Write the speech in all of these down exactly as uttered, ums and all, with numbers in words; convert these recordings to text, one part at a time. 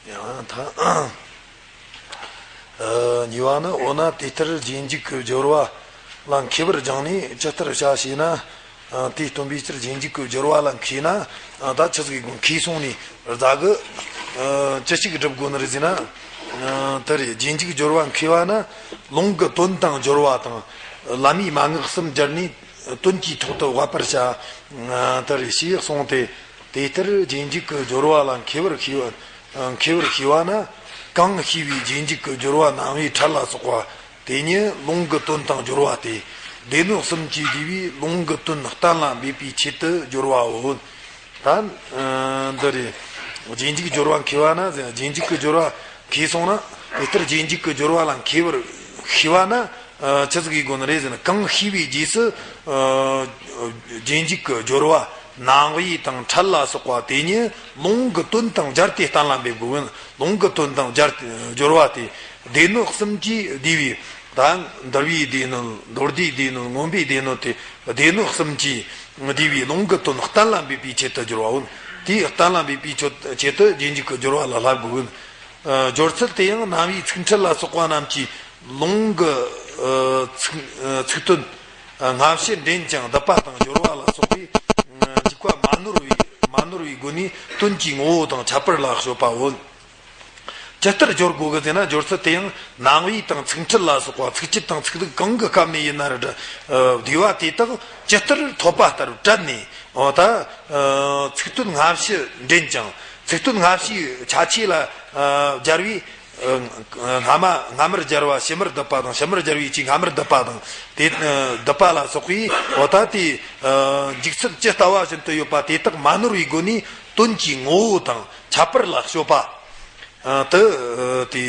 ཡང་ད། ཨ། གཉིས་པ་ནི། འོ་ན་དེ་ལྟར་རྗེས་འཇུག་གི་སྦྱོར་བ་ལ་མཁས་པར་སྦྱངས་ནས་ཇི་ལྟར་བྱ་ཞེ་ན། ཨ། དེས་སྟོན་པའི་ཕྱིར་རྗེས་འཇུག་གི་སྦྱོར་བ་ལ་མཁས་ན། ཨ། ད་ཆི་ཟིག་གི་མཁས་སོང་ནས་རྫ་གི། ཨ། ཅི་ཞིག་སྒྲུབ་དགོས་ནི་རེད་ཟེར་ན། ཨ། དེ་རེད། རྗེས་འཇུག་སྦྱོར་བ་མཁས་པ་ན་ལུང་གི་དོན་དང་སྦྱོར་བ་དང་བླ་མའི་མན་ངག་གསུམ་སྦྱར་ནས་དོན་གྱི་ཐོག་ཏུ་དབབ་པར་བྱ། ཨ། དེ་རེད་ཞེས་གསུངས་ཏེ། དེ་ལྟར་རྗེས་འཇུག་གི་སྦྱོར་བ་ལ་མཁས་པར་ཤེས་པ། མཁས་པར་ཤེས་པ་ན། གང་ཤེས་པའི་རྗེས་འཇུག་གི་སྦྱོར་བ་སྣང་བའི་ཕྲད་ལ་སོགས་པ་དེ་ཉིད་ལུང་གི་དོན་དང་སྦྱོར་བ་སྟེ། སྡེ་སྣོད་གསུམ་གྱིས་བསྡུས་པའི་ལུང་གི་དོན་གཏན་ལ་འབེབས་པའི་ཆེད་དུ་སྦྱོར་བའོ། ད། ཨ། འདི་རེད། རྗེས་འཇུག་སྦྱོར་བ་མཁས་པ་ན། རྗེས་འཇུག་གི་སྦྱོར་བ་མཁས་སོང་ན། དེ་ལྟར་རྗེས་འཇུག་གི་སྦྱོར་བ་ལ་མཁས་པར་ཤེས་པ་ན། ཨ། ཆི་ཟིག་ཡིན་དགོས་ནི་རེད་ཟེར་ན། གང་ཤེས་པའི་རྗེས་སུ། ཨ། རྗེས་འཇུག་གི་སྦྱོར་བ་སྣང་བའི་དང་ཕྲད་ལ་སོགས་པ་དེ་ཉིད་ལུང་གི་དོན་དང་སྦྱར་ཏེ་གཏན་ལ་འབེབས་དགོས། ལུང་གི་དོན་དང་སྦྱར་ཏེ་སྦྱོར་བ་སྟེ། སྡེ་སྣོད་གསུམ་གྱིས་བསྡུས་པའི། ད་འདུལ་བའི་སྡེ་སྣོད། མདོ་སྡེའི་སྡེ་སྣོད། མངོན་པའི་སྡེ་སྣོད་དེ། སྡེ་སྣོད་གསུམ་གྱིས་བསྡུས་པའི་ལུང་གི་དོན་གཏན་ལ་འབེབས་པའི་ཆེད་དུ་སྦྱོར་བའོ། དེ་གཏན་ལ་འབེབས་པའི་ཆེད་དུ་རྗེས་འཇུག་གི་སྦྱོར་བ་ལ་བསླབ་དགོས། ཨ། སྦྱོར་ཚུལ་དེ་ཡང་རྣམ་དབྱེའི་ཚིག་ཕྲད་ལ་སོགས་པ་རྣམས་ཀྱི་ལུང་གི། ཨ། ཚིག་ཨ། ཚིག་དོན། ཨ། སྔ་ཕྱི་འདྲེན་ཅིང་བསྡུ་བ་དང་སྦྱོར་བ་ལ་སོགས་པའི། ཨ། འཇུག་པ་མ་ནོར་བའི། མ་ནོར་བའི་སྒོ་ནས་དོན་གྱི་ངོ་བོ་དང་ཁྱད་པར་ལ་དཔྱོད་པའོ། ཇི་ལྟར་སྦྱོར་དགོས་གི་ཟེར་ན། སྦྱོར་ཚུལ་དེ་ཡང་རྣམ་དབྱེ་དང་ཚིག་ཕྲད་ལ་སོགས་པ། ཚིགས་བཅད་དང་ཚིག་ལྷུག་གང་གི་སྐབས་ནས་ཡིན་ན་ར་འདྲ། ཨ། བསྡུས་པ་དེ་དག་ཇི་ལྟར་ཐོབ་པ་ལྟར་བཀྲལ་ནས། འོ་ད། ཨ། ཚིག་དོན་སྔ་ཕྱི་འདྲེན་ཅིང་། ཚིག་དོན་སྔ་ཕྱིའི་ཆ་ཆེ་ལ། ཨ། སྦྱར་བས། ཨ། སྔ་མ་སྔ་མར་སྦྱར་བ་ཕྱི་མར་བསྡུ་བ་དང་། ཕྱི་མར་སྦྱར་བའི་ཕྱིའི་སྔ་མར་བསྡུ་བ་དང་། དེ། ཨ། བསྡུ་བ་ལ་སོགས་པའི། འོ་ད་དེ། ཨ། འཇུག་ཚུལ་ཇི་ལྟ་བ་བཞིན་དུ་ཡོད་པ་དེ་དག་མ་ནོར་བའི་སྒོ་ནས་དོན་གྱི་ངོ་བོ་དང་ཁྱད་པར་ལ་དཔྱོད་པ། ཨ། དེ། ཨ། དེ།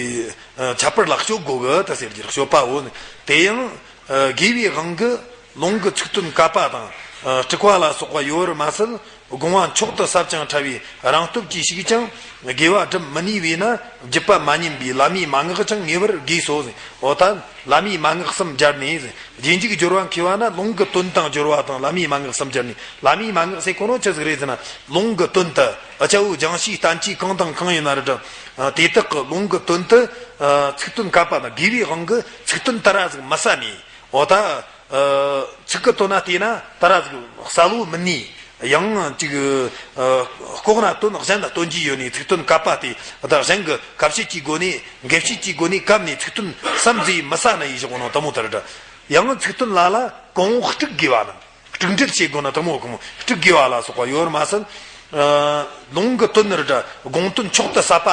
ཨ། ཁྱད་པར་ལ་དཔྱོད་དགོས་གི་ད་ཟེར་རྒྱུར་དཔྱོད་པའོ། དེ་ཡང་། ཨ། དགེ་བའི་དབང་གིས་ལུང་གི་ཚིག་དོན་བཀབ་པ་དང་། ཨ། དཀྲུག་པ་ལ་སོགས་པ་ཡོད་པར་མ་ཟད། དགོངས་པ་མཆོག་ཏུ་ཟབ་ཅིང་ཕྲ་བའི་རང་སྟོབས་ཀྱིས་ཞིག་ཀྱང་དགེ་བ་སྒྲུབ་མི་ནུས་པས་ན། རྒྱུད་པ་མ་ཉམས་པའི་བླ་མའི་མན་ངག་ཀྱང་ངེས་པར་དགོས་སོ། འོ་ད་བླ་མའི་མན་ངག་གསུམ་སྦྱར་ནས། རྗེས་འཇུག་སྦྱོར་བ་མཁས་པ་ན་ལུང་གི་དོན་དང་སྦྱོར་བ་དང་བླ་མའི་མན་ངག་གསུམ་སྦྱར་ནས། བླ་མའི་མན་ངག་ཟེར་གོ་ནོ་ཆི་ཟིག་རེད་ཟེར་ན། ལུང་གི་དོན་དུ་ཨ་ཅའོ་སྦྱང་ཤིས་བསྟན་བཅོས་གང་དང་གང་ཡིན་ན་ར་འདྲ། ཨ། དེ་དག་གི་ལུང་གི་དོན་དུ། ཨ། ཚིག་དོན་བཀབ་པ་དང་། དགེ་བའི་དབང་གིས་ཚིག་དོན་དེ་ར་ཟིག་མི་གསལ་ནས། འོ་ད། ཨ། ཚིག་གི་དོན་ན་བལྟས་ན་དེ་ར་ཟིག་གསལ་བོ་མི་ནུས། ཡང་ཅིག་ཨ། ལྐོག་ན་དོན་གཞན་ལ་སྟོན་གྱི་ཡོད་ནས། ཚིག་དོན་བཀབ་པ་དེ་ད་གཞན་གྱི་ཁ་བཤད་ཀྱི་སྒོ་ནས། འགེབས་བཤད་ཀྱི་སྒོ་ནས་བཀབ་ནས་ཚིག་དོན་བསམ་གཟས་མི་གསལ་ན་ཡིན་ཞོག་ནོ་དེ་མོ་དེ་ར་འདྲ། ཡང་ཚིག་དོན་ལ་ལ་གོང་འོག་དཀྲུག་དགོས་པ་ན། དཀྲུག་འགྲེལ་བྱེད་དགོས་ན་དེ་མོ་གོང་འོག་དཀྲུག་དགོས་པ་ལ་སོགས་པ་ཡོད་པར་མ་ཟད། ཨ། ལུང་གི་དོན་ནི་ར་འདྲ་དགོངས་དོན་མཆོག་ཏུ་ཟབ་པ།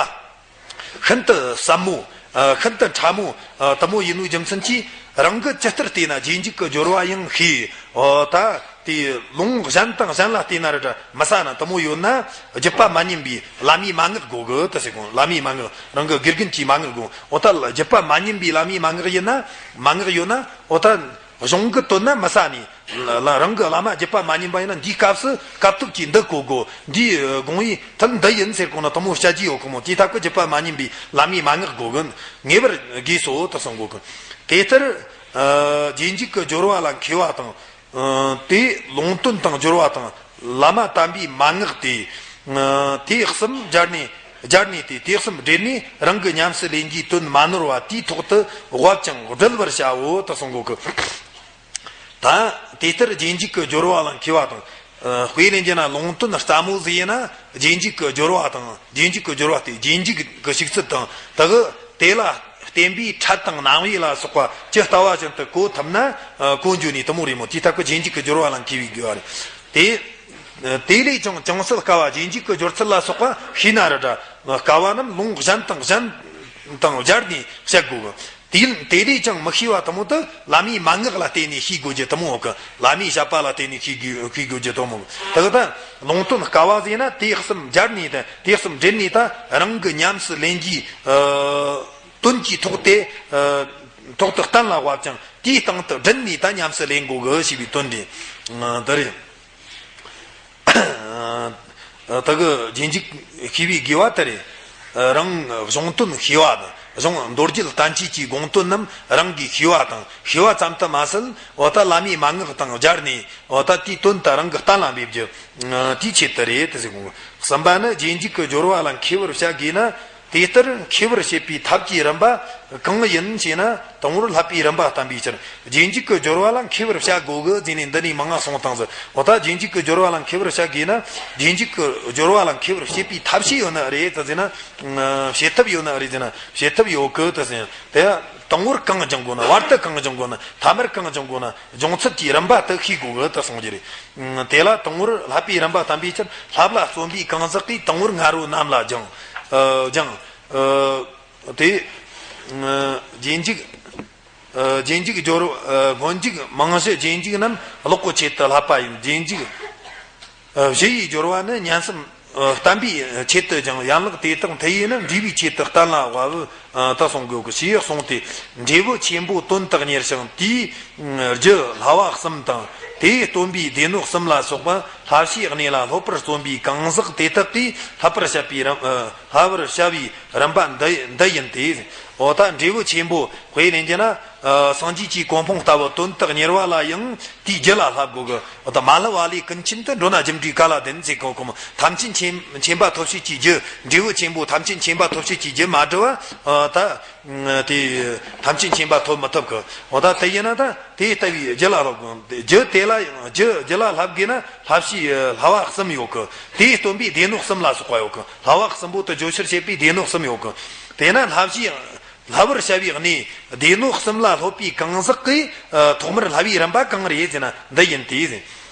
ཤིན་ཏུ་ཟབ་མོ། ཨ། ཤིན་ཏུ་ཕྲ་མོ། ཨ། དེ་མོ་ཡིན་ནོའི་རྒྱུ་མཚན་གྱིས། རང་གིས་ཇི་ལྟར་བལྟས་ན་རྗེས་འཇུག་གི་སྦྱོར་བ་ཡང་ཤེས། འོ་ད་དེ་ལུང་གཞན་དང་གཞན་ལ་བལྟས་ན་ར་འདྲ་མི་གསལ་ན་དེ་མོ་ཡོད་ན། རྒྱུད་པ་མ་ཉམས་པའི་བླ་མའི་མན་ངག་དགོས་གི་ད་ཟེར་གོ། བླ་མའི་མན་ངག་རང་གི་དགེ་རྒན་གྱི་མན་ངག་དགོས། འོ་ད་རྒྱུད་པ་མ་ཉམས་པའི་བླ་མའི་མན་ངག་ཡིན་ན། མན་ངག་ཡོད་ན། འོ་ད། གཞུང་གི་དོན་ན་མི་གསལ་ནས། ལ། རང་གི་བླ་མ་རྒྱུད་པ་མ་ཉམས་པ་ཡིན་ན། འདིའི་སྐབས་སུ་སྐབས་ཐོབ་ཀྱིས་འདི་གོ་དགོས། འདིའི་དགོངས་པའི་དོན་འདི་ཡིན་ཟེར་གོ་ནོ་དེ་མོ་བཤད་རྒྱུ་ཡོད་གི་མོ། དེའི་ཐབས་ཀྱི་རྒྱུད་པ་མ་ཉམས་པའི་བླ་མའི་མན་ངག་དགོས་གི། ངེས་པར་དགོས་སོ་དེ་གསུང་དགོས་གི། དེ་ལྟར། ཨ། རྗེས་འཇུག་གི་སྦྱོར་བ་ལ་མཁས་པ་དང་། ཨ། དེ་ལུང་དོན་དང་སྦྱོར་བ་དང་། བླ་མ་དམ་པའི་མན་ངག་སྟེ། ཨ། དེ་གསུམ་སྦྱར་ནས། སྦྱར་ནས་ཏེ། དེ་གསུམ་སྦྲེལ་ནས་རང་གི་ཉམས་སུ་ལེན་རྒྱུའི་དོན་མ་ནོར་བ་དེའི་ཐོག་ཏུ་དབབ་ཅིང་བསྒྲུབ་པར་བྱའོ་དེ་གསུང་གོ་གི། ད་དེ་ལྟར་རྗེས་འཇུག་གི་སྦྱོར་བ་ལ་མཁས་པ་དང་། ཨ། དཔེ་ལེན་རྒྱུ་ན་ལུང་དོན་སླ་མོ་ཟིག་ཡིན་ན་རྗེས་འཇུག་གི་སྦྱོར་བ་དང་། རྗེས་འཇུག་གི་སྦྱོར་བ་སྟེ། རྗེས་འཇུག་གི་ཞུགས་ཚུལ་དང་། དེ་གི་དེ་ལ་བརྟེན་པའི་ཕྲད་དང་རྣམ་དབྱེ་ལ་སོགས་པ་ཇི་ལྟ་བ་བཞིན་དུ་གོ་ཐུབ་ན། ཨ། གོ་འགྱོ་ནི་དེ་མོ་རེད་མོ། དེའི་ཐབས་ཀྱིས་རྗེས་འཇུག་གི་སྦྱོར་བ་ལ་མཁས་པའི་དགོས་པ་རེད། དེ། དེ་ལས་ཀྱང་ཅུང་ཟད་དཀའ་བ་རྗེས་འཇུག་གི་སྦྱོར་ཚུལ་ལ་སོགས་པ་ཤེས་ན་ར་འདྲ། དཀའ་བ་རྣམས་ལུང་གཞན་དང་གཞན་དང་སྦྱར་ནས་བཤད་དགོས་གི། དེ་དེ་ལས་ཀྱང་མི་ཤེས་པ་དེ་མོ་དེ་བླ་མའི་མན་ངག་ལ་བརྟེན་ནས་ཤེས་དགོས་རྒྱུ་དེ་མོ་གི། བླ་མའི་བཤད་པ་ལ་བརྟེན་ནས་ཤེས་དགོས། ཤེས་དགོས་རྒྱུ་དེ་མོ་གི། དེ་གི་ད་ལུང་དོན་དཀའ་བ་ཟིག་ན་དེ་གསུམ་སྦྱར་ནས། ད་དེ་གསུམ་འདྲེས་ནས་ད་རང་གི་ཉམས་སུ་ལེན་རྒྱུའི། ཨ། དོན་གྱི་ཐོག་ཏུ། ཨ། ཐོག་ཏུ་གཏན་ལ་དབབ་ཅིང་དེའི་སྟེང་དུ་བསྒྲིལ་ནས་ད་ཉམས་སུ་ལེན་དགོས་གི་ཞེས་པའི་དོན་རེད། ཨ། འདི་རེད། ད་གི་རྗེས་འཇུག་ཤེས་པའི་དགོས་པ་དེ་རེད། རང་གཞུང་དོན་ཤེས་པ་དང་། གཞུང་མདོ་རྒྱུད་བསྟན་བཅོས་ཀྱི་དགོངས་དོན་རྣམས་རང་གིས་ཤེས་པ་དང་། ཤེས་པ་ཙམ་དུ་མ་ཟད། འོ་ད་བླ་མའི་མན་ངག་དང་སྦྱར་ནས། འོ་ད་དེའི་དོན་དེ་རང་གི་གཏན་ལ་འབེབས་རྒྱུ། དེའི་ཆེད་དུ་རེད་དེ་ཟེར་གོ། གསུམ་པ་ནི། རྗེས་འཇུག་གི་སྦྱོར་བ་ལ་མཁས་པར་བྱ་དགོས་ན། དེ་ལྟར་མཁས་པར་བྱེད་པའི་ཐབས་ཀྱི་རིམ་པ་གང་ཡིན་ཞེ་ན། དང་པོར་བསླབ་པའི་རིམ་པ་བསྟན་པའི་ཕྱིར། རྗེས་འཇུག་གི་སྦྱོར་བ་ལ་མཁས་པར་བྱ་དགོས་གི་ཟེར་ནས་འདི་ནས་མང་ང་གསུངས་བཏང་ཟེར། འོ་ད་རྗེས་འཇུག་གི་སྦྱོར་བ་ལ་མཁས་པར་བྱ་དགོས་ན། རྗེས་འཇུག་གི་སྦྱོར་བ་ལ་མཁས་པར་བྱེད་པའི་ཐབས་ཤེས་ཡོད་ནི་རེད་ད་ཟེར་ན། བྱེད་ཐབས་ཡོད་ནི་རེད་ཟེར་ན། བྱེད་ཐབས་ཡོད་གི་ད་ཟེར། དེ་དང་པོར་གང་སྦྱང་དགོས་ན། བར་དུ་གང་སྦྱང་དགོས་ན། ཐ་མར་གང་སྦྱང་དགོས་ན། སྦྱོང་ཚུལ་གྱི་རིམ་པ་དེ་ཤེས་དགོས་གི་ད་གསུངས་རྒྱུ་རེད། དེ་ལ་དང་པོར་བསླབ་པའི་རིམ་པ་བསྟན་པའི་ཕྱིར། བསླབ་ལ་བརྩོན་པའི་གང་ཟག་གིས། དང་པོར་ང་རོ་རྣམས་ལ་སྦྱང་། ཨ། སྦྱང་། ཨ། དེ། ཨ། རྗེས་འཇུག་ཨ། རྗེས་འཇུག་སྦྱོར། ཨ། སྔོན་འཇུག་རྨང་གཞི་རྗེས་འཇུག་རྣམས་ཀློག་གི་ཆེད་དུ་བསླབ་པ་ཡིན། རྗེས་འཇུག་ཨ། བཞི་ཡི་སྦྱོར་བ་ནི་ཉན་བསམ། ཨ། བསྟན་པའི་ཆེད་དུ་སྦྱང་། ཡན་ལག་དེ་དག་མཐུ་ཡིས་ནི། འབྲས་བུའི་ཆེད་དུ་བསྟན་ལ་དབབ། ཨ། ད་གསུང་གི་ཡོད་གི། ཞེས་གསུངས་ཏེ། འབྲས་བུ་ཆེན་པོ་དོན་དག་གཉེར་ཞིང་། དེའི་རྒྱུ་བསླབ་པ་གསུམ་དང་། དེས་སྟོན་པའི་སྡེ་སྣོད་གསུམ་ལ་སོགས་པ་བསླབ་བྱའི་གནས་ལ་སློབ་པར་བརྩོན་པའི་གང་ཟག་དེ་དག་གིས་བསླབ་པར་བྱ་བའི་རིམ། ཨ། བསླབ་པར་བྱ་བའི་རིམ་པ་འདི་འདི་ཡིན་ཏེ། འོ་ད་འབྲས་བུ་ཆེན་པོ་དཔེ་ལེན་རྒྱུ་ན། ཨ། སངས་རྒྱས་ཀྱི་གོ་འཕང་ལྟ་བུ་དོན་དག་གཉེར་བ་ལ་ཡང་དེའི་རྒྱུ་ལ་བསླབ་དགོས་གི། འོ་ད་མ་བསླབ་པ་ལས་ཀུན་མཁྱེན་དུ་འགྲོ་ན་རྒྱུ་འབྲས་ག་ལ་ལྡན་ཟེར་གོ་གི་མོ། ཐམས་ཅད་མཁྱེན་མཁྱེན་པ་ཐོབ་བྱེད་ཀྱི་རྒྱུ། འབྲས་བུ་ཆེན་པོ་ཐམས་ཅད་མཁྱེན་པ་ཐོབ་བྱེད་ཀྱི་རྒྱུ་མ་བསྒྲུབ་པ། ཨ། ད་དེ་ཐམས་ཅད་མཁྱེན་པ་ཐོབ་མི་ཐུབ་གི། འོ་ད་དེ་ཡིན་ན་ད་དེ་ལྟ་བུའི་རྒྱུ་ལ་བསླབ་དགོས། རྒྱུ་དེ་ལ་ཡང་རྒྱུ་རྒྱུ་ལ་བསླབ་དགོས་ན་བསླབ་བྱའི་བསླབ་པ་གསུམ་ཡོད་གི། དེས་སྟོན་པའི་སྡེ་སྣོད་གསུམ་ལ་སོགས་པ་ཡོད་གི། བསླབ་པ་གསུམ་པོ་དེ་བརྗོད་ཕྱིར་བྱེད་པའི་སྡེ་སྣོད་གསུམ་ཡོད་གི། དེས་ན་བསླབ་བྱའི་བསླབ་པར་བྱ་བའི་གནས་སྡེ་སྣོད་གསུམ་ལ་སློབ་པའི་གང་ཟག་གིས། ཨ། ཐོག་མར་བསླབ་པའི་རིམ་པ་གང་རེད་ཟེར་ན་འདི་ཡིན་ཏེ།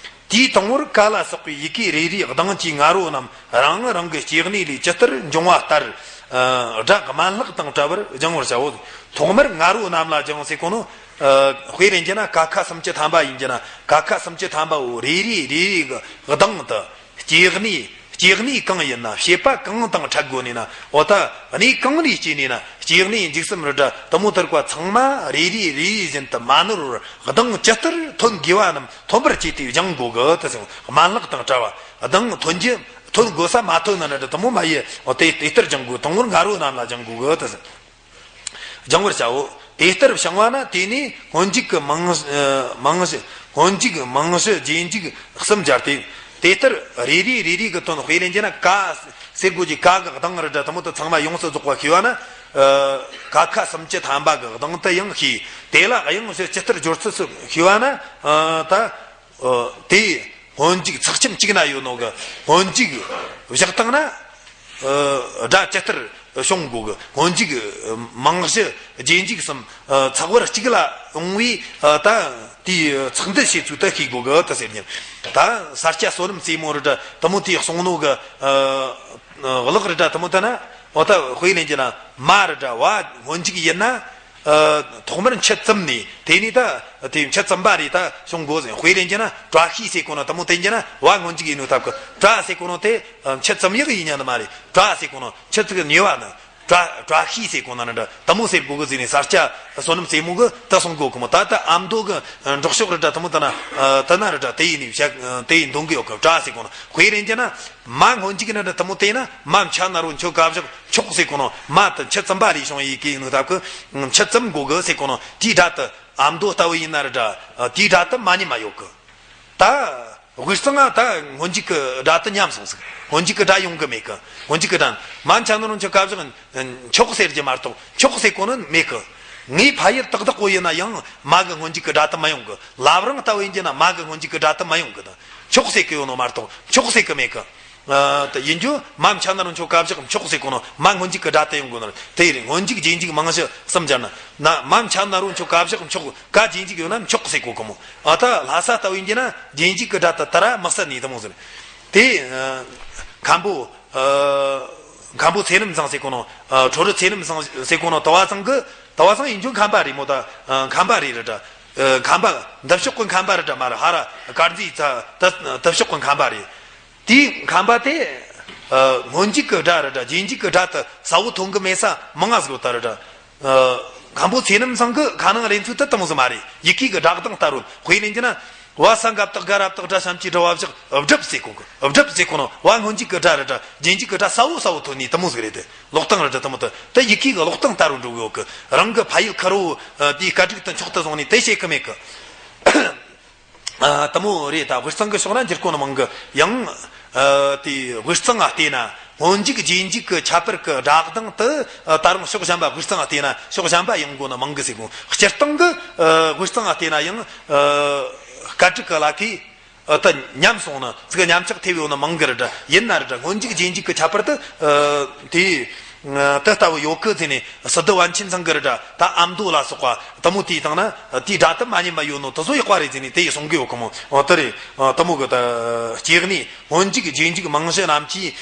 དེའི་དང་པོར་ཀ་ལ་སོགས་པའི་ཡི་གེ་རེ་རེའི་གདངས་ཀྱི་ང་རོ་རྣམས་རང་རང་གི་སྐྱེ་གནས་ལས་ཇི་ལྟར་འབྱུང་བ་ལྟར། ཨ། སྒྲ་དམན་ལྷག་དང་བྲལ་བར་སྦྱང་བར་བྱའོ། ཐོག་མར་ང་རོ་རྣམས་ལ་སྦྱང་ཟེར་གོ་ནོ། ཨ། དཔེ་ལེན་རྒྱུ་ན་ཀ་ཁ་སུམ་ཅུ་ཐམ་པ་ཡིན་རྒྱུ་ན། ཀ་ཁ་སུམ་ཅུ་ཐམ་པ་བོ་རེ་རེ་རེ་རེ་གི་གདངས་དེ། སྐྱེ་གནས། སྐྱེ་གནས་གང་ཡིན་ན། བྱེད་པ་གང་དང་འཕྲད་དགོས་ནས་ན། འོ་ད་གནས་གང་ལས་སྐྱེས་ནས་ན། སྐྱེ་གནས་འཇིག་གསུམ་རི་སྒྲ་དེ་མོ་དེར་ཀ་ཚང་མ་རེ་རེ་རེ་རེ་བཞིན་དུ་མ་ནོར་བར་གདངས་ཇི་ལྟར་ཐོན་དགོས་པ་རྣམས་ཐོན་པར་བྱས་ཏེ་སྦྱང་དགོས་གི་ད་ཟེར། དམན་ལྷག་དང་བྲལ་བ། གདངས་ཐོན་རྒྱུ་ཐོན་དགོས་ས་མ་ཐོན་ན་འདྲ་དེ་མོ་མ་ཡེ། འོ་དེ་དེ་ལྟར་སྦྱང་དགོས། དང་པོར་ང་རོ་རྣམས་ལ་སྦྱང་དགོས་གི་ད་ཟེར། སྦྱང་བར་བྱའོ། དེ་ལྟར་བྱང་བ་ན་དེ་ནས་སྔོན་འཇུག་གི་རྨང་། ཨ། རྨང་གཞི། སྔོན་འཇུག་རྨང་གཞི་རྗེས་འཇུག་གསུམ་སྦྱར་ཏེ། དེ་ལྟར་རེ་རེ་རེ་རེ་གི་དོན། དཔེ་ལེན་རྒྱུ་ན་ཀ་ཟེར་དགོས་ཀྱི་ཀ་གི་གདངས་རི་སྒྲ་དེ་མོ་དེ་ཚང་མ་ཡོངས་སུ་རྫོགས་པ་ཤེས་པ་ན། ཨ། ཀ་ཁ་སུམ་ཅུ་ཐམ་པ་གི་གདངས་དེ་ཡང་ཤེས། དེ་ལ་དབྱངས་ཞེས་ཇི་ལྟར་སྦྱོར་ཚུལ་སོགས་ཤེས་པ་ན། ཨ། ད། ཨ། དེ། སྔོན་འཇུག་ཚེག་ཁྱིམ་གཅིག་ན་ཡོད་ནོ་གི་སྔོན་འཇུག་བཞག་སྟངས་ན། ཨ། སྒྲ་ཇི་ལྟར་བྱུང་དགོས་གི། སྔོན་འཇུག་རྨང་གཞི་རྗེས་འཇུག་གསུམ། ཨ། ཚེག་བར་གཅིག་ལ་ཡོང་བའི། ཨ། ད་དེའི་ཚེག་འདི་བྱེད་ཚུལ་དེ་ཤེས་དགོས་གི་ད་ཟེར་ཉིན། ད་ས་སྐྱ་བསོད་ནམས་རྩེ་མོ་རི་སྒྲ་དེ་མོ་དེ་གསུང་ནོ་གི། ཨ། གླགས་རི་སྒྲ་དེ་མོ་དེ་ན། འོ་ད་དཔེ་ལེན་རྒྱུ་ན་མ་རི་སྒྲ་བ་སྔོན་འཇུག་ཡིན་ན། ཨ། ཐོག་མར་མཆུ་བཙུམས་ནས་དེ་ནས་ད་དེ་མཆུ་བཙུམས་པ་རེ་ད་བྱུང་དགོས་ཟེར། དཔེ་ལེན་རྒྱུ་ན་བཀྲ་ཤིས་ཟེར་གོ་ནོ་དེ་མོ་དེ་ཡིན་རྒྱུ་ན་བ་སྔོན་འཇུག་ཡིན་ནོ་སྟབས་ཀྱིས། བཀྲ་ཟེར་གོ་ནོ་དེ་མཆུ་བཙུམས་ཡག་ཡིན་རྒྱུ་ནི་མ་རེད། བཀྲ་ཟེར་གོ་ནོ་མཆུ་ཚིག་གི་ཉེ་བ་ནི། བཀྲ། བཀྲ་ཤིས་ཟེར་གོ་ནོ་ནི་འདྲ་དེ་མོ་ཟེར་དགོས་གི་ཟེར་ནས་ས་སྐྱ་བསོད་ནམས་རྩེ་མོ་གིས་ད་གསུང་གོ་གི་མོ། ད་ལྟ་ཨ་མདོ་གི་འབྲོག་ཕྱོགས་རི་སྒྲ་དེ་མོ་དེ་ན། ཨ། དེ་ན་རི་སྒྲ་དེ་ཡིན་ནས་བཤད། དེ་ཡིན་འདོན་གི་ཡོད་གི། བཀྲ་ཟེར་གོ་ནོ། དཔེ་ལེན་རྒྱུ་ན་མ་སྔོན་འཇུག་ནི་འདྲ་དེ་མོ་དེ་ན། མ་མཆ་ན་རོ་མཆོ་ག་བཞག་མཆོག་ཟེར་གོ་ནོ། མ་དེ་མཆུ་བཙུམས་པ་རེ་བྱུང་ཡི་གེ་ཡིན་ནོ་སྟབས་ཀྱིས་མཆུ་བཙུམས་དགོས་གི་ཟེར་གོ་ནོ། དེའི་སྒྲ་དེ་ཨ་མདོ་ལྟ་བུ་ཡིན་ན་རི་སྒྲ་དེའི་སྒྲ་དེ་མ་ཉམས་མ་ཡོད་གི། ད་དབུས་གཙང་ང་ད་སྔོན་འཇུག་གི་སྒྲ་དེ་ཉམས་སོང་ཟིག། སྔོན་འཇུག་གི་སྒྲ་ཡོང་གི་མེད་གི། སྔོན་འཇུག་གི་སྒྲ། མ་མཆ་ན་རོ་མཆོ་ག་བཞག་མཆོག་ཟེར་རྒྱུ་མ་གཏོགས་མཆོག་ཟེར་གོ་ནི་མེད་གི། ངའི་ཕ་ཡུལ་ཏག་ཏག་པོ་ཡིན་ན་ཡང་མ་གི་སྔོན་འཇུག་གི་སྒྲ་དེ་མ་ཡོང་གི། བླ་བྲང་ལྟ་བུ་ཡིན་རྒྱུ་ན་མ་གི་སྔོན་འཇུག་གི་སྒྲ་དེ་མ་ཡོང་གི། ད་མཆོག་ཟེར་གི་ཡོད་ནོ་མ་གཏོགས་མཆོག་ཟེར་གི་མེད་གི། ཨ། ད་ཡིན་རྒྱུ་མ་མཆ་ན་རོ་མཆོ་ག་བཞག་མཆོག་ཟེར་གོ་ནོ། མ་སྔོན་འཇུག་གི་སྒྲ་དེ་ཡོང་གོ་ནོ་དེ་ཡིན། སྔོན་འཇུག་རྗེས་འཇུག་རྨང་གཞི་གསུམ་སྦྱར་ན། ན། མ་མཆ་ན་རོ་མཆོ་ག་བཞག་མཆོག། ག་རྗེས་འཇུག་ཡོད་ན་མཆོག་ཟེར་གོ་གི་མོ། ཨ། ད་ལྷ་ས་ལྟ་བུ་ཡིན་རྒྱུ་ན་རྗེས་འཇུག་གི་སྒྲ་དེ་དེ་ར་དམིགས་བསལ་ནས་དེ་མོ་ཟེར། དེ། ཨ། མཁན་པོ། ཨ། མཁན་པོ་ཚེ་རིང་ཚང་ཟེར་གོ་ནོ། ཨ། ཁྲོ་རུ་ཚེ་རིང་ཚང་ཟེར་གོ་ནོ། དུ་བ་ཚང་གི། དུ་བ་ཚང་ཡིན་རྒྱུ་མཁན་པ་རེད་མོ། ད་མཁན་པ་རེད་རི་སྒྲ། ཨ། མཁན་པ་འདི་ཕྱོགས་གི་མཁན་པ་རི་སྒྲ་མ་རེད། ཧ་ར་དཀར་མཛེས་ཚ་དེ་དེ་ཕྱོགས་གི་མཁན་པ་རེད། དེའི་མཁན་པ་དེ། ཨ། སྔོན་འཇུག་གི་སྒྲ་རི་སྒྲ་རྗེས་འཇུག་གི་སྒྲ་དེ་གསལ་བོ་ཐོན་གི་མེད་ས་མང་ང་ཟིག་ཡོད་ད་རི་སྒྲ། ཨ། མཁན་པོ་ཚེ་རིང་ཚང་གི་ཁ་ནང་ལེན་ཚུལ་དེ་དེ་མོ་ཟིག་མ་རེད། ཡི་གེ་གི་སྒྲ་གདངས་ལྟར་རོ། དཔེ་ལེན་རྒྱུ་ན། བ་ས་འགག་བཏགས་སྒ་ར་བཏགས་སྒྲ་ཞབས་ཀྱུ་སྒྲ་བ་བཞག་བསྒྲུབས་ཟེར་གོ་གི། བསྒྲུབས་ཟེར་གོ་ནོ། བ་སྔོན་འཇུག་གི་སྒྲ་རི་སྒྲ་རྗེས་འཇུག་གི་སྒྲ་གསལ་བོ་གསལ་བོ་ཐོན་ནས་དེ་མོ་ཟིག་རེད་དེ། ཀློག་སྟངས་རི་སྒྲ་དེ་མོ་དེ་དེ་ཡི་གེ་གི་ཀློག་སྟངས་ལྟར་རོ་འགྲོ་གི་ཡོད་གི། རང་གི་ཕ་ཡུལ་ཁེར་བོ། ཨ། དེའི་སྐད་རིགས་དེ་མཆོག་ཏུ་བཟུང་ནས་དེ་བྱེད་གི་མེད་གི། ཨ། དེ་མོ་རེད། ད་དབུས་གཙང་གི་ཕྱོགས་ན་འགྱུར་གོ་ནི་མང་གི། ཡང་། ཨ། དེ་དབུས་གཙང་ང་བལྟས་ན་ སྔོན་འཇུག་རྗེས་འཇུག་གི་ཁྱད་པར་གྱི་སྒྲ་གདངས་དེ་ད་རུང་ཕྱོགས་གཞན་པ་དབུས་གཙང་བལྟས་ན་ཕྱོགས་གཞན་པ་ཡོང་དགོས་ནི་མང་གི་ཟེར་གོ། སྤྱིར་བཏང་གི་དབུས་གཙང་བལྟས་ན་ཡང་སྐད་རིགས་ཀྱི་ལ་ཁའི་ད་ཉམས་སོང་ནི་ཚིག་ཉམས་ཆག་ཐེབས་ཡོད་ནི་མང་གི་རེད་འདྲ། ཡིན་ན་རེད་འདྲ། སྔོན་འཇུག་རྗེས་འཇུག་གི་ཁྱད་པར་དེ་དེ་དེ་ལྟ་བུ་ཡོད་གི་ཟེར་ནས་སི་ཏུ་པཎ་ཆེན་ཚང་གི་རེད་འདྲ། ད་ཨ་མདོ་ལ་སོགས་པ་དེ་མོ་དེའི་སྟེང་ན་དེའི་སྒྲ་དེ་མ་ཉམས་པ་ཡོད་ནོ་དེ་ཚོ་ཡག་པ་རེད་ཟེར་ནས་དེ་ཡི་གསུང་གི་ཡོད་གི་མོ། འོ་དེ་རེད། དེ་མོ་གི་ད་སྐྱེ་གནས། སྔོན་འཇུག་རྗེས་འཇུག་རྨང་གཞི་རྣམས་ཀྱིས་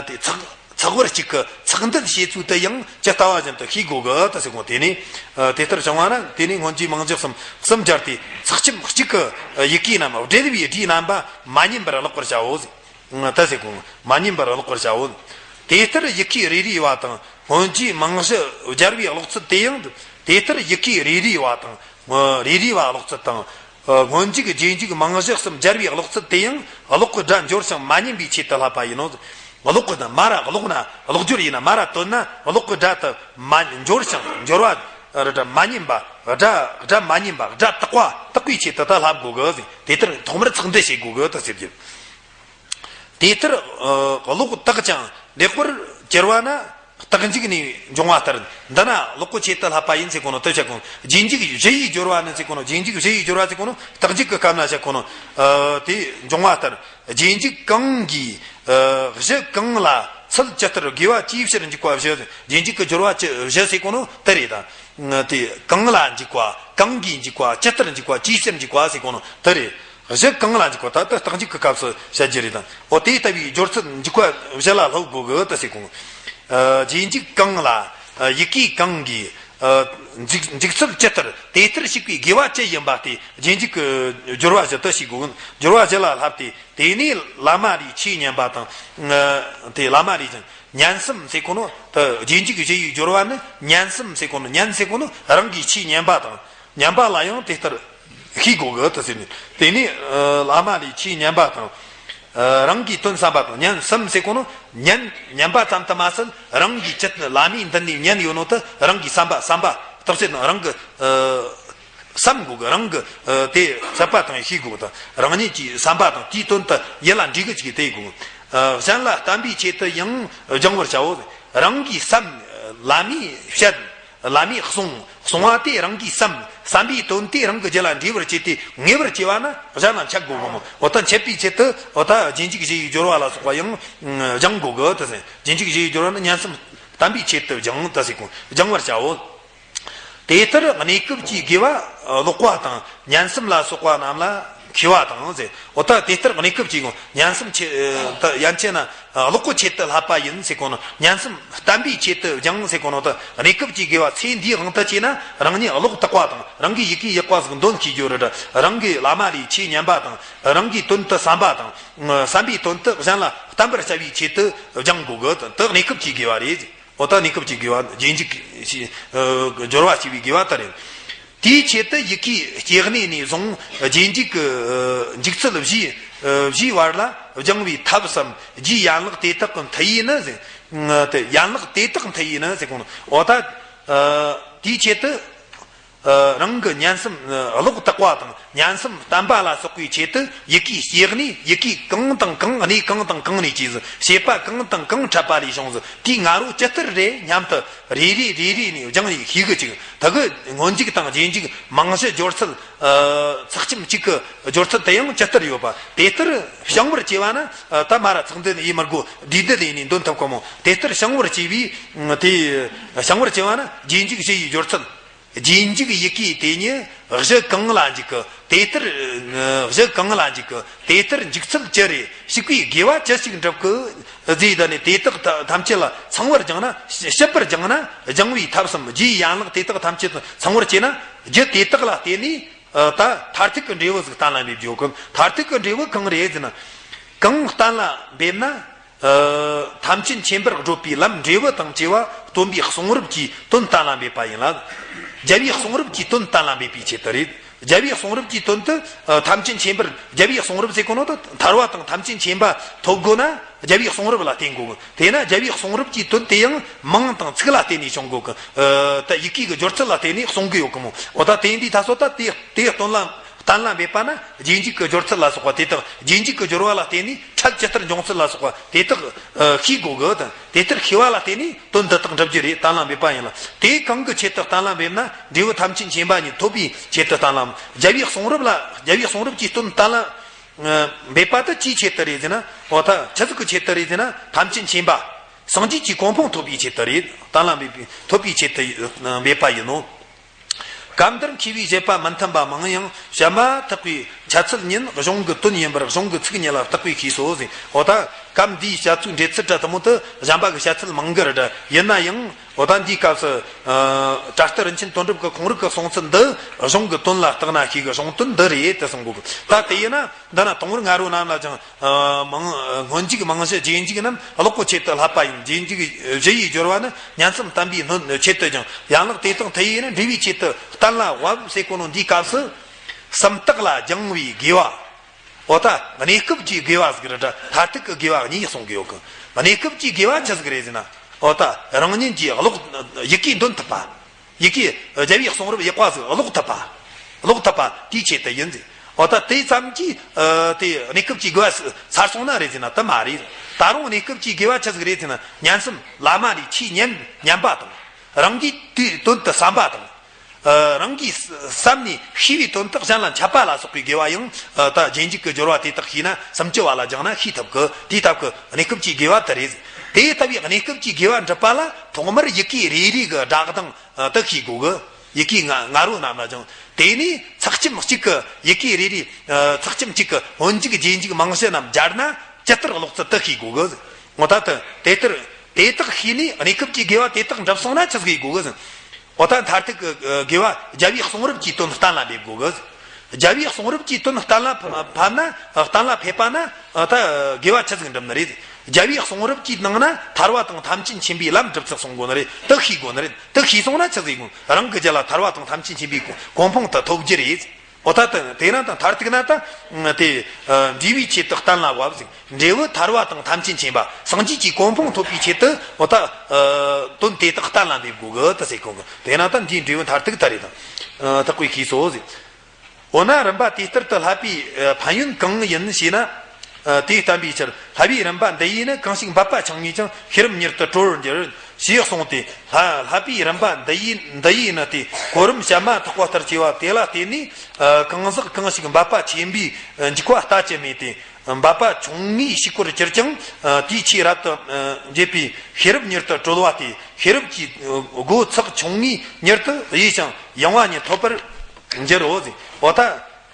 དེ་ཚེག་ཚེག་བར་གཅིག་གི་ཚེག་འདུད་བྱེད་ཚུལ་དུ་ཡང་ཇི་ལྟ་བ་བཞིན་དུ་ཤེས་དགོས་གི་ད་ཟེར་གོ། དེ་ནས་དེ་ལྟར་བྱུང་བ་ན་དེ་ནས་སྔོན་འཇུག་རྨང་གཞི་གསུམ་གསུམ་སྦྱར་ཏེ་ཚེག་ཁྱིམ་གཅིག་གི་ཡི་གེ་རྣམས་འབྲེལ་བའི་སྒྲའི་རྣམ་པ་མ་ཉམས་པར་ཀློག་པར་བྱའོ་ད་ཟེར་གོ། མ་ཉམས་པར་ཀློག་པར་བྱའོ། དེ་ལྟར་ཡི་གེ་རེ་རེ་བ་དང་སྔོན་འཇུག་རྨང་གཞི་སྦྱར་བའི་ཀློག་ཚུལ་དེ་ཡང་དེ་ལྟར་ཡི་གེ་རེ་རེ་བ་དང་རེ་རེ་བ་ཀློག་ཚུལ་དང་། སྔོན་འཇུག་རྗེས་འཇུག་རྨང་གཞི་གསུམ་སྦྱར་བའི་ཀློག་ཚུལ་དེ་ཡང་གློག་གི་སྒྲ་འབྱོར་ཞིང་མ་ཉམས་པའི་ཆེད་དུ་བསླབ་པ་ཡིན་ནོ། གློག་གི་སྒྲ་མ་ར་ཀློག་ན་ཀློག་སྦྱོར་ཡིན་ན་མ་ར་བཏོན་ན་གློག་གི་སྒྲ་དེ་མ་འབྱོར་ཞིང་འབྱོར་བ་ར་སྒྲ་མ་ཉམས་པ་སྒྲ་སྒྲ་མ་ཉམས་པ་སྒྲ་དག་པ་དག་པའི་ཆེད་དུ་ད་བསླབ་དགོས་གི་ཟེར། དེ་ལྟར་ཐོག་མར་ཚེག་འདུད་བྱེད་དགོས་གི་ད་ཟེར་རྒྱུ། དེ་ལྟར་ཨ་གློག་དག་ཀྱང་ལེགས་པར་གྱུར་པ་ན། རྟགས་འཇུག་ནས་འབྱུང་བ་ལྟར། འདི་ན་གློག་གི་ཆེད་དུ་བསླབ་པ་ཡིན་ཟེར་གོ་ནོ་དེ་བཤད་གོ། རྗེས་འཇུག་བཞི་ཡི་སྦྱོར་བ་ནི་ཟེར་གོ་ནོ། རྗེས་འཇུག་བཞི་ཡི་སྦྱོར་བ་ཟེར་གོ་ནོ་རྟགས་འཇུག་གི་སྐབས་ན་བཤད་གོ་ནོ། ཨ་དེ་འབྱུང་བ་ལྟར། རྗེས་འཇུག་གང་གིས་ཨ་གཞི་གང་ལ་ཚུལ་ཇི་ལྟར་དགོས་པ་ཅིའི་ཕྱིར་འཇུག་པ་བཞི། རྗེས་འཇུག་གི་སྦྱོར་བ་བཞི་ཟེར་གོ་ནོ་དེ་རེད་ད། དེ་གང་ལ་འཇུག་པ། གང་གིས་འཇུག་པ། ཇི་ལྟར་འཇུག་པ། ཅིའི་ཕྱིར་འཇུག་པ་ཟེར་གོ་ནོ་དེ་རེད། གཞི་གང་ལ་འཇུག་པ། ད་ལྟ་རྟགས་འཇུག་གི་སྐབས་སུ་བཤད་རྒྱུ་རེད་དང་། འོ་དེ་ལྟ་བུའི་སྦྱོར་ཚུལ་འཇུག་པ་བཞི་ལ་སློབ་དགོས་གི་ད་ཟེར་གོ། ཨ་རྗེས་འཇུག་གང་ལ་ཨ་ཡི་གེ་གང་གིས་ཨ་འཇུག་འཇུག་ཚུལ་ཇི་ལྟར་དེ་ལྟར་ཞིག་པའི་དགོས་པ་ཅི་ཡིན་པ་དེ་རྗེས་འཇུག་གི་སྦྱོར་བ་བཞི་དུ་ཞིག་དགོས། སྦྱོར་བ་བཞི་ལ་བསླབ་སྟེ། དེ་ནས་བླ་མ་ལས་ཆོས་ཉན་པ་དང་། ཨ་དེ་བླ་མ་ལས་ཀྱང་ཉན་བསམ་ཟེར་གོ་ནོ། ད་རྗེས་འཇུག་བཞི་ཡི་སྦྱོར་བ་ནི་ཉན་བསམ་ཟེར་གོ་ནོ། ཉན་ཟེར་གོ་ནོ་རང་གིས་ཆོས་ཉན་པ་དང་། ཉན་པ་ལ་ཡང་དེ་ལྟར་ཤེས་དགོས་གི་ད་ཟེར་ནས། དེ་ནས་ཨ་བླ་མ་ལས་ཆོས་ཉན་པ་དང་། ཨ་རང་གིས་དོན་བསམ་པ་དང་། ཉན་བསམ་ཟེར་གོ་ནོ་ཉན་ཉན་པ་ཙམ་དུ་མ་ཟད་རང་གིས་ཅི་བླ་མའི་མདུན་ནས་ཉན་ཡོད་ནོ་དེ་རང་གིས་བསམ་པ་བསམ་པ་རྟོགས་ཚད་དང་རང་གི་ཨ་བསམ་དགོས་གི། རང་གི་ཨ་དེ་བསམ་པ་དང་ཤེས་དགོས་དང་། རང་ཉིད་ཀྱི་བསམ་པ་དང་དེའི་དོན་དུ་ཡིད་ལ་འདྲེས་གི་ཅིག་དེ་དགོས། ཨ་གཞན་ལ་བསྟན་པའི་ཆེད་དུ་ཡང་སྦྱང་བར་བྱའོ། རང་གིས་བསམ། བླ་མས་བཤད། བླ་མས་གསུངས། གསུང་བ་དེ་རང་གིས་བསམ། བསམ་པའི་དོན་དེ་རང་གི་རྒྱུད་ལ་འདྲེས་པར་བྱས་ཏེ་ངེས་པར་བྱས་པ་ན་གཞན་ལ་འཆད་དགོས་གི་མོ། འོ་ད་འཆད་པའི་ཆེད་དུ་འོ་ད་རྗེས་འཇུག་བཞི་ཡི་སྦྱོར་བ་ལ་སོགས་པ་ཡང་སྦྱང་དགོས་གི་ད་ཟེར། རྗེས་འཇུག་བཞི་ཡི་སྦྱོར་བ་ནི་ཉན་བསམ་བསྟན་པའི་ཆེད་དུ་སྦྱང་ད་ཟེར་གོ། སྦྱང་བར་བྱའོ། དེ་ལྟར་གནས་སྐབས་ཀྱི་དགེ་བ་ཀློག་པ་དང་ཉན་བསམ་ལ་སོགས་པ་རྣམས་ལ་མཁས་པ་དང་ཟེར། འོ་ད་དེ་ལྟར་གནས་སྐབས་ཀྱི་ཉན་བསམ་ཆེད་ད་ཡན་ཆད་ན་ཀློག་གི་ཆེད་དུ་བསླབ་པ་ཡིན་ཟེར་གོ་ནོ། ཉན་བསམ་བསྟན་པའི་ཆེད་དུ་སྦྱང་ཟེར་གོ་ནོ། ད་གནས་སྐབས་ཀྱི་དགེ་བ་ཚེ་འདིའི་དབང་དུ་བྱས་ན་རང་ཉིད་ཀློག་དག་པ་དང་རང་གི་ཡི་གེ་ཡག་པ་ཟིག་འདོན་ཤེས་རྒྱུ་རེད། རང་གི་བླ་མ་ལས་ཆོས་ཉན་པ་དང་རང་གི་དོན་དུ་བསམ་པ་དང་བསམ་པའི་དོན་དུ་གཞན་ལ་བསྟན་པར་བྱ་བའི་ཆེད་དུ་སྦྱང་དགོས་གི། ད་གནས་སྐབས་ཀྱི་དགེ་བ་རེད། འོ་ད་གནས་སྐབས་ཀྱི་དགེ་བ་རྗེས་འཇུག་སྦྱོར་བ་བྱས་པའི་དགེ་བ་ལྟར་ཡིན། དེའི་ཆེད་དུ་ཡི་གེའི་སྐྱེ་གནས་ནས་བཟུང་རྗེས་འཇུག་གི་འཇུག་ཚུལ་བཞིའི་བཞིའི་བར་ལ་སྦྱང་བའི་ཐབས་སམ་རྒྱུའི་ཡན་ལག་དེ་དག་གི་མཐུ་ཡིས་ནི་ཟེར། དེ་ཡན་ལག་དེ་དག་མཐུ་ཡིས་ནི་ཟེར་གོ་ནོ། འོ་ད་དེའི་ཆེད་དུ། རང་གི་ཉན་བསམ་ཀློག་དག་པ་དང་ཉན་བསམ་བསྟན་པ་ལ་སོགས་པའི་ཆེད་དུ་ཡི་གེའི་སྐྱེ་གནས། ཡི་གེ་གང་དང་གང་། གནས་གང་དང་གང་ནས་སྐྱེས་ཟིན། བྱེད་པ་གང་དང་གང་འཕྲད་པ་ལས་བྱུང་ཟིན། དེའི་ང་རོ་ཇི་ལྟར་རེད་སྙམ་དུ་རེ་རེ་རེ་རེ་ནས་སྦྱངས་ནས་ཤེས་གི་ཅིག་ད་གི་སྔོན་འཇུག་དང་རྗེས་འཇུག་རྨང་གཞི་སྦྱོར་ཚུལ། ཚེག་ཁྱིམ་གཅིག་གི་སྦྱོར་ཚུལ་དེ་ཡང་ཇི་ལྟར་ཡོད་པ་དེ་ལྟར་བྱང་བར་བྱས་པ་ན་ད་མ་ར་ཚེག་འདི་ནས་ཡེ་མི་དགོས། འདི་འདི་ལས་ནས་འདོན་ཐུབ་གོ་མོ། དེ་ལྟར་བྱང་བར་བྱས་པའི་དེ་བྱང་བར་བྱས་པ་ན་རྗེས་འཇུག་བཞི་ཡི་སྦྱོར་ཚུལ། རྗེས་འཇུག་ཡི་གེ་དེ་ཉིད་གཞི་གང་ལ་འཇུག་གི། དེ་ལྟར་གཞི་གང་ལ་འཇུག་གི། དེ་ལྟར་འཇུག་ཚུལ་ཅི་རེད། ཞིག་པའི་དགེ་བ་ཅི་ཞིག་འགྲུབ་གི་ཟེར། ད་ནི་དེ་དག་ཐམས་ཅད་ལ་ཚང་བར་སྦྱངས་ན། ཞིབ་པར་སྦྱངས་ན་སྦྱང་བའི་ཐབས་སམ་རྒྱུའི་ཡན་ལག་དེ་དག་ཐམས་ཅད་ཚང་བར་བྱས་ན་རྒྱུ་དེ་དག་ལ་བརྟེན་ནས་ད་མཐར་ཐུག་གི་འབྲས་བུ་ཟིག་གཏན་ལ་འབེབས་རྒྱུ་གི། མཐར་ཐུག་གི་འབྲས་བུ་གང་རེད་ཟེར་ན། གང་གཏན་ལ་འབེབས་ན། ཐམས་ཅད་མཁྱེན་པར་བགྲོད་པའི་ལམ་འབྲས་བུ་དང་བཅས་པ་སྟོན་པའི་གསུང་རབ་ཀྱི་དོན་གཏན་ལ་འབེབས་པ་ཡིན་ལ། རྒྱལ་བའི་གསུང་རབ་ཀྱི་དོན་གཏན་ལ་འབེབས་པའི་ཆེད་དུ་རེད། རྒྱལ་བའི་གསུང་རབ་ཀྱི་དོན་དུ་ཐམས་ཅད་མཁྱེན་པར། རྒྱལ་བའི་གསུང་རབ་ཟེར་གོ་ནོ་ད་ཐར་བ་དང་ཐམས་ཅད་མཁྱེན་པ་ཐོབ་དགོས་ན་རྒྱལ་བའི་གསུང་རབ་ལ་བརྟེན་དགོས་གི། དེས་ན་རྒྱལ་བའི་གསུང་རབ་ཀྱི་དོན་དེ་ཡང་མིང་དང་ཚིག་ལ་བརྟེན་ནས་བྱུང་དགོས་གི། ད་ཡི་གེ་གི་སྦྱོར་ཚུལ་ལ་བརྟེན་ནས་གསུང་གི་ཡོད་གི་མོ། འོ་ད་དེ་འདི་ད་སོ་ད་དེ་དེ་སྟོན་ལ། གཏན་ལ་འབེབས་པ་ན་རྗེས་འཇུག་གི་སྦྱོར་ཚུལ་ལ་སོགས་པ་དེ་དག་རྗེས་འཇུག་གི་སྦྱོར་བ་ལ་བརྟེན་ནས་ཕྲད་ཇི་ལྟར་འབྱུང་ཚུལ་ལ་སོགས་པ་དེ་དག་ཤེས་དགོས་གི་དང་། དེ་ལྟར་ཤེས་པ་ལ་བརྟེན་ནས་དོན་འདི་དག་འགྲུབ་རྒྱུ་རེད། གཏན་ལ་འབེབས་པ་ཡིན་ལ། དེ་གང་གི་ཆེད་དུ་གཏན་ལ་འབེབས་ན། འབྲས་བུ་ཐམས་ཅད་མཁྱེན་པ་ཉིད་ཐོབ་པའི་ཆེད་དུ་གཏན་ལ། རྒྱལ་བའི་གསུང་རབ་ལ། རྒྱལ་བའི་གསུང་རབ་ཀྱི་དོན་གཏན་ལ་འབེབས་པ་དེ་ཅིའི་ཆེད་དུ་རེད་ཟེར་ན། འོ་ད་ཆི་ཟིག་གི་ཆེད་དུ་རེད་ཟེར་ན། ཐམས་ཅད་མཁྱེན་པ། སངས་རྒྱས་ཀྱི་གོ་འཕང་ཐོབ་པའི་ཆེད་དུ་རེད། གཏན་ལ་འབེབས་པའི་ཐོབ་པའི་ཆེད་དུ་འབེབས་པ་ཡིན་ནོ། སྐབས་འདིར་མཁས་པའི་བཞེད་པ་མི་མཐུན་པ་མང་ཡང་། བཤད་མ་ཐག་པའི་འཆད་ཚུལ་ཉིད་གཞུང་གི་དོན་ཡིན་པར་གཞུང་གི་ཚིག་ཉིད་ལ་བརྟག་པས་ཤེས་སོ་ཟེར། འོ་ད་སྐབས་འདིའི་བཤད་ཚུལ་འགྲེལ་ཚུལ་འདྲ་དེ་མོ་དེ་གཞན་པ་གི་བཤད་ཚུལ་མང་གི་རེད་འདྲ། ཡིན་ན་ཡང་འོ་ད་འདིའི་སྐབས་སུ་ཨ་བྲ་སྟི་རིན་ཆེན་དོན་གྲུབ་ཀྱི་ཁོང་རང་གི་གསུང་ཚུལ་འདི་གཞུང་གི་དོན་ལ་བརྟགས་ན་ཤེས་གི། གཞུང་དོན་འདི་རེད་དེ་གསུང་གོ་གི། ད་དེ་ཡིན་ན། འདི་ན་དང་པོར་ང་རོ་རྣམས་ལ་ཀྱང་། ཨ་མང་། སྔོན་འཇུག་མང་བཞི་རྗེས་འཇུག་རྣམས་ཀློག་པའི་ཆེད་དུ་བསླབ་པ་ཡིན། རྗེས་འཇུག་བཞི་ཡི་སྦྱོར་བ་ནི་ཉན་བསམ་བསྟན་པའི་སྣོད་ཆེད་དུ་ཀྱང་། ཡན་ལག་དེ་དག་མཐུ་ཡིས་ནི་འབྲས་བུའི་ཆེད་དུ་གཏན་ལ་དབབ་ཟེར་གོ་ནོ་འདིའི་སྐབས་སུ། སུམ་རྟགས་ལ་སྦྱང་བའི་དགེ་བ། འོ་ད་གནས་སྐབས་ཀྱི་དགེ་བ་ཟིག་རེད་འདྲ། མཐར་ཐུག་གི་དགེ་བ་གཉིས་གསུང་གི་ཡོད་གི། གནས་སྐབས་ཀྱི་དགེ་བ་ཆི་ཟིག་རེད་ཟེར་ན། འོ་ད་རང་ཉིད་ཀྱིས་ཀློག། ཡི་གེ་འདོན་ཐུབ་པ། ཡི་གེ། རྒྱལ་བའི་གསུང་རབ་ཡག་པ་ཟིག་ཀློག་ཐུབ་པ། ཀློག་ཐུབ་པ་དེའི་ཆེད་དུ་ཡིན་ཟེར། འོ་ད་དེ་ཙམ་གྱིས་ཨ་དེ་གནས་སྐབས་ཀྱི་དགེ་བ་ཚར་སོང་ན་རེད་ཟེར་ན་དེ་མ་རེད། ད་རུང་གནས་སྐབས་ཀྱི་དགེ་བ་ཆི་ཟིག་རེད་ཟེར་ན། ཉན་བསམ། བླ་མ་ལས་ཆོས་ཉན་ཉན་པ་དང་། རང་གིས་དེའི་དོན་དུ་བསམ་པ་དང་། ཨ་རང་གིས་བསམ་ནས་ཤེས་པའི་དོན་དག་གཞན་ལ་འཆད་པ་ལ་སོགས་པའི་དགེ་བ་ཡང་། ཨ་ད་རྗེས་འཇུག་གི་སྦྱོར་བ་དེ་དག་ཤེས་ན། སུམ་ཅུ་པ་ལ་སྦྱངས་ན་ཤེས་ཐུབ་གི། དེ་ལྟ་བུའི་གནས་སྐབས་ཀྱི་དགེ་བ་དེ་རེད། དེ་ལྟ་བུའི་གནས་སྐབས་ཀྱི་དགེ་བ་འགྲུབ་པ་ལ་ཐོག་མར་ཡི་གེ་རེ་རེ་གི་སྒྲ་གདངས་ཨ་དེ་ཤེས་དགོས་གི། ཡི་གེ་ང་ང་རོ་རྣམས་ལ་སྦྱངས། དེ་ནས་ཚེག་ཁྱིམ་གཅིག་གི་ཡི་གེ་རེ་རེ། ཨ་ཚེག་ཁྱིམ་གཅིག་གི་སྔོན་འཇུག་རྗེས་འཇུག་མང་བཞི་རྣམས་སྦྱར་ན་ཇི་ལྟར་ཀློག་ཚུལ་དེ་ཤེས་དགོས་གི། འོ་ད་དེ་དེ་ལྟར་དེ་དག་ཤེས་ནས་གནས་སྐབས་ཀྱི་དགེ་བ་དེ་དག་འགྲུབ་སོང་ན་ཆི་ཟིག་ཡེད་དགོས་གི། འོ་ད་མཐར་ཐུག་གི་དགེ་བ་རྒྱལ་བའི་གསུང་རབ་ཀྱི་དོན་གཏན་ལ་འབེབས་དགོས་གི། རྒྱལ་བའི་གསུང་རབ་ཀྱི་དོན་གཏན་ལ་ཕབ་ན། གཏན་ལ་ཕེབས་པ་ན་ད་དགེ་བ་ཆི་ཟིག་འགྲུབ་ནི་རེད། རྒྱལ་བའི་གསུང་རབ་ཀྱི་ནང་ན་ཐར་བ་དང་ཐམས་ཅད་མཁྱེན་པའི་ལམ་སྒྲུབ་ཚུལ་གསུང་དགོས་ནི་རེད། དེ་ཤེས་དགོས་ནི་རེད། དེ་ཤེས་སོང་ན་ཆི་ཟིག་ཡེད་དགོས། རང་གི་རྒྱུད་ལ་ཐར་བ་དང་ཐམས་ཅད་མཁྱེན་པའི་གོ་གོ་འཕང་དེ་ཐོབ་རྒྱུ་རེད། འོ་ད་དེ་དེ་རིང་དང་མཐར་ཐུག་ན་ད་དེ་འབྲས་བུའི་ཆེད་དུ་གཏན་ལ་དབབ་ཟེར། འབྲས་བུ་ཐར་བ་དང་ཐམས་ཅད་མཁྱེན་པ། སངས་རྒྱས་ཀྱི་གོ་འཕང་ཐོབ་པའི་ཆེད་དུ། འོ་ད་དོན་དེ་དག་གཏན་ལ་འབེབས་དགོས་གི་དེ་ཟེར་གོ་གི། དེས་ན་ད་འདིའི་འབྲས་བུ་མཐར་ཐུག་ད་རེད་དང་། ཐག་པས་ཤེས་སོ་ཟེར། འོ་ན་རིམ་པ་དེ་ལྟར་དུ་བསླབ་པའི་ཕན་ཡོན་གང་ཡིན་ཞེ་ན། དེ་བསྟན་པའི་ཕྱིར་བསླབ་པའི་རིམ་པ་འདི་ཡིས་ནི། གང་ཞིག་འབད་པ་ཆུང་ངུས་ཀྱང་། ཤེས་རབ་མྱུར་དུ་གྲོལ་བར་འགྱུར། ཞེས་གསུངས་ཏེ། བསླབ་པའི་རིམ་པ་འདི་ཡིས་འདི་ཡིས་ནི་སྟེ། གོ་རིམ་བཤད་མ་ཐག་པ་ལྟར་བྱས་པ་དེ་ལ་བརྟེན་ནས། གང་ཟག་གང་ཞིག་འབད་པ་ཆེན་པོས་འཇུག་པ་ལྟ་ཅི་སྨོས་ཏེ། འབད་པ་ཆུང་ངུས་ཞིག་པར་གྱུར་ཀྱང་། དེའི་ཆོས་རབ་ཏུ་འབྱེད་པའི་ཤེས་རབ་མྱུར་དུ་གྲོལ་བ་སྟེ། ཤེས་རབ་ཀྱི་སྒོ་ཚེགས་ཆུང་ངུས་མྱུར་དུ་དབྱེ་ཞིང་ཡངས་པ་ཉིད་ཐོབ་པར་འགྱུར་རོ་ཟེར། འོ་ད་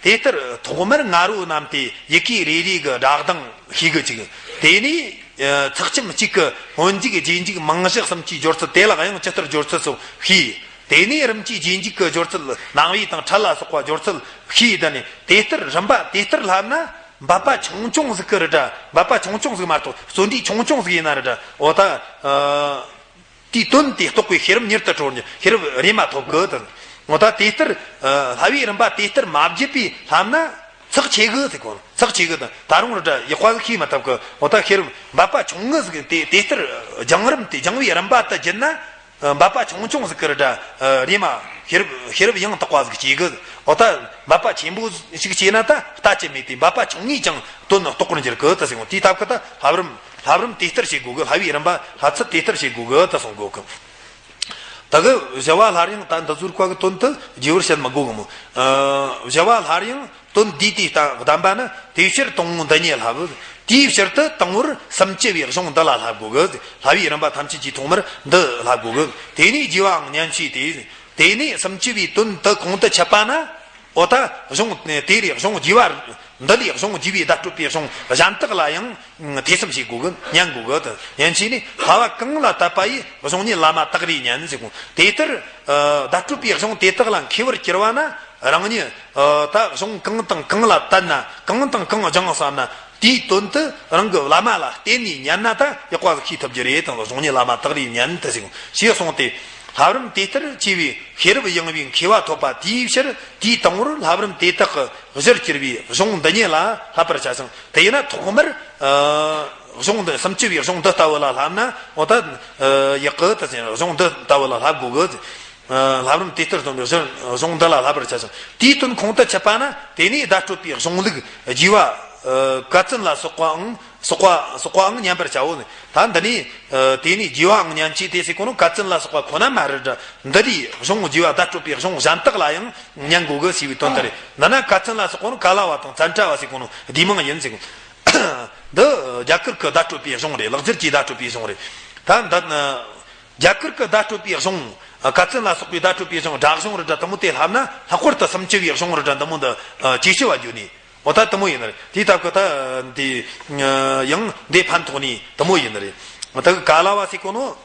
དེ་ལྟར་ཐོག་མར་ང་རོ་རྣམས་ཏེ་ཡི་གེ་རེ་རེ་གི་སྒྲ་གདངས་ཤེས་གི་ཅིག། དེ་ནས་ཚེགས་ཁྱིམ་གཅིག་གི་སྔོན་འཇུག་རྗེས་འཇུག་མང་བཞི་གསུམ་གྱི་སྦྱོར་ཚུལ། དེ་ལ་དབྱངས་ཇི་ལྟར་སྦྱོར་ཚུལ་སོགས་ཤེས། དེ་ནས་རིམ་གྱིས་རྗེས་འཇུག་གི་སྦྱོར་ཚུལ། སྣང་བའི་དང་ཕྲད་ལ་སོགས་པ་སྦྱོར་ཚུལ་ཤེས། དེ་ནས་དེ་ལྟར་རིམ་པ་དེ་ལྟར་བསླབ་ན། འབད་པ་ཆུང་ཆུང་ཟིག་གི་རེད་འདྲ། འབད་པ་ཆུང་ཆུང་ཟིག་མ་གཏོགས། བརྩོན་འགྲུས་ཆུང་ཆུང་ཟིག་ཡིན་ན་རེད་འདྲ། འོ་ད་ཨ་དེའི་དོན་དེ་རྟོགས་པའི་ཤེས་རབ་མྱུར་དུ་གྲོལ་ནས་ཤེས་རབ་རེམ་མ་ཐོབ་གི་དང་། འོ་ད་དེ་ལྟར་ཨ་བསླབ་པའི་རིམ་པ་དེ་ལྟར་མ་བརྒྱུད་པའི་བསླབ་ན་ཚེགས་ཆེ་གི་ཟེར་གོ། ཚེགས་ཆེ་གི་དང་། ད་རུང་རེད་འདྲ་ཡག་པ་ཟིག་ཤེས་མི་ཐུབ་གི། འོ་ད་ཤེས་རབ་འབད་པ་ཆུང་ངུ་ཟིག་དེ་དེ་ལྟར་སྦྱང་རིམ་དེ་སྦྱང་བའི་རིམ་པ་དེ་བརྒྱུད་ན། འབད་པ་ཆུང་ཆུང་ཟིག་གི་རེད་འདྲ། རེམ་མ་ཤེས་རབ་ཤེས་རབ་ཡང་དག་པ་ཟིག་སྐྱེ་གི། འོ་ད་འབད་པ་ཆེན་པོ་ཞིག་བྱས་ན་ད་ལྟ་ཅི་སྨོས་ཏེ། འབད་པ་ཆུང་ངུས་ཀྱང་དོན་རྟོགས་པར་འགྱུར་གི་དེ་ཟེར་གོ། དེའི་སྟབས་ཀྱིས་ད་བསླབ་རིམ་བསླབ་རིམ་དེ་ལྟར་བྱེད་དགོས་གི། བསླབ་པའི་རིམ་པ་བསླབ་ཚུལ་དེ་ལྟར་བྱེད་དགོས་གི་དེ་གསུང་གོ་གི། ད་གི་བཞི་པ་སླར་ཡང་ད་འདི་ཚོའི་སྐོར་གི་དོན་དེ་རྒྱས་པར་བཤད་མི་དགོས་གི་མོ། ཨ་བཞི་པ་སླར་ཡང་དོན་འདིའི་དེ་ལྟ་བསྡམས་པ་ན། དེའི་ཕྱིར་དང་པོ་འདི་ཉིད་བསླབ། དེའི་ཕྱིར་དུ་དང་པོར་སུམ་ཅུ་པའི་གཞུང་འདི་ལ་བསླབ་དགོས་གི། བསླབ་པའི་རིམ་པ་ཐམས་ཅད་ཀྱི་ཐོག་མར་འདི་བསླབ་དགོས་གི། དེ་ནས་རྒྱས་པའང་ཉན་ཞུས་ཏེ། དེ་ནས་སུམ་ཅུ་པའི་དོན་དེ་གོང་དུ་ཆུད་པ་ན། འོ་ད་གཞུང་དེ་ལས་གཞུང་རྒྱས་པ། འདི་ལས་གཞུང་རྒྱས་པའི་བརྡ་སྤྲོད་པའི་གཞུང་གཞན་དག་ལ་ཡང་ཐོས་བསམ་བྱེད་དགོས་གི། ཉན་དགོས་གི། དེ་ཉན་བྱས་ནས། བསླབ་པ་གང་ལ་དད་པ་ཡིས། གཞུང་ཉིད་བླ་མ་དག་རེ་ཉན་ཟེར་གོ། དེ་ལྟར་ཨ་བརྡ་སྤྲོད་པའི་གཞུང་དེ་དག་ལ་མཁས་པར་གྱུར་པ་ན། རང་ཉིད་ཨ་ད་གཞུང་གང་དང་གང་ལ་དད་ན། གང་དང་གང་སྦྱང་བསམ་ན། དེའི་དོན་དེ་རང་གི་བླ་མ་ལ་བརྟེན་ནས་ཉན་ན་ད་ཡག་པ་ཟིག་ཤེས་ཐུབ་རྒྱུ་རེད་དང་། གཞུང་ཉིད་བླ་མ་དག་རེ་ཉན་དེ་ཟེར་གོ། ཞེས་གསུངས་ཏེ། བསླབ་རིམ་དེ་ལྟར་བྱས་པའི་ཤེས་རབ་ཡངས་པའི་མཁས་པ་ཐོབ་པ་དེའི་ཕྱིར། དེའི་དང་པོར་བསླབ་རིམ་དེ་དག་གི་གཞིར་གྱུར་པའི་གཞུང་འདི་ཉིད་ལ་བསླབ་པར་བྱ་ཞིང་། དེ་ཡིན་ན་ཐོག་མར་ཨ་གཞུང་འདི་སུམ་ཅུ་པའི་གཞུང་འདི་ལྟ་བུ་ལ་བསླབ་ན། འོ་ད་ཨ་ཡག་གི་དེ་ཟེར། གཞུང་འདི་ལྟ་བུ་ལ་བསླབ་དགོས་གི། ལྷ་རམས་དེ་ལྟར་སྟོན་པའི་གཞུང་འདི་ལ་བསླབ་པར་བྱ་ཞིང་། དེའི་དོན་ཁོང་དུ་ཆུད་པ་ན། དེ་ནས་བརྡ་སྤྲོད་པའི་གཞུང་ལུགས་རྒྱས་པ་ཀ་ཙན་ལ་སོགས་པའང་སོགས་པ་སོགས་པའང་ཉན་པར་བྱའོ། ད་འདི་ནས་དེ་ནས་རྒྱས་པའང་ཉན་གྱི་དེ་ཟེར་གོ་ནོ་ཀ་ཙན་ལ་སོགས་པ་ཁོ་ན་མ་རེད་དྲ། འདི་ལས་གཞུང་རྒྱས་པ་བརྡ་སྤྲོད་པའི་གཞུང་གཞན་དག་ལ་ཡང་ཉན་དགོས་གི་ཞེས་པའི་དོན་དེ་རེད། འདི་ན་ཀ་ཙན་ལ་སོགས་པ་ནི་ག་ལ་བ་དང་ཙན་དྲ་བ་ཟེར་གོ་ནོ་བསྡུས་མིང་ཡིན་ཟེར་གོ། འདི་རྒྱ་གར་གྱི་བརྡ་སྤྲོད་པའི་གཞུང་རེད། ལེགས་སྦྱར་གྱི་བརྡ་སྤྲོད་པའི་གཞུང་རེད། ད་འདི་རྒྱ་གར་གྱི་བརྡ་སྤྲོད་པའི་གཞུང་། ཀ་ཙན་ལ་སོགས་པའི་བརྡ་སྤྲོད་པའི་གཞུང་སྒྲ་གཞུང་རེད་དྲ་དེ་མོ་དེ་བསླབ་ན། ལྷག་པར་དུ་སུམ་ཅུ་པའི་གཞུང་རེད་དྲ་འདི་མོ་འདི་ཇེ་ཆེ་བ་འགྱོ་ནི། འོ་ད་དེ་མོ་ཡིན་ནི་རེད། དེའི་སྟབས་ཀྱིས་ད་འདི་ཡང་འདི་ཕན་ཐོགས་ནི་དེ་མོ་ཡིན་ནི་རེད། ད་ག་ལ་བ་ཟེར་གོ་ནོ་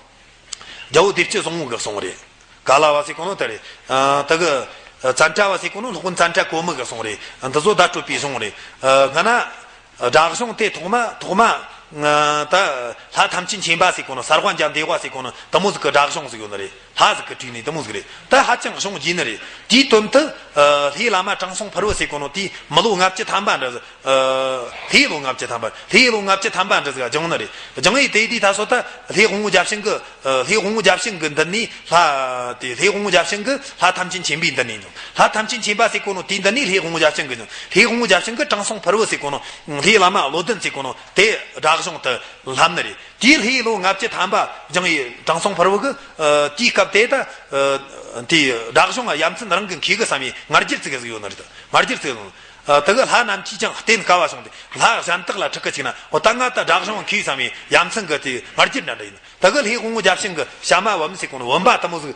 རྒྱལ་པོ་སྡེ་བཅུ་བཟང་པོ་གི་གསུང་རེད། ག་ལ་བ་ཟེར་གོ་ནོ་དེ་རེད། ད་གི་ཙན་དྲ་བ་ཟེར་གོ་ནོ་སློབ་དཔོན་ཙན་དྲ་གོ་མི་གི་གསུང་རེད། འདི་ཚོ་བརྡ་སྤྲོད་པའི་གཞུང་རེད། སྔ་ན་སྒྲ་གཞུང་དེ་ཐོག་མ་ཐོག་མ་ད་ལྷ་ཐམས་ཅད་མཁྱེན་པ་ཟེར་གོ་ནོ་ས་དབང་རྒྱ་འདས་པ་ཟེར་གོ་ནོ་དེ་མོ་ཟིག་གི་སྒྲ་གཞུང་ཟིག་ཡོད་ནི་རེད། ལྷ་ཟིག་གི་བྲིས་ནི་དེ་མོ་ཟིག་རེད། ད་ཧ་ཅང་གཞུང་རྒྱས་ནི་རེད། དེའི་དོན་དུ་ལྷའི་བླ་མ་དྲང་སྲོང་ཕུར་བུ་ཟེར་གོ་ནོ་དེས་མི་ལོ་ལྔ་བཅུ་ཐམ་པ་འདྲ་ཟིག་ལྷའི་ལོ་ལྔ་བཅུ་ཐམ་པ། ལྷའི་ལོ་ལྔ་བཅུ་ཐམ་པ་འདྲ་ཟིག་སྦྱངས་ནི་རེད། སྦྱངས་ཡི་དེ་དེའི་ད་སོ་ད་ལྷའི་དབང་པོ་བརྒྱ་བྱིན་གི་ལྷའི་དབང་པོ་བརྒྱ་བྱིན་གི་མདུན་ནས་ལྷ། དེ་ལྷའི་དབང་པོ་བརྒྱ་བྱིན་གི་ལྷ་ཐམས་ཅད་མཁྱེན་པའི་མདུན་ནས་སྦྱངས། ལྷ་ཐམས་ཅད་མཁྱེན་པ་ཟེར་གོ་ནོ་དེའི་མདུན་ནས་ལྷའི་དབང་པོ་བརྒྱ་བྱིན་གི་སྦྱངས། ལྷའི་དབང་པོ་བརྒྱ་བྱིན་གི་དྲང་སྲོང་ཕུར་བུ་ཟེར་གོ་ནོ། ལྷའི་བླ་མ་བློ་ལྡན་ཟེར་གོ་ནོ་དེ་སྒྲ་གཞུང་དུ་བསླབས་ནི་རེད། དེའི་ལྷའི་ལོ་ལྔ་བཅུ་ཐམ་པ་སྦྱངས་ཡི་དྲང་སྲོང་ཕུར་བུ་གི་དེའི་སྐབས་དེ་ད་དེའི་སྒྲ་གཞུང་ཡ་མཚན་རང་གི་མཁས་གི་བསམ་ཡི་ང་རྒྱལ་ཙི་གེ་ཟིག་ཡོད་ནི་རེད། ང་རྒྱལ་ཙི་གེ་ཟིག་དེ་གི་ལྷ་རྣམས་ཀྱིས་ཀྱང་བསྟེན་དཀའ་བ་བྱུང་སྟེ། ལྷ་གཞན་དག་ལ་ཁྲིད་གི་བཅུག་ན། འོ་ད་ང་ད་སྒྲ་གཞུང་མཁས་བསམ་ཡི་ཡ་མཚན་གི་དེ་ང་རྒྱལ་འདྲ་འདྲ་ཡིན། དེ་གི་ལྷའི་དབང་པོ་བརྒྱ་བྱིན་གི་ཞྭ་དམར་བུམ་ཟེར་གོ་ནོ་བུམ་པ་དེ་མོ་ཟིག་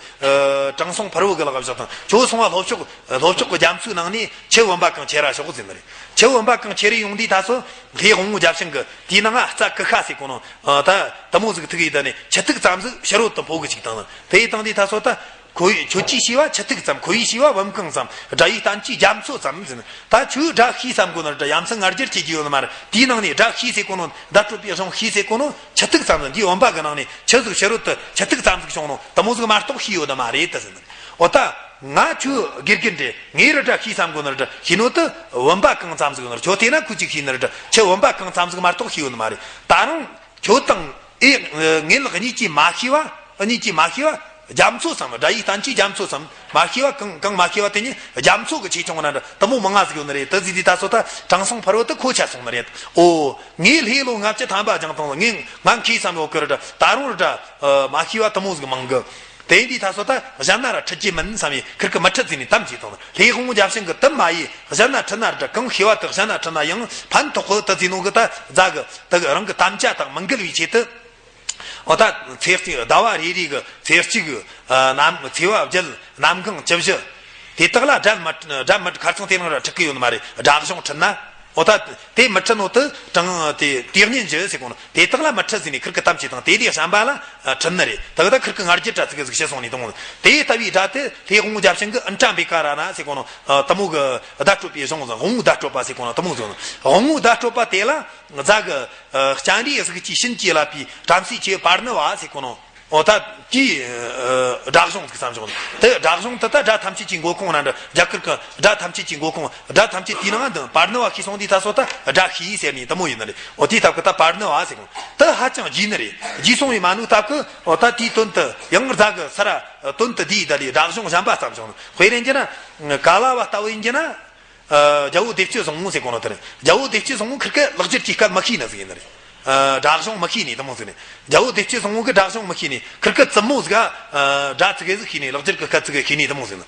དྲང་སྲོང་ཕུར་བུ་གི་ལག་ག་བཞག་དང་། ཁྱོད་སོང་བ་ལྷོ་ཕྱོགས་ལྷོ་ཕྱོགས་གི་རྒྱ་མཚོའི་ནང་ནས་ཆུ་བུམ་པ་གང་ཁྱེར་ར་ཤོག་ཟེར་ནི་རེད། ཆུ་བུམ་པ་གང་ཁྱེར་ཡོང་དུས་ད་སོ་ལྷའི་དབང་པོ་བརྒྱ་བྱིན་གི་དེའི་ནང་ང་རྩྭ་ཀུ་ཤ་ཟེར་གོ་ནོ་ད་དེ་མོ་ཟིག་ཐུག་ཡི་ད་ནི་ཆུ་ཐིགས་ཙམ་ཟིག་ཕྱི་རོལ་དུ་འཕོ་གི་བཅུག་བཏང་ནི། དེ་ཡི་བཏང་དུས་ད་སོ་ད། ཁོ་ཡི་ཁྱོད་ཀྱིས་ཤེས་པ་ཆུ་ཐིགས་ཙམ། ཁོ་ཡིས་ཤེས་པ་བུམ་གང་ཙམ། སྒྲ་ཡི་བསྟན་བཅོས་རྒྱ་མཚོ་ཙམ་ཟེར་ནི། ད་ཁྱོད་སྒྲ་ཤེས་བསམ་གོ་ནི་རེད་དྲ་ཡ་མཚན་ང་རྒྱལ་སྐྱེ་རྒྱུ་ཡོད་ནི་མ་རེད། དེའི་ནང་ནས་སྒྲ་ཤེས་ཟེར་གོ་ནོ་བརྡ་སྤྲོད་པའི་གཞུང་ཤེས་ཟེར་གོ་ནོ་ཆུ་ཐིགས་ཙམ་ཟིག་འདིའི་བུམ་པ་གི་ནང་ནས་ཆུ་ཟིག་ཕྱི་རོལ་དུ་ཆུ་ཐིགས་ཙམ་ཟིག་བྱུང་ནོ་དེ་མོ་ཟིག་མ་གཏོགས་ཤེས་ཡོད་ནི་མ་རེད་ད་ཟེར་ནི། འོ་ད་ང་ཁྱོད་དགེ་རྒན་རེད། ངའི་རུ་སྒྲ་ཤེས་བསམ་གོ་ནི་རེད་དྲ་ཤེས་ནོ་དེ་བུམ་པ་གང་ཙམ་ཟིག་ཡོད་ནི་རེད། ཁྱོད་དེ་ན་ཁོ་ཅིག་ཤེས་ནི་རེད་དྲ་ཆུ་བུམ་པ་གང་ཙམ་ཟིག་མ་གཏོགས་ཤེས་ཡོད་ནི་མ་རེད། ད་རུང་། ཁྱོད་དང་ཨེ་ངའི་ལག་གཉིས་ཀྱིས་མ་ཤེས་པ། ཨ་གཉིས་ཀྱིས་མ་ཤེས་པ་རྒྱ་མཚོ་ཙམ། སྒྲ་ཡི་བསྟན་བཅོས་རྒྱ་མཚོ་ཙམ། མ་ཤེས་པ་གང་གང་མ་ཤེས་པ་དེ་ཉིད་རྒྱ་མཚོ་གི་ཆེ་ཆུང་ན་འདྲ་དེ་མོ་མང་ང་ཟིག་ཡོད་ནི་རེད། དེ་ཟིག་དུས་ད་སོ་ད་དྲང་སྲོང་ཕུར་བུ་དེ་གོ་ཆ་སོང་ནི་རེད། ཨོ། ངས་ལྷའི་ལོ་ལྔ་བཅུ་ཐམ་པ་སྦྱངས་བཏང་། ངས་ང་མཁས་བསམ་ཡོད་གི་རེད་དྲ་ད་རུང་རེད་དྲ་མ་ཤེས་པ་དེ་མོ་ཟིག་མང་གི། དེ་ཡིན་དུས་ད་སོ་ད་གཞན་ན་ར་ཁྲིད་རྒྱུ་མིན་བསམ་ཡི་ཁིར་གི་མི་ཁྲིད་ཟེར་ནས་དམ་བཅས་བཏང་། ལྷའི་དབང་པོ་བརྒྱ་བྱིན་གི་དེ་མ་ཡི་གཞན་ན་ཁྲིད་ན་ར་དྲ་གང་ཤེས་པ་དེ་གཞན་ན་ཁྲིད་ན་ཡང་ཕན་ཐོགས་གི་དེ་ཟེར་ནོ་གི་ད་རྫ་གི་དེ་གི་རང་གི་དམ་བཅའ་དང་མི་འགལ་བའི་ཆེད་དུ། འོ་ད་ཚེས་གཅིག་ཟླ་བ་རེ་རེ་གི་ཚེས་གཅིག་གི་ནམ་ཚེས་པ་བརྒྱད་གནམ་གང་བཅུ་བཞི། དེ་དག་ལ་སྒྲ་མི་སྒྲ་མི་ཁ་རྩང་དེ་རིང་ར་ཁྲིད་གི་ཡོད་ནི་མ་རེད། སྒྲ་གཞུང་ཁྲིད་ན། འོ་ད་དེ་མི་ཁྲིད་ནོ་དེ་དྲང་དེ་དེ་ཉིན་བཞི་ཟེར་གོ་ནོ་དེ་དག་ལ་མི་ཁྲིད་ཟེར་ནས་ཁིར་གི་དམ་བཅས་དང་དེ་དེ་གཞན་པ་ལ་ཁྲིད་ནི་རེད། དེ་གི་ད་ཁིར་གི་ང་རྒྱལ་དྲ་ཚིག་གི་ཟིག་བཤད་སོང་ནས་དང་། དེ་ལྟ་བུའི་སྒྲ་དེ་ལྷའི་དབང་པོ་བརྒྱ་བྱིན་གི་ཨིནྡྲ་བྷེ་ཀ་ར་ན་ཟེར་གོ་ནོ་དེ་མོ་གི་བརྡ་སྤྲོད་པའི་གཞུང་ཟིག་དབང་པོ་བརྡ་སྤྲོད་པ་ཟེར་གོ་ནོ་དེ་མོ་ཟིག་ནོ། དབང་པོ་བརྡ་སྤྲོད་པ་དེ་ལ་རྫ་གི་སྤྱན་རས་གཟིགས་ཀྱི་བྱིན་གྱིས་བརླབས་པའི་བྲམ་ཟེ་ཆེ་བུ་པར་ཎི་བ་ཟེར་གོ་ནོ། འོ་ད་དེའི་སྒྲ་གཞུང་ཟིག་བརྩམས་བྱུང་། དེ་སྒྲ་གཞུང་དེ་ད་སྒྲ་ཐམས་ཅད་ཀྱི་འགོ་ཁུངས་ར་འདྲ། རྒྱ་གར་གྱི་སྒྲ་ཐམས་ཅད་ཀྱི་འགོ་ཁུངས། སྒྲ་ཐམས་ཅད་དེའི་ནང་འདི་པར་ཎི་བ་ཤེས་སོང་དུས་ད་སོ་ད་སྒྲ་ཤེས་ཟེར་ནས་དེ་མོ་ཡིན་ནི་རེད། འོ་དེའི་སྟབས་ཀྱི་ད་པར་ཎི་བ་ཟེར་གོ་དེ་ཧ་ཅང་རྒྱས་ནི་རེད། རྒྱས་སོང་བའི་མ་ནུ་སྟབས་ཀྱི་འོ་ད་དེའི་དོན་དུ་ཡང་རྫ་གི་ས་ར་དོན་དུ་དེའི་ད་ལས་སྒྲ་གཞུང་གཞན་པ་བརྩམས་བྱུང་ནི། དཔེ་རེད་འགྱུར་ན་ག་ལ་བ་ལྟ་བུ་ཡིན་གྱི་ན། རྒྱལ་པོ་སྡེ་བཅུ་བཟང་པོ་ཟེར་གོ་ནོ་དེ་རེད། རྒྱལ་པོ་སྡེ་བཅུ་བཟང་པོ་ཁིར་ཀ་ལེགས་སྦྱར་གྱི་སྐད་མི་ཤེས་ནི་ཟིག་ཡིན་ནི་རེད། སྒྲ་གཞུང་མི་ཤེས་ནི་དེ་མོ་ཟིག་ནི། རྒྱལ་པོ་སྡེ་བཅུ་བཟང་པོ་གི་སྒྲ་གཞུང་མི་ཤེས་ནི། ཁིར་ཀ་བཙུན་མོ་ཟིག་ག་སྒྲ་ཙི་གེ་ཟིག་ཤེས་ནི། ལེགས་སྦྱར་གྱི་སྐད་ཙི་གེ་ཤེས་ནི་དེ་མོ་ཟིག་ནི།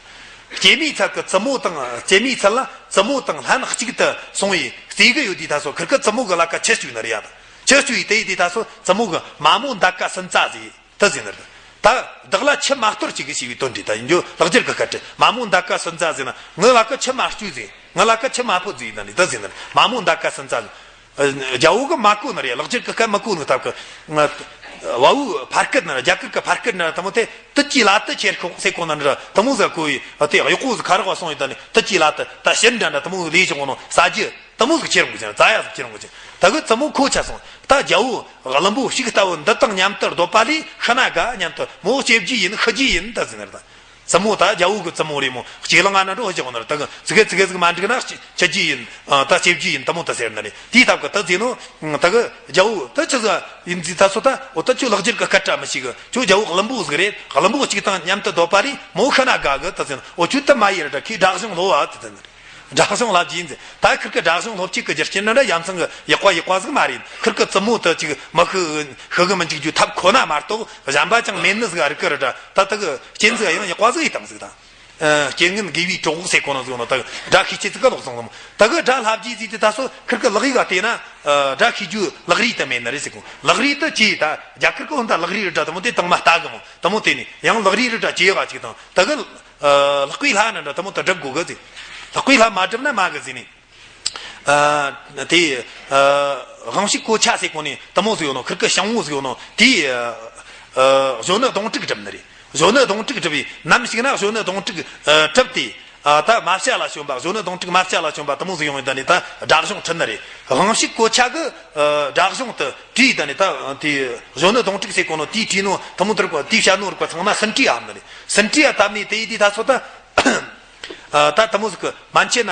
སྐྱེད་མོས་ཚལ་གི་བཙུན་མོ་དང་སྐྱེད་མོས་ཚལ་ལ་བཙུན་མོ་དང་ལྷན་གཅིག་ཏུ་སོང་བའི་རྩེ་གི་ཡོད་དུས་ད་སོ་ཁིར་ཀ་བཙུན་མོ་གི་ལ་ཀ་ཆུ་བསྐྱོད་ནི་རེད་ཡ། ད་ཆུ་བསྐྱོད་ཡི་དེ་ཡི་དུས་ད་སོ་བཙུན་མོ་གི་མ་མོ་འདའ་ཀ་སུན་ཙ་ཟེར། དེ་ཟེར་ནི་རེད། ད་བདག་ལ་ཆུ་མ་གཏོར་ཅིག་གི་ཞེས་པའི་དོན་རེད། ད་ཡིན་རྒྱུ་ལེགས་སྦྱར་གྱི་སྐད་ཀྱི་མ་མོ་འདའ་ཀ་སུན་ཙ་ཟེར་ན་ངའི་ལ་ཀ་ཆུ་མ་བསྐྱོད་ཟེར། ངའི་ལ་ཀ་ཆུ་མ་ཕོད་ཟེར། ད་ནི་དེ་ཟེར་ནི་རེད། མ་མོ་འདའ་ཀ་སུན་ཙ་ཟེར། རྒྱལ་པོ་གི་མ་གོ་ནི་རེད། ལེགས་སྦྱར་གྱི་སྐད་མི་གོ་ནི་སྟབས་ཀྱི། བ་བུ་ཕར་སྐད་ནི་རེད། རྒྱ་གར་གྱི་ཕར་སྐད་ནི་རེད། དེ་མོ་དེ་དུད་ཀྱི་ལ་དུ་ཁྱེར་ཤོག་ཟེར་གོ་ནི་རེད། དེ་མོ་ཟེར་གོ་ཡི་དེ་གཡོག་པོ་ཟིག་ཁ་རག་པ་སོང་ཡི་ད་ནི་དུད་ཀྱི་ལ་དུ་ད་ཤིན་འདྲ་འདྲ་དེ་མོ་ལས་ཤོག་ནོ་ཟ་རྒྱུ། དེ་མོ་ཟིག་ཁྱེར་འོང་གི་ཅན། རྫ་ཡ་ཟིག་ཁྱེར་འོང་གི་ཅན། ད་གི་བཙུན་མོ་ཁོ་ཆ་སོང་། ད་རྒྱལ་པོ་བླུན་པོ་ཞིག་ལྟ་བུ་འདི་དང་མཉམ་དུ་སྡོད་པ་ལས་ཤི་ན་དགའ་སྙམ་དུ་མོ་སྐྱེ་རྒྱུ་ཡིན། ཤི་རྒྱུ་ཡིན། ད་ཟེར་ནི་རེད། བཙུན་མོ་ད་རྒྱལ་པོ་གི་བཙུན་མོ་རེད་མོ། གཅེས་ལང་ང་ན་འགྲོ་ཧི་ཅི་གོ་ན་རེད། ད་གི་ཙི་གེ་ཙི་གེ་ཟིག་མ་འགྲིག་ན་ཅི་ཅི་རྒྱུ་ཡིན། ད་ཅེ་རྒྱུ་ཡིན་དུ་མོ་ད་ཟེར་ན་རེད། དེའི་སྟབས་གི་ད་ཟེར་ནོ། ད་གི་རྒྱལ་པོ་ད་ཆི་ཟིག་ཡིན་ཟིག་ད་སོ་ད་འོ་ད་ཁྱོད་ལག་འཁྱེར་གི་སྐད་སྒྲ་མི་ཤེས་གི། ཁྱོད་རྒྱལ་པོ་བླུན་པོ་ཟིག་རེད། བླུན་པོ་གཅིག་དང་མཉམ་དུ་སྡོད་པ་རེད་མོ། ཤི་ན་དགའ་གི་ད་ཟེར་ནོ། འོ་ཁྱོད་ད་མ་ཡེ་ར་ད་ཁྱོད་དགྲ་གཞུང་ལོ་བ་ད་ཟེར་ནོ། དགྲ་གཞུང་ལབ་རྒྱུ་ཡིན་ཟེར། ད་ཁིར་གི་དགྲ་གཞུང་སློབ་ཁྲིད་གི་རྒྱུ་རྐྱེན་ནི་འདྲ་ཡ་མཚན་གི་ཡག་པ་ཡག་པ་ཟིག་མ་རེད། ཁིར་གི་བཙུན་མོ་དེ་ཅིག་མི་ཤི་ཤི་གི་མི་འཇུག་རྒྱུ་ཐབས་ཁོ་ན་མ་གཏོགས་གཞན་པ་ཅང་མེད་ནི་ཟིག་རིག་གི་རེད་དྲ། ད་དེ་གི་རྐྱེན་ཟིག་ཡང་ཡག་པ་ཟིག་ཡིན་དང་ཟིག་དང་། རྐྱེན་ངན་དགེ་བའི་གྲོགས་ཟེར་གོ་ནོ་ཟིག་ནོ། ད་དགྲ་ཤེས་ཆེ་ཟིག་ག་ལོག་སོང་ཟིག་མོ། ད་གི་དགྲ་ལྷ་རྗེ་ཟིག་དེ་ད་སོ་ཁིར་གི་ལག་ཡིག་ག་བལྟས་ན་དགྲ་ཤེས་རྒྱུ་ལག་རིས་དེ་མེད་ནི་རེད་ཟེར་གོ། ལག་རིས་དེ་ཅི་ད་རྒྱ་གར་གི་འོན་ད་ལག་རིས་རེད་དྲ་དུ་མོ་དེ་དང་མ་ལྟ་གི་མོ། དུ་མོ་དེ་ནི་ཡང་ལག་རིས་རེད་དྲ་ཅི་ཡོད་ག་ཅིག་དང་། ད་གི་ལྷག་པའི་ལྷ་ན་འདྲ་དུ་མོ་དུ་སྒྲུབ་དགོས་གི་ཟེར། ལྷག་པའི་ལྷ་མ་སྒྲུབ་ན་མ་གི་ཟེར་ནི། དེ་དབང་ཕྱུག་གོ་ཆ་ཟེར་གོ་ནི་དུ་མོ་ཟིག་ཡོད་ནོ། ཁིར་གི་ཞང་བོ་ཟིག་ཡོད་ནོ། དེ་གཞོན་ནུ་གདོང་དྲུག་སྒྲུབ་ནི་རེད། གཞོན་ནུ་གདོང་དྲུག་སྒྲུབ་པའི་ནམ་ཞིག་ན་གཞོན་ནུ་གདོང་དྲུག་གྲུབ་སྟེ། ད་མ་བྱ་ལ་བྱོན་པ། གཞོན་ནུ་གདོང་དྲུག་མ་བྱ་ལ་བྱོན་པ་དུ་མོ་ཟིག་ཡོང་ཡིན་ད་ནི་ད་དགྲ་གཞུང་ཁྲིད་ནི་རེད། དབང་ཕྱུག་གོ་ཆ་གི་དགྲ་གཞུང་དུ་བྲིས་ད་ནི་ད་དེ་གཞོན་ནུ་གདོང་དྲུག་ཟེར་གོ་ནོ་དེའི་བྲིས་ནོ་དུ་མོ་དུར་གོ་དེའི་བྱ་ནོ་རིག་པ་ཚང་མ་ཟིན་བྲིས་ཨ་ནི་རེད། ཟིན་བྲིས་ཨ་བཏབ་ནི་དེ་ཡི་དེ་ད་ཚོ་ད། ད་དུ་མོ་ཟིག་གི་མན་ཆད་ན།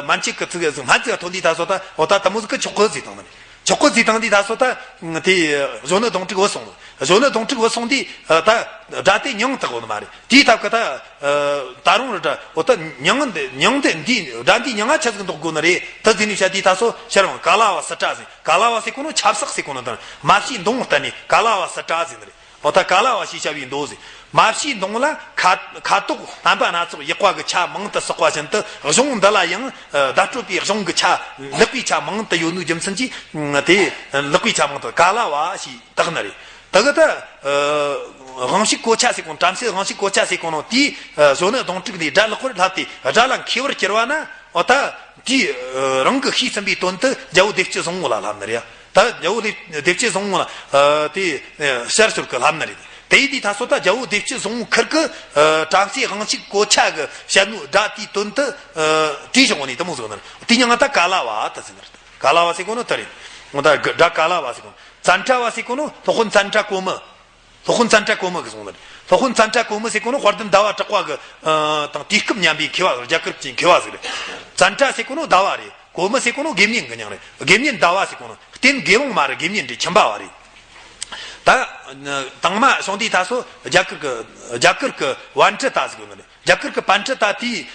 མན་ཆད་གི་ཙི་གི་ཟིག་སྨན་ཙི་ག་ཐོན་དུས་ད་སོ་ད་འོ་ད་དུ་མོ་ཟིག་གི་ཆོག་གི་ཟིག་བཏང་ནི། ཆོག་གི་ཟིག་བཏང་དུས་ད་སོ་ད། དེ་གཞོན་ནུ་གདོང་དྲུག་བུད་སོང་། གཞོན་ནུ་གདོང་དྲུག་བུད་སོང་དུས་ད་དགྲ་དེ་མྱང་བཏགས་གོ་ནི་མ་རེད། དེའི་སྟབས་གི་ད་ད་རུང་རེད་དྲ་འོ་ད་མྱང་འདི་མྱང་འདི་འདི་དགྲ་འདི་མྱང་ང་ཆ་ཟིག་འདོགས་དགོ་ནི་རེད། ད་ཟིག་ནི་བྱ་དུས་ད་སོ་ཤར་བང་ཀ་ལ་བ་སི་ཏྲ་ཟིག་ཀ་ལ་བ་ཟེར་གོ་ནོ་ཆབ་གསག་ཟེར་གོ་ནོ་དང་མ་བྱིའུ་མདུང་བསྟན་ནི་ཀ་ལ་བ་སི་ཏྲ་ཟེར་ནི་རེད། འོ་ད་ཀ་ལ་བ་ཞེས་བྱ་བའི་མདོ་ཟེར། མ་བྱིའུ་མདུང་ལ་ཁ་ཁ་དོག་རྣམ་པ་སྣ་ཚོགས་ཡག་པ་གི་ཆ་མང་དུ་བསགས་པ་བཞིན་དུ་གཞུང་འདི་ལ་ཡང་བརྡ་སྤྲོད་པའི་གཞུང་གི་ཆ་ལེགས་པའི་ཆ་མང་དུ་ཡོད་ནོ་རྒྱུ་མཚན་གྱིས་དེ་ལེགས་པའི་ཆ་མང་དུ་ཀ་ལ་བ་ཞེས་བཏགས་ནི་རེད། ད་གི་ད་དབང་ཕྱུག་གོ་ཆ་ཟེར་གོ་ནོ། བྲམ་ཟེ་དབང་ཕྱུག་གོ་ཆ་ཟེར་གོ་ནོ་དེས་གཞོན་ནུ་གདོང་དྲུག་ནས་དགྲ་ལེགས་པར་བསླབས་ཏེ་དགྲ་ལ་མཁས་པར་གྱུར་པ་ན། འོ་ད་དེས་རང་གི་ཤེས་ཟིན་པའི་དོན་དུ་རྒྱལ་པོ་བདེ་སྤྱོད་བཟང་པོ་ལ་བསླབས་ནི་རེད། ད་རྒྱལ་པོ་བདེ་སྤྱོད་བཟང་པོ་ལ་དེ་ཕྱིར་ཚུར་གི་བསླབས་ནི་རེད། དེ་ཡིན་དུས་ད་སོ་ད་རྒྱལ་པོ་བདེ་སྤྱོད་བཟང་པོ་ཁིར་གི་བྲམ་ཟེ་དབང་ཕྱུག་གོ་ཆ་གི་བཤད་ནོ་དགྲ་དེའི་དོན་དུ་བྲིས་བཞག་ནི་དུ་མོ་ཟིག་ནི་རེད། དེ་མྱིང་ང་ད་ཀ་ལ་བ་ད་ཟེར་ནི་རེད། ཀ་ལ་བ་ཟེར་གོ་ནོ་དེ་རེད། འོ་ད་དགྲ་ཀ་ལ་བ་ཟེར་གོ་ནོ། ཙན་ད་བ་ཟེར་གོ་ནོ་སློབ་དཔོན་ཙན་ད་གོ་མི། སློབ་དཔོན་ཙན་ད་གོ་མི་གི་གསུང་ལ། སློབ་དཔོན་ཙན་ད་གོ་མི་ཟེར་གོ་ནོ་དཔལ་ལྡན་ཟླ་བ་གྲགས་པ་གི་དང་དུས་སྐབས་མཉམ་པའི་མཁས་པ་རྒྱ་གར་གྱི་མཁས་པ་ཟིག་རེད། ཙན་ད་ཟེར་གོ་ནོ་ཟླ་བ་རེད། གོ་མི་ཟེར་གོ་ནོ་དགེ་བསྙེན་གི་མྱིང་རེད། དགེ་བསྙེན་ཟླ་བ་ཟེར་གོ་ནོ་རྟེན་དགེ་སློང་མ་རེད། དགེ་བསྙེན་རེད། ཁྱིམ་པ་བ་རེད། ད་དང་མ་བྱུང་དུས་ད་སོ་རྒྱ་གར་གི་རྒྱ་གར་གི་པཎྜི་ཏ་ཟིག་ཡོད་ནི་རེད། རྒྱ་གར་གི་པཎྜི་ཏ་དེས་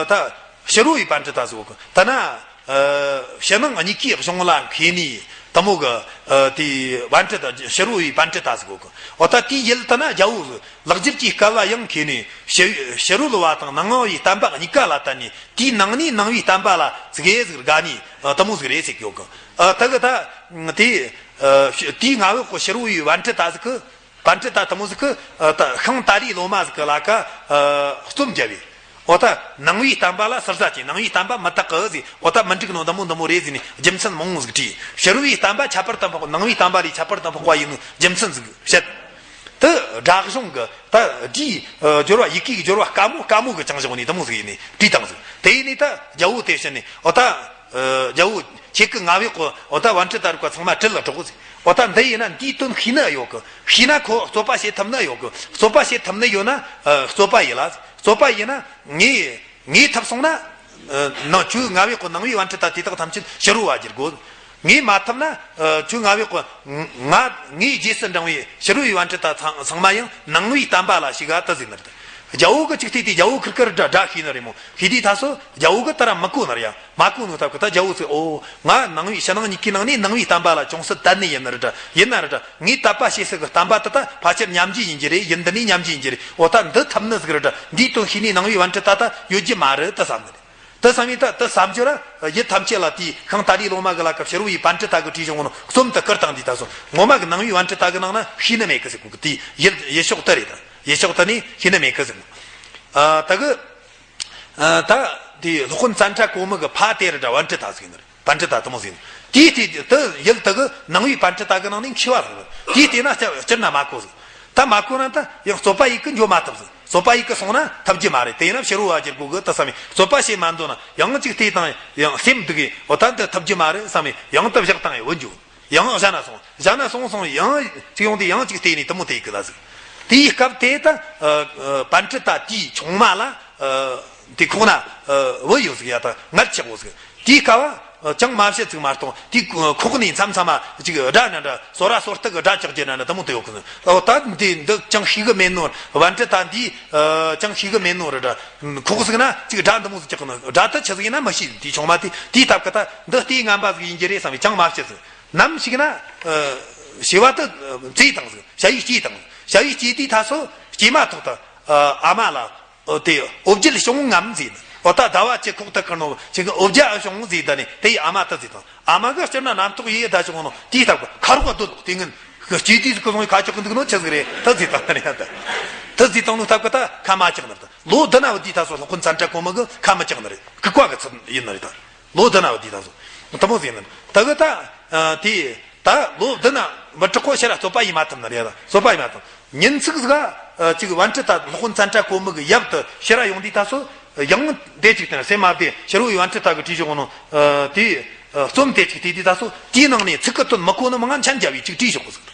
ད་ཕྱི་རོལ་པའི་པཎྜི་ཏ་ཟིག་ཡོད་གི། ད་ན། ཕྱི་ནང་གཉིས་ཀའི་གཞུང་ལ་མཁས་ནི་དུ་མོ་གི་དེ་པཎྜི་ཏ་ཕྱི་རོལ་པའི་པཎྜི་ཏ་ཟིག་ཡོད་གི། འོ་ད་དེའི་ཡུལ་དུ་ན་རྒྱལ་པོ་ལེགས་སྦྱར་གྱི་སྐལ་བ་ཡང་མཁས་ནི་ཕྱི་ཕྱི་རོལ་བ་དང་ནང་པའི་བསྟན་པ་གཉིས་ཀ་ལ་བསྟེན་ནི་དེའི་ནང་ནས་ནང་པའི་བསྟན་པ་ལ་ཙི་གེ་ཟིག་དགའ་ནི་དུ་མོ་ཟིག་རེད་ཟེར་གི་ཡོད་གི། ད་གི་ད་དེ་དེའི་མངའ་འོག་གི་ཕྱི་རོལ་པའི་པཎྜི་ཏ་ཟིག་གི། པཎྜི་ཏ་དུ་མོ་ཟིག་གི་ཤིང་ཏཱ་ལའི་ལོ་མ་ཟིག་གི་ལ་ཀ་རྩོམ་བརྒྱབ་པས། འོ་ད་ནང་པའི་བསྟན་པ་ལ་ཟུར་ཟ་བྱས། ནང་པའི་བསྟན་པ་མི་དག་གི་ཟེར། འོ་ད་མི་འགྲིག་ནོ་འདི་མོ་འདི་མོ་རེད་ཟེར་ནས་རྒྱུ་མཚན་མང་བོ་ཟིག་བྲིས། ཕྱི་རོལ་པའི་བསྟན་པ་ཁྱད་པར་དུ་འཕགས་པ། ནང་པའི་བསྟན་པ་ལས་ཁྱད་པར་དུ་འཕགས་པ་ཡིན་ནོ་རྒྱུ་མཚན་ཟིག་བཤད། དེ་སྒྲ་གཞུང་གི་ད་སྒྲའི་སྦྱོར་བ། ཡི་གེའི་སྦྱོར་བ་དཀའ་མོ་དཀའ་མོ་གི་བྱུང་བཞག་ནས་འདི་མོ་ཟིག་ཡིན་ནས་བྲིས་བཏང་ཟིག་དེ་ཡིན་ནས་ད་རྒྱལ་པོ་དེ་བྱས་ནས་འོ་ད། རྒྱལ་པོ་ཁྱེད་ཀྱི་མངའ་འོག་གི་འོ་ད་པཎྜི་ཏ་རིགས་པ་ཚང་མ་དྲིལ་ལ་གྲོགས་ཟེར། འོ་ད་འདི་ཡིན་ན་འདིའི་དོན་ཤེས་ནི་ཡོད་གི། ཤེས་ན་ཁོ་རྩོད་པ་བྱེད་ཐུབ་ནི་ཡོད་གི། རྩོད་པ་བྱེད་ཐུབ་ནི་ཡོད་ན་རྩོད་པ་ཡིན་ལ། རྩོད་པ་ཡིན་ན་ངས་ངས་ཐུབ་སོང་ན། ནང་ཁྱོད་མངའ་འོག་གི་ནང་པའི་པཎྜི་ཏ་དེ་དག་ཐམས་ཅད་ཕྱི་རོལ་བ་བསྒྱུར་དགོས། ངས་མ་ཐུབ་ན། ཁྱོད་མངའ་འོག་གི་ང་ངའི་རྗེས་སུ་འབྲང་བའི་ཕྱི་རོལ་པའི་པཎྜི་ཏ་ཚང་ཚང་མ་ཡང་ནང་པའི་བསྟན་པ་ལ་ཞུགས་ག་ད་ཟེར་ནི་རེད། རྒྱལ་པོ་གི་ཅིག་བལྟས་ཏེ་རྒྱལ་པོ་ཁིར་ཁིར་སྒྲ་སྒྲ་ཤེས་ནི་རེད་མོ། ཤེས་དུས་ད་སོ་རྒྱལ་པོ་གི་ད་ར་མི་གོ་ནི་རེད་ཡ། མ་གོ་ནོ་སྟབས་གི་ད་རྒྱལ་པོ་ཚོས་ཨོ། ང་ནང་པའི་ཕྱི་ནང་གཉིས་ཀའི་ནང་ནས་ནང་པའི་བསྟན་པ་ལ་ཅུང་ཟད་དད་ནི་ཡིན་ནི་རེད་དྲ། ཡིན་ན་རེད་དྲ། ངས་དད་པ་བྱེད་ས་གི་བསྟན་པ་དེ་ད་ཕལ་ཆེར་ཉམས་བཞེས་ཡིན་གྱི་རེད། ཡུལ་འདི་ནས་ཉམས་བཞེས་ཡིན་གྱི་རེད། ཨོ་ད་འདི་ཐུབ་ནི་ཟིག་རེད་དྲ། འདིའི་དོན་ཤེས་ནི་ནང་པའི་པཎྜི་ཏ་ད་ཡོད་རྒྱུ་མ་རེད་ད་བསམ་ནི་རེད། དེ་བསམ་ཡས་ད་དེ་བསམ་རྒྱུ་ར་ཡུལ་ཐམས་ཅད་ལ་དེའི་ཤིང་ཏཱ་ལའི་ལོ་མ་གི་ལ་ཀ་ཕྱི་རོལ་པའི་པཎྜི་ཏ་གི་བྲིས་བྱུང་ནོ་རྩོམ་དེ་བསྐུར་བཏང་དུས་ད་སོ་ངོ་མ་གི་ནང་པའི་པཎྜི་ཏ་གི་ནང་ན་ཤེས་ནི་མེད་གི་ཟེར་གོ་གི། དེའི་ཡུལ་ཡུལ་ཕྱོགས་དེ་རེད་ད། ཡུལ་ཕྱོགས་དེ་ནས་ཤེས་ནི་མེད་གི་ཟེར་གོ། ཨ་ད་གི་ཨ་ད་དེའི་སློབ་དཔོན་ཙནྡྲ་གོ་མི་གི་ཕ་དེ་རེད་དྲ། པཎྜི་ཏ་ཟེར་གི་ནི་རེད། པཎྜི་ཏ་དེ་མོ་ཟེར་ནི། དེའི་དེ་དེ་ཡུལ་དེ་གི་ནང་པའི་པཎྜི་ཏ་གི་ནང་ནས་མཁས་པ་ཟིག་རེད། དེའི་དེ་ན་སྤྱིར་སྤྱིར་ན་མ་གོ་ཟིག་ད་མ་གོ་ན་ད་ཡང་རྩོད་པ་ཡི་གི་འགྱོ་མ་ཐུབ་ཟིག་རྩོད་པ་ཡི་གི་སོང་ན་ཐུབ་རྒྱུ་མ་རེད། དེ་ཡིན་ན་ཕྱི་རོལ་བ་བསྒྱུར་དགོས་གི་ད་བསམ་ཡས། རྩོད་པ་བྱེད་མ་འདོད་ན་ཡང་གཅིག་བལྟས་དང་ཡང་སེམས་སྡུག་གི་འོ་ད་འདི་ཐུབ་རྒྱུ་མ་རེད་བསམ་ཡས། ཡང་ད་བཞག་བཏང་ཡས་བུད་འགྱོ། ཡང་གཞན་ན་སོང་། གཞན་ན་སོང་སོང་ཡང་གཅིག་ཡོང་དུས་ཡང་གཅིག་བལྟས་ནས་དེ་མོ་དེ་ཡི་གི་ད་ཟིག་དེའི་སྐབས་དེ་ད་ཨ་ཨ་པཎྜི་ཏ་དེའི་ཆུང་མ་ལ་ཨ་དེ་ཁོག་ན་ཨ་བུ་ཡོད་ཟིག་ཡ། ད་མངལ་ཆགས་ཡོད་ཟིག། དེའི་སྐབས་ཨ་ཅང་མ་བཤད་ཟིག་མ་གཏོགས་དེ་ཁོག་ནས་མཚམས་མཚམས་མ་ཅིག་སྒྲ་འདྲ་འདྲ་ཟོ་ར་ཟོ་རྟགས་གི་སྒྲ་ཅིག་རྒྱུ་འདྲ་འདྲ་དེ་མོ་དེ་ཡོད་གི་ཟིག། ཨོ་ད་འདི་འདི་ཅང་ཤེས་གི་མེད་ནོ། པཎྜི་ཏ་འདི་ཨ་ཅང་ཤེས་གི་མེད་ནོ་རེད་འདྲ། ཁོག་ཟིག་ན་ཅིག་སྒྲ་འདི་མོ་ཟིག་ཅིག་ནི་སྒྲ་དེ་ཆི་ཟིག་ཡིན་ན་མི་ཤེས། དེའི་ཆུང་མ་དེ་དེའི་སྟབས་གི་ད་འདི་ལྟའི་ངན་པ་ཟིག་ཡིན་རྒྱུ་རེད་བསམ་པའི་ཅང་མ་བཤད་ཟིག། ནམ་ཞིག་ན་ཨ་བྱེ་བ་དེ་བཙས་བཏང་ཟིག། ཞ་ཡིས་བསྐྱེད་བཏང་། ཞ་ཡིས་བསྐྱེད་དུས་ད་སོ་སྐྱེས་མ་ཐོག་ཏུ་ཨ་ཨ་མ་ལ་ཨོ་དེ་འོ་བརྒྱལ་བྱུང་ངམ་ཟེར་ནི། ཨོ་ད་ཟླ་བ་གཅིག་ཁོག་ཏུ་བསྐུར་ནོ་ཅིག་འོ་བརྒྱལ་བྱུང་ཟེར། ད་ནི་དེ་ཡི་ཨ་མ་དེ་ཟེར་དང་། ཨ་མ་གི་སྤྱིར་ན་རྣམ་རྟོག་ཡེ་ད་བྱུང་ནོ་དེའི་སྟབས་གི་ཁ་རོག་ག་སྡོད་དེ་ངན་གི་སྐྱེས་དུས་ཟིག་གི་བཟུང་བའི་ཁ་ཅིག་གི་འདུག་ནོ་ཆི་ཟིག་རེད། དེ་ཟེར་དང་ནི་ཡ། ད་དེ་ཟེར་དང་ནོ་སྟབས་གི་ད་ཁ་མ་ཅག་ནི་རེད། ད་ལོ་བདུན་ན་བུ་དེ་ད་སོ་སློབ་དཔོན་ཙནྡྲ་གོ་མི་གི་ཁ་མི་ཅག་ནི་རེད། ལྐུགས་པ་གི་ཚུལ་ཡིན་ནི་རེད་ད། ལོ་བདུན་ན་བུ་དེ་ད་སོ་དེ་མོ་ཟིག་ཡིན་ནི་རེད། ད་གི་ད་ཨ་དེ་ད་ལོ་བདུན་ན་མི་དྲག་གོ་ཕྱིར་ར་རྩོད་པ་ཡེ་མ་ཐུབ་ནི་རེད། ད་རྩོད་པ་ཡེ་མ་ཐུབ། ཉིན་ཅིག་ཟིག་ག་ཨ་ཅིག་པཎྜི་ཏ་སློབ་དཔོན་ཙནྡྲ་གོ་མི་གི་ཡབ་དེ་ཕྱིར་ར་ཡོང་དུས་ད་སོ་ཡང་དེ་ཅིག་དེ་ན་སེམས་མ་བདེ། ཕྱི་རོལ་པའི་པཎྜི་ཏ་གི་བྲིས་བཞག་ནོ་ཨ་དེ་ཨ་རྩོམ་དེ་ཅིག་བལྟས་དུས་ད་སོ་དེའི་ནང་ནས་ཚིག་གི་དོན་མི་གོ་ནི་མང་ང་མཆན་རྒྱབ་བས་ཅིག་བྲིས་བཞག་གི་ཟིག།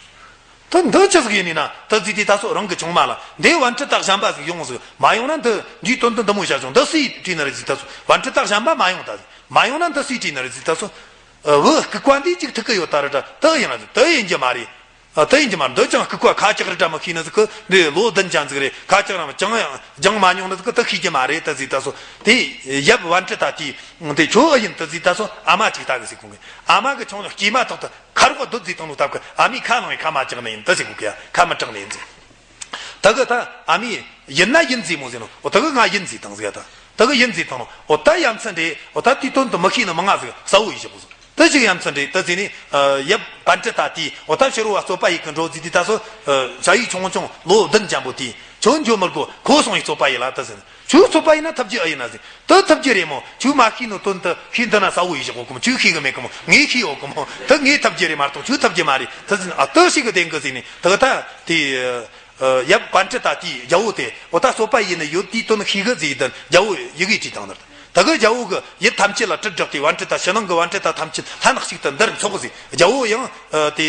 ད་འདི་ཅི་ཟིག་ཡིན་ནི་ན། དེ་ཟེར་དུས་ད་སོ་རང་གི་ཆུང་མ་ལ་འདི་པཎྜི་ཏ་གཞན་པ་ཟིག་ཡོང་ཟིག། མ་ཡོང་ན་འདི་འདིའི་དོན་དུ་འདི་མོ་བྱ་བྱུང་། འདི་སུས་བྲིས་ནི་རེད་ཟེར། ད་སོ་པཎྜི་ཏ་གཞན་པ་མ་ཡོང་ད་ཟིག། མ་ཡོང་ན་འདི་སུས་བྲིས་ནི་རེད་ཟེར། ད་སོ་ཨ་བུ་ལྐུགས་པ་འདི་ཅིག་ཐུག་གི་ཡོད་ད་རེད་དྲ། དེ་ཡིན་ར་ཟིག། དེ་ཡིན་རྒྱུ་མ་རེད། ཨ་དེ་ཡིན་རྒྱུ་མ་རེད། འདི་ཅང་ལྐུགས་པ་ཁ་ཅག་རེད་དྲ་མི་ཤེས་ནི་ཟིག་གི། འདི་ལོ་བདུན་ཅན་ཟིག་རེད། ཁ་ཅག་རང་ཅང་ཡང་སྦྱངས་མ་མྱོང་ནི་ཟིག་གི། དེ་ཤེས་རྒྱུ་མ་རེད་ད་ཟེར། ད་སོ་དེ་ཡབ་པཎྜི་ཏ་དེས་དེ་ཁྱོད་ཨེ་ཡིན་ད་ཟེར། ད་སོ་ཨ་མ་ཅིག་ལྟ་གི་ཟེར། ཁོང་གི་ཨ་མ་གི་ཆུང་ནི་སྐྱེས་མ་ཐོག་ཏུ་ཁ་རོག་ག་སྡོད་ཟེར་བཏང་ནོ་སྟབས་གི་ཨ་མས་ཁ་ལངས་བས་ཁ་མ་ཅག་ནི་ཡིན་ད་ཟེར། ཁོ་གི་ཡ་ཁ་མི་གྲག་ནི་ཡིན་ཟེར། ད་གི་ད་ཨ་མས་ཡིན་ན་ཡིན་ཟེར་མོ་ཟེར་ནོ། འོ་ད་གི་ང་ཡིན་ཟེར་བཏང་ཟིག་ཡ། ད་ད་གི་ཡིན་ཟེར་བཏང་ནོ། འོ་ད་ཡ་མཚན་རེད། འོ་ད་དེའི་དོན་དུ་མི་ཤེས་ནི་མང་ང་ཟིག་གསལ་བོ་ཡེ་བཞག་གོ་ཟིག། ད་ཅིག་ཡ་མཚན་རེད། ད་ཟེར་ནས་ཨ་ཡབ་པཎྜི་ཏ་དེས་འོ་ད་ཕྱི་རོལ་བ་རྩོད་པ་ཡེ་གི་འགྲོ་ཟེར་དུས་ད་སོ་ཨ་ཞ་ཡིས་ཆུང་ཆུང་ལོ་བདུན་ཅན་པོ་དེས་ཁྱོད་འགྱོ་མི་དགོ། ཁོ་སོང་ཡེ་རྩོད་པ་ཡེ་ལ་ད་ཟེར་ནས། ཁྱོད་རྩོད་པ་ཡེ་ན་ཐུབ་རྒྱུ་ཨེ་ཡིན་ན་ཟེར། ད་ཐུབ་རྒྱུ་རེད་མོ། ཁྱོད་མ་ཤེས་ནོ་དོན་དུ་ཤེས་འདི་ན་གསལ་བོ་ཡེ་བཞག་གོ་གི་མོ། ཁྱོད་ཤེས་གི་མེད་གི་མོ། ངས་ཤེས་ཡོད་གི་མོ། ད་ངས་ཐུབ་རྒྱུ་རེད་མ་གཏོགས་ཁྱོད་ཐུབ་རྒྱུ་མ་རེད། ད་ཟེར་ནས་ཨ་ད་ཤེས་གི་བསྡད་གི་ཟེར་ནས། ད་གི་ད་དེ་ཨ་ཡབ་པཎྜི་ཏ་དེས་རྒྱལ་པོ་དེ་འོ་ད་རྩོད་པ་ཡེ་ནི་ཡོད་དེའི་དོན་ཤེས་གི་ཟེར། ད་རྒྱལ་པོ་ཡི་གེ་བྲིས་བཏང་ནི་རེད། ད་གི་རྒྱལ་པོ་གི་ཡུལ་ཐམས་ཅད་ལ་དྲིལ་བསྒྲགས་ཏེ་པཎྜི་ཏ་ཕྱི་ནང་གི་པཎྜི་ཏ་ཐམས་ཅད་ལྷན་ཅིག་ཏུ་འདིར་འཚོགས་ཟེར། རྒྱལ་པོ་ཡང་ཨ་དེ་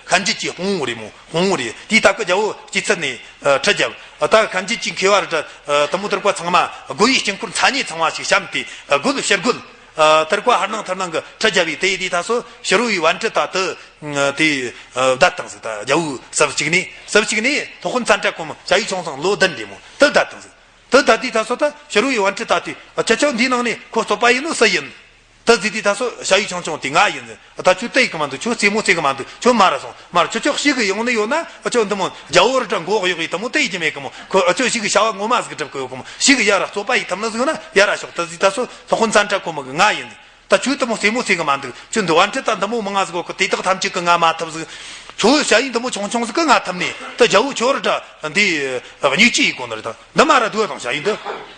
ཤན་འབྱེད་ཀྱི་དཔུང་པོ་རེད་མོ། དཔུང་པོ་རེད། དེའི་སྟབས་ཀྱིས་རྒྱལ་པོ་སྐྱེད་ཚལ་ནས་ཨ་ཁྲི་བརྒྱབ། ཨ་ད་ཤན་འབྱེད་ཀྱི་མཁས་པ་རེ་དྲ་ཨ་དེ་མོ་དེར་ཀ་ཚང་མ་རྒོལ་བའི་དཀྱིལ་འཁོར་མཚན་ཉིད་ཚང་མ་ཞིག་བཤམས་ཏེ་ཨ་རྒོལ་ཕྱིར་རྒོལ་ཨ་དེར་ཀ་ཧར་ནང་ཐར་ནང་གི་ཁྲི་བརྒྱབ་པས། དེ་ཡི་དུས་ད་སོ་ཕྱི་རོལ་པའི་པཎྜི་ཏ་དེ་ཨ་དེ་ཨ་བསྡད་བཏང་ཟིག། ད་རྒྱལ་པོ་སྲབ་གཅིག་ནས་སྲབ་གཅིག་ནས་སློབ་དཔོན་ཙནྡྲ་གོ་མི་ཞ་ཡིས་ཆུང་ཆུང་ལོ་བདུན་རེད་མོ། དེ་བསྡད་བཏང་ཟིག། དེ་ད་དེ་ད་སོ་ད་ཕྱི་རོལ་པའི་པཎྜི་ཏ་དེས་ཨ་ཁྱེད་ཆོ་འདིའི་ནང་ནས་ཁོ་རྩོད་པ་ཡེ་ནོ་སུ་ཡིན། ད་ཟེར་དུས་ད་སོ་ཞ་ཡིས་ཆུང་ཆུང་དེས་ང་ཡིན་ཟེར། ད་ཁྱོད་བལྟ་ཡེ་གི་མ་འདུག། ཁྱོད་རྩེད་མོ་རྩེ་གི་མ་འདུག། ཁྱོད་མར་ར་སོང་། མར་ཁྱོད་ཆོ་ཤེས་གི་ཡོང་ནི་ཡོད་ན་ཨ་ཁྱོད་འདི་མོ་རྒྱལ་པོ་རེ་དྲ་མགོ་གཡོག་ཡེ་དེ་མོ་བལྟ་ཡེ་རྒྱུ་མེད་གི་མོ། ཁོ་ཨ་ཁྱོད་ཤེས་གི་བྱ་བ་ངོ་མ་ཟིག་སྒྲུབ་གི་ཡོད་གི་མོ། ཤེས་གི་ཡར་ར་རྩོད་པ་ཡེ་ཐུབ་ནི་ཟིག་ཡོད་ན་ཡར་ར་ཤོག། ད་ཟེར་དུས་ད་སོ་སློབ་དཔོན་ཙནྡྲ་གོ་མི་གིས་ང་ཡིན་ཟེར། ད་ཁྱོད་དེ་མོ་རྩེད་མོ་རྩེ་གི་མ་འདུག། ཁྱོད་འདི་པཎྜི་ཏ་འདི་མོ་མང་ང་ཟིག་གོ་གི། དེ་དག་ཐམས་ཅད་གིས་ང་མ་ཐུབ་ཟིག། ཁྱོད་ཞ་ཡིས་འདི་མོ་ཆུང་ཆུང་ཟིག་གིས་ང་ཐུབ་ནས་ད་རྒྱལ་པོ་ཁྱོད་རེ་དྲ་འདི་ཨ་བརྙས་བཅོས་ཡེ་གོ་ནི་རེད། ད་འདི་མར་ར་སྡོད་དང་། ཞ་ཡིས་འདི་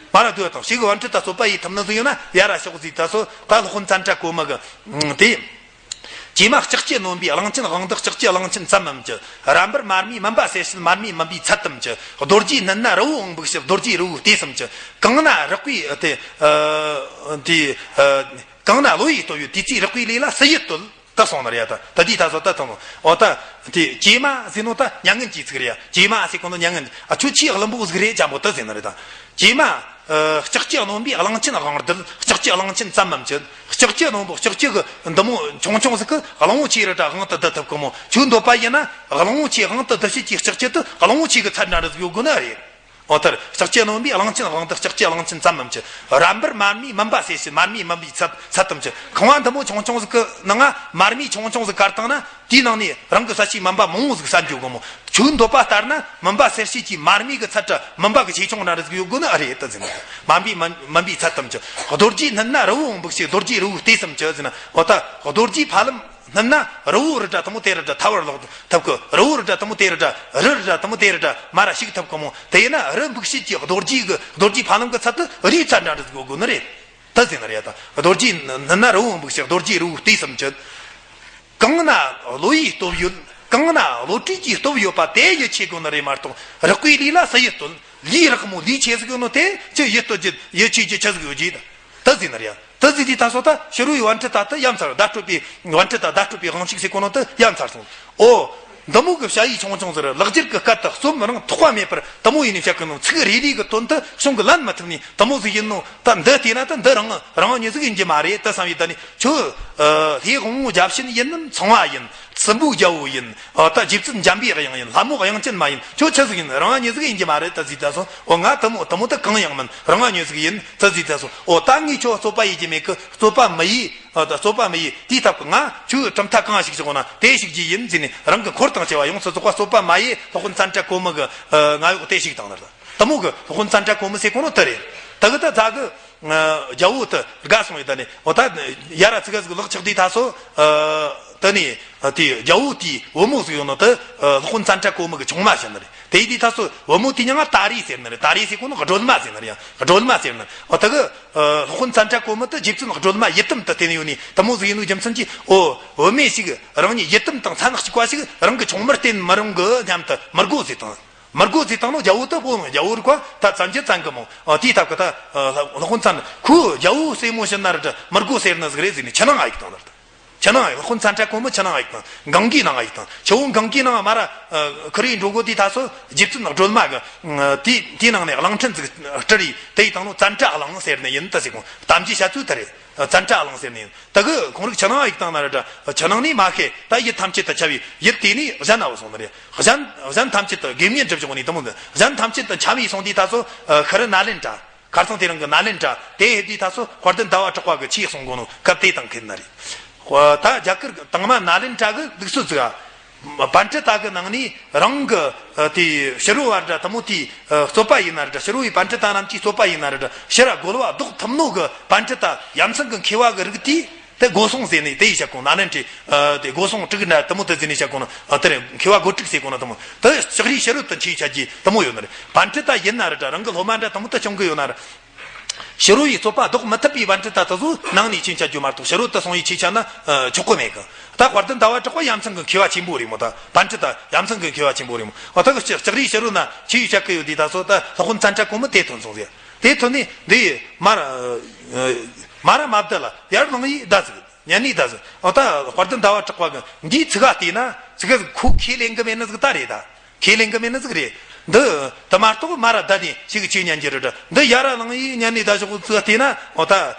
མར་ར་སྡོད་དང་། ཞེ་གི་པཎྜི་ཏ་རྩོད་པ་ཡེ་ཐུབ་ནི་ཟིག་ཡོད་ན་ཡར་ར་ཤོག་ཟེར། ད་སོ་ད་སློབ་དཔོན་ཙནྡྲ་གོ་མི་གིས་དེ། ཀྱེ་མ་ལྕགས་ཀྱུས་གནོན་པའི་གླང་ཆེན་དབང་དུ། ལྕགས་ཀྱུ་གླང་ཆེན་ཙམ་མམ་གྱི། རབ་འབར་མར་མེའི་མུན་པ་སེལ་བྱེད། མར་མེའི་མུན་པའི་ཚད་ཙམ་གྱི། རྡོ་རྗེའི་སྣུན་ན་རི་བོའི་དབང་དུ་ཞུགས། རྡོ་རྗེའི་རི་བོའི་གཏེར་ཙམ་གྱི། གང་ན་རེག་པའི་དེ་ཨ་དེ་ཨ་གང་ན་བློ་ཡིས་སྟོབས་ཡོད་དེ་ཚེ་རེག་པའི་ལས་ལ་སུ་ཡིས་བསྟོད། ད་སོང་ནི་རེད་ཡ། ད་ད་དེ་ད་སོ་ད་ཐོང་། འོ་ད་དེ་ཀྱེ་མ་ཟེར་ནོ་ད་མྱ་ངན་གྱི་ཚིག་རེད་ཡ། ཀྱེ་མ་ཟེར་གོ་ནོ་མྱ་ངན། ཨ་ཁྱོད་ཆེས་བླུན་པོ་ཟིག་རེད་ཅན་པོ་ད་ཟེར་ནི་རེད། ད་ཀྱེ་མ་ཨ་ལྕགས་ཀྱུས་གནོན་པའི་གླང་ཆེན་དབང་དུ། ལྕགས་ཀྱུ་གླང་ཆེན་ཙམ་མམ་གྱི། ལྕགས་ཀྱུས་གནོན་པོ། ལྕགས་ཀྱུ་གི་འདི་མོ་ཆུང་ཆུང་ཟིག་གིས་གླང་པོ་ཆེ་རེ་དྲ་དབང་དུ་བསྡུ་ཐུབ་གི་མོ། ཁྱོད་འདོད་པ་ཡིན་ན་གླང་པོ་ཆེ་དབང་དུ་བསྡུ་བྱེད་ཀྱི་ལྕགས་ཀྱུ་དེ་གླང་པོ་ཆེ་གི་ཚད་འདྲ་འདྲ་ཟིག་ཡོད་དགོས་ནི་རེད། འོ་ད་ལྕགས་ཀྱུས་གནོན་པའི་གླང་ཆེན་དབང་དུ། ལྕགས་ཀྱུ་གླང་ཆེན་ཙམ་མམ་གྱི། རབ་འབར་མར་མེའི་མུན་པ་སེལ་བྱེད། མར་མེའི་མུན་པའི་ཚད་ཚད་ཙམ་གྱི། ཁང་བ་འདི་མོ་ཆུང་ཆུང་ཟིག་གི་ནང་ང་མར་མེ་ཆུང་ཆུང་ཟིག་བཀར་བཏང་ན་དེའི་ནང་ནས་རང་གི་ཟིལ་ཤུགས་མུན་པ་མང་བོ་ཟིག་བསལ་འགྱོ་གི་མོ། ཁྱོད་འདོད་པ་ལྟར་ན་མུན་པ་སེལ་བྱེད་ཀྱི་མར་མེ་གི་ཚད་དྲ་མུན་པ་གི་ཆེ་ཆུང་འདྲ་འདྲ་ཟིག་ཡོད་དགོས་ནི་ཨེ་རེད་ད་ཟེར་ནི། མར་མེའི་མུན་མུན་པའི་ཚད་ཙམ་གྱི། རྡོ་རྗེའི་སྣུན་ན་རི་བོའི་དབང་དུ་ཞུགས། རྡོ་རྗེའི་རི་བོའི་གཏེར་ཙམ་གྱི་ཟེར་ན། འོ་ད་རྡོ་རྗེའི་ཕ་ལམ་སྣུན་ན་རི་བོ་རེ་དྲ་དེ་མོ་དེ་རེ་དྲ་ཐར་བར་ལོག་ཐུབ་གི། རི་བོ་རེ་དྲ་དེ་མོ་དེ་རེ་དྲ་རི་རེ་དྲ་དེ་མོ་དེ་རེ་དྲ་མར་ར་ཞུགས་ཐུབ་གི་མོ། དེ་ཡིན་ན་རི་འབིགས་བྱེད་ཀྱི་རྡོ་རྗེ་གི་རྡོ་རྗེའི་ཕ་ལམ་གི་ཚད་དེ་རིའི་ཚད་འདྲ་འདྲ་ཟིག་ཡོད་དགོས་ནི་རེད། ད་ཟེར་ནི་རེད་ད། རྡོ་རྗེའི་སྣུན་ན་རི་བོའི་དབང་དུ་ཞུགས། རྡོ་རྗེའི་རི་བོའི་གཏེར་ཙམ་གྱི། གང་ན་བློ་ཡི་སྟོབས་ཡོད། གང་ན་བློ་གྲོས་ཀྱི་སྟོབས་ཡོད་པ་དེ་ཡིད་ཆེས་དགོས་ནི་རེད་མ་གཏོགས་རེག་པའི་ལས་ལ་སུ་ཡིས་བསྟོད། ལས་རེག་མོ་ལས་ཆེ་ཟིག་ཡོད་ནོ་དེ་ཁྱོད་ཡིད་བསྟོད་རྒྱུ་ཡིད་ཆེས་རྒྱུ་ཆི་ཟིག་ཡོད་རྒྱུ། ད་ཟེར་ནི་རེད། ད་ཟེར་དུས་ད་སོ་ད་ཕྱི་རོལ་པའི་པཎྜི་ཏ་དེ་ཡ་མཚར། བརྡ་སྤྲོད་པའི་པཎྜི་ཏ་བརྡ་སྤྲོད་པའི་དབང་ཕྱུག་ཟེར་གོ་ནོ་དེ་ཡ་མཚར་སོང་། ཨོ། འདི་མོ་གི་བྱ་ཡིས་ཆུང་ཆུང་ཟེར་ལག་སྒྱུར་གི་སྐད་དུ་རྩོམ་རང་ཐོགས་པ་མེད་པར་དེ་མོ་ཡིན་ནས་བཤད་གི་ནོ། ཚིག་རེ་རེ་གི་དོན་དུ་གཞུང་གི་ལན་མི་ཐུབ་ནས་དེ་མོ་ཟིག་ཡིན་ནོ། ད་འདི་བལྟས་ན་ད་འདི་རང་རང་ཉིད་ཟིག་ཡིན་གྱི་མ་རེད་ད་བསམ་ཡས། ད་ནི་ཁྱོད་ལྷའི་དབང་བོ་བརྒྱ་བྱིན་ཡིན་ནམ་ཚངས་པ་ཡིན། སྲིན་པོའི་རྒྱལ་པོ་ཡིན། ཨ། ད་རྗེ་བཙུན་འཇམ་པའི་དབྱངས་ཡིན། ལྷ་མོ་དབྱངས་ཅན་མ་ཡིན། ཁྱོད་ཆི་ཟིག་ཡིན། རང་ཉིད་ཟིག་ཡིན་གྱི་མ་རེད་ད་ཟེར། ད་སོ། འོ་ང་དེ་མོ་དེ་མོ་དེ་གང་ཡང་མིན། རང་ཉིད་ཟིག་ཡིན་ད་ཟེར། ད་སོ། འོ་ད་ངས་ཁྱོད་རྩོད་པ་ཡེད་རྒྱུ་མེད་གི། རྩོད་པ་མི་ཡེད། ཨ། ད་རྩོད་པ་མི་ཡེད། དེའི་ཐབས་ཀྱི་ང་ཁྱོད་གྲུབ་མཐའ་གང་ཞིག་བཞག་ན་དེ་ཞིག་རྒྱུ་ཡིན་ཟེར་ནས་རང་གི་འཁོར་དང་བཅས་པ་ཡོངས་སུ་རྫོགས་པ་རྩོད་པ་མ་ཡེད། སློབ་དཔོན་ཙནྡྲ་གོ་མི་གི། ཨ། ང་ཡོག་དེ་ཞིག་བཏང་ནི་རེད། དེ་མོ་གི་སློབ་དཔོན་ཙནྡྲ་གོ་མི་ཟེར་གོ་ནོ་དེ་རེད། ད་གི་ད་ད་གི། ཨ། རྒྱལ་པོ་དེ་དགའ་སོང་ཡོད། ད་ནི་འོ་ད་ཡར་ར་ཙི་ག་ཟིག་ལག་ཆགས་དུས་ད་སོ། ཨ། ད་ནི་དེ་རྒྱལ་པོ་དེའི་བུ་མོ་ཟིག་ཡོད་ནོ་དེ། ཨ། སློབ་དཔོན་ཙནྡྲ་གོ་མི་གི་ཆུང་མ་བྱས་ནི་རེད། དེ་ཡིན་དུས་ད་སོ་བུ་མོ་དེའི་མྱིང་ང་ཏཱ་རེ་ཟེར་ནི་རེད། ཏཱ་རེ་ཟེར་གོ་ནོ་སྒྲོལ་མ་ཟེར་ནི་རེད། ཡང་སྒྲོལ་མ་ཟེར་ནི། འོ་ད་གི། ཨ། སློབ་དཔོན་ཙནྡྲ་གོ་མི་དེ་རྗེ་བཙུན་སྒྲོལ་མ་ཡི་དམ་དུ་བསྟེན་ཡོད་ནི་དེ་མོ་ཟིག་ཡིན་ནོ་རྒྱུ་མཚན་གྱིས། འོ་བུད་མེད་ཞིག་རང་ཉིད་ཡི་དམ་དང་མཚན་གཅིག་པ་ཞིག་རང་གི་ཆུང་མར་བསྟེན་མི་རུང་གི་སྙམ་དུ་མི་དགོ་ཟེར་དང་། མི་དགོ་ཟེར་དང་ནོ། རྒྱལ་པོ་དེ་བོ་རྒྱལ་པོ་རིག་པ་ད་བཙན་གྱི་བཙན་གི་མོ། ཨ། དེའི་ཐབས་ཀྱི་ད། ཨ། སློབ་དཔོན་ཙན་ཁོས་རྒྱལ་པོ་སྲས་མོ་བྱིན་ན་ར་འདྲ་མི་དགོ་ཟེར་ནི་ཟིག་རེད་ཟེར་ནས་ཆུ་ནང་ང་ཡིག་བཏང་ནི་རེད། ཆུ་ནང་ང་ཡིག་སློབ་དཔོན་ཙནྡྲ་གོ་མི་ཆུ་ནང་ང་ཡིག་བཏང་། གངྒཱའི་ནང་ང་ཡིག་བཏང་། ཆུ་བོ་གངྒཱའི་ནང་མར་ར། ཨ། ཁུར་རེ་འགྲོ་གོ་དུས་ད་སོ་རྗེ་བཙུན་སྒྲོལ་མ་གི། ཨ། དེའི་དེའི་ནང་ནས་གླིང་ཕྲན་ཟིག་སྤྲུལ་རེ་དེ་ཡི་བཏང་ནོ་ཙནྡྲ་གླིང་ཟེར་ནི་ཡིན་ད་ཟེར་གོ། གཏམ་རྒྱུད་བཤད་ཚུལ་དེ་རེད། ཙནྡྲ་གླིང་ཟེར་ནི་ཡིན། ད་གི་ཁོང་རིགས་ཆུ་ནང་ཡིག་བཏང་ན་ར་འདྲ། ཆུ་ནང་ནས་མ་ཤེས་ད་ཡུལ་ཐམས་ཅད་དུ་ཁྱབ་པའི་ཡུལ་དེ་ནས་གཞན་ན་བུད་སོང་ནི་རེད། གཞན་གཞན་ཐམས་ཅད་དུ་དགེ་བསྙེན་སྒྲུབ་བྱུང་ནི་དེ་མོ་འདི་གཞན་ཐམས་ཅད་དུ་ཁྱབ་ཡི་སོང་དུས་ད་སོ། ཨ། ཤྲཱི་ནཱ་ལེནྡྲ། ཁར་སང་དེ་རིང་གི་ནཱ་ལེནྡྲ་དེ་ཕེབས་དུས་ད་སོ་དཔལ་ལྡན་ཟླ་བ་གྲགས་པ་གི་ཆོས་གསུང་གོ་ནོ་སྐབས་དེ་དང་ཁེལ་ནི་རེད། ད་རྒྱ་གར་དང་མ་ནཱ་ལེནྡྲ་གི་ལུགས་སྲོལ་ཟིག་ག་པཎྜི་ཏ་གི་ནང་ནས་རང་གི། ཨ། དེ་ཕྱི་རོལ་བ་འདྲ་དེ་མོ་དེའི། ཨ། རྩོད་པ་ཡིན་ན་འདྲ། ཕྱི་རོལ་བའི་པཎྜི་ཏ་རྣམས་ཀྱིས་རྩོད་པ་ཡིན་ན་འདྲ། ཕྱིར་ར་རྒོལ་བ་ཟློག་ཐུབ་ནོ་གི་པཎྜི་ཏ་ཡ་མཚན་གི་མཁས་པ་གི་རིགས་དེ། དེ་སྒོ་སྲུང་ཟེར་ནས་དེ་ཡི་བྱ་གོ་ནོ། ནཱ་ལེནྡྲའི། ཨ། དེ་སྒོ་སྲུང་དྲུག་འདྲ་དེ་མོ་དེ་ཟེར་ནས་བྱ་གོ་ནོ། ཨ། དེ་རེད། མཁས་པ་སྒོ་དྲུག་ཟེར་གོ་ནོ་དེ་མོ། དེ་ལྕགས་རིའི་ཕྱི་རོལ་དུ་ཆོས་བྱ་རྒྱུ་དེ་མོ་ཡོད་ནི་རེད། པཎྜི་ཏ་ཡིན་ན་ར་འདྲ། རང་གི་སློབ་མ་འདྲ་དེ་མོ་དེ་བྱུང་གི་ཡོད་ན་ར། ཕྱི་རོལ་བའི་རྩོད་པ་ཟློག་མི་ཐུབ་པའི་པཎྜི་ཏ་དེ་ཚོ་ནང་ནས་ཆོས་བྱ་རྒྱུ་མ་གཏོགས་ཕྱི་རོལ་དུ་སོང་ཡི་ཆོས་བྱ་ན། ཨ། ཆོག་གི་མེད་གི། ད་དཔལ་ལྡན་ཟླ་བ་གྲགས་པ་ཡ་མཚན་གི་མཁས་པ་ཆེན་པོ་རེད་མོ། ད་པཎྜི་ཏ་ཡ་མཚན་གི་མཁས་པ་ཆེན་པོ་རེད་མོ། འོ་ད་གི་ལྕགས་ལྕགས་རིའི་ཕྱི་རོལ་ན་ཆོས་བྱ་གི་ཡོད་དུས་ད་སོ་ད་སློབ་དཔོན་ཙནྡྲ་གོ་མི་དེ་ཐོན་སོང་ཟེར། དེ་ཐོན་ནས་འདི་མར། ཨ། མར་མ་བསྡད་ལ་ཡར་ལངས་ཡི་བསྡད་ཟིག་ཉན་ནི་བསྡད་ཟིག་འོ་ད་དཔལ་ལྡན་ཟླ་བ་གྲགས་པ་གི་འདིའི་ཚིག་ག་བལྟས་ན་ཚིག་ག་ཁོ་ཁས་ལེན་གི་མེད་ནི་ཟིག་ད་རེད་ད། ཁས་ལེན་གི་མེད་ནི་ཟིག་རེད། འདི་དེ་མ་གཏོགས་མར་ར་བསྡད་ནས་ཞིག་ཆོས་ཉན་རྒྱུ་རེད་འདྲ། འདི་ཡར་ར་ལངས་ཡི་ཉན་ནས་ད་ཞོག་ཙི་བལྟས་ན་འོ་ད་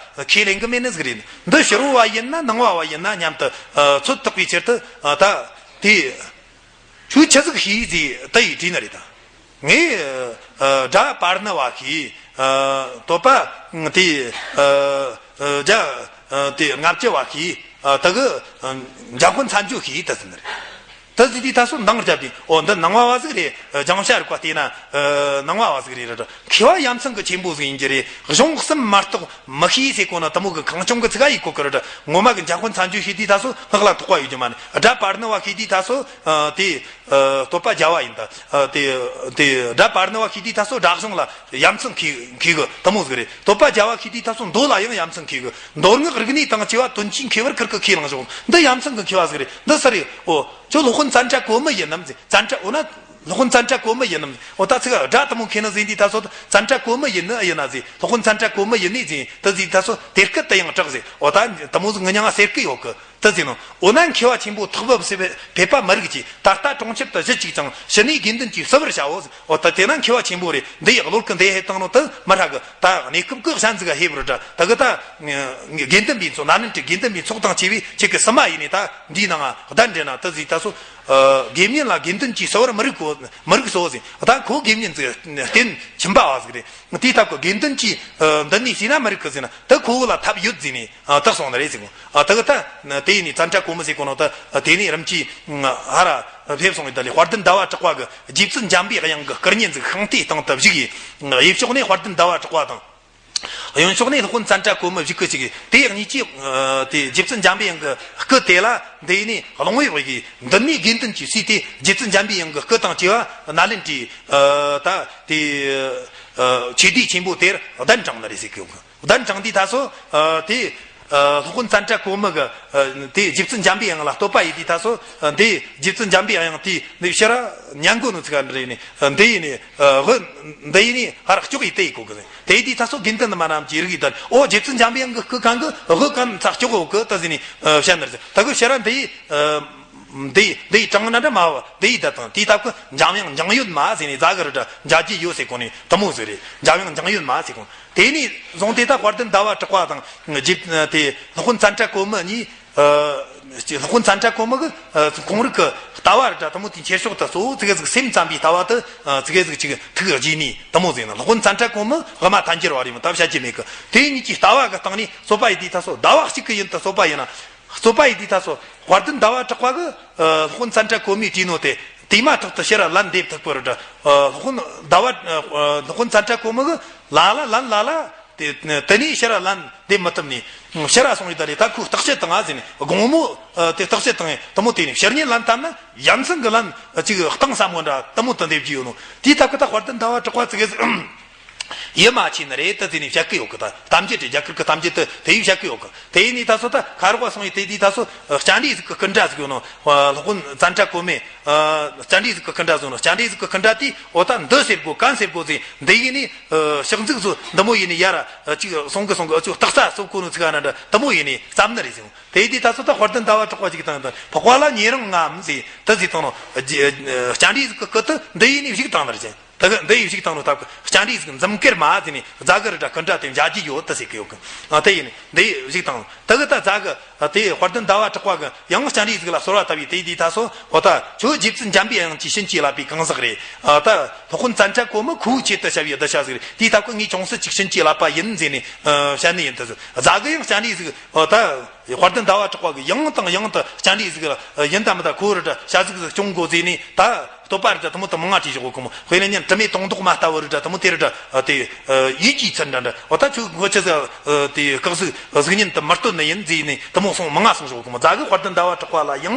ཁས་ལེན་གི་མེད་ནི་ཟིག་རེད། འདི་ཕྱི་རོལ་བ་ཡིན་ན་ནང་བ་བ་ཡིན་ན་སྙམ་དུ། ཨ། ཚོད་བརྟག་པའི་ཕྱིར་དུ། ཨ། ད་དེ་ཁྱོད་ཆི་ཟིག་ཤེས་ཟེར་དེ་ཡི་དྲིས་ནི་རེད་ད། ངས། ཨ། སྒྲ་པར་ཎི་བ་ཤེས། ཨ། བསྟོད་པ་དེ། ཨ། ཨ། རྒྱ། ཨ། དེ་ལྔ་བཅུ་བ་ཤེས། ཨ། ད་གི། ཨ། འཇམ་དཔལ་མཚན་བརྗོད་ཤེས་ད་ཟེར་ནི་རེད། ད་ཟེར་དུས་ད་སོ་འདང་རྒྱབ་སྟེ། འོ་འདི་ནང་བ་བ་ཟིག་རེད། རྒྱང་ཤ་རིག་པ་བལྟས་ན། ཨ། ནང་བ་བ་ཟིག་རེད་ར། མཁས་པ་ཡ་མཚན་གི་ཆེན་པོ་ཟིག་ཡིན་རྒྱུ་རེད། གཞུང་གསུམ་མ་གཏོགས་མི་ཤེས་ཟེར་གོ་ནོ་དེ་མོ་གི་གང་བྱུང་གི་ཚིག་ག་ཡིག་གོ་གི་ར། ངོ་མ་གི་འཇམ་དཔལ་མཚན་བརྗོད་ཤེས་དུས་ད་སོ་སྔགས་ལ་དོགས་པ་ཡོད་རྒྱུ་མ་རེད། སྒྲ་པར་ཎི་བ་ཤེས་དུས་ད་སོ། ཨ། དེ། ཨ། བསྟོད་པ་རྒྱལ་བ་ཡིན་ད། ཨ། དེ་དེ་སྒྲ་པར་ཎི་བ་ཤེས་དུས་ད་སོ་སྒྲ་གཞུང་ལ་ཡ་མཚན་མཁས་མཁས་གི་དེ་མོ་ཟིག་རེད། བསྟོད་པ་རྒྱལ་བ་ཤེས་དུས་ད་སོ་མདོ་ལ་ཡང་ཡ་མཚན་མཁས་གི། མདོ་སྔགས་རིག་གནས་དང་བཅས་པ་དོན་གྱིས་མཁས་པར་ཁུར་གི་ཁས་བླངས་བྱུང་། འདི་ཡ་མཚན་གི་མཁས་པ་ཟིག་རེད། འདི་སུ་རེད། འོ། ཁྱོད་སློབ་དཔོན་ཙནྡྲ་གོ་མི་ཡིན་ནམ་ཟེར། ཙནྡྲ། འོ་ན་སློབ་དཔོན་ཙནྡྲ་གོ་མི་ཡིན་ནམ་ཟེར། འོ་ད་ཚིག་སྒྲ་དེ་མོ་མཁས་ནི་ཟིག་དུས་ད་སོ་ཙནྡྲ་གོ་མི་ཡིན་ནི་ཡིན་ན་ཟེར། སློབ་དཔོན་ཙནྡྲ་གོ་མི་ཡིན་ནི་ཟེར་དེ་ཟིག་ད་སོ་དེ་སྐད་དུ་ཡང་གྲགས་ཟེར། འོ་ད་དེ་མོ་ཟིག་ངི་མྱིང་ང་ཟེར་གི་ཡོད་གི། དེ་ཟེར་ནོ། འོ་ན་མཁས་པ་ཆེན་པོ་ཐེག་པ་ཕེབས་པ་མི་རིགས་ཀྱི། ད་ལྟ་གྲོང་ཁྱེར་དུ་གཞི་གཅིག་ཀྱང་། ཕྱི་ནས་དགེ་འདུན་གྱིས་གསོལ་བར་བྱའོ་ཟེར། འོ་ད་དེ་ན་མཁས་པ་ཆེན་པོ་རེད། འདི་ཡི་བློ་ཀུན་འདི་ཧེ་བཏང་ནོ་དེ་མི་ཧྲ་གི། ད་གནས་སྐབས་ཀྱི་གཞན་ཟིག་ག་ཧེ་བར་འདྲ། ད་གི་ད་དགེ་འདུན་པའི་ཚོགས། ནཱ་ལེནྡྲའི་དགེ་འདུན་པའི་ཚོགས་དང་བཅས་པའི་ཁྱེད་ཀྱི་སི་མ་ཡིན་ནས་ད་འདིའི་ནང་གདན་འདྲེན་ན་དེ་ཟིག་ད་སོ། ཨ། དགེ་བསྙེན་ལ་དགེ་འདུན་གྱིས་གསོལ་བར་མི་རིགས་གོ། མི་རིགས་སོ་ཟེར། ད་ཁོ་དགེ་བསྙེན་ཟིག་རྟེན་ཁྱིམ་པ་བ་ཟིག་རེད། དེའི་སྟབས་ཀྱིས་དགེ་འདུན་གྱིས། ཨ། འདི་ནས་བྱས་ན་མི་རིགས་གི་ཟེར་ན་ད་ཁོ་བོ་ལ་ཐབས་ཡོད་ཟེར་ནས། ཨ། དག་སོང་ནི་རེད་ཟེར་གོ། ཨ། ད་གི་ད་དེ་ནས་ཙནྡྲ་གོ་མི་ཟེར་གོ་ནོ་ད་དེ་ནས་རིམ་གྱིས་ཧར་ར་ཕེབས་སོང་ཡི་ད་ལས། དཔལ་ལྡན་ཟླ་བ་གྲགས་པ་གི་རྗེ་བཙུན་འཇམ་པའི་དབྱངས་ཀྱི་སྐུ་བརྙན་ཟིག་ཤིང་རྟའི་སྟེང་དུ་བཞུགས་ཡི། གཡས་ཕྱོགས་ནས་དཔལ་ལྡན་ཟླ་བ་གྲགས་པ་དང་། གཡོན་ཕྱོགས་ནས་སློབ་དཔོན་ཙནྡྲ་གོ་མི་བཞུགས་གི་ཅིག་དེ་ཡང་གཉིས་ཀྱིས། ཨ། དེ་རྗེ་བཙུན་འཇམ་པའི་དབྱངས་ཀྱི་སྐུ་དེ་ལ་འདི་ནས་ལོང་བས་དབུས་ཀྱི་འདི་ནས་དགེ་འདུན་གྱིས་བསུས་ཏེ། རྗེ་བཙུན་འཇམ་པའི་དབྱངས་ཀྱི་སྐུ་དང་བཅས་པ་ནཱ་ལེནྡྲའི། ཨ། ད་དེ། ཨ། ཆོས་སྡེ་ཆེན་པོ་དེར་གདན་དྲངས་ནི་རེད་ཟེར་གི་ཡོང་གི། གདན་དྲངས་དུས་ད་སོ། ཨ། དེ། ཨ། སློབ་དཔོན་ཙནྡྲ་གོ་མི་གི། ཨ། དེ་རྗེ་བཙུན་འཇམ་པའི་དབྱངས་ལ་བསྟོད་པ་ཡེ་དུས་ད་སོ། ཨ། དེ་རྗེ་བཙུན་འཇམ་པའི་དབྱངས་དེ་འདི་ཕྱིར་ར་ཉན་གོ་ནོ་ཚིག་ག་འདྲ་ཡིན་ནི། ཨ། འདི་ཡིན་ནི། ཨ། དབུ་འདི་ཡིན་ནི་ཧར་ལྕོག་ཡེ་དེ་ཡེ་གོ་གི་ཟེར། དེ་ཡེ་དུས་ད་སོ་དགེ་འདུན་མ་རྣམས་ཀྱིས་རིག་ཡི་ད། ཨོ། རྗེ་བཙུན་འཇམ་པའི་དབྱངས་ཀྱི་སྐུ་གང་གི་དབུ་གང་ཚ་ལྕོག་ཡོད་གི་ད་ཟེར་ནི། ཨ། བཤད་ནི་རེད་ཟེར། ད་གི་ཕྱིར་ར་འདི། ཨ། འདི་འདི་དྲང་ན་འདྲ་མ་བ་འདི་ཡི་ད་དང་དེའི་ཐབས་ཀྱི་འཇམ་དབྱངས་འཇང་ཡོད་མ་ཟེར་ནས་རྫ་གི་རི་འདྲ་འཇའ་གྱི་ཡོད་ཟེར་གོ་ནས་དུ་མོ་ཟེར་རེད། འཇམ་དབྱངས་འཇང་ཡོད་མ་ཟེར་གོ། དེ་ནས་བཟུང་སྟེ་ད་དཔལ་ལྡན་ཟླ་བ་གྲགས་པ་དང་རྗེ་དེ་སློབ་དཔོན་ཙནྡྲ་གོ་མི་གཉིས། སློབ་དཔོན་ཙནྡྲ་གོ་མི་གི་ཁོང་རིག་གི་ལྟ་བ་རེ་འདྲ་དུ་མོ་དེ་འཁྱེར་ཕྱོགས་དུ་གཙོ་བོ་ཙི་གེ་ཟིག་སེམས་ཙམ་པའི་ལྟ་བ་དུ་ཙི་གེ་ཟིག་ཅིག་ཐུགས་རྗེས་ནས་དུ་མོ་ཟེར་ན། སློབ་དཔོན་ཙནྡྲ་གོ་མི་དབུ་མ་ཐལ་འགྱུར་བ་རེད་མོ། ད་བཤད་རྒྱུ་མེད་གི། དེ་གཉིས་ཀྱི་ལྟ་བ་གི་སྟེང་ནས་རྩོད་པ་ཡིན་དུས་ད་སོ་ཟླ་བ་གཅིག་གི་ཡིན་དུ་རྩོད་པ་ཡིན་ན། རྩོད་པ་ཡིན་དུས་ད་སོ་དཔལ་ལྡན་ཟླ་བ་གྲགས་པ་གི་སློབ་དཔོན་ཙནྡྲ་གོ་མིས་བྲིས་ནོ་དེ་དེ་མ་ཐག་ཏུ་ཕྱིར་ལན་འདེབས་ཐུབ་པར་འདྲ། སློབ་དཔོན་ཟླ་བ་སློབ་དཔོན་ཙནྡྲ་གོ་མི་གི་ལ་ལ་ལན་ལ་ལ། དེ་དེ་ནས་ཕྱིར་ར་ལན་འདེབས་མི་ཐུབ་ནས་ཕྱིར་ར་སོང་ཡོད། ད་ལས་ད་ཁོས་བརྟག་དཔྱད་བཏང་ང་ཟེར་ནས་དགོང་མོ་དེ་བརྟག་དཔྱད་བཏང་ངས་དུ་མོ་དེ་ནས་ཕྱིར་ཉིན་ལན་བཏབ་ན་ཡ་མཚན་གྱི་ལན་ཅིག་གཏིང་ཟབ་མོ་འདྲ་དུ་མོ་དུ་འདེབས་ཀྱི་ཡོད་ནོ། དེའི་ཐབས་ཀྱི་ད་དཔལ་ལྡན་ཟླ་བ་གྲགས་པ་ཙི་གེ་ཟིག་ཡིད་མ་ཆེས་ནི་རེད་དུ་ཟེར་ནས་བཤད་ཀྱི་ཡོད་གི། ད་གཏམ་རྒྱུད་དེ་རྒྱ་གར་གྱི་གཏམ་རྒྱུད་དུ་དེ་ཡིས་བཤད་ཀྱི་ཡོད་གི། དེ་ཡིན་ནས་ད་སོ་ད་ཁ་རོག་པ་སོང་ཡི་དེ་དུས་ད་སོ་སྤྱན་རས་གཟིགས་ཀྱི་སྐུ་འདྲ་ཟིག་ཡོད་ནོ། སློབ་དཔོན་ཙནྡྲ་གོ་མི། སྤྱན་རས་གཟིགས་ཀྱི་སྐུ་འདྲ་བཟོ་ནོ། སྤྱན་རས་གཟིགས་ཀྱི་སྐུ་འདྲ་དེ་འོ་ད་འདི་ཟེར་དགོ་གན་ཟེར་དགོ་ཟེར་འདི་ཡིན་ནི། ཕྱག་མཛུག་བཟོ་འདི་མོ་ཡིན་ནི་ཡར་ཅིག་སོང་གི་སོང་གི་ཨ་ཅོ་སྟག་རྩ་སོབ་གོ་ནོ་ཚིག་ཨ་ན་འདྲ་དུ་མོ་ཡིན་ནི་བརྩམས་ནི་རེད་ཟེར། དེ་དུས་ད་སོ་ད་དཔལ་ལྡན་ཟླ་བ་གྲགས་པ་ཅིག་དང་དང་འཕགས་པ་ལྷ་ཉེ་རིང་ངམ་ཟེར་དུ་ཟེར་བཏང་ནོ། སྤྱན་རས་གཟིགས་ཀྱི་སྐུ་དུ་འདི་ཡིན་ནི་བཞུགས་བཏང་ནི་རེད་ཟེར། དེ་གི་འདི་ཡི་བཞུགས་བཏང་ནོ་སྟབས་ཀྱི་སྤྱན་རས་གཟིགས་འཛུམ་དཀར་མ་ཟེར་ནས་རྫ་གི་རི་འདྲ་སྐུ་འདྲ་དེ་མཇལ་རྒྱུ་ཡོད་དུ་ཟེར་གི་ཡོད་གི། ཨ་དེ་ཡིན་ནི་འདི་ཡི་བཞུགས་བཏང་ནོ། དེ་གི་ད་རྫ་གི་དེ་དཔལ་ལྡན་ཟླ་བ་གྲགས་པ་གི་ཡང་སྤྱན་རས་གཟིགས་ལ་གསོལ་བ་བཏབ་པས། དེ་དུས་ད་སོ་འོ་ད་ཁྱོད་རྗེ་བཙུན་འཇམ་པའི་དབྱངས་ཀྱི་བྱིན་གྱིས་བརླབས་པའི་གང་ཟག་རེད། ཨ་ད་སློབ་དཔོན་ཙནྡྲ་གོ་མི་ཁོའི་ཆེད་དུ་བྱ་བའི་གདུལ་བྱ་ཟིག་རེད། དེའི་སྟབས་ཀྱི་ངས་ཅུང་ཟད་ཅིག་བྱིན་གྱིས་བརླབས་པ་ཡིན་ཟེར་ནས་བཤད་ནི་ཡིན། དུ་རྫ་གི་ཡང་སྤྱན་རས་གཟིགས་འོ་ད། དཔལ་ལྡན་ཟླ་བ་གྲགས་པ་གི་ཡང་དང་ཡང་དུ་སྤྱན་རས་གཟིགས་ལ་ཡིན་དམ་ད་ཁོ་རུ་འདྲ་བྱ་གཟུགས་སུ་སྐྱོང་དགོས་ཟེར་ནས་ད་བསྟོད་པ་རུ་འདྲ་དུ་མོ་དུ་མང་ང་བྲིས་བཞག་གོ་མོ། དཔེར་ན་ཉིན་དྲི་མེད་དུང་མདོག་མ་ལྟ་བུ་རུ་འདྲ་དུ་མོ་དེ་རུ་འདྲ་དེ་ཡིད་ཀྱི་ཚུལ་འདྲ་འདྲ་འོ་ད་ཁྱོད་ཁོ་ཆི་ཟིག་དེ་སྐག་གཟུགས་གཟུགས་བརྙན་དུ་མི་སྟོན་ནི་ཡིན་ཟེར་ནས་དུ་མོ་སོང་མང་ང་སོང་བཞག་གོ་མོ། རྫ་གི་དཔལ་ལྡན་ཟླ་བ་གྲགས་པ་ལ་ཡང་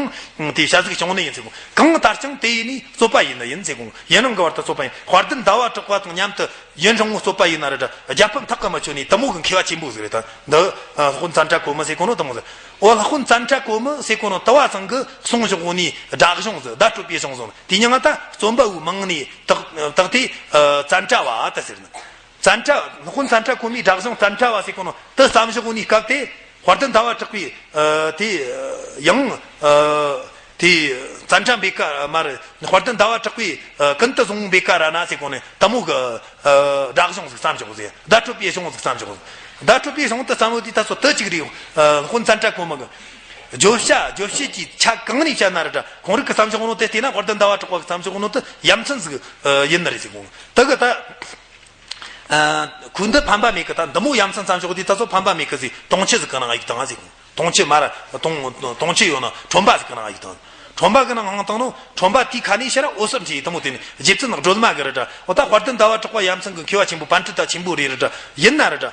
དེ་བྱ་གཟུགས་སྐྱོང་ནི་ཡིན་ཟེར་གོ། གང་ལྟར་ཀྱང་དེ་ཡིན་ནི་རྩོད་པ་ཡིན་ནི་ཡིན་ཟེར་གོ། ཡུན་རིང་གི་བར་དུ་རྩོད་པ་ཡིན། དཔལ་ལྡན་ཟླ་བ་གྲགས་པ་དང་མཉམ་དུ། ཡུན་རིང་བོ་རྩོད་པ་ཡིན་ན་རེ་འདྲ་རྒྱལ་ཕམ་ཐག་གི་མི་ཆོད་ནས་དུ་མོ་གི་མཁས་པ་ཆེན་པོ་ཟིག་རེད། ད་འདི་སློབ་དཔོན་ཙནྡྲ་གོ་མི་ཟེར་གོ་ནོ་དུ་མོ་ཟིག་འོ་སློབ་དཔོན་ཙནྡྲ་གོ་མི་ཟེར་གོ་ནོ་དུ་བ་ཚང་གི་གསུང་བཞག་གོ་ནི་སྒྲ་གཞུང་ཟིག་བརྡ་སྤྲོད་པའི་གཞུང་ཟིག་དེ་མྱིང་ང་ད་རྩོམ་པ་པོའི་མིང་ནས་བཏགས་བཏགས་ཏེ་ཙནྡྲ་བ་ད་ཟེར་ནི། ཙནྡྲ་སློབ་དཔོན་ཙནྡྲ་གོ་མིས་སྒྲ་གཞུང་ཙནྡྲ་བ་ཟེར་གོ་ནོ་དུ་བརྩམས་བཞག་གོ་ནི་སྐབས་དེ། དཔལ་ལྡན་ཟླ་བ་གྲགས་པས་དེ་ཡང་དེ་ཙནྡྲ་བེ་ཀ་མ་རེད། དཔལ་ལྡན་ཟླ་བ་གྲགས་པས་ཀུན་ཏུ་བཟང་བོ་བེ་ཀ་ར་ན་ཟེར་གོ་ནས་དུ་མོ་གི་སྒྲ་གཞུང་ཟིག་བརྩམས་བཞག་ཟེར། བརྡ་སྤྲོད་པའི་གཞུང་ཟིག་བརྩམས་བཞག་བརྡ་སྤྲོད་པའི་གཞུང་དུ་བརྩམས་ཡོད་དུས་ད་སོ་དུ་གཅིག་རེད། སློབ་དཔོན་ཙནྡྲ་གོ་མི་གི་བརྗོད་བྱ་བརྗོད་བྱེད་ཀྱི་ཆ་གང་ནས་བཤད་ན་རེ་འདྲ་ཁོང་རིག་གི་བརྩམས་བཞག་ནོ་དེ་བལྟས་ན་དཔལ་ལྡན་ཟླ་བ་གྲགས་པ་གི་བརྩམས་བཞག་ནོ་དུ་ཡ་མཚན་ཟིག་ཡིན་ནི་རེད་ཟེར་གོ། དུ་གི་ད། ཁོས་འདི་ཕན་པ་མེད་གི། ད་འདི་མོ་ཡ་མཚན་ཙམ་ཞོག་དུས་ད་ཚོ་ཕན་པ་མེད་གི་ཟིག་དུང་ཆུ་ཟིག་གི་ནང་གཡུགས་བཏང་ཟིག་དུང་ཆུ་མར་དུང་དུང་ཆུ་ཡོད་ན་ཁྲོན་པ་ཟིག་གི་ནང་གཡུགས་བཏང་། ཁྲོན་པ་གི་ནང་ཧང་བཏང་ནོ་ཁྲོན་པ་དེའི་ཁ་ནས་ཕྱིར་འོད་ཟེར་འཕྲོས་དུ་མོ་དེ་ནས་རྗེ་བཙུན་སྒྲོལ་མ་གི་རེ་འདྲ། འོ་ད་དཔལ་ལྡན་ཟླ་བ་གྲགས་པ་ཡ་མཚན་གི་མཁས་པ་ཆེན་པོ་པཎྜི་ཏ་ཆེན་པོ་རེ་རེ་འདྲ་ཡིན་ན་རེ་འདྲ།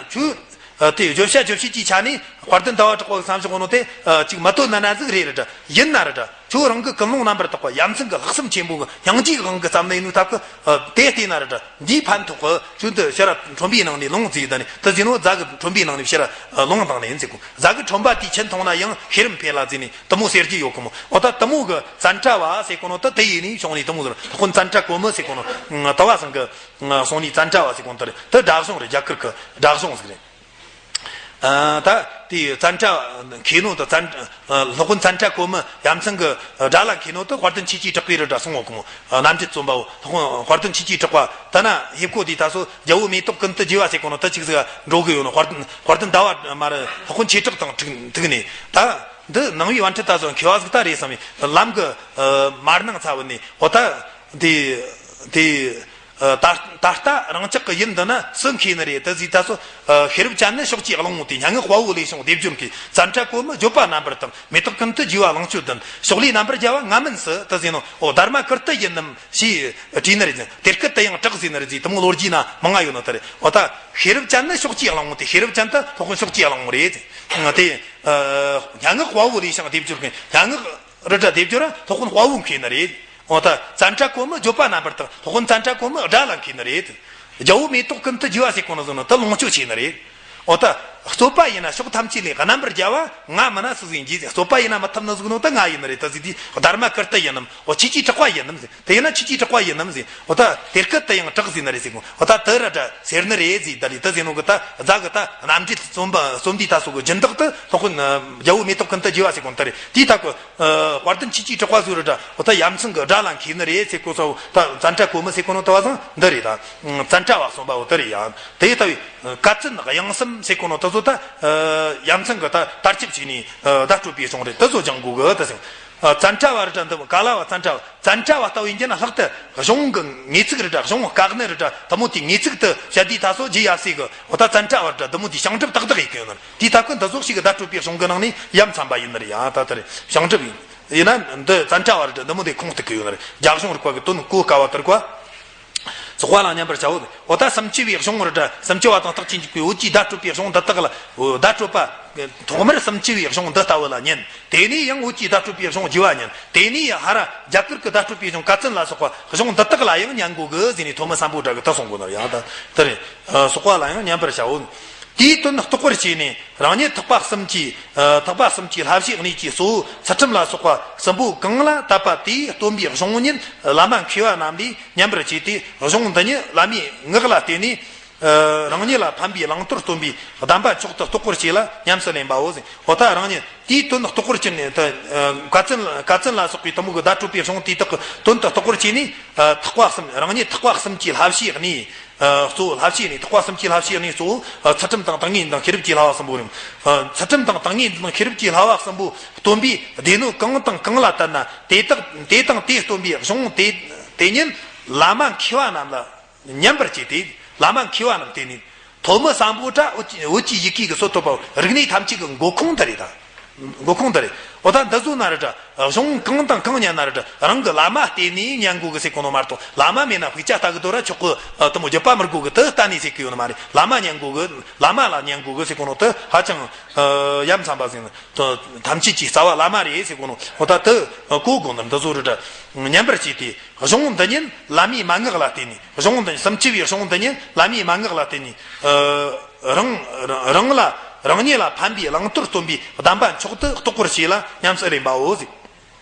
ཁྱོད་དེ་བརྗོད་བྱ་རྗོད་བྱེད་ཀྱི་ཆ་ནས་དཔལ་ལྡན་ཟླ་བ་གྲགས་པ་གི་བསམ་ཞོག་ནོ་དེ་ཅིག་མ་དོན་ན་ན་ཟིག་རེ་རེ་འདྲ་ཡིན་ན་རེ་འདྲ། ཁྱོད་རང་གི་ཀུན་སློང་རྣམ་པར་དག་པ་ཡ་མཚན་གྱི་ལྷག་བསམ་ཆེན་པོ་གི་སྙིང་རྗེའི་དབང་གིས་བརྩམས་ནས་ནུས་ཐབས་ཀྱི་དེ་བལྟས་ན་རེ་འདྲ། འདིའི་ཕན་ཐོགས་ཀྱི་ཁྱོད་འདི་ཕྱིར་ཁྲོན་པའི་ནང་ནས་ལོངས་ཟེར། ད་ནི་དེ་ཟེར་ནོ་རྫ་གི་ཁྲོན་པའི་ནང་ནས་ཕྱིར་ལོངས་བཏང་ནས་ཡིན་ཟེར་གོ། རྫ་གི་ཁྲོན་པ་དེའི་ཆུ་འཐུང་ན་ཡང་ཤེས་རབ་འཕེལ་ལ་ཟེར་ནས་དུ་མོ་ཟེར་གྱི་ཡོད་གི་མོ། འོ་ད་དུ་མོ་གི་ཙནྡྲ་བ་ཟེར་གོ་ནོ་ད་དེ་ཡིན་ནས་བྱུང་ནས་དུ་མོ་ཟེར། དཔལ་ཙནྡྲ་གོ་མི་ཟེར་གོ་ནོ་དུ་བ་ཚང་གི་སོང་ནས་ཙནྡྲ་བ་ཟེར་གོ་ནོ་ད་རེད། དེ་སྒྲ་གཞུང་རེད། རྒྱ་གར་གི་སྒྲ་གཞུང་ཟིག་རེད། ད་དེའི་ཙནྡྲ་མཁས་ནོ་དང་ཙན་སློབ་དཔོན་ཙནྡྲ་གོ་མི་ཡ་མཚན་གྱི་སྒྲ་ལ་མཁས་ནོ་དེ་དཔལ་ལྡན་ཆོས་ཀྱི་གྲགས་པའི་རི་འདྲ་གསུང་ངོ་གི་མོ། རྣམ་འགྲེལ་རྩོམ་པ་བོ་སློབ་དཔོན་དཔལ་ལྡན་ཆོས་ཀྱི་གྲགས་པ་དེ་ན་ཧེབ་གོ་དུས་ད་སོ་རྒྱལ་པོ་མེ་ཏོག་ཀུན་ཏུ་རྒྱུ་བ་ཟེར་གོ་ནོ་དེ་ཅིག་ཟིག་འགྲོ་གི་ཡོད་ནོ། དཔལ་ལྡན་དཔལ་ལྡན་ཟླ་བ་མ་རེད། སློབ་དཔོན་ཆོས་གྲགས་དང་ཐུག་ཐུག་ནས་ད་འདི་ནང་པའི་པཎྜི་ཏ་ཚོ་མཁས་པ་ཟིག་ད་རེད་བསམ་ནས་ལམ་གྱི་མར་སྣང་ཚ་བུད་ནས་འོ་ད་འདི་འདི། ད་ད་ལྟ་རང་ཅག་གི་ཡུལ་འདི་ན་སུ་མཁས་ནི་རེད་དེ་ཟིག་ད་སོ། ཤེས་རབ་ཅན་ནི་ཕྱོགས་ཀྱི་གླང་པོ་སྟེ། སྙན་ངག་དཔའ་བོ་ལས་བྱུང་སྡེབ་སྦྱོར་མཁས། ཙནྡྲ་གོ་མི་བརྗོད་པ་རྣམ་པར་དག་མེ་ཏོག་ཀུན་ཏུ་རྒྱུ་བ་ལོངས་སྤྱོད་ལྡན། ཕྱོགས་ལས་རྣམ་པར་རྒྱལ་བ་ང་མིན་སུ། དེ་ཟེར་ནོ། འོ་དྷརྨ་ཀིརྟི་ཡིན་ནམ་ཞེས་དྲིས་ནི་རེད། དེ་སྐད་དུ་ཡང་གྲགས་ཟེར་ནི་རེད་ཟེར། དེ་མོ་ལོ་རྒྱུས་ན་མང་ང་ཡོད་ནོ་དེ་རེད། འོ་ད་ཤེས་རབ་ཅན་ནི་ཕྱོགས་ཀྱི་གླང་པོ་སྟེ། ཤེས་རབ་ཅན་དེ་སློབ་དཔོན་ཕྱོགས་ཀྱི་གླང་པོ་རེད། དེ་སྙན་ངག་དཔའ་བོ་ལས་བྱུང་སྡེབ་སྦྱོར་མཁས། སྙན་ངག་རི་འདྲ་སྡེབ་སྦྱོར་ར་སློབ་དཔོན་དཔའ་བོ་མཁས་ནི་རེད། འོ་ད་ཙནྡྲ་གོ་མི་བརྗོད་པ་རྣམ་པར་དག་སློབ་དཔོན་ཙནྡྲ་གོ་མི་སྒྲ་ལ་མཁས་ནི་རེད། རྒྱལ་པོ་མེ་ཏོག་ཀུན་ཏུ་རྒྱུ་བ་ཟེར་གོ་ནོ་ཟེར་ནོ་ད་ལོངས་སྤྱོད་ཆེ་ནི་རེད། འོ་ད་ རྩོད་པ་ཡིན་ན་ཕྱོགས་ཐམས་ཅད་ལས་རྣམ་པར་རྒྱལ་བ་ང་མིན་ན་སུ་ཟིག་ཡིན་གྱི་ཟེར། རྩོད་པ་ཡིན་ན་མི་ཐུབ་ནི་ཟིག་ནོ་ད་ང་ཡིན་ནི་རེད། ད་ཟིག་དེ་སྡར་མ་ཀིརྟི་ཡིན་ནམ། འོ་ཁྱེད་ཀྱིས་གྲགས་པ་ཡིན་ནམ་ཟེར། དེ་ཡིན་ན་ཁྱེད་ཀྱིས་གྲགས་པ་ཡིན་ནམ་ཟེར། འོ་ད་དེ་སྐད་དུ་ཡང་གྲགས་ཟེར་ནི་རེད་ཟེར་གོ། འོ་ད་དེ་ར་འདྲ་ཟེར་ནི་རེད་ཟེར། ད་རེད་དེ་ཟེར་ནོ་གི་ད་རྫ་གི་ད་རྣམ་འགྲེལ་རྩོམ་པ་རྩོམ་འདི་ད་སོ་གི་སྦྱིན་བདག་ཏུ་སློབ་དཔོན་རྒྱལ་པོ་མེ་ཏོག་ཀུན་ཏུ་རྒྱས་པ་ཟེར་གོ་ནོ་ད་རེད། དེའི་ཐད་གི་དཔལ་ལྡན་ཁྱེད་ཀྱིས་གྲགས་པ་ཟེར་ར་འདྲ། འོ་ད་ཡ་མཚན་གི་སྒྲ་ལ་མཁས་ནི་རེད་ཟེར་གོ་ས། འོ་ད་ཙན་དྲ་གོ་མི་ཟེར་གོ་ནོ་ད་བ་ཚང་འདི་རེད། ད་ཙན་དྲ་བ་གསུམ་པ་འོ་དེ་རེད་ཡ། དེ་ལྟ་བུའི་ཀ་ཙན་དབྱངས་གསུམ་ཟེར་གོ་ནོ་དེ་ཚོ་ད་ཡ་མཚན་གི་ད་དར་ཁྱབ་བྱས་ནས་བརྡ་སྤྲོད་པའི་གཞུང་རེད། དེ་ཚོ་སྦྱང་དགོས་གི་ད་ཟེར། ཙན་དྲ་བ་ར་འདྲ་འདི་ག་ལ་བ་ཙན་དྲ་བ་ཙན་དྲ་བ་ལྟ་བུ་ཡིན་རྒྱུ་ན་ལྷག་ཏུ་གཞུང་གི་ངེས་ཚིག་ར་འདྲ་གཞུང་བཀག་ནི་ར་འདྲ་དེ་མོ་དེ་ངེས་ཚིག་ཏུ་བཤད་དུས་ད་སོ་རྒྱུ་ཡ་སྲས་གི་འོ་ད་ཙན་དྲ་བ་ར་འདྲ་དེ་མོ་དེ་ཕྱག་སྒྲུབ་ཏག་ཏག་ཡིན་གི་ཡོད་ནི་རེད། དེའི་ཐད་ཀི་འདི་ཚོ་ཞིག་གི་བརྡ་སྤྲོད་པའི་གཞུང་གི་ནང་ནས་ཡ་མཚན་པ་ཡིན་ནི་རེད་ཡ། ད་ད་རེད་ཕྱག་སྒྲུབ་ཡིན། ཡིན་ན་འདི་ཙན་དྲ་བ་ར་འདྲ་འདི་མོ་དེ་ཁུངས་གཏུག་གི་ཡོད་ནི་རེད། རྒྱ་གཞུང་རིག་པ་གི་དོན་གོ་དཀའ་བ་དེར་གོ། ཚོགས་པ་ལ་མཉམ་པར་བྱའོ། འོ་ད་སུམ་ཅུ་པའི་གཞུང་ར་འདྲ་སུམ་ཅུ་པ་དང་རྟགས་ཅན་གྱི་བོད་ཀྱི་བརྡ་སྤྲོད་པའི་གཞུང་འདི་དག་ལ་བརྡ་སྤྲོད་པ་ཐོག་མར་སུམ་ཅུ་པའི་གཞུང་འདི་ལྟ་བུ་ལ་ཉན། དེ་ནས་ཡང་བོད་ཀྱི་བརྡ་སྤྲོད་པའི་གཞུང་རྒྱས་པ་ཉན། དེ་ནས་ཡང་ཧ་ར་རྒྱ་གར་གྱི་བརྡ་སྤྲོད་པའི་གཞུང་ཀ་ཙན་ལ་སོགས་པ་གཞུང་འདི་དག་ལ་ཡང་ཉན་དགོས་གི་ཟེར་ནས་ཐོན་མི་སམ་བྷོ་ཊ་གིས་ད་གསུང་གོ་ནི་རེད་ཡ། ད་དེ་རེད། ཚོགས་པ་ལ་ཡང་མཉམ་པར་བྱའོ། དེའི་དོན་རྟོགས་པར་བྱས་ནས་རང་ཉིད་ཐེག་པ་གསུམ་གྱི་ཐེག་པ་གསུམ་གྱི་བསླབ་བྱའི་གནས་ཀྱི་གཙོ་བོ་ཚུལ་ཁྲིམས་ལ་སོགས་པ་གསུམ་པོ་གང་ལ་དད་པ་དེས་སྟོན་པའི་གཞུང་ཉིད་བླ་མ་མཁས་པ་རྣམས་ལས་མཉམ་པར་བྱས་ཏེ། གཞུང་འདི་ཉིད་བླ་མའི་ངག་ལ་བརྟེན་ནས་རང་ཉིད་ལ་ཕན་པའི་བླང་དོར་སྟོན་པའི་གདམས་པ་མཆོག་ཏུ་རྟོགས་པར་བྱས་ལ་ཉམས་སུ་ལེན་པའོ་ཟེར། འོ་ད་རང་ཉིད་དེའི་དོན་རྟོགས་པར་བྱས་ནས་ད་ཀ་ཙན་ཀ་ཙན་ལ་སོགས་པའི་དེ་མོ་གི་བརྡ་སྤྲོད་པའི་གཞུང་དེ་དག་གི་དོན་དུ་རྟོགས་པར་བྱས་ནས་ཐེག་པ་གསུམ་རང་ཉིད་ཐེག་པ་གསུམ་གྱི་བསླབ་བྱའི་གནས། གཙོ་བོ་བསླབ་བྱའི་གནས་ཐེག་པ་གསུམ་གྱི་བསླབ་བྱའི་གནས་གཙོ་བོ་ཚུལ་ཁྲིམས་དང་ཏིང་ངེ་འཛིན་དང་ཤེས་རབ་ཀྱི་བསླབ་པ་གསུམ་པོ་རེད། ཚུལ་ཁྲིམས་དང་ཏིང་ངེ་འཛིན་དང་ཤེས་རབ་ཀྱི་བསླབ་པ་གསུམ་པོ་སྟོན་པའི་སྡེ་སྣོད་གང་དང་གང་ལ་ལྟར་ན་དེ་དག་དེ་དང་དེ་སྟོན་པའི་གཞུང་དེ་དེ་ཉིད་བླ་མ་མཁས་པ་རྣམས་ལ་ཉན་པར་བྱས་ཏེ། བླ་མ་མཁས་པ་རྣམས་དེ་ནི་ཐོན་མི་སམ་བྷོ་ཊ་བོད་ཀྱི་བོད་ཀྱི་ཡི་གེ་གི་སྲོལ་ཐོབ་པ་རིག་གནས་ཐམས་ཅད་ཀྱི་འགོ་ཁུངས་དེ་རེད་ད། འགོ་ཁུངས་དེ་རེད། འོ་ད་འདི་ཚོ་ན་ར་འདྲ་གཞུང་གང་དང་གང་ཉན་ན་ར་འདྲ་རང་གི་བླ་མ་བསྟེན་ནས་ཉན་དགོས་གི་ཟེར་གོ་ནོ་མ་གཏོགས། བླ་མ་མེད་ན་དཔེ་ཆ་ལྟ་གི་དོ་ར་ཆོག་གི། དེ་མོ་བརྗོད་པ་མི་དགོས་གི། དེ་གཏན་ནས་ཟེར་གི་ཡོད་ནི་མ་རེད། བླ་མ་ཉན་དགོས་གི། བླ་མ་ལ་ཉན་དགོས་གི་ཟེར་གོ་ནོ་དེ་ཧ་ཅང་ཡ་མཚན་པ་ཟེར་ནི། ཐམས་ཅད་ཀྱི་རྩ་བ་བླ་མ་རེད་ཟེར་གོ་ནོ། འོ་ད་དེ་གོ་དགོས་ནི། འདི་ཚོ་ར་འདྲ་ཉན་པར་བྱས་ཏེ། གཞུང་འདི་ཉིད་བླ་མའི་མན་ངག་ལ་བརྟེན་ནས། གཞུང་འདི་ཉིད་སུམ་ཅུ་པའི་གཞུང་འདི་ཉིད་བླ་མའི་མན་ངག་ལ་བརྟེན་ནས། རང་རང་ལ་རང་ཉིད་ལ་ཕན་པའི་བླང་དོར་སྟོན་པའི་གདམས་པ་མཆོག་ཏུ་རྟོགས་པར་བྱས་ལ་ཉམས་སུ་ལེན་པའོ་ཟེར།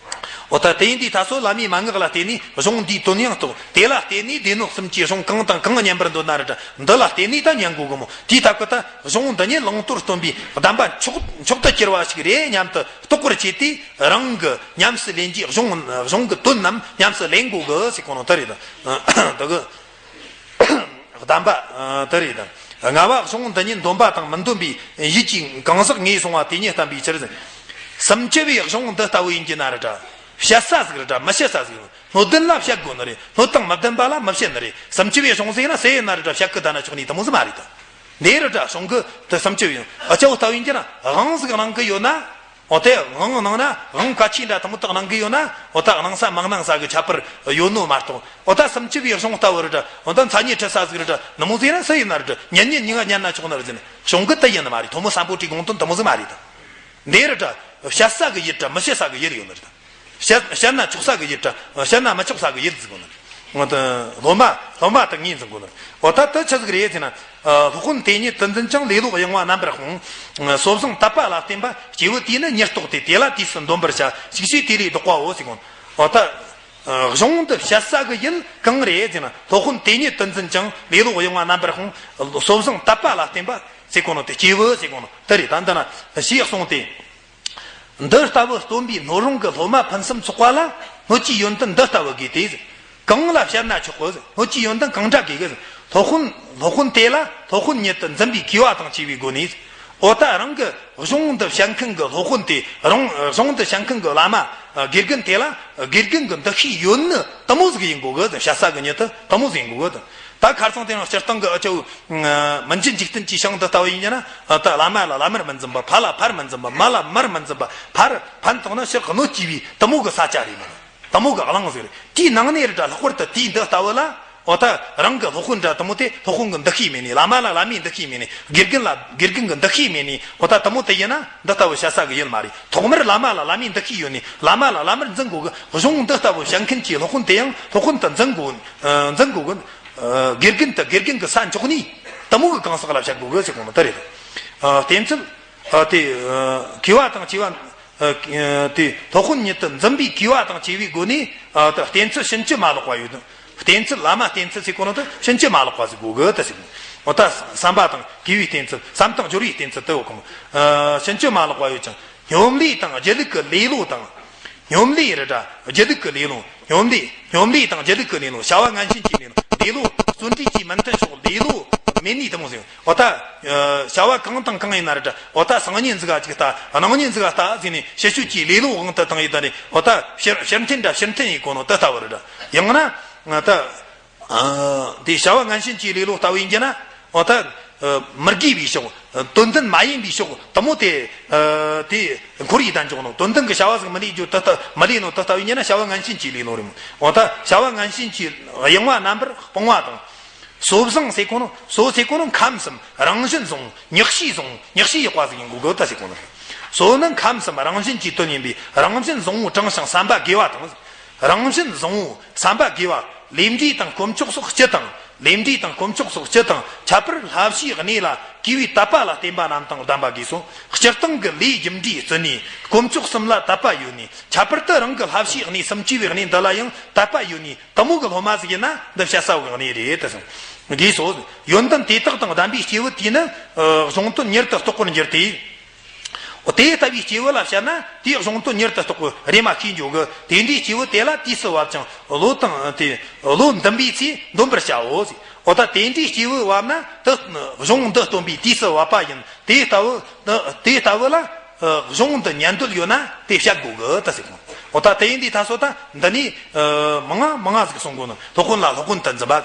འོ་ད་དེ་ཡིན་དུས་ད་སོ་བླ་མའི་མན་ངག་ལ་བརྟེན་ནས་གཞུང་འདིའི་དོན་ཡང་རྟོགས། དེ་ལ་བརྟེན་ནས་སྡེ་སྣོད་གསུམ་གྱི་གཞུང་གང་དང་གང་ཉན་པར་འདོད་ན་ར་འདྲ་འདི་ལ་བརྟེན་ནས་ད་ཉན་དགོས་གི་མོ། དེའི་ཐད་ཀྱི་ད་གཞུང་འདི་ཉིད་བླང་དོར་སྟོན་པའི་གདམས་པ་མཆོག་མཆོག་ཏུ་གྱུར་པ་ཞིག་རེད་སྙམ་དུ་རྟོགས་པར་བྱས་ཏེ། རང་གི་ཉམས་སུ་ལེན་གྱི་གཞུང་གཞུང་གི་དོན་རྣམས་ཉམས་སུ་ལེན་དགོས་གི་ཟེར་གོ་ནོ་དེ་རེད། ད་གི་གདམས་པ་དེ་རེད། ལྔ་པ་གཞུང་འདི་ཉིད་འདོན་པ་དང་མི་འདོན་པའི་ཡིད་ཀྱི་གང་ཟག་ངོས་བཟུང་བ་དེ་ཉིད་བསྟན་པའི་ཕྱིར་ཟེར། སུམ་ཅུ་པའི་གཞུང་འདི་ལྟ་བུ་ཡིན་གྱི་ན་ར་འདྲ་བཤད་ས་ཟིག་ར་འདྲ་མི་བཤད་ས་ཟིག་ཡིན། སྣོད་ལྡན་ལ་བཤད་དགོས་ནི་རེད། སྣོད་དང་མི་ལྡན་པ་ལ་མི་བཤད་ནི་རེད། སུམ་ཅུ་པའི་གཞུང་ཟེར་ན་སུ་ཡིན་ན་ར་འདྲ་བཤད་གི་ད་ན་ཆོག་ནི་དེ་མོ་ཟིག་མ་རེད་ད། འདི་ར་འདྲ་གཞུང་གི་དེ་སུམ་ཅུ་ཡིན། ཨ་ཅའོ་ལྟ་བུ་ཡིན་གྱི་ན་དབང་ཟིག་གནང་གི་ཡོད་ན། འོ་དེ་དབང་གནང་ན་དབང་གལ་ཆེན་འདྲ་དེ་མོ་དག་གནང་གི་ཡོད་ན། འོ་ད་གནང་ས་མ་གནང་ས་གི་ཁྱད་པར་ཡོད་ནོ་མ་གཏོགས། འོ་ད་སུམ་ཅུ་པའི་གཞུང་ལྟ་བུ་ར་འདྲ། འོ་ད་མཚན་ཉིད་ཁྲི་ས་ཟིག་ར་འདྲ་ནི་མོ་ཟིག་ན་སུ་ཡིན་ན་ར་འདྲ་ཉན་ཉན་ཉིན་ག་ཉན་ན་ཆོག་ནི་རེད་ཟེར་ནས་གཞུང་གི་དེ་ཡིན་ནི་མ་རེད། ཐོན་མི་སམ་བྷོ་ཊའི་དགོངས་དོན་དེ་མོ་ཟིག་མ་རེད་ད། འདི་ར་འདྲ་བཤད་ས་གི་ཡུལ་འདྲ་མི་བཤད་ས་གི་ཡུལ་ཡོད་ནི་རེད་ད། བཤད་བཤད་ན་ཆོག་ས་གི་ཡུལ་འདྲ་བཤད་ན་མི་ཆོག་ས་གི་ཡུལ་ཟིག་ཡོད་ནི་རེད། སློབ་མ་སློབ་མ་དང་ངོས་འཛིན་དགོས་ནི་རེད། འོ་ད་དེ་ཆི་ཟིག་རེད་ཟེར་ན། སློབ་དཔོན་དེ་ཉིད་དུ་འཛིན་ཅིང་ལེ་ལོ་གཡེང་བ་རྣམ་པར་སྤོང་། སོ་བཟང་དད་པ་ལ་བརྟེན་པ་སྐྱེས་བུ་དེས་ནི་ཉིད་རྟོགས་ཏེ། དེ་ལ་དུས་སུ་འདོན་པར་བྱ། ཞིག་བྱས་དེ་ལས་བཟློག་པའོ་ཟེར་གོ་ནོ། འོ་ད། གཞུང་འདི་བཤད་ས་གི་ཡུལ་གང་རེད་ཟེར་ན། སློབ་དཔོན་དེ་ཉིད་དུ་འཛིན་ཅིང་ལེ་ལོ་གཡེང་བ་རྣམ་པར་སྤོང་། སོ་བཟང་དད་པ་ལ་བརྟེན་པ་ཟེར་གོ་ནོ་དེ་སྐྱེས་བུ་ཟེར་གོ་ནོ་དེ་རེད། ད་འདི་ན་ཞེས་གསུངས་ཏེ། འདི་ལྟ་བུ་སྟོན་པའི་སྣོད་རུང་གི་སློབ་མ་ཕུན་སུམ་ཚོགས་པ་ལ་སྣོད་ཀྱི་ཡོན་ཏན་འདི་ལྟ་བུ་དགོས་ཏེ། གང་ལ་བཤད་ན་ཆོག་གོ། སྣོད་ཀྱི་ཡོན་ཏན་གང་འདྲ་དགོས་གི། སློབ་དཔོན་སློབ་དཔོན་དེ་ལ་སློབ་དཔོན་ཉིད་དུ་འཛིན་པའི་གུས་པ་དང་བཅས་པའི་སྒོ་ནས། འོ་ད་རང་གི་གཞུང་འདི་བཤད་མཁན་གྱི་སློབ་དཔོན་དེ་རང་གཞུང་འདི་བཤད་མཁན་གྱི་བླ་མ་དགེ་རྒན་དེ་ལ་དགེ་རྒན་གྱི་འདུ་ཤེས་ཡོད་ནི་དེ་མོ་ཟིག་ཡིན་དགོས་གི། བཤད་ས་གི་ཉིད་དུ་དེ་མོ་ཟིག་ཡིན་དགོས་གི། ད་ཁ་སང་དེ་རིང་སྤྱིར་བཏང་གི་ཨ་ཅོ་མི་འཇིགས་འཇིག་རྟེན་གྱི་ཞིང་འདི་ལྟ་བུ་ཡིན་ན། ད་བླ་མ་ལ་བླ་མར་མི་འཛིན་པ། ཕ་ལ་ཕར་མི་འཛིན་པ། མ་ལ་མར་མི་འཛིན་པ། ཕར་ཕན་བཏགས་ན་ཕྱིར་གནོད་སྐྱེལ་བའི་དེ་མོ་གི་ས་ཆ་རེད་མོད། དེ་མོ་གི་གླིང་ཟིག་རེད། དེའི་ནང་ནས་རེད་ད་ལྷག་པར་དུ་དེའི་འདི་ལྟ་བུ་ལ། འོ་ད་རང་གི་སློབ་དཔོན་འདྲ་དེ་མོ་དེ་སློབ་དཔོན་གི་འདུ་ཤེས་མེད་ནས། བླ་མ་ལ་བླ་མའི་འདུ་ཤེས་མེད་ནས། དགེ་རྒན་ལ་དགེ་རྒན་གི་འདུ་ཤེས་མེད་ནས། འོ་ད་དེ་མོ་དེ་ཡིན་ན་འདི་ལྟ་བུ་བཤད་ས་གི་ཡུལ་མ་རེད། ཐོག་མར་བླ་མ་ལ་བླ་མའི་འདུ་ཤེས་ཡོད་ནས། བླ་མ་ལ་བླ་མར་འཛིན་དགོས་གི། གཞུང་འདི་ལྟ་བུ་བཤད་མཁན་གྱི་སློབ་དཔོན་དེ་ཡང་སློབ་དཔོན་དུ་འཛིན་དགོས། འཛིན་དགོས་གི། དགེ་རྒན་དུ་དགེ་རྒན་གི་ས་འཇོག་ནས་དེ་མོ་གི་གང་ཟག་ལ་བཤད་དགོས་གི་ཟེར་གོ་ནོ་དེ་རེད། ཨ། བསྟེན་ཚུལ། ཨ། དེ། ཨ། གུས་པ་དང་བཅས་པ། ཨ། དེ་སློབ་དཔོན་ཉིད་དུ་འཛིན་པའི་གུས་པ་དང་བཅས་པའི་སྒོ་ནས། ཨ། ད་བསྟེན་ཚུལ་ཕྱིན་ཅི་མ་ལོག་པ་ཡོད། བསྟེན་ཚུལ། བླ་མ་བསྟེན་ཚུལ་ཟེར་གོ་ནོ་དེ་ཕྱིན་ཅི་མ་ལོག་པ་ཟིག་དགོས་གི་ད་ཟེར་གོ། འོ་ད་བསམ་པ་དང་གུས་པའི་བསྟེན་ཚུལ། བསམ་དང་སྦྱོར་བའི་བསྟེན་ཚུལ་དེ་འོ་གོ། ཨ། ཕྱིན་ཅི་མ་ལོག་པ་ཡོད་ཅིང་། སྙོམ་ལས་དང་སྒྱིད་ལུག་གི་ལེ་ལོ་དང་། སྙོམ་ལས་རེད་ད་ར་སྒྱིད་ལུག་གི་ལེ་ལོ། སྙོམ་ལས། སྙོམ་ལས་དང་སྒྱིད་ལུག་གི་ལེ་ལོ། བྱ་བ་ངན་ཞེན་གྱི་ལེ་ལོ། ལེ་ལོ། བརྩོན་འགྲུས་ཀྱིས་མི་མཐུན་ཕྱོགས་ལེ་ལོ་མེད་ནི་དེ་མོ་ཟེར། འོ་ད། ཨ། བྱ་བ་གང་དང་གང་ཡིན་ན་རེད་ད་ར། འོ་ད་སང་ཉིན་ཟིག་ག་ཅིག་ལྟ། གནངས་ཉིན་ཟིག་ག་ལྟ་ཟེར་ནས་ཕྱི་ཕྱོགས་ཀྱི་ལེ་ལོ་དབང་དུ་བཏང་ཡི་ད་ནི། འོ་ད་ཕྱིར་ཕྱིར་འཐེན་འདྲ་ཕྱིར་འཐེན་ཡིན་གོ་ནོ་དེ་ལྟ་བུ་རེད་ད་ར། ཡང་ན། ད། ཨ། དེ་བྱ་བ་ངན་ཞེན་གྱི་ལེ་ལོ་ལྟ་བུ་ཡིན་གྱི་ན། འོ་ད། ཨ། མི་དགེ་བའི་ཕྱོགས། དོན་ལྡན་མ་ཡིན་པའི་ཕྱོགས་དེ་མོ་དེ། ཨ། དེ་འཁོར་ཡི་ད་འཇོག་ནོ། དོན་ལྡན་གྱི་བྱ་བ་ཟིག་མི་ལས་རྒྱུ་དེ་ལྟ། མི་ལས་ནོ་དེ་ལྟ་བུ་ཡིན་གྱི་ན་བྱ་བ་ངན་ཞེན་གྱི་ལེ་ལོ་རེད་མོ། འོ་ད་བྱ་བ་ངན་ཞེན་གྱི་གཡེང་བ་རྣམ་པར་སྤོང་བ་དང་། སོ་བཟང་ཟེར་གོ་ནོ། སོ་ཟེར་གོ་ནོ་ཁམས་གསུམ་རང་བཞིན་བཟང་བོ། ཉག་གཤིས་བཟང་བོ། ཉག་གཤིས་ཡག་པ་ཟིག་ཡིན་དགོས་གི་ད་ཟེར་གོ་ནོ། སོ་ནི་ཁམས་གསུམ་རང་བཞིན་གྱི་དོན་ཡིན་པས་རང་བཞིན་བཟང་བོ་དྲང་ཞིང་བསམ་པ་དགེ་བ་དང་། རང་བཞིན་བཟང་བོ་བསམ་པ་དགེ་བ། ལས་འབྲས་དང་དཀོན་མཆོག་སོགས་སྤྱི་དང་། ལས་འབྲས་དང་དཀོན་མཆོག་སོགས་སྤྱི་དང་། ཁྱད་པར་བསླབ་བྱའི་གནས་ལ་གུས་པས་དད་པ་ལ་བརྟེན་པ་རྣམས་དང་ལྡན་པ་དགོས་སོ། སྤྱིར་བཏང་གི་ལས་རྒྱུ་འབྲས་བརྩི་ནས། དཀོན་མཆོག་གསུམ་ལ་དད་པ་ཡོད་ནས། ཁྱད་པར་དུ་རང་གི་བསླབ་བྱའི་གནས་སུམ་ཅུ་པའི་གནས་འདི་ལ་ཡང་དད་པ་ཡོད་ནས། དེ་མོ་གི་སློབ་མ་ཟིག་ཡིན་ན་འདི་བཤད་ས་བོ་གི་གནས་རེད་དེ་གསུངས། དགོས་སོ། ཡོན་ཏན་དེ་དག་དང་ལྡན་པའི་སྐྱེས་བུ་དེས་ནི། ཨ། གཞུང་དོན་མྱུར་དུ་རྟོགས་པར་འགྱུར་ཏེ། འོ་དེ་ལྟ་བུའི་སྐྱེས་བུ་ལ་བཤད་ན་དེའི་གཞུང་དོན་མྱུར་དུ་རྟོགས་པའི་རེ་མ་ཤེས་འཇོག་གི། དེ་འདྲའི་སྐྱེས་བུ་དེ་ལ་དུས་སུ་བབ་ཅིང་བློ་དང་དེ་བློ་འདུན་པའི་ཚེ་འདོན་པར་བྱའོ་ཟེར། འོ་ད་དེ་འདྲའི་སྐྱེས་བུ་བབ་ན་དེ་གཞུང་འདི་སྟོན་པའི་དུས་སུ་བབ་པ་ཡིན། དེ་ལྟ་བུ་དེ་ལྟ་བུ་ལ་གཞུང་འདི་ཉན་འདོད་ཡོད་ན་དེ་བཤད་དགོས་གི་ད་ཟེར་གོ། འོ་ད་དེ་ཡིན་དུས་ད་སོ་ད་འདི་ནས་མང་ང་མང་ང་ཟིག་གསུང་དགོས་ནི། སློབ་དཔོན་ལ་སློབ་དཔོན་དུ་འཛིན་པ།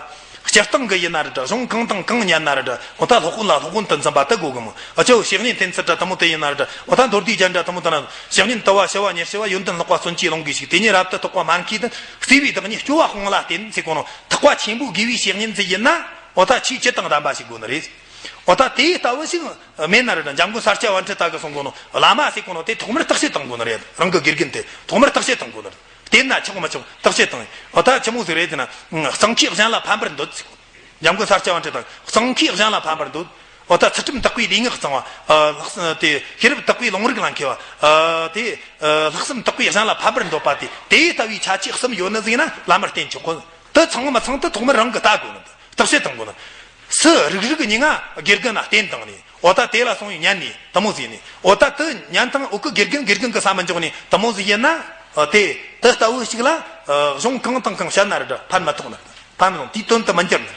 སྤྱིར་བཏང་གི་ཡིན་ན་རེད་ད་ར། གཞུང་གང་དང་གང་ཉན་ན་རེད་ད་ར། འོ་ད་སློབ་དཔོན་ལ་སློབ་དཔོན་དུ་འཛིན་པ་དེ་དགོས་གི་མོ། ཨ་ཅོ་བཤེས་གཉེན་བསྟེན་ཚུལ་འདྲ་དེ་མོ་དེ་ཡིན་ན་རེད་ད་ར། འོ་ད་མདོ་སྡེ་རྒྱན་འདྲ་དེ་མོ་དེ་ན། བཤེས་གཉེན་དུལ་བ་ཞི་བ་ཉེར་ཞི་བ། ཡོན་ཏན་ལྷག་པ་བརྩོན་བཅས་ལོངས་དགོས་ཤིང་། དེ་ཉིད་རབ་ཏུ་རྟོགས་པ་སྨན་མཁས་ལྡན། བརྩེ་བའི་བདག་ཉིད་སྐྱོ་བ་སྤོང་བ་ལ་བརྟེན་ཟེར་གོ་ནོ། ཐེག་པ་ཆེན་པོ་དགེ་བའི་བཤེས་གཉེན་ཟིག་ཡིན་ན། འོ་ད་ཆོས་སྤྱི་དང་ལྡན་པ་ཞིག་དགོས་ནི་རེད། འོ་ད་དེ་ལྟ་བུ་ཞིག་མེད་ན་རེད་ད་ར། འཇམ་མགོན་ས་སྐྱ་པཎྜི་ཏ་གིས་གསུང་གོ་ནོ། བླ་མ་ཟེར་གོ་ནོ་དེ་ཐོག་མར་བརྟག་དཔྱད་གཏོང་དགོས་ནི་རེད། རང་གི་དགེ་རྒན་དེ་ཐོག་མར་བརྟག་དཔྱད་གཏོང་དགོས་ནི་རེད། བལྟས་ན་ཆོག་མི་ཆོག་བརྟག་དཔྱད་བཏང་། འོ་ད་ཆི་མོ་ཟིག་རེད་ཟེར་ན། གཙང་ཁེས་གཞན་ལ་ཕན་པར་འདོད་ཟེར། འཇམ་མགོན་ས་སྐྱ་པཎྜི་ཏ་གཙང་ཁེས་གཞན་ལ་ཕན་པར་འདོད། འོ་ད་ཚུལ་ཁྲིམས་བདག་པོས་ལུས་ངག་གཙང་བ། ཨ། ལྷག་བསམ་དེ་ཤེས་རབ་བདག་པོས་ལུང་རིགས་ལ་མཁས་པ། ཨ། དེ་ཨ། ལྷག་བསམ་བདག་པོས་གཞན་ལ་ཕན་པར་འདོད་པ་དེ། དེ་ལྟ་བུའི་ཁྱད་ཆོས་གསུམ་ཡོད་ནི་ཟིག་ཡིན་ན་བླ་མར་བསྟེན་ཆོག་གོ། དེ་ཚང་མི་ཚང་དེ་ཐོག་མར་རང་གིས་ལྟ་དགོས་ནི། བརྟག་དཔྱད་གཏོང་དགོས་ནི། སུ་རིག་རིག་ཉིན་ང་དགེ་རྒན་ན་བསྟེན་བཏང་ནས། འོ་ད་དེ་ལ་སོང་བའི་ཉན་ནས་དེ་མོ་ཟིག་ནས། འོ་ད་དེ་ཉན་དང་འོ་གི་དགེ་རྒན་དགེ་རྒན་གི་ས་མི་འཇོག་ནས་དེ་མོ་ཟིག་ཡིན་ན། ཨ། དེ་དེ་ལྟ་བུ་ཞིག་ལ། ཨ། གཞུང་གང་དང་གང་བཤད་ན་རེད་ད་ར་ཕན་མི་ཐོགས་ནི། ཕན་མི་ཐོགས། དེའི་དོན་དུ་མི་འགྱུར་ནི།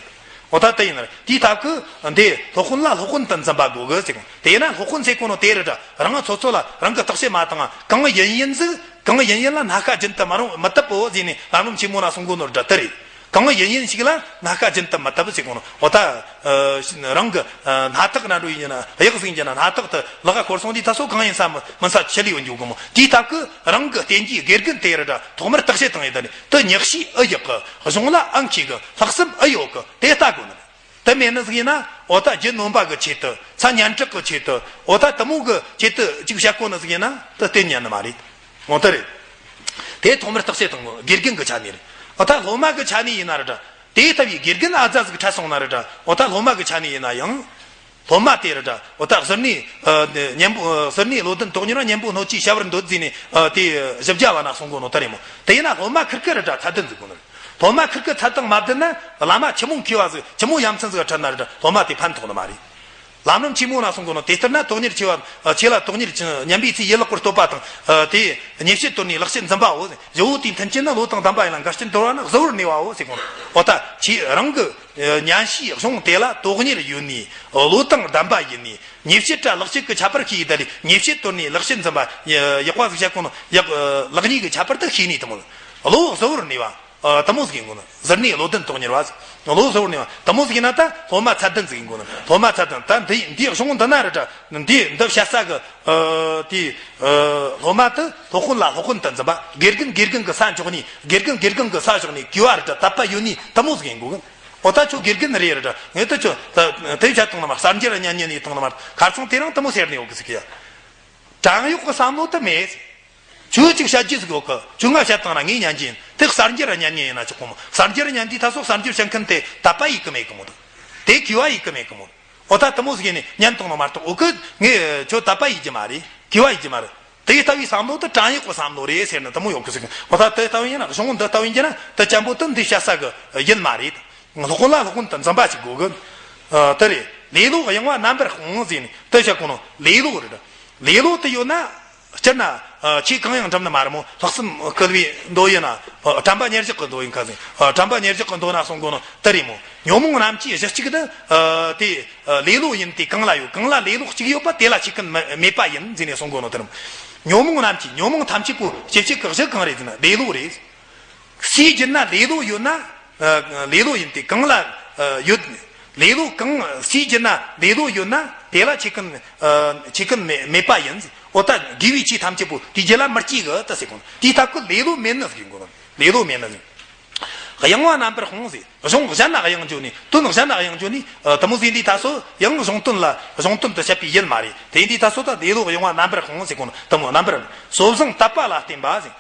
འོ་ད་དེ་ཡིན་ན་རེད། དེའི་སྟབས་ཀྱིས་འདི་སློབ་དཔོན་ལ་སློབ་དཔོན་དུ་འཛིན་པ་དགོས་གི་ཟེར་གོ། དེས་ན་སློབ་དཔོན་ཟེར་གོ་ནོ་དེ་རེད་ད་ར། རང་སོ་སོ་ལ་རང་གིས་བརྟག་དཔྱད་མ་བཏང་ང་། གང་ཡིན་ཡིན་ཟིག་གང་ཡིན་ཡིན་ལ་སྣ་ཁ་རྒྱུན་དུ་མ་རུང་མི་བཏབ་བོ་ཟེར་ནས་ལམ་རིམ་ཆེན་མོ་ན་གསུང་གོ་ནོ་རེད་ད་དེ་རེད། གང་ཡིན་ཡིན་ཞིག་ལ་སྣ་ཁ་རྒྱུན་དུ་མི་བཏབ་ཟེར་གོ་ནོ། འོ་ད། ཨ། རང་གི། ཨ། སྣ་ཐག་ན་འགྲོ་ཡིན་ན་གཡག་ཟིག་ཡིན་ན་སྣ་ཐག་དེ་ལག་ག་འཁོར་སོང་དུས་ད་སོ་གང་ཡིན་ས་མི་མི་ས་ཆི་ལུས་འཇུག་གི་མོ། དེའི་སྟབས་ཀྱིས་རང་གི་བསྟེན་རྒྱུའི་དགེ་རྒན་དེ་རེད་ད་ར་ཐོག་མར་བརྟག་དཔྱད་བཏང་ཡིན་ད་ནི། དེ་ཉག་གཤིས་ཨེ་ཡག་གི། གཞུང་ལ་ཨེ་མཁས་གི། ལྷག་བསམ་ཨེ་ཡོད་གི། དེ་ལྟ་དགོས་ནི། དེ་མེད་ནི་ཟིག་ཡིན་ན། འོ་ད་རྒྱུ་ནོམ་པ་གི་ཆེད་དུ། ཚ་སྙན་གྲགས་གི་ཆེད་དུ། འོ་ད་དེ་མོ་གི་ཆེད་དུ་ཅིག་བཤད་གོ་ནི་ཟིག་ཡིན་ན་དེ་བསྟེན་ཉན་ནི་མ་རེད། འོ་དེ་རེད། དེ་ཐོག་མར་བརྟག་དཔྱད་གཏོང་དགོས། དགེ་རྒན་གི་ཆ་ནས་རེད། འོ་ད་སློབ་མ་གི་ཆ་ནས་ཡིན་ན་རེད་ད་ར། དེ་ལྟ་བུའི་དགེ་རྒན་ཨ་ཙ་ཟིག་འཕྲད་སོང་ན་རེད་ད་ར། འོ་ད་སློབ་མ་གི་ཆ་ནས་ཡིན་ན་ཡང་། སློབ་མ་དེ་རེད་ད་ར། འོ་ད་གཟུར་གནས། ཨ། གཉེན་པོ། ཨ། གཟུར་གནས་བློ་ལྡན་དོན་གཉེར་བ། གཉེན་པོ་སྣོད་བཅུད་བྱ་བར་འདོད་ཟེར་ནས། ཨ། དེ་བཞི་བརྒྱ་པ་ན་གསུང་གོ་ནོ་དེ་རེད་མོ། དེ་ཡིན་ན་སློབ་མ་ཁིར་ཁིར་རེད་ད་ར་ཚད་ལྡན་ཟིག་དགོས་ནི་རེད། སློབ་མ་ཁིར་ཁིར་ཚད་དང་མ་ལྡན་ན། བླ་མ་ཆི་མོ་མཁས་པ་ཟིག་ཆི་མོ་ཡ་མཚན་ཟིག་འཕྲད་ན་རེད་ད་ར་སློབ་མ་དེ་ཕན་ཐོགས་ནི་མ་རེད། ལམ་རིམ་ཆེན་མོ་ན་གསུང་གོ་ནོ་དེ་ལྟར་ན་དོན་གཉེར་ཆེ་བ། ཨ། ཆོས་ལ་དོན་གཉེར་ཆེ། ཉན་པའི་ཚེ་ཡིད་ལེགས་པར་གཏོད་པ་དང་། ཨ། དེ་ཉེས་བྱས་དོར་ནས་ལེགས་བཤད་འཛིན་པའོ། བཞི་བོ་དེའི་མཐུན་རྐྱེན་ནི། བློ་དང་ལྡན་པ་ཡིན་ལ་འགལ་རྐྱེན་དོར་བ་ནི། གཟུ་བོར་གནས་པའོ་ཟེར་གོ་ནོ། འོ་ད་ཁྱེད་རང་གི། ཨ། ཉན་བྱའི་གཞུང་དེ་ལ་དོན་གཉེར་ཡོད་ནས། བློ་དང་ལྡན་པ་ཡིན་ནས། ཉེས་བྱས་ར་ལེགས་བཤད་ཀྱི་ཁྱད་པར་ཤེས་ཡི་ད་ལས། ཉེས་བྱས་དོར་ནས་ལེགས་བཤད་འཛིན་པ། ཡག་པ་ཟིག་བཤད་གོ་ནོ་ཡག་ལེགས་ཉེས་ཀྱི་ཁྱད་པར་དེ་ཤེས་ནས་དེ་མོ། བློ་གཟུ་བོར་གནས་པ། ཨ། དེ་མོ་ཟིག་ཡིན་དགོས་ནི། གཟུར་གནས་བློ་ལྡན་དོན་གཉེར་བ་ཟེར། བློ་གཟུ་བོར་གནས་པ་དེ་མོ་ཟིག་ཡིན་ན་ད་སློབ་མ་ཚད་ལྡན་ཟིག་ཡིན་དགོས་ནི། སློབ་མ་ཚད་ལྡན། ད་འདི་འདིའི་གཞུང་འདི་ན་རེད་ད་ར། འདི་འདི་བཤད་ས་གི། ཨ། དེ། ཨ། སློབ་མ་དེ་སློབ་དཔོན་ལ་སློབ་དཔོན་དུ་འཛིན་པ། དགེ་རྒན་དགེ་རྒན་གི་ས་འཇོག་ནས། དགེ་རྒན་དགེ་རྒན་གི་ས་བཞག་ནས་གུས་པ་རེད་ད་ར་དད་པ་ཡོད་ནི་དེ་མོ་ཟིག་ཡིན་དགོས་གི། འོ་ད་ཁྱོད་དགེ་རྒན་རེད་རེད་ད་ར། ངས་ད་ཁྱོད་ད་དེ་བྱ་བཏང་ནི་མ། གསར་འགྱུར་ཉན་ཉན་ནས་བཏང་ནི་མ། ཁ་སང་དེ་རིང་དེ་མོ་ཟེར་ནས་ཡོད་གི་ཟིག་ཡ། བྲན་གཡོག་གི་བསམ་བློ་དེ་མེད། ཁྱོད་ཅིག་བཤད་རྒྱུ་ཟིག་ཡོད་གི། ཁྱོད་ང་བཤད་བཏང་ན་ངས་ཉན་རྒྱུ་ཡིན། དེ་གསར་འགྱུར་ཉན་ཉན་ཡིན་ན་ཆོག་གོ་མོ། གསར་འགྱུར་ཉན་དུས་ད་སོ་གསར་འགྱུར་བཤད་མཁན་དེ་དད་པ་ཡེད་གི་མེད་གི་མོ། དེ་གུས་པ་ཡེད་གི་མེད་གི་མོ། འོ་ད་དེ་མོ་ཟིག་ཡིན་ནས་ཉན་གཏོང་ནོ་མ་གཏོགས། འོ་ཀི་ངས་ཁྱོད་དད་པ་ཡིན་གྱི་མ་རེད། གུས་པ་ཡིན་གྱི་མ་རེད། དེ་ལྟ་བུའི་བསམ་བློ་དེ་བྲན་གཡོག་གི་བསམ་བློ་རེད་ཟེར་ནས་དེ་མོ་ཡོད་གི་ཟིག་འོ་ད་དེ་ལྟ་བུ་ཡིན་ན། གཞུང་འདི་ལྟ་བུ་ཡིན་གྱི་ན་དེ་ཅན་པོ་དེ་འདི་བཤད་ས་གི་ཡིན་མ་རེད། སློབ་དཔོན་ལ་སློབ་དཔོན་དུ་འཛིན་པ་ཞིག་དགོས་གི། ཨ། དེ་རེད། ལེ་ལོ་གཡེང་བ་རྣམ་པར་སྤོང་ཟེར་ནས་དེ་བཤད་གོ་ནོ། ལེ་ལོ་རེད། ལེ་ལོ་དེ་ཡོད་ན། སྤྱིར་ན། ཨ། ཆོས་གང་ཡང་འགྲུབ་ནི་མ་རེད་མོ། ལྷག་བསམ་སྐུལ་བའི་མདོ་ཡིན་ན། ཨ། དྲན་པ་ཉེར་བཞག་གི་མདོ་ཡིན་ཁ་ཟིན། ཨ། དྲན་པ་ཉེར་བཞག་གི་མདོ་ན་གསུང་གོ་ནོ་དེ་རེད་མོ། ཉོན་མོངས་རྣམས་ཀྱི་གཞི་གཅིག་ཏུ། ཨ། དེ། ཨ། ལེ་ལོ་ཡིན་ཏེ་གང་ལ་ཡོད། གང་ལ་ལེ་ལོ་གཅིག་ཡོད་པ་དེ་ལ་ཆོས་ཀུན་མེད་པ་ཡིན་ཟེར་ནས་གསུང་གོ་ནོ་དེ་རེད་མོ། ཉོན་མོངས་རྣམས་ཀྱི། ཉོན་མོངས་ཐམས་ཅད་པོ་སྐྱེ་བྱེད་ཀྱི་གཞི་གང་རེད་ཟེར་ན་ལེ་ལོ་རེད། སའི་རྒྱུད་ན་ལེ་ལོ་ཡོད་ན། ཨ། ལེ་ལོ་ཡིན་ཏེ་གང་ལ། ཨ། ཡོད། ལེ་ལོ་གང་། སའི་རྒྱུད་ན་ལེ་ལོ་ཡོད་ན་དེ་ལ་ཆོས་ཀུན། ཨ། ཆོས་ཀུན་མེད་མེད་པ་ཡིན། འོ་ད་དགེ་བའི་ཆོས་ཐམས་ཅད་པོ་དེའི་རྒྱུད་ལ་མི་སྐྱེ་གི་ད་ཟེར་གོ་ནོ། དེའི་སྟབས་ཀྱིས་ལེ་ལོ་མེད་ནི་ཟེར་གོ་ནོ། ལེ་ལོ་མེད་ནི་ཟེར། གཡེང་བ་རྣམ་པར་སྤོང་ཟེར། གཞུང་གཞན་ལ་གཡེང་འགྱོ་ནི། དོན་གཞན་ལ་གཡེང་འགྱོ་ནི། ཨ། དེ་མོ་ཟིག་འདི་ད་སོ་ཡང་གཞུང་དོན་ལ། གཞུང་དོན་དུ་བཤད་པའི་ཡུལ་མ་རེད། དེ་འདི་ད་སོ་ད་ལེ་ལོ་གཡེང་བ་རྣམ་པར་སྤོང་ཟེར་གོ་ནོ་དེ་མོ། རྣམ་པར། སོ་བཟང་དད་པ་ལ་བརྟེན་པ་ཟེར།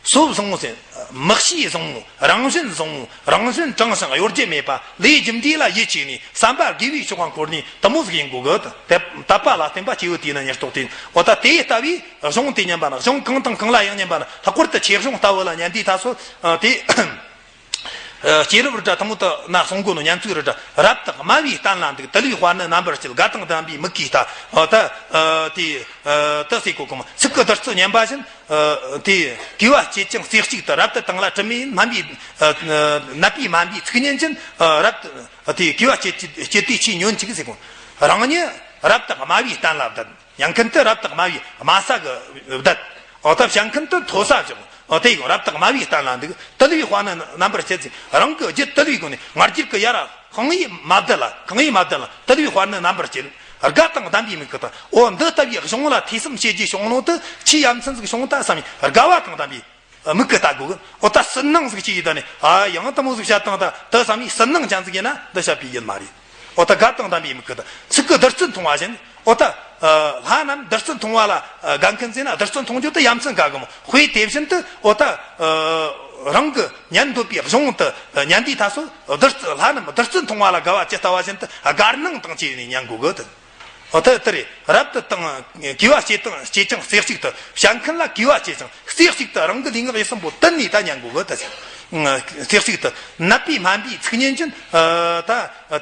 སོ་བཟང་ཟེར། དམིགས་བྱའི་བཟང་པོ། རང་བཞིན་བཟང་པོ། རང་བཞིན་དྲང་ཞིང་གཡོ་སྒྱུ་མེད་པ། ལས་རྒྱུ་འབྲས་ལ་ཡིད་ཆེས་ནས་བསམ་པ་དགེ་བའི་ཕྱོགས་ལ་འཁོར་ནས་དེ་མོ་ཟིག་ཡིན་དགོས་གི། དད་པ་ལ་བརྟེན་པ་སྐྱེས་བུ་དེ་ནི་ཉེར་ཐོབ་སྟེ། འོ་ད་དེ་ལྟ་བུའི་གཞུང་དེ་ཉན་པ་ན། གཞུང་གང་དང་གང་ལ་ཡང་ཉན་པ་ན། ལྷག་པར་དུ་ཆོས་གཞུང་ལྟ་བུ་ལ་ཉན་དུས་ད་སོ། ཨ། དེ། ཨ། སྐྱེས་རབས་རི་དྲ་དེ་མོ་དེ་ན་གསུང་གོ་ནོ། ཉན་ཚུལ་རི་དྲ། རབ་ཏུ་དམའ་བའི་སྟན་ལ་འདུག་དུལ་བའི་དཔའ་ནི་རྣམ་པར་བསྐྱེད། དགའ་དང་ལྡན་པའི་མིག་གིས་ལྟ། འོ་ད། ཨ། དེ། ཨ། དེ་ཟེར་གོ་གི་མོ། ཚིག་གི་བདུད་རྩི་ཉན་པ་བཞིན། ཨ། དེ་གུས་པ་བསྐྱེད་ཅིང་རྩེ་གཅིག་ཏུ། རབ་ཏུ་དང་ལ་དྲི་མེད་སྨན་པའི། ཨ། ནད་པའི་སྨན་པའི་ཚིག་ཉན་བཞིན། ཨ། རབ་ཏུ། ཨ། དེ་གུས་པ་བསྐྱེད་བསྐྱེད་དེ་ཆོས་ཉོན་ཅིག་ཟེར་གོ། རང་ཉིད་རབ་ཏུ་དམའ་བའི་སྟན་ལ་བསྡད། ཉན་མཁན་དེ་རབ་ཏུ་དམའ་བའི་དམའ་ས་གི་བསྡད། འོ་ད་བཤད་མཁན་དེ་མཐོ་ས་བཞག་འོ་དེ་ཡང་རབ་ཏུ་དམའ་བའི་སྟན་ལ་འདུག་དུལ་བའི་དཔའ་ནི་རྣམ་པར་བསྐྱེད་ཟེར། རང་གི་རྒྱུད་དུལ་བའི་སྒོ་ནས། ང་རྒྱལ་གྱི་ཡ་ར་གང་ཡིན་མ་བསྡད་ལ། གང་ཡིན་མ་བསྡད་ལ། དུལ་བའི་དཔའ་ནི་རྣམ་པར་བསྐྱེད། དགའ་དང་ལྡན་པའི་མིག་གིས་ལྟ། འོ་འདི་ལྟ་བུའི་གཞུང་ལ་ཐོས་བསམ་བྱེད་རྒྱུ་བྱུང་ནོ་དེ་ཆེས་ཡ་མཚན་ཟིག་བྱུང་ད་བསམ་ཡིན། དགའ་བ་དང་ལྡན་པའི་མིག་གིས་ལྟ་དགོས་གི། འོ་ད་སུན་སྣང་ཟིག་ཅིག་ཡིན་ད་ནི། ཨ། ཡང་དེ་མོ་ཟིག་བཤད་བཏང་ད་དེ་བསམ་ཡིན། སུན་སྣང་ཅན་ཟིག་ཡིན་ན་འདི་བཤད་པའི་ཡུལ་མ་རེད། འོ་ད་དགའ་དང་ལྡན་པའི་མིག་གིས་ལྟ། ཚིག་གི་བདུད་རྩི་འཐུང་བ་བཞིན། འོ་ད། ཨ། ལྷ་རྣམས་བདུད་རྩི་འཐུང་བ་ལ། ཨ། དགའ་མཁན་ཟེར་ན་བདུད་རྩི་འཐུང་རྒྱུ་དེ་ཡ་མཚན་ག་གི་མོ། དཔེ་དེ་བཞིན་དུ་འོ་ད། ཨ། རང་གི་ཉན་འདོད་པའི་གཞུང་དེ་ཉན་དུས་ད་སོ་བདུད་རྩི། ལྷ་རྣམས་བདུད་རྩི་འཐུང་བ་ལ་དགའ་བ་ཇི་ལྟ་བ་བཞིན་དུ་དགའ་སྣང་དང་བཅས་ནས་ཉན་དགོས་གི་དེ། འོ་ད་དེ་རེད། རབ་ཏུ་དང་གུས་པ་བསྐྱེད་དང་བསྐྱེད་ཅིང་རྩེ་གཅིག་ཏུ། བཤད་མཁན་ལ་གུས་པ་བསྐྱེད་ཅིང་རྩེ་གཅིག་ཏུ་རང་གི་ལུས་ངག་ཡིད་གསུམ་པོ་གཏད་ནས་ད་ཉན་དགོས་གི་དེ། རྩེ་གཅིག་ཏུ། ནད་པའི་སྨན་པའི་ཚིག་ཉན་བཞིན། ཨ། ད་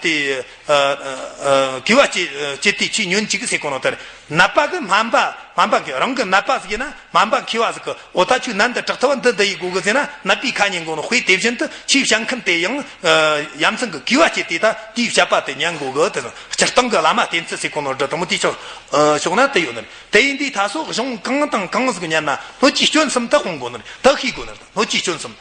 དེ། ཨ། ཨ། གུས་པ་བསྐྱེད་བསྐྱེད་དེ་ཆོས་ཉོན་ཅིག་ཟེར་གོ་ནོ་དེ་རེད། ནད་པ་གི་སྨན་པ། སྨན་པ་གི་རང་གི་ནད་པ་ཟིག་ཡིན་ན་སྨན་པ་མཁས་པ་ཟིག་གིས་འོ་ད་ཁྱོད་ནད་འདི་དྲག་ཐུབ་བ་འདི་འདི་ཡེད་དགོས་གི་ཟེར་ན་ནད་པའི་ཁ་ཉན་གོ་ནོ། དཔེ་དེ་བཞིན་དུ་ཆོས་བཤད་མཁན་དེ་ཡང་། ཨ། ཡ་མཚན་གི་གུས་པ་བསྐྱེད་དེ་ད་དེའི་བཤད་པ་དེ་ཉན་དགོས་གི་དེ། སྤྱིར་བཏང་གི་བླ་མ་བསྟེན་ཚུལ་ཟེར་གོ་ནོ་འདྲ་དེ་མོ་དེའི་ཕྱོགས། ཨ། ཕྱོགས་ན་དེ་ཡོད་ནི་རེད། དེ་ཡིན་དུས་ད་སོ་གཞུང་གང་དང་གང་ཟིག་ཉན་ན་སྣོད་ཀྱི་སྐྱོན་གསུམ་དེ་སྤོང་དགོས་ནི་རེད། དེ་ཤེས་དགོས་ནི་རེད། སྣོད་ཀྱི་སྐྱོན་གསུམ།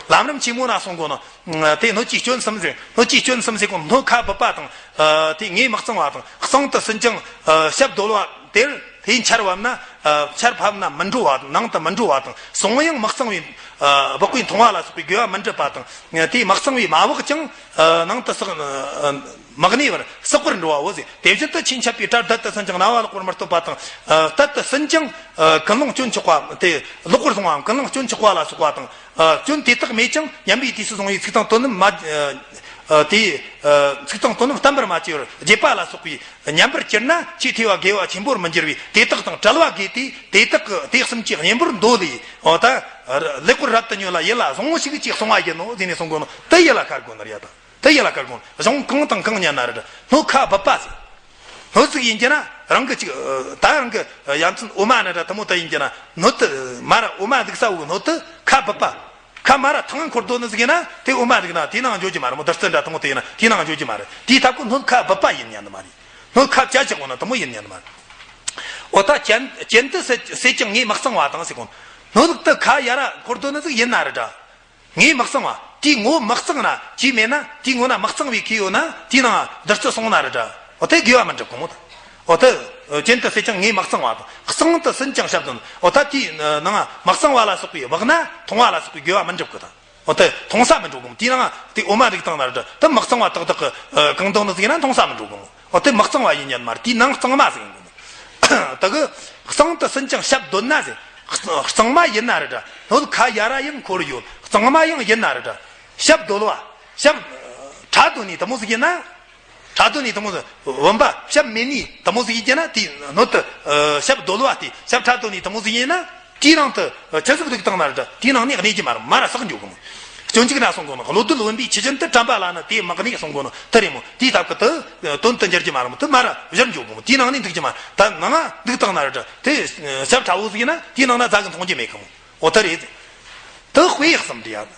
ལམ་རིམ་ཆེན་མོ་ན་གསུང་གོ་ནོ། ཨ། དེ་སྣོད་ཀྱི་སྐྱོན་གསུམ་ཟེར། སྣོད་ཀྱི་སྐྱོན་གསུམ་ཟེར་གོ་ནོ། སྣོད་ཁ་སྦུད་པ་དང་། ཨ། དེ་ངས་མི་གཙང་བ་དང་། གཙང་དུ་ཟིན་ཅིང་། ཨ། ཞབས་རྡོལ་བ་དེར་ལྷའི་ཆར་བབས་ན། ཨ། ཆར་ཕབ་ན་མི་འགྲོ་བ་དང་། ནང་དུ་མི་འགྲོ་བ་དང་། སོང་ཡང་མི་གཙང་བའི། ཨ། སྦུ་གུས་འཐུང་བ་ལ་སོགས་པའི་དགེ་བ་མི་འགྲུབ་པ་དང་། དེ་མི་གཙང་བའི་མ་བག་ཀྱང་། ཨ། ནང་དུ་བསགས། ཨ། མི་གནས་པར་བསགས་པར་འགྲོ་བའོ་ཟེར། དེ་བཞིན་དུ་ཆོས་འཆད་པའི་གྲྭར་བསྡད་དུ་ཟིན་ཅིང་རྣ་བ་ལོག་པར་མི་གཏོད་པ་དང་། ཨ། བསྡད་དུ་ཟིན་ཅིང་། ཨ། ཀུན་སློང་སྐྱོན་ཆགས་པ། དེ་ལོག་པར་སོང་བའམ་ཀུན་སློང་སྐྱོན་ཆགས་པ་ལ་སོགས་པ་དང་། ཨ། སྐྱོན་དེ་དག་མེད་ཅིང་ཉམས་པའི་དུས་སུ་བཟུང་བའི་ཚིག་དང་དོན་རྣམས་མ། ཨ། དེ། ཨ། ཚིག་དང་དོན་རྣམས་བསྟན་པར་མ་བྱས་པར་བརྗེད་པ་ལ་སོགས་པའི་ཉམས་པར་གྱུར་ན་ཆོས་ཐོས་པ་དགེ་བ་ཆེན་པོར་མི་འགྱུར་བས། དེ་དག་དང་བྲལ་བ་དགོས་ཏེ། དེ་དག་གི་དེ་གསུམ་གྱི་གཉེན་པོར་འདོད་ལས། འོ་ད་ལེགས་པར་རབ་ཏུ་ཉོན་ལ་ཡིད་ལ་ཟུང་ངུ་ཞིག་ཅེས་གསུང་བ་ཡིན་ནོ་ཟེར་ནས་གསུང་གོ་ནོ་དེ་ཡིད་ལ་དཀར་དགོས་ནི་རེད་ད། དེ་ཡིད་ལ་དཀར་དགོས་ནོ། གཞུང་གང་དང་གང་ཉན་ན་རེད། སྣོད་ཁ་སྦུད་པ་ཟེར། སྣོད་ཟིག་ཡིན་གྱི་ན་རང་གི་ཅིག་ད་རང་གི་ཡ་མཚན་འོ་མ་ནི་ར་དེ་མོ་དེ་ཡིན་གྱི་ན། སྣོད་དེ་མ་ར་འོ་མ་འདུག་ས་བོའི་སྣོད་དེ་ཁ་སྦུད་པ། ཁ་མ་ར་ཐང་འཁོར་སྡོད་ནི་ཟིག་ཡིན་ན་དེ་འོ་མ་འདུག་ན་དེའི་ནང་འཇོག་རྒྱུ་མ་རེད་མོ། བདུད་རྩི་འདྲ་དེ་མོ་དེ་ཡིན་ན་དེའི་ནང་འཇོག་རྒྱུ་མ་རེད། དེའི་ཐབས་ཀོ་སྣོད་ཁ་སྦུད་པ་ཡིན་ཉན་ནི་མ་རེད། སྣོད་ཁ་བཅད་ཅིག་འོ་ན་དེ་མོ་ཡིན་ཉན་ནི་མ་རེད། འོ་ད་གྱེན་གྱེན་དུ་ཟེར་ཟེར་ཀྱང་ངས་མི་གཙང་བ་དང་ཟེར་གོ། སྣོད་དེ་ཁ་ཡ་ར་འཁོར་སྡོད་ནི་ཟིག་ཡིན་ན་རེད་ད། ངས་མི་གཙང་བ། དེའི་ངོ་མི་གཙང་ན་ཅིས་མེད་ན། དེའི་ངོ་ན་མི་གཙང་བའི་ཁེ་ཡོད་ན་དེའི་ནང་བདུད་རྩི་སོང་ན་རེད་ད། འོ་དེ་དགེ་བ་མི་འགྲུབ་གོ་མོ་ད། འོ་དེ་གྱེན་དུ་ཟེར་ཀྱང་ངས་མི་གཙང་བ་དང་། གཙང་དུ་ཟིན་ཅིང་ཞབས་རྡོལ། འོ་ད་དེའི་ནང་མི་གཙང་བ་ལ་སོགས་པའི་བག་ན་འཐུང་བ་ལ་སོགས་པའི་དགེ་བ་མི་འགྲུབ་གོ་ད། འོ་དེ་འཐུང་ས་མི་འགྲོ་གོ་མོ། དེའི་ནང་དེ་འོ་མ་རིགས་དང་ན་རེད་ད། དེ་མི་གཙང་བ་ཏག་ཏག་གི་གང་འཐུང་ནི་ཟིག་ཡིན་ན་འཐུང་ས་མི་འགྲོ་གོ་མོ། འོ་དེ་མི་གཙང་བ་ཡིན་ཉན་མ་རེད། དེའི་ནང་གཙང་མ་ཟིག་ཡིན་དགོས་ནི། ད་གི་གཙང་དུ་ཟིན་ཅིང་ཞབས་རྡོལ་ན་ཟེར། གཙང་མ་ཡིན་ན་རེད་ད། སྣོད་ཁ་ཡ་ར་ཡང་འཁོར་ཡོད། གཙང་མ་ཡང་ཡིན་ན་རེད་ད། ཞབས་རྡོལ་བ། ཞབས་ཁྲ་རྡོལ་ནི་དེ་མོ་ཟིག་ཡིན་ན། ཕྲག་དོན་ནས་དེ་མོ་ཟིག་བུམ་པ་ཞབས་མེད་ནི་དེ་མོ་ཟིག་ཡིན་རྒྱུ་ན། དེའི་སྣོད་དུ་ཨ་ཞབས་རྡོལ་བ་དེ་ཞབས་ཕྲག་དོན་ནས་དེ་མོ་ཟིག་ཡིན་ན། དེའི་ནང་དུ་ཨ་ཆི་ཟིག་བླུགས་བཏང་ན་ར་འདྲ། དེའི་ནང་ནས་གནས་རྒྱུ་མ་རེད། མར་ར་ཟག་འགྱོ་གི་མོ། སྤྱོད་འཇུག་ན་གསུང་གོ་ནོ། བློ་རྡུལ་བུམ་པའི་ཆུ་རྒྱུན་དུ། དྲན་པ་ལ་ནི་དེ་མི་གནས་གསུང་གོ་ནོ་དེ་རེད་མོ། དེའི་སྟབས་ཀྱིས་དེ་དོན་དུ་འགྱུར་རྒྱུ་མ་རེད་མོ། དེ་མར་ར་བཞུར་འགྱོ་གི་མོ། དེའི་ནང་ནས་འདུག་རྒྱུ་མ་རེད། ད་ནང་ང་འདུག་བཏང་ན་ར་འདྲ། དེ་ཞབས་ཕྲ་བོ་ཟིག་ཡིན་ན་དེའི་ནང་ན་རྫ་གི་མཐོང་རྒྱུ་མེད་གི་མོ། འོ་ད་རེད། དེ་དཔེ་གསུམ་རེད་ཡ།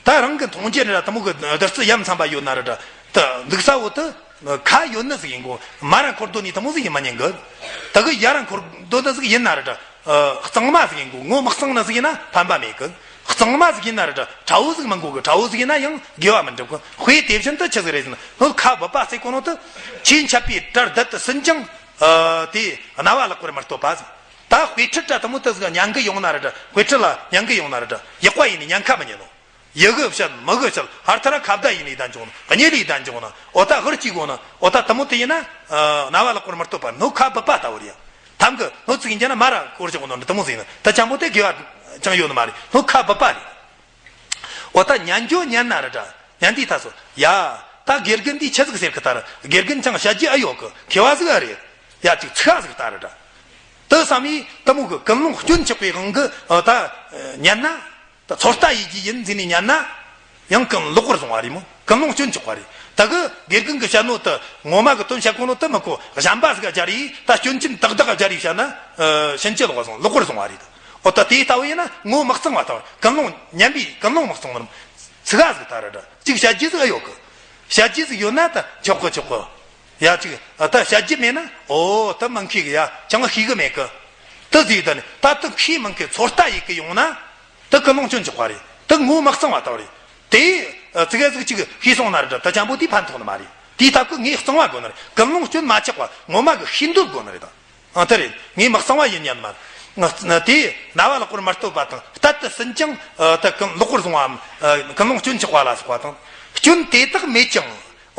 ད་རང་གི་མཐོང་རྒྱུ་ར་དེ་མོ་གི་བདུད་རྩི་ཡ་མཚན་པ་ཡོད་ན་ར་འདྲ། དེ་འདུག་ས་བོ་དེ་ཁ་ཡོད་ནི་ཟིག་ཡིན་གོ། མར་ར་འཁོར་དོ་ནི་དེ་མོ་ཟིག་ཡིན་མ་ཉན་གི། དེ་གི་ཡར་ར་འཁོར་དོ་ནི་ཟིག་ཡིན་ན་ར་འདྲ། ཨ་གཙང་མ་ཟིག་ཡིན་གོ། ངོ་མི་གཙང་ནི་ཟིག་ཡིན་ན་ཕན་པ་མེད་གི། གཙང་མ་ཟིག་ཡིན་ན་ར་འདྲ། ཕྲ་བོ་ཟིག་མིན་གོ་གི། ཕྲ་བོ་ཟིག་ཡིན་ན་ཡང་དགེ་བ་མི་འགྲུབ་གི། དཔེ་དེ་བཞིན་དུ་ཆི་ཟིག་རེད་ཟེར་ན། སྣོད་ཁ་སྦུད་པ་ཟེར་གོ་ནོ་དེ། ཆོས་འཆད་པའི་གྲལ་བསྡད་དུ་ཟིན་ཀྱང་། ཨ་དེ་རྣ་བ་ལག་པར་མི་གཏོད་པ་ཟིག། ད་དཔེ་ཁྲིད་འདྲ་དེ་མོ་དེ་ཟིག་ཉན་གི་ཡོང་ན་ར་འདྲ། དཔེ་ཁྲིད་ལ་ཉན་གི་ཡོང་ན་ར་འདྲ། ཡག་པ་ཡིན་ནི་ཉན་ཁ་མི་ཉན་ནོ། ཡི་གེ་བཤད་མི་གི་བཤད། ཧར་ཐར་ཁ་བརྡ་ཡིན་ནི་ད་འཇོག་ནོ། གཉིད་ལས་ད་འཇོག་ནོ། འོ་ད་ཧུར་གྱིས་གོ་ནོ། འོ་ད་དེ་མོ་དེ་ཡིན་ན། ཨ་རྣ་བ་ལག་པར་མི་གཏོད་པ། སྣོད་ཁ་སྦུད་པ་ལྟ་བུ་རེད་ཡ། ཐམ་གི་སྣོད་ཅིག་ཡིན་རྒྱུ་ན་མར་ར་འཁོར་འཇོག་ནོ་དེ་མོ་ཟིག་ཡིན་ན། ད་ཅང་པོ་དེ་དགེ་བ་ཅང་ཡོད་ནི་མ་རེད། སྣོད་ཁ་སྦུད་པ་རེད། འོ་ད་ཉན་རྒྱུ་ཉན་ན་ར་འདྲ། ཉན་དུས་ད་སོ་ཡ། ད་དགེ་རྒན་འདིས་ཆི་ཟིག་ཟེར་གི་ད་ར། དགེ་རྒན་ཅང་བཤད་རྒྱུ་ཨེ་ཡོད་གི། མཁས་པ་ཟིག་ཨེ་རེད། ཡ་ཅིག་ཚིག་ཟིག་ད་ར་འདྲ། དེ་བསམ་ཡས་དེ་མོ་གི་ཀུན་སློང་སྐྱོན་ཆགས་པའི་དབང་གིས། ཨ་ད་ཉན་ན། ད་ཚོད་ལྟ་ཡེད་རྒྱུ་ཡིན་ཟེར་ནས་ཉན་ན། ཡང་ཀུན་ལོག་པར་བཟུང་བ་རེད་མོ། ཀུན་སློང་སྐྱོན་ཆགས་པ་རེད། ད་གི་དགེ་རྒན་གིས་བཤད་ནོ་དེ། ངོ་མ་གི་དོན་བཤད་གོ་ནོ་དེ་མི་གོ། གཞན་པ་ཟིག་ག་སྦྱར་ཡས། ད་སྐྱོན་ཅན་དག་དག་ག་སྦྱར་ཡས་བཤད་ན། ཨ་ཕྱིན་ཅི་ལོག་པར་བཟུང་། ལོག་པར་བཟུང་བ་རེད། འོ་ད་དེ་ལྟ་བུ་ཡིན་ན་ངོ་མི་གཙང་བ་ལྟ་བུ། ཀུན་སློང་ཉམས་པའི་ཀུན་སློང་མི་གཙང་བ་རྣམས་ཚིག་ཟིག་ད་ར་འདྲ། ཅིག་བཤད་རྒྱུ་ཟིག་ཨེ་ཡོད་གི། བཤད་རྒྱུ་ཟིག་ཡོད་ན་ད་ཆོག་གི་ཆོག་གི། ཡ་ཅིག་ཨ་ད་བཤད་རྒྱུ་མེད་ན། འོ་ད་མི་མཁས་གི། ཡ་ཅང་ཤེས་གི་མེད་གི། དེ་ཟིག་ད་ནི་ད་དེ་མཁས་མི་མཁས་ཚོད་ལྟ་ཡེད་གི་ཡོང་ན། དེ་ཀུན་སློང་སྐྱོན་ཆགས་པ་རེད། དེ་ངོ་མི་གཙང་བ་ལྟ་བུ་རེད། དེ་ཨ་ཙི་གེ་ཟིག་ཅིག་ཤེས་སོང་ན་ར་འདྲ། ད་ཅང་པོ་དེ་ཕན་ཐོགས་ནི་མ་རེད། དེའི་སྟབས་ཀྱིས་ངོ་གཙང་བ་དགོས་ནི་རེད། ཀུན་སློང་སྐྱོན་མ་ཆགས་པ་ངོ་མ་གི་ཤེས་འདོད་དགོས་ནི་རེད་ད། ཨ་དེ་རེད། ངས་མི་གཙང་བ་ཡིན་སྙམ་མ། ང་དེ་རྣ་བ་ལོག་པར་མ་གཏོད་པ་དང་། བསྟད་དུ་ཟིན་ཀྱང་། ཨ་ད་ཀུན་ལོག་པར་བཟུང་བའམ། ཨ་ཀུན་སློང་སྐྱོན་ཆགས་པ་ལ་སོགས་པ་དང་། སྐྱོན་དེ་དག་མེད་ཀྱང་།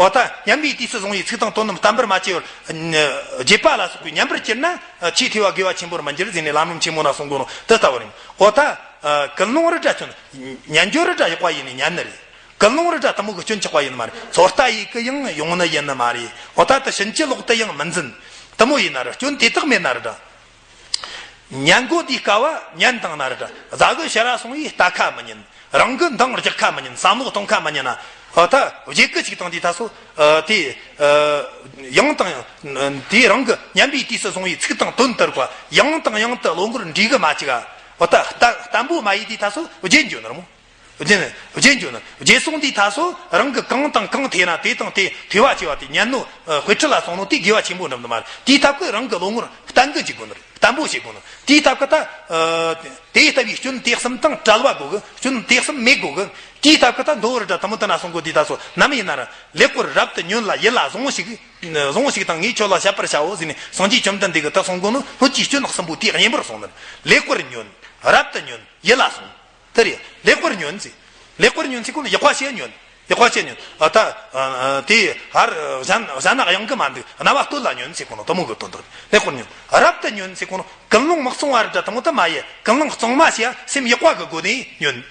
འོ་ད་ཉམས་པའི་དུས་སུ་བཟུང་བའི་ཚིག་དང་དོན་རྣམས་བསྟན་པར་མ་བྱས་པར། ཨ་བརྗེད་པ་ལ་སོགས་པའི་ཉམས་པར་གྱུར་ན། ཨ་ཆེས་ཐོས་པ་དགེ་བ་ཆེན་པོར་མི་འགྱུར་ཟེར་ནས་ལམ་རིམ་ཆེན་མོ་ན་གསུང་གོ་ནོ་དེ་ལྟ་བུ་རེད། འོ་ད་ཨ་ཀུན་སློང་ར་འདྲ་སྐྱོན། ཉན་རྒྱུ་ར་འདྲ་ཡག་པ་ཡིན་ནི་ཉན་ནི་རེད། ཀུན་སློང་ར་འདྲ་དེ་མོ་གི་སྐྱོན་ཆགས་པ་ཡིན་ནི་མ་རེད། ཚོད་ལྟ་ཡེད་གི་ཡང་ཡོང་ནི་ཡིན་ནི་མ་རེད། འོ་ད་དེ་ཕྱིན་ཅི་ལོག་ཏུ་ཡང་མི་འཛིན། དེ་མོ་ཡིན་ན་ར། སྐྱོན་དེ་དག་མེད་ན་ར་འདྲ། ཉན་གོ་དུས་དཀའ་བ་ཉན་བཏང་ན་ར་འདྲ། རྫ་གི་ཕྱི་ར་སོང་བས་རྟ་ཁ་མི་ཉན། རང་གི་འདང་རྒྱག་ཁ་མི་ཉན། བསམ་བློ་གཏོང་ཁ་མི་ཉན་ན། འོ་ད་བརྗེད་གི་ཅིག་བཏང་དུས་ད་སོ། ཨ་དེ་ཨ་ཡང་དང་ཡང་། དེ་རང་གི་ཉམས་པའི་དུས་སུ་བཟུང་བའི་ཚིག་དང་དོན་ལྟར་བ་ཡང་དང་ཡང་དུ་བློ་ངོར་འདྲིས་གི་མ་བཅུག་ག་འོ་ད་བརྟན་པོ་མ་ཡིན་དུས་ད་སོ་བརྗེད་འགྱོ་ནི་རེད་མོ། རྗེས་རྗེས་འཇུག་ནི། རྗེས་སོང་འདི་ད་སོ་རང་གི་གང་དང་གང་ཐོས་ན་དེ་དང་དེ་ཐོས་པ་བྱས་པ་དེ་ཉན་ནོ། ཨ་དཔེ་ཁྲིད་ལ་སོང་ནོ་དེ་དགེ་བ་ཆེན་པོ་འགྲུབ་ནི་མ་རེད། དེའི་སྟབས་ཀྱིས་རང་གི་བློ་ངོར་བརྟན་གི་བྱེད་དགོས་ནི་རེད། བརྟན་པོ་བྱེད་དགོས་ནི་རེད། དེའི་སྟབས་ཀྱིས་ད་ཨ་དེ་ལྟ་བུའི་སྐྱོན་དེ་གསུམ་དང་བྲལ་བ་དགོས་གི། སྐྱོན་དེ་གསུམ་མེད་དགོས་གི། དེའི་སྟབས་ཀྱིས་ད་མདོ་བོར་འདྲ་དེ་མོ་དེ་ན་གསུང་གོ་དུས་ད་སོ་ནམ་ཡིན་ན་ར་ལེགས་པར་རབ་ཏུ་ཉོན་ལ་ཡིད་ལ་ཟུངས་ཤིག །ཟུངས་ཤིག་དང་ངས་ཁྱོད་ལ་བཤད་པར་བྱའོ་ཟེར་ནས་སངས་རྒྱས་བཅོམ་ལྡན་འདས་ཀྱིས་ད་གསུང་གོ་ནོ་སྣོད་ཀྱི་སྐྱོན་གསུམ་པོ་དེ་གཉེན་པོར་སོང་ནི་རེད། ལེགས་པར་ཉོན། རབ་ཏུ་ཉོན། ཡིད་ལ་ཟུངས། དེ་རེད། ལེགས་པར་ཉོན་ཟེར། ལེགས་པར་ཉོན་ཟེར་གོ་ནོ་ཡག་པ་བྱས་ཉོན། ཡག་པ་བྱས་ཉོན། ཨ་ད་ཨ་དེ་ཧར་གཞན་གཞན་ན་གཡེང་གི་མ་འདུག་རྣ་བ་སྟོད་ལ་ཉོན་ཟེར་གོ་ནོ་དེ་མོ་གི་དོན་དག་རེད། ལེགས་པར་ཉོན། རབ་ཏུ་ཉོན་ཟེར་གོ་ནོ་ཀུན་སློང་མི་གཙང་བ་རེད་དྲ་དེ་མོ་ད་མ་ཡེ། ཀུན་སློང་གཙང་མ་བྱས་སེམས་ཡག་པ་གི་སྒོ་ནས་ཉོན།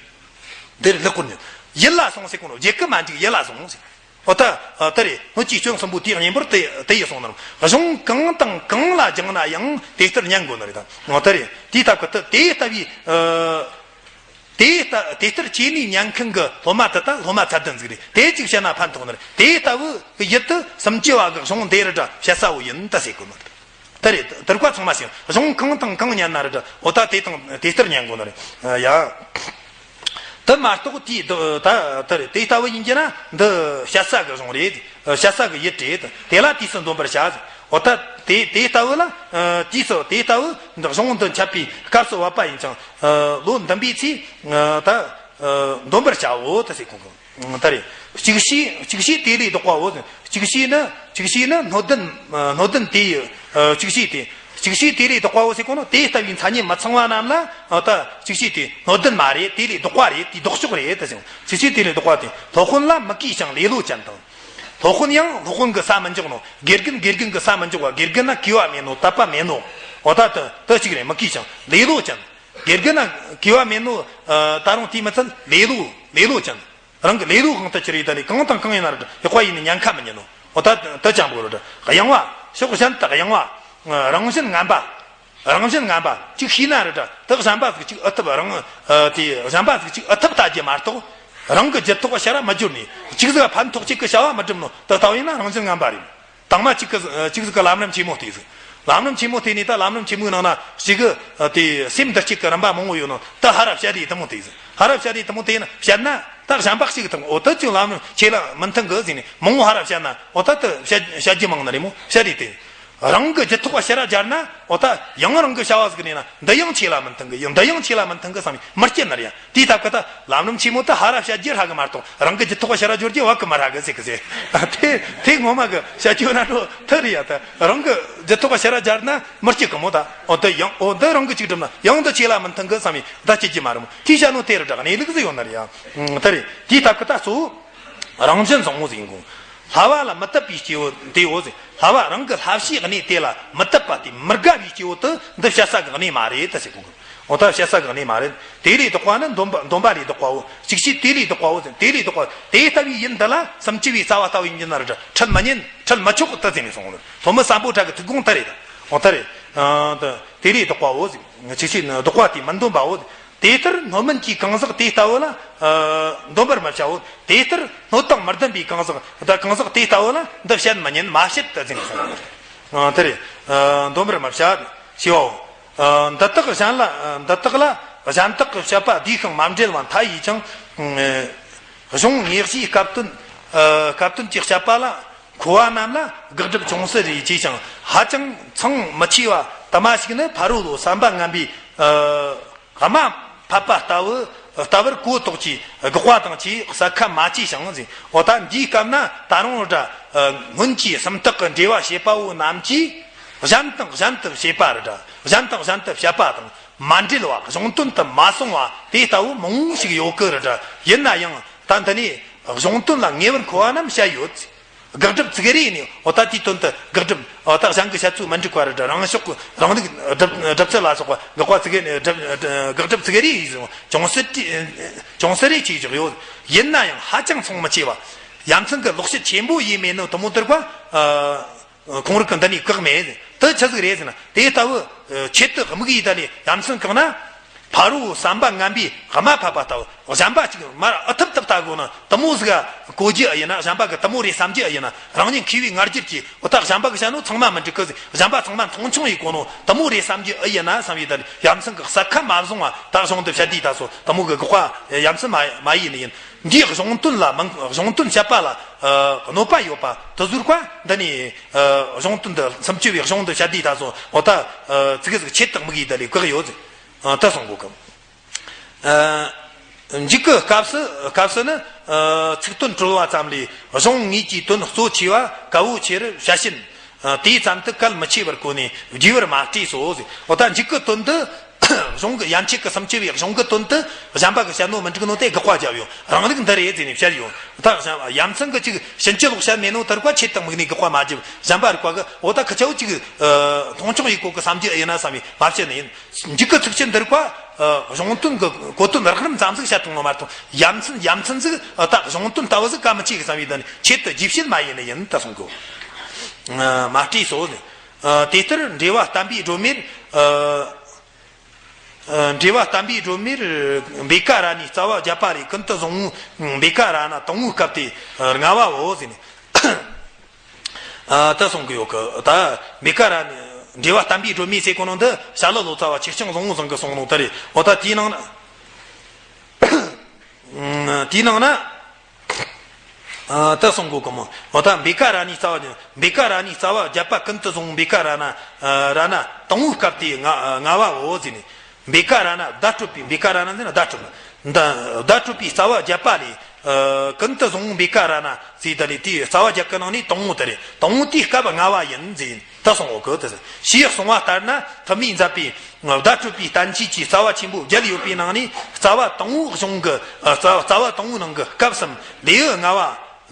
དེ་རེད། ལེགས་པར་ཉོན། ཡིད་ལ་ཟུངས་ཟེར་གོ་ནོ་བརྗེད་གི་མ་འཇུག་ཡིད་ལ་ཟུངས་ཟེར། འོ་ད་ཨ་ད་རེད། སྣོད་ཀྱི་སྐྱོན་གསུམ་པོ་དེ་གཉེན་པོར་དེ་དེ་ཡི་སོང་ནི་རེད། གཞུང་གང་དང་གང་ལ་སྦྱངས་ན་ཡང་དེ་ལྟར་ཉན་དགོས་ནི་རེད་ད། འོ་ད་རེད། དེའི་སྟབས་ཀྱིས་ད་དེ་ལྟ་བུའི་ཨ་དེ་ལྟ་དེ་ལྟར་བྱས་ནས་ཉན་མཁན་གྱི་སློབ་མ་དེ་ད་སློབ་མ་ཚད་ལྡན་ཟིག་རེད། དེ་ཅིག་བཤད་ན་ཕན་ཐོགས་ནི་རེད། དེ་ལྟ་བུ་གི་ཡུལ་དུ་སུམ་ཅུ་པ་གི་གཞུང་འདི་རེད་དྲ་བཤད་ས་བོ་ཡིན་ད་ཟེར་གོ་ནི་རེད། ད་རེད། དེར་བཀའ་ཚང་མ་ཞིག་གཞུང་གང་དང་གང་ཉན་ན་རེད་དྲ། འོ་ད་དེ་དང་དེ་ལྟར་ཉན་དགོས་ནི་རེད། ཡ། དེ་མ་གཏོགས་དེའི་ད་ད་རེད། དེ་ལྟ་བུ་ཡིན་གྱི་ན་འདི་བཤད་ས་གི་གཞུང་རེད། བཤད་ས་གི་ཡུལ་རེད། དེ་ལ་དུས་སུ་འདོན་པར་བྱ། འོ་ད་དེ་དེ་ལྟ་བུ་ལ་དུས་སུ་དེ་ལྟ་བུ་འདི་གཞུང་འདི་འཆད་པའི་སྐབས་སུ་བབ་པ་ཡིན་ཀྱང་། ལོ་འདུན་པའི་ཚེ་ད་འདོན་པར་བྱའོ་ད་ཟེར་གོ་གི། ད་རེད། ཅིག་ཤོས་ཅིག་ཤོས་དེ་ལས་ལྡོག་པའོ། ཅིག་ཤོས་ནི་ཅིག་ཤོས་ནི་སྣོད་ལྡན་སྣོད་ལྡན་དེ་ཡི་ཅིག་ཤོས་དེ། ཅིག་ཤོས་དེ་ལས་ལྡོག་པའོ་ཟེར་གོ་ནོ་དེ་ལྟ་བུའི་མཚན་ཉིད་མི་ཚང་བ་རྣམས་ལ་ད་ཅིག་ཤོས་དེ་སྣོད་ལྡན་མ་རེད། དེ་ལས་ལྡོག་པ་རེད། དེ་ལྡོག་ཕྱོགས་རེད་ད་ཟེར། ཅིག་ཤོས་དེ་ལས་ལྡོག་པ་དེ། སློབ་དཔོན་ལ་མི་གུས་ཤིང་ལེ་ལོ་ཅན་དང་། སློབ་དཔོན་ཡང་སློབ་དཔོན་གྱི་ས་མི་འཇོག་ནོ། དགེ་རྒན་དགེ་རྒན་གྱི་ས་མི་འཇོག་པ། དགེ་རྒན་ན་གུས་པ་མེད་ནོ། དད་པ་མེད་ནོ། འོ་ད་དེ་དེ་ཅིག་རེད། མི་གུས་ཤིང་ལེ་ལོ་ཅན། དགེ་རྒན་ན་གུས་པ་མེད་ནོ། ད་རུང་དེ་མི་ཚད་ལེ་ལོ་ལེ་ལོ་ཅན། རང་གི་ལེ་ལོའི་དབང་དུ་གྱུར་ཡི་ད་ནི་གང་དང་གང་ཡིན་ན་ར་ཡག་པ་ཡིན་ནི་ཉན་ཁ་མི་ཉན་ནོ། འོ་ད་དེ་ཅང་པོ་རེད། དབྱིངས་པ་ཕྱོགས་གཞན་དུ་དབྱིངས་པ། རང་བཞིན་ངན་པ། རང་བཞིན་ངན་པ་གཅིག་ཤེས་ན་རེད། དེ་གཞན་པ་ཟིག་གཅིག་ཨེ་ཐུབ། རང་དེ་གཞན་པ་ཟིག་གཅིག་ཨེ་ཐུབ་ལྟ་རྒྱུ་མ་གཏོགས། རང་གི་རྒྱུད་ཐོག་བཤད་ར་མི་སྦྱོར་ནས་གཅིག་ཟིག་ཕན་ཐོགས་གཅིག་གི་བྱ་བ་མི་སྒྲུབ་ནོ་དེ་ལྟ་བུ་ཡིན་ན་རང་བཞིན་ངན་པ་རེད། དང་མ་གཅིག་གི་གཅིག་ཟིག་གི་ལམ་རིམ་ཆེན་མོ་བལྟས་ཟིག་ལམ་རིམ་ཆེན་མོ་བལྟས་ནས་ད་ལམ་རིམ་ཆེན་མོའི་ནང་ན་གཅིག་གི་དེ་སེམས་འདུ་བྱེད་ཀྱི་རིམ་པ་མང་བོ་ཡོད་ནོ་དེ་ཧ་ར་བཤད་དེ་དེ་མོ་བལྟས་ཟིག་ཧ་ར་བཤད་དེ་དེ་མོ་བལྟས་ན་བཤད་ན་ད་གཞན་པ་གཅིག་དང་འོ་དེ་ཅུང་ལམ་རིམ་ཆེ་ལ་མི་མཐུན་གི་ཟིག་ནས་མང་བོ་ཧ་ར་བཤད་ན་འོ་ད་དེ་བཤད་བཤད་རྒྱུ་མང་ནི་རེད་མོ། བཤད་དེ་དེ། རང་གི་རྒྱུད་ཐོག་བཤད་ར་སྦྱར་ན་འོ་ད་ཡང་རང་གི་བྱ་བ་ཟིག་ནས་ན་འདི་ཡང་ཆེ་ལ་མི་མཐུན་གི། ཡང་འདི་ཡང་ཆེ་ལ་མི་མཐུན་གི་བསམ་ནས་མི་སྐྱིད་ནི་རེད་ཡ། དེའི་སྟབས་ཀྱིས་ད་ལམ་རིམ་ཆེན་མོ་དེ་ཧ་ར་བཤད་རྒྱུ་ཧྲ་གི་མ་གཏོགས་རང་གི་རྒྱུད་ཐོག་བཤད་ར་སྦྱོར་རྒྱུ་བ་གི་མི་ཧྲ་གི་ཟེར་གི་ཟེར། དེ་དེ་ངོ་མ་གི་བཤད་རྒྱུ་ན་འགྲོ་ཐུ་རེད་ཡ། ད་རང་གི་རྒྱུད་ཐོག་བཤད་ར་སྦྱར་ན་མི་སྐྱིད་གི་མོ། ད་འོ་དེ་ཡང་འོ་འདི་རང་གི་གཅིག་སྒྲུབ་ན་ཡང་འདི་ཆེ་ལ་མི་མཐུན་གི་བསམ་ནས་ད་སྐྱིད་རྒྱུ་མ་རེད་མོ། དེའི་བཤད་ནོ་དེ་རུ་དྲག་གནས་ལུགས་ཟིག་ཡོད་ནི་རེད་ཡ། དེ་རེད། དེའི་སྟབས་ཀྱིས་ད་གཙོ་བོ། རང་བཞིན་བཟང་བོ་ཟིག་ཡིན་དགོས། བསླབ་པ་ལ་མི་དད་པའི་སྐྱེ་བོ་དེའོ་ཟེར། བསླབ་པ་རང་གི་བསླབ་བྱའི་གནས་དེ་ལ་མི་དད་པ་དེ་མི་དགའ་བའི་སྐྱེ་བོ་དེ་འདི་བཤད་ས་གི་གནས་མ་རེད་ད་ཟེར་གོ་གི། འོ་ད་བཤད་ས་གི་གནས་མ་རེད། དེ་ལས་ལྡོག་པ་ནི་འདོམས་པ་འདོམས་པ་ལས་ལྡོག་པའོ། ཅིག་ཤོས་དེ་ལས་ལྡོག་པའོ་ཟེར། དེ་ལས་ལྡོག་པ་དེ་ལྟ་བུའི་ཡུལ་འདི་ལ་སུམ་ཅུ་པའི་རྩ་བ་ལྟ་བུ་ཡིན་རྒྱུ་ན་རེད། ཁྲེལ་མི་ཉན་ཁྲེལ་མི་ཆོག་ད་ཟེར་ནས་གསུངས་ལ། ཐོན་མི་སམ་བྷོ་ཊ་གི་ཐུགས་དགོངས་དེ་རེད་ད། འོ་ད་རེད། ཨ་ད་དེ་ལས་ལྡོག་པའོ་ཟེར། ཅིག་ཤོས་ལྡོག་པ་དེ་མི་འདོམས་པའོ། དེ་ལྟར་སྣོད་མིན་གྱི་གང་ཟག་དེ་ལྟ་བུ་ལ། ཨ་འདོམས་པར་མི་བྱའོ། དེ་ལྟར་སྣོད་དང་མི་ལྡན་པའི་གང་ཟག་ད་གང་ཟག་དེ་ལྟ་བུ་ལ་འདི་བཤད་མི་ཉན་མ་བཤད་དུ་འཛིན་གསུངས། ཨ་དེ་རེད། ཨ་འདོམས་པར་མི་བྱ། ཞེའོ། ཨ་འདི་དག་གཞན་ལ་འདི་དག་ལ་གཞན་དག་གི་བཤད་པ་བསྡུས་ཤིང་མ་འབྲེལ་བ་མཐའ་ཡས་ཀྱང་། གཞུང་དངོས་གཞིའི་སྐབས་དོན་ཨ་སྐབས་དོན་གྱི་བཤད་པ་ལ། མཁོ་བ་རྣམས་ལ་དགག་སྒྲུབ་ཅུང་ཟད་རེ་བྱས་ཤིང་ཧ་ཅང་མཚུངས་མི་ཆེ་བ་དུ་མ་ཞིག་ནི་ཕ་རོལ་ལོ་བསམ་པ་ངན་པའི་ཨ་རྨ་ཕབ་པ་ལྟ་བུ་ལྟ་བུར་གོ་བཏོག་ཅིང་དགག་པ་དང་བཅས་གསལ་ཁ་མ་ཆེ་ཞིང་ཟེར། འོ་ད་འདིའི་སྐབས་ན་ད་རུང་ར་སྔོན་གྱི་སུམ་རྟགས་ཀྱི་འགྲེལ་བ་བྱེད་པ་བོ་རྣམས་ཀྱིས་གཞན་དང་གཞན་དུ་བྱེད་པ་ར་གཞན་དང་གཞན་དུ་བཤད་པ་དང་མ་འབྲེལ་བ་གཞུང་དོན་དུ་མ་སོང་བ་དེ་ལྟ་བུ་མང་བོ་ཞིག་ཡོད་ཀི་ར། ཡིན་ན་ཡང་ད་འདི་ནས་གཞུང་དོན་ལ་ངེས་པར་མཁོ་བ་རྣམས་བཤད་ཡོད། དགག་སྒྲུབ་ཚིག་རེ་ནས་འོ་ད་དེའི་དོན་དུ་དགག་སྒྲུབ་འོ་ད་གཞན་གྱི་བཤད་ཚུལ་མི་འགྲིག་པ་རེད། རང་ཕྱོགས་ཀྱི་རང་ལུགས་སྒྲུབ་སྒྲུབ་ཚུལ་ལ་སོགས་པ་དགག་པ་ཚིག་རེ་ནས་སྒྲུབ་དགག་སྒྲུབ་ཚིག་རེ་ཡིས་ཅུང་ཟད་ཅུང་ཟད་རེ་ཅིག་བཞག་ཡོད། ཡིན་ན་ཡང་ཧ་ཅང་མཚུངས་མི་ཆེ་བ། ཡ་མཚན་གྱི་ལོག་བཤད་ཆེན་པོ་ཡིས་མེད་ནོ་དུ་མོ་དུར་བ། ཁོང་རིགས་ཀྱི་འདི་ནས་བཀག་མེད། དེ་ཆི་ཟིག་རེད་ཟེར་ན་དེ་ལྟ་བུ་ཆེད་དུ་དམིགས་ཡིས་ད་ནས་ཡ་མཚན་བཀག་ན། ཕ་རོལ་བསམ་པ་ངན་པའི་རྨ་ཕབ་པ་ལྟ་བུ་གཞན་པ་གཅིག་མར་ཨ་ཐུབ་ཐུབ་ལྟ་དགོས་ན་དུ་མོ་ཟིག་ག་གོ་རྒྱུ་ཨེ་ཡིན་ན། གཞན་པ་གི་དུ་མོ་རེད་བསམ་རྒྱུ་ཨེ་ཡིན་ན། རང་ཉིད་མཁས་པའི་ང་རྒྱལ་གྱིས་འོ་ད་གཞན་པ་གི་བཤད་ནོ་ཚང་མ་མི་འགྲིག་གི་ཟེར། གཞན་པ་ཚང་མ་མཐོང་ཆུང་ཡིས་གོ་ནོ་དུ་མོ་རེད་བསམ་རྒྱུ་ཨེ་ཡིན་ན་བསམ་ཡིས་ད་ནས་ཡ་མཚན་གི་གསལ་ཁ་མ་བཟུང་བ་ད་གཞུང་དུ་བཤད་དུས་ད་སོ་དུ་མོ་གི་དགག་པ་ཡ་མཚན་མ་མ་ཡིས་ནི་ཡིན། འདིའི་གཞུང་དོན་ལ་མང་གཞུང་དོན་བཤད་པ་ལ་ཨ་གནོད་པ་ཡོད་པ་དུ་ཟུར་བ་འདི་ནས་ཨ་གཞུང་དོན་འདི་སུམ་ཅུ་པའི་གཞུང་དུ་བཤད་དུས་ད་སོ་འོ་ད་ཨ་ཙི་གེ་ཟིག་ཆེད་དུ་དམིགས་ཡིས་ད་ལས་བཀག་ཡོད་ཟེར། ཨ་ད་གསུང་གོ་གི། ཨ་འཇུག་གི་སྐབས་སུ་སྐབས་སུ་ནི་ཨ་ཚིག་དོན་གྲོལ་བ་ཙམ་ལས་གཞུང་དངོས་ཀྱི་དོན་གཙོ་ཆེ་བ་གལ་པོ་ཆེ་རུ་བཤད་ཕྱིན། ཨ་དེའི་ཙམ་དུ་གལ་མི་ཆེ་བར་གོ་ནས་རྒྱས་པར་མ་བྲིས་སོ་ཟེར། འོ་ད་འཇུག་གི་དོན་དུ་གཞུང་གི་ཡན་ཆད་ཀྱི་སུམ་ཅུ་པའི་གཞུང་གི་དོན་དུ་གཞན་པ་གི་བཤད་ནོ་མི་འགྲིག་ནོ་དེ་དགག་པ་བརྒྱབ་ཡོད། རང་ལུགས་འདི་རེད་ཟེར་ནས་བཤད་ཡོད། ད་གཞན་ཡ་མཚན་གི་ཅིག་ཕྱིན་ཅི་ལོག་བཤད་མེད་ནོ་དར་བ་ཆེད་དུ་དམིགས་ནས་དགག་པ་མ་བརྒྱབ། གཞན་པ་རིག་པ་གི་འོ་ད་ཁི་ཆའོ་ཅིག་ཨ་མཐོང་ཆུང་ཡིས་གོ་གི་བསམ་རྒྱུ་ཡིན་ན་བསམ་ཡིས་མ་བཤད་ནི་ཡིན། འཇུག་གི་ཚིག་ཆེན་འདིར་བ། ཨ་གཞུང་དོན་གྱི་གོ་དོན་རགས་རིམ་ཙམ་ཟིག་བཤད་བཏང་ནོ་མ་གཏོགས་ཡ་མཚན་ཡ་མཚན་ཟིག་ཨ་ད་གཞུང་དོན་ལྟ་བུ་ཟིག་གལ་མི་ཆེ་གི་བསམ་ཡིས་ད་ནི་ཆེད་དུ་རྒྱས་བཤད་མ་ཡིན་ནི་ཡིན་ད་གསུང་གོ། ཨ་མ་བྲིས་སོ། ཨ་དེ་ལྟར་འགྲེལ་བ་བསྟན་པའི་སྒྲོན་མེར། ཨ་ཨ་འགྲེལ་བ་བསྟན་པའི་སྒྲོན་མེར་འབེ་ཀ་ར་ཎའི་རྩ་བ་བརྒྱད་པ་ལས་ཀུན་ཏུ་བཟང་བོ་འབེ་ཀ་ར་ཎ་དང་པོའི་སྐབས་ཏེ་ལྔ་བའོ་ཟེར་ནས། ཨ་ད་གསུང་གི་ཡོད་གི། ད་འབེ་ཀ་ར་ཎའི་འགྲེལ་བ་བསྟན་པའི་སྒྲོན་མེ་ཟེར་གོ་ནོ་འདི་བྱ་ལོ་ལོ་ཙཱ་བ་ཆོས་སྐྱོང་བཟང་བོ་ཚང་གིས་གསུངས་ནོ་དེ་རེད། འོ་ད་དེའི་ནང་ན་དེའི་ནང་ན་ཨ་ད་གསུང་གོ་གི་མོ། འོ་ད་འབེ་ཀ་ར་ཎའི་རྩ་བ་འབེ་ཀ་ར་ཎའི་རྩ་བ་བརྒྱད་པ་ཀུན་ཏུ་བཟང་བོ་འབེ་ཀ་ར་ཎ་ར་ཎ་དང་པོའི་སྐབས་ཏེ་ལྔ་ལྔ་བའོ་ཟེར་ནས། འབེ་ཀ་ར་ཎ་བརྡ་སྤྲོད་པའི་འབེ་ཀ་ར་ཎ་ཟེར་ན་བརྡ་སྤྲོད། བརྡ་བརྡ་སྤྲོད་པའི་རྩ་བ་བརྒྱད་པ་ལས་ཨ་ཀུན་ཏུ་བཟང་བོ་འབེ་ཀ་ར་ཎ་ཟེར་ད་ལས་དེའི་རྩ་བ་བརྒྱད་ཀྱི་ནང་ནས་དང་པོ་དེ་རེད། དང་པོ་དེའི་སྐབས་ལྔ་བ་ཡིན་ཟེར་ད་གསུང་འོ་གི་དེ་ཟེར། ཞེས་གསུངས་པ་ལྟར་ན་ཐུ་མིས་མཛད་པའི་བརྡ་སྤྲོད་པའི་བསྟན་བཅོས་ཀྱི་རྩ་བ་ཆེན་པོ་བརྒྱད་ཡོད་པའི་ནང་ནས་རྩ་བ་དང་པོ་གཞུང་གི་ཨ་རྩ་རྩ་བ་དང་པོའི་ནང་གི་སྐབས་སམ་ལེའུ་ལྔ་བ།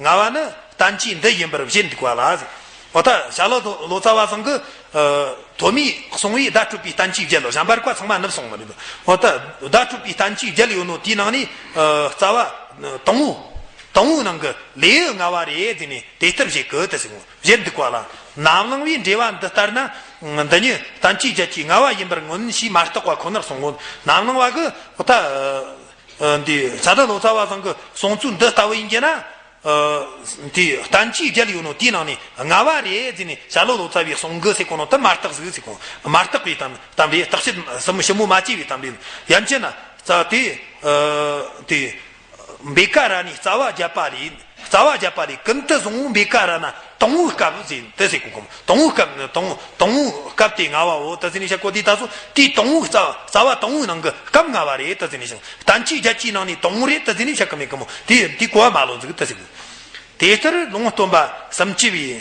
ལྔ་བ་ནི་བསྟན་བཅོས་འདི་ཡིན་པར་བཞེད་འདུག་པ་ལ་ཟེར། འོ་ད་བྱ་ལོ་ལོ་ཙཱ་བ་ཚང་གི་ཨ་ཐོན་མིས་གསུངས་པའི་བརྡ་སྤྲོད་པའི་བསྟན་བཅོས་བརྒྱད་ལོ། གཞན་པ་རིག་པ་ཚང་མ་ནུབ་སོང་བ་རེད། འོ་ད་བརྡ་སྤྲོད་པའི་བསྟན་བཅོས་བརྒྱད་ཡོད་ནོ་དེའི་ནང་ནས་ཨ་རྩ་བ་དང་པོ། དང་པོའི་ནང་གི་ལས་ལྔ་བ་རེད་ཟེར་ནས་དེ་ལྟར་བཞེད་གི་དེ་ཟེར་གོ། བཞེད་འདུག་པ་ལ། རྣམ་གླིང་པའི་འགྲེལ་པ་འདི་ལྟར་ན། འདི་ཉིད་བསྟན་བཅོས་རྒྱལ་གྱི་ལྔ་བ་ཡིན་པར་མངོན་ཞེས་མ་བརྟགས་པ་ཁོ་ནར་གསུང་ངོ་། རྣམ་གླིང་པ་གི་ད། འདི་ཤཱ་ར་ལོ་ཙཱ་བ་ཚང་གི་གསུང་ཚུལ་འདི་ལྟ་བུ་ཡིན་གྱི་ན། དེ་བསྟན་བཅོས་བརྒྱད་ཡོད་ནོ་དེའི་ནང་ནས་ལྔ་བ་རེད་ཟེར་ནས་ཤཱ་ར་ལོ་ཙཱ་བས་གསུང་གི་ཟེར་གོ་ནོ་དེ་མ་བརྟགས་ཟིག་ཟེར་གོ། མ་བརྟགས་པའི་གཏམ་གཏམ་རེད། བརྟག་དཔྱད་ཞིབ་མོ་ཞིབ་མོ་མ་བྱས་པའི་གཏམ་རེད། ཡན་ཆད་ན་རྩ་དེ་དེ། འབེ་ཀ་ར་ནི་རྩ་བ་བརྒྱད་པ་ལས། རྩ་བ་བརྒྱད་པ་ལས་ཀུན་ཏུ་བཟང་པོ་འབེ་ཀ་ར་ན་དང་པོའི་སྐབས་ཟེར་དེ་ཟེར་གོ་གོ། དང་པོའི་སྐབས་ནི་དང་དང་པོའི་སྐབས་དེ་ལྔ་བའོ་དེ་ཟེར་ནས་བཤད་གོ། དེ་ད་སོ་དེའི་དང་པོའི་རྩ་རྩ་བ་དང་པོའི་ནང་གི་སྐབས་ལྔ་བ་རེད་དེ་ཟེར་ནས་བཤད། བསྟན་བཅོས་བརྒྱད་ཀྱི་ནང་ནས་དང་པོ་རེད་དེ་ཟེར་ནས་བཤད་གི་མེད་གི་མོ། དེ་དེ་གོ་བ་མ་ལོན་ཟིག་དེ་ཟེར་གོ། དེ་ལྟར་ལུང་སྟོན་པ་གསུམ་བཅུ་པའི་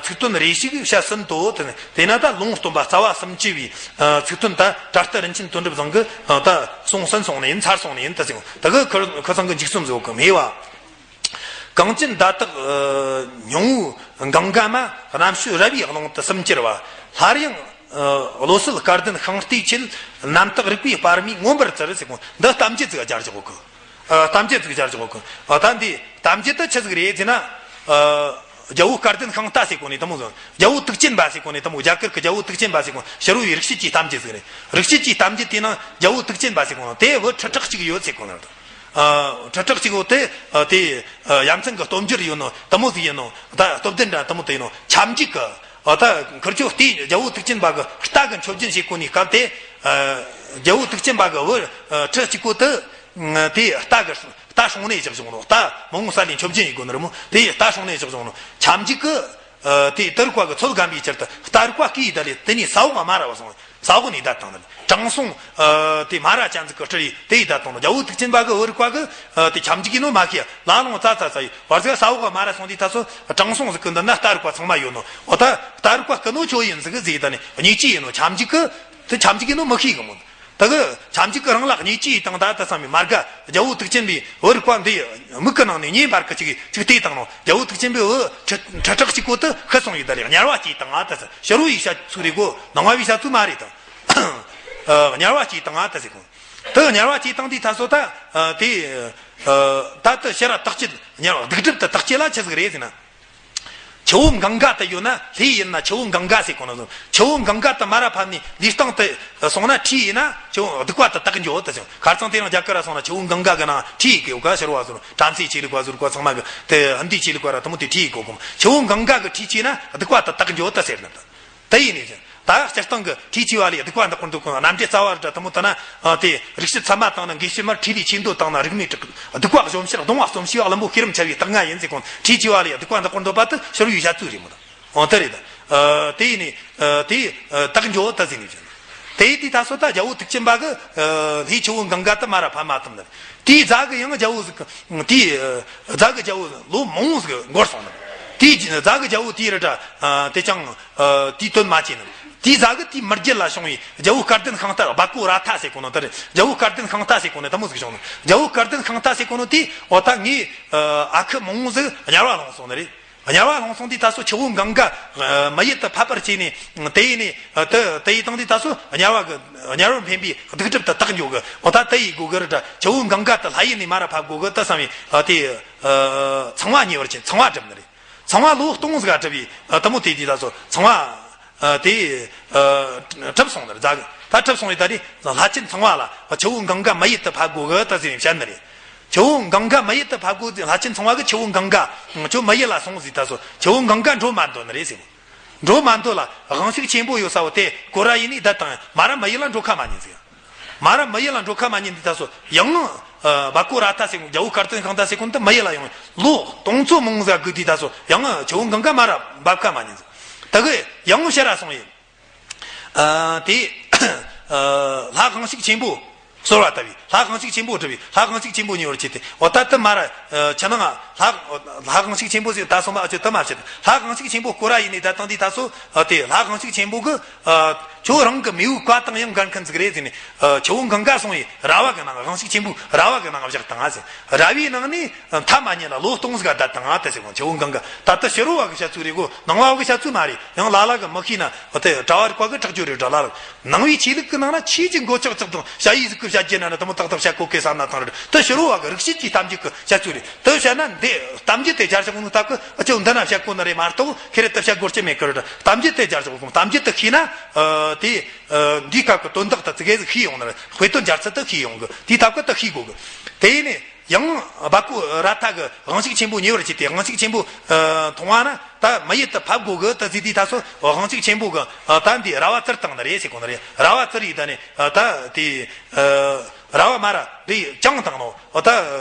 ཚིག་དོན་རེ་ཞིག་བཤད་ཟིན་ཏོ། དེ་ན་ད་ལུང་སྟོན་པ་རྩ་བ་གསུམ་བཅུ་པའི་ཚིག་དོན་ད་དྲ་སྟེ་རིན་ཆེན་དོན་གྲུབ་ཚང་གི་ད་གསུང་ཟིན་སོང་ནི་ཡིན། ཚར་སོང་ནི་ཡིན་དེ་ཟེར་གོ། ད་གི་ཁོ་ཁོ་ཚང་གི་འཇིགས་གསུམ་ཟེར་གོ་གི་མེད་པ། གངས་ཅན་ཟླ་དག་སྙིང་པོའི་གངྒཱ་མ། རྣམ་དཔྱོད་ར་བའི་ཀློང་དུ་གསུམ་གྱུར་པ། སླར་ཡང་བློ་གསལ་སྐལ་ལྡན་ཤིང་རྟའི་ཆེད། རྣམ་དག་རིག་པའི་པར་མས་མངོན་པར་བཙིར་ཟེར་གོ། འདི་གཏམ་རྒྱུད་ཅིག་སྦྱར་བཞག་གོ་གི། གཏམ་རྒྱུད་ཅིག་སྦྱར་བཞག་གོ་གི། ད་འདི་གཏམ་རྒྱུད་དེ་ཆི་ཟིག་རེད་ཟེར་ན། རྒྱལ་པོ་སྐལ་ལྡན་ཤིང་རྟ་ཟེར་གོ་ནི་དེ་མོ་ཟིག། རྒྱལ་པོ་དུག་ཅན་པ་ཟེར་གོ་ནི་དེ་མོ། རྒྱ་གར་གི་རྒྱལ་པོ་དུག་ཅན་པ་ཟེར་གོ་ནི་ཕྱི་རོལ་པའི་རིག་བྱེད་ཀྱི་གཏམ་རྒྱུད་ཟིག་རེད། རིག་བྱེད་ཀྱི་གཏམ་རྒྱུད་དེའི་ནང་རྒྱལ་པོ་དུག་ཅན་པ་ཟེར་གོ་ནི་དེ་བུ་ཁྲི་ཕྲག་གཅིག་ཡོད་ཟེར་གོ་ནི་རེད། ཨ། ཁྲི་ཕྲག་གཅིག་པོ་དེ། ཨ། དེ། ཨ། ཡ་མཚན་གྱི་སྟོབས་འབྱོར་ཡོད་ནོ་དེ་མོ་ཟིག་ཡིན་ནོ། ད་སྟོབས་ལྡན་འདྲ་དེ་མོ་དེ་ཡིན་ནོ། ཆབས་འཇུག་གི། ཨ། ད་ཁིར་ཆོ་དེ་རྒྱལ་པོ་དུག་ཅན་པ་གི་རྟ་གི་མཆོད་སྦྱིན་བྱེད་གོ་ནི་སྐབས་དེ། ཨ། རྒྱལ་པོ་དུག་ཅན་པ་གི་བུ། ཨ། ཁྲི་གཅིག་པོ་དེ། དེ་རྟ་གི་རྟ་སྲུང་ནས་བཞག་བྱུང་ནོ། རྟ་མང་པོ་ས་ལས་མཆོད་སྦྱིན་ཡེད་གོ་ནི་རེད་མོ། དེ་རྟ་སྲུང་ནས་བཞག་བྱུང་ནོ། ཆབས་འཇུག་གི། ཨ། དེ་དེ་རིགས་པ་གི་ཚོད་བགམ་པའི་ཕྱིར་དུ་རྟ་རིགས་པ་སྐུ་ཡི་བདག་ལས་དེ་ནས་ས་འོག་མ་ར་བ་སོང་། ས་འོག་ནས་བདག་བཏང་ནི། དྲང་སྲོང་། ཨ། དེ་མ་ར་ཅན་ཟིག་གི་སྤྲུལ་ཡིག་དེ་ཡི་བདག་བཏང་ནི། རྒྱལ་པོ་དུག་ཅན་པ་གི་བུ་རིགས་པ་གི། ཨ། དེ་ཆབས་འཇུག་ཡིན་ནོ་མ་ཤེས། ལ་ལོང་ཙ་ཙ་ཙ་ཡི་བར་ཟིག་ས་འོག་མ་ར་སོང་དུས་ད་སོ་དྲང་སྲོང་ཟིག་གི་འདི་ན་རྟ་རིགས་པ་ཚང་མ་ཡོད་ནོ། འོ་ད་རྟ་རིགས་པ་སྐུ་ནོ་ཁྱོད་ཡིན་ཟིག་གི་ཟིག་ད་ནི་ཉེས་ཅི་ཡིན་ནོ། ཆབས་འཇུག་གི་དེ་ཆབས་འཇུག་ཡིན་ནོ་མི་ཤེས་གི་མོ། ད་གི་ཆབས་འཇུག་གི་རང་ལ་ཉེས་ཅི་ཡི་དང་ད་ད་བསམ་མི་མ་དགའ། རྒྱལ་པོ་དུག་ཅན་པའི་བུ་རིགས་པ་འདི་མིག་གི་ནང་ནས་ཉེ་འབར་གི་ཅིག་ཅིག་བལྟས་བཏང་ནོ། རྒྱལ་པོ་དུག་ཅན་པའི་བུ་ཁྲི་ཁྲི་ཕྲག་གཅིག་པོ་དེ་ཤི་སོང་ཡི་ད་ལས་དམྱལ་བ་སྐྱེས་བཏང་ང་ད་ཟེར། ཕྱི་རོལ་པའི་བཤད་ཚུལ་རེད་གོ། ནང་པ་བའི་བཤད་ཚུལ་མ་རེད་ད། ཨ། དམྱལ་བ་སྐྱེས་བཏང་ང་ད་ཟེར་གོ། དེ་དམྱལ་བ་སྐྱེས་བཏང་དུས་ད་སོ་ད། ཨ། དེ། ཨ། ད་དེ་ཕྱི་ར་བརྟག་དཔྱད་དམྱལ་བ་སྡིག་སྒྲིབ་དེ་བརྟག་དཔྱད་ལ་ཆི་ཟིག་རེད་ཟེར་ན། ཆུ་བོ་གངྒཱ་དེ་ཡོད་ན་ལྷའི་ཡུལ་ན་ཆུ་བོ་གངྒཱ་ཟེར་གོ་ནོ་ཟིག། ཆུ་བོ་གངྒཱ་དེ་མ་ར་ཕབ་ནས་ལུས་སྟེང་དུ་སོང་ན་ཁྲི་ཡིན་ན་ཆུ་བོ་སྡིག་པ་དེ་དག་འགྱོ་དེ་ཟེར། ཁ་རྩང་དེ་རིང་རྒྱ་གར་ར་སོང་ན་ཆུ་བོ་གངྒཱ་གི་ནང་ཁྲི་ཡི་གེ་ཡོད་ག། ཕྱི་རོལ་པ་ཟུར་བྲམ་ཟེ་ཆོས་ལུགས་པ་ཟུར་བ་ཚང་མ་གི་དེ་ཧིན་དི་ཆོས་ལུགས་པ་ར་དེ་མོ་དེ་ཁྲི་ཡི་གོ་གོ། ཆུ་བོ་གངྒཱ་གི་ཁྲི་ཆེ་ན་སྡིག་པ་དེ་དག་འགྱོ་དེ་ཟེར་ནི་དེ་ཡིན་ནི་ཟེར། ད་སྤྱིར་བཏང་གི་ཁྲི་ཆེ་བ་ལས་སྡིག་པ་འདི་ཀུན་འདུག་གོ། རྣམ་འགྲེལ་རྩ་བ་ར་དེ་མོ་ལྟ་ན། ཨ། དེ་རིག་བྱེད་ཚད་མ་བཏང་ན་དགེ་བཤེས་མར་ཁྲི་ལས་ཆེ་འདོད་བཏང་ན་རིགས་མེད་དྲུག་སྡིག་པ་གཞོམ་ཕྱིར་གདུང་བ་སྟོབས་ཆེ་བ་བླུན་པོ་ཤེས་རབ་འཆལ་བའི་རྟགས་ལྔ་ཡིན་ཟེར་གོ། ཁྲི་ཆེ་བ་ལས་སྡིག་པ་འདི་ཀུན་འདུག་པ་དེ་ཕྱི་རོལ་པའི་བཤད་ཚུལ་རེད་མོ། ད་འོ་དེ་རེད་ད། ཨ། དེ་ཡིན་ནི། ཨ། དེ་ཡིན་ནི། ཨ། དག་འགྱོ་དེ་ཟེར་ནི་ཟེར། དེ་ཡིན་དུས་ད་སོ་ད་རྒྱལ་པོ་དུག་ཅན་པ་གི། ཨ། ལྷའི་ཆུ་བོ་གངྒཱ་དེ་མ་ར་ཕབ་མ་ཐུབ་ནི། དེའི་རྗེས་གི་ཡང་རྒྱལ་པོ་ཟིག་དེའི་རྗེས་གི་རྒྱལ་པོ་ལོ་མང་པོ་ཟིག་འགོར་སོང་ནི། དེའི་རྗེས་གི་རྒྱལ་པོ་དེའི་ར་འདྲ། ཨ། དེ་ཅང་། ཨ། དེའི་དོན་མ་བྱས་ནི། དེའི་རྗེས་གི་དེའི་མི་རྒྱུད་ལ་བྱུང་བའི་རྒྱལ་པོ་སྐལ་ལྡན་ཤིང་རྟ་བ་ཀོ་ར་ཐ་ཟེར་གོ་ནོ་དེ་རེད། རྒྱལ་པོ་སྐལ་ལྡན་ཤིང་རྟ་ཟེར་གོ་ནོ་དེ་མོ་ཟིག་བྱུང་ནི། རྒྱལ་པོ་སྐལ་ལྡན་ཤིང་རྟ་ཟེར་གོ་ནོ་དེ་འོ་ད་ངའི། ཨ། ཨ་ཁུ་མང་པོ་ཟིག་དམྱལ་བ་ལྷུང་སོང་ནི་རེད། དམྱལ་བ་ལྷུང་སོང་དུས་ད་སོ་ཆུ་བོ་གངྒཱ། ཨ། མི་ཡུལ་དུ་ཕབ་པར་བྱས་ནས་དེ་ཡིན་ནི། ཨ། དེ་དེ་ཡི་སྟེང་དུས་ད་སོ་དམྱལ་བ་གི་དམྱལ་བར་འཕེན་པའི་སྡིག་སྒྲིབ་དེ་དག་འགྱོ་གི། འོ་ད་དེ་ཡི་སྒོ་གི་ར་འདྲ་ཆུ་བོ་གངྒཱ་དེ་ལྷ་ཡུལ་ནས་མ་ར་ཕབ་དགོ་གི་ད་བསམ་བའི། ཨ། དེ། ཨ། ཚངས་པ་མཉེས་པར་བྱས། ཚངས་པ་བསྒྲུབས་ནི་རེད། ཚངས་པ་ལོ་སྟོང་ཟིག་ག་བསྒྲུབས་པའི། ཨ། དེ་མོ་དེ་དུས་ད་སོ་ཚངས་པ། ཨ། དེ། ཨ། གྲུབ་སོང་ནི་རེད། ད་གྲུབ་སོང་བའི་ད་དེ་ལྷ་ཆེན་ཚངས་པ་ལ་ཆུ་བོ་གངྒཱ་མི་ཡུལ་དུ་ཕབ་དགོ་གི་ད་ཟེར་ནས་བཤད་ནི་རེད། ཆུ་བོ་གངྒཱ་མི་ཡུལ་དུ་ཕབ་དགོས་ཟེར། ལྷ་ཆེན་ཚངས་པ་གིས་ཆུ་བོ་གངྒཱ་ཁྱོད་མི་ཡུལ་ལ་སོང་ཟེར་ད་སོ། ཆུ་བོ་གངྒཱ་འགྲོ་མ་འདོད་ནི་རེད་ཟེར། འགྲོ་མ་འདོད་ལ་དབང་ཕྱུག་ཆེན་པོ་ཡོད་ས་བོ་དེ་ཀོ་ར་ཡིན་ནི་བསྡད་བཏང་། མ་ར་མི་ཡུལ་ལ་འགྲོ་ཁ་མ་ཉན་ཟེར། མ་ར་མི་ཡུལ་ལ་འགྲོ་ཁ་མ་ཉན་དུས་ད་སོ་ཡང་། ཨ། བ་ཀོ་ར་ཐ་ཟེར་གོ། རྒྱལ་པོ་སྐལ་ལྡན་ཤིང་རྟ་ཟེར་གོ་ནོ་དེ་མི་ཡུལ་ལ་ཡོང་། ལོ་སྟོང་ཚོ་མང་ཟིག་སྒུག་དུས་ད་སོ་ཡང་ཆུ་བོ་གངྒཱ་མ་ར་འབབ་ཁ་མ་ཉན་ཟེར། ད་གི་ཡང་ཕྱིར་ར་སོང་ཡིན། ཨ། དེ། ཨ། ལྷ་དབང་ཕྱུག་ཆེན་པོ་གསོལ་བ་བཏབ་པས། ལྷ་དབང་ཕྱུག་ཆེན་པོ་བསྒྲུབས་པས། ལྷ་དབང་ཕྱུག་ཆེན་པོ་མཉེས་པར་བྱས་ཏེ། འོ་ད་དེ་མ་ར། ཨ། ཆ་ནང་ལྷ་ལྷ་དབང་ཕྱུག་ཆེན་པོ་ཟེར་ད་སོ་མ་ཨ་ཅོ་དེ་མ་བྱེད། ལྷ་དབང་ཕྱུག་ཆེན་པོ་ཀོ་ར་ཡིན་ནི་བསྡད་བཏང་དུས་ད་སོ། ཨ། དེ་ལྷ་དབང་ཕྱུག་ཆེན་པོ་གིས། ཨ། ཁྱོད་རང་གི་མེས་པོའི་བཀའ་དང་ཡང་འགལ་མཁན་ཟིག་རེད་ཟེར་ནས། ཨ། ཆུ་བོ་གངྒཱ་སོང་ཡི་ར་བ་གི་ནང་། དབང་ཕྱུག་ཆེན་པོའི་ར་བ་གི་ནང་བཞག་བཏང་ཟེར། ར་བའི་ནང་ནས་མཐའ་མ་ཉིད་ལ་ལོ་སྟོང་ཟིག་བསྡད་བཏང་ད་ཟེར་གོ། ཆུ་བོ་གངྒཱ་ད་ལྟ་ཕྱི་རོལ་བ་གི་བཤད་ཚུལ་རེད་གོ། ནང་བ་གི་བཤད་ཚུལ་མ་རེད། ཡང་ལ་ལ་གི་མི་ཤེས་ན་འོ་དེ་གྲྭ་བ་རིག་པ་གི་ཁྲག་སྦྱོར་རེད། གྲྭ་ལ་རིག་ནང་བའི་ཆོས་ལུགས་ཀྱི་ནང་ན་ཆོས་ཀྱི་མགོ་ལྕོག་ལྕོག་དང་ཞ་ཡི་ཟིག་གི་བཤད་རྒྱུ་ན་ནི་དེ་མོ་ཏག་ཏག་བཤད་གོ་གེ་བསམ་ན་ཐང་རེད། དེ་ཕྱི་རོལ་བ་གི་རིག་བྱེད་ཀྱི་གཏམ་རྒྱུད་ཀྱི་བཤད་ཚུལ་རེད། དེ་བཤད་ན་འདི་གཏམ་རྒྱུད་དེ་སྦྱར་བཞག་ནོ་སྟབས་ཀྱིས་ཨ་ཅོ་འདི་ན་བཤད་གོ་ནི་རེད་མ་གཏོགས་ཁེ་རེ་དེ་བཤད་དགོས་རྒྱུ་མེད་ཀི་རེད། གཏམ་རྒྱུད་དེ་སྦྱར་བཞག་གོ། གཏམ་རྒྱུད་དེ་ཤེས་ན་ཨ་དེ་ཨ་འདིའི་སྐབས་ཀྱི་དོན་དག་དེ་ཙི་གེ་ཟིག་ཤེས་ཡོང་ནི་རེད། དཔེ་དོན་སྦྱར་ཚུལ་དེ་ཤེས་ཡོང་གི། དེའི་སྟབས་ཀྱིས་དེ་ཤེས་དགོས་གི། དེ་ནས། ཡང་སྦ་ཀུ་ར་ཐ་གི་དབང་ཕྱུག་ཆེན་པོ་ཉེ་བར་བྱས་ཏེ། དབང་ཕྱུག་ཆེན་པོ་ཨ་མཐོང་བ་ན་ད་མི་ཡུལ་དུ་ཕེབས་དགོས་གི་ད་ཟེར་དུས་ད་སོ་དབང་ཕྱུག་ཆེན་པོ་གི་ཨ་ད་འདི་ར་བ་བཙིར་བཏང་ནི་རེད་ཟེར་གོ་ནི་རེད། ར་བ་བཙིར་ཡི་ད་ནི་ཨ་ད་དེ་ཨ་ར་བ་མ་ར་རེ་བཅིངས་བཏང་ནོ། ཨ་ད་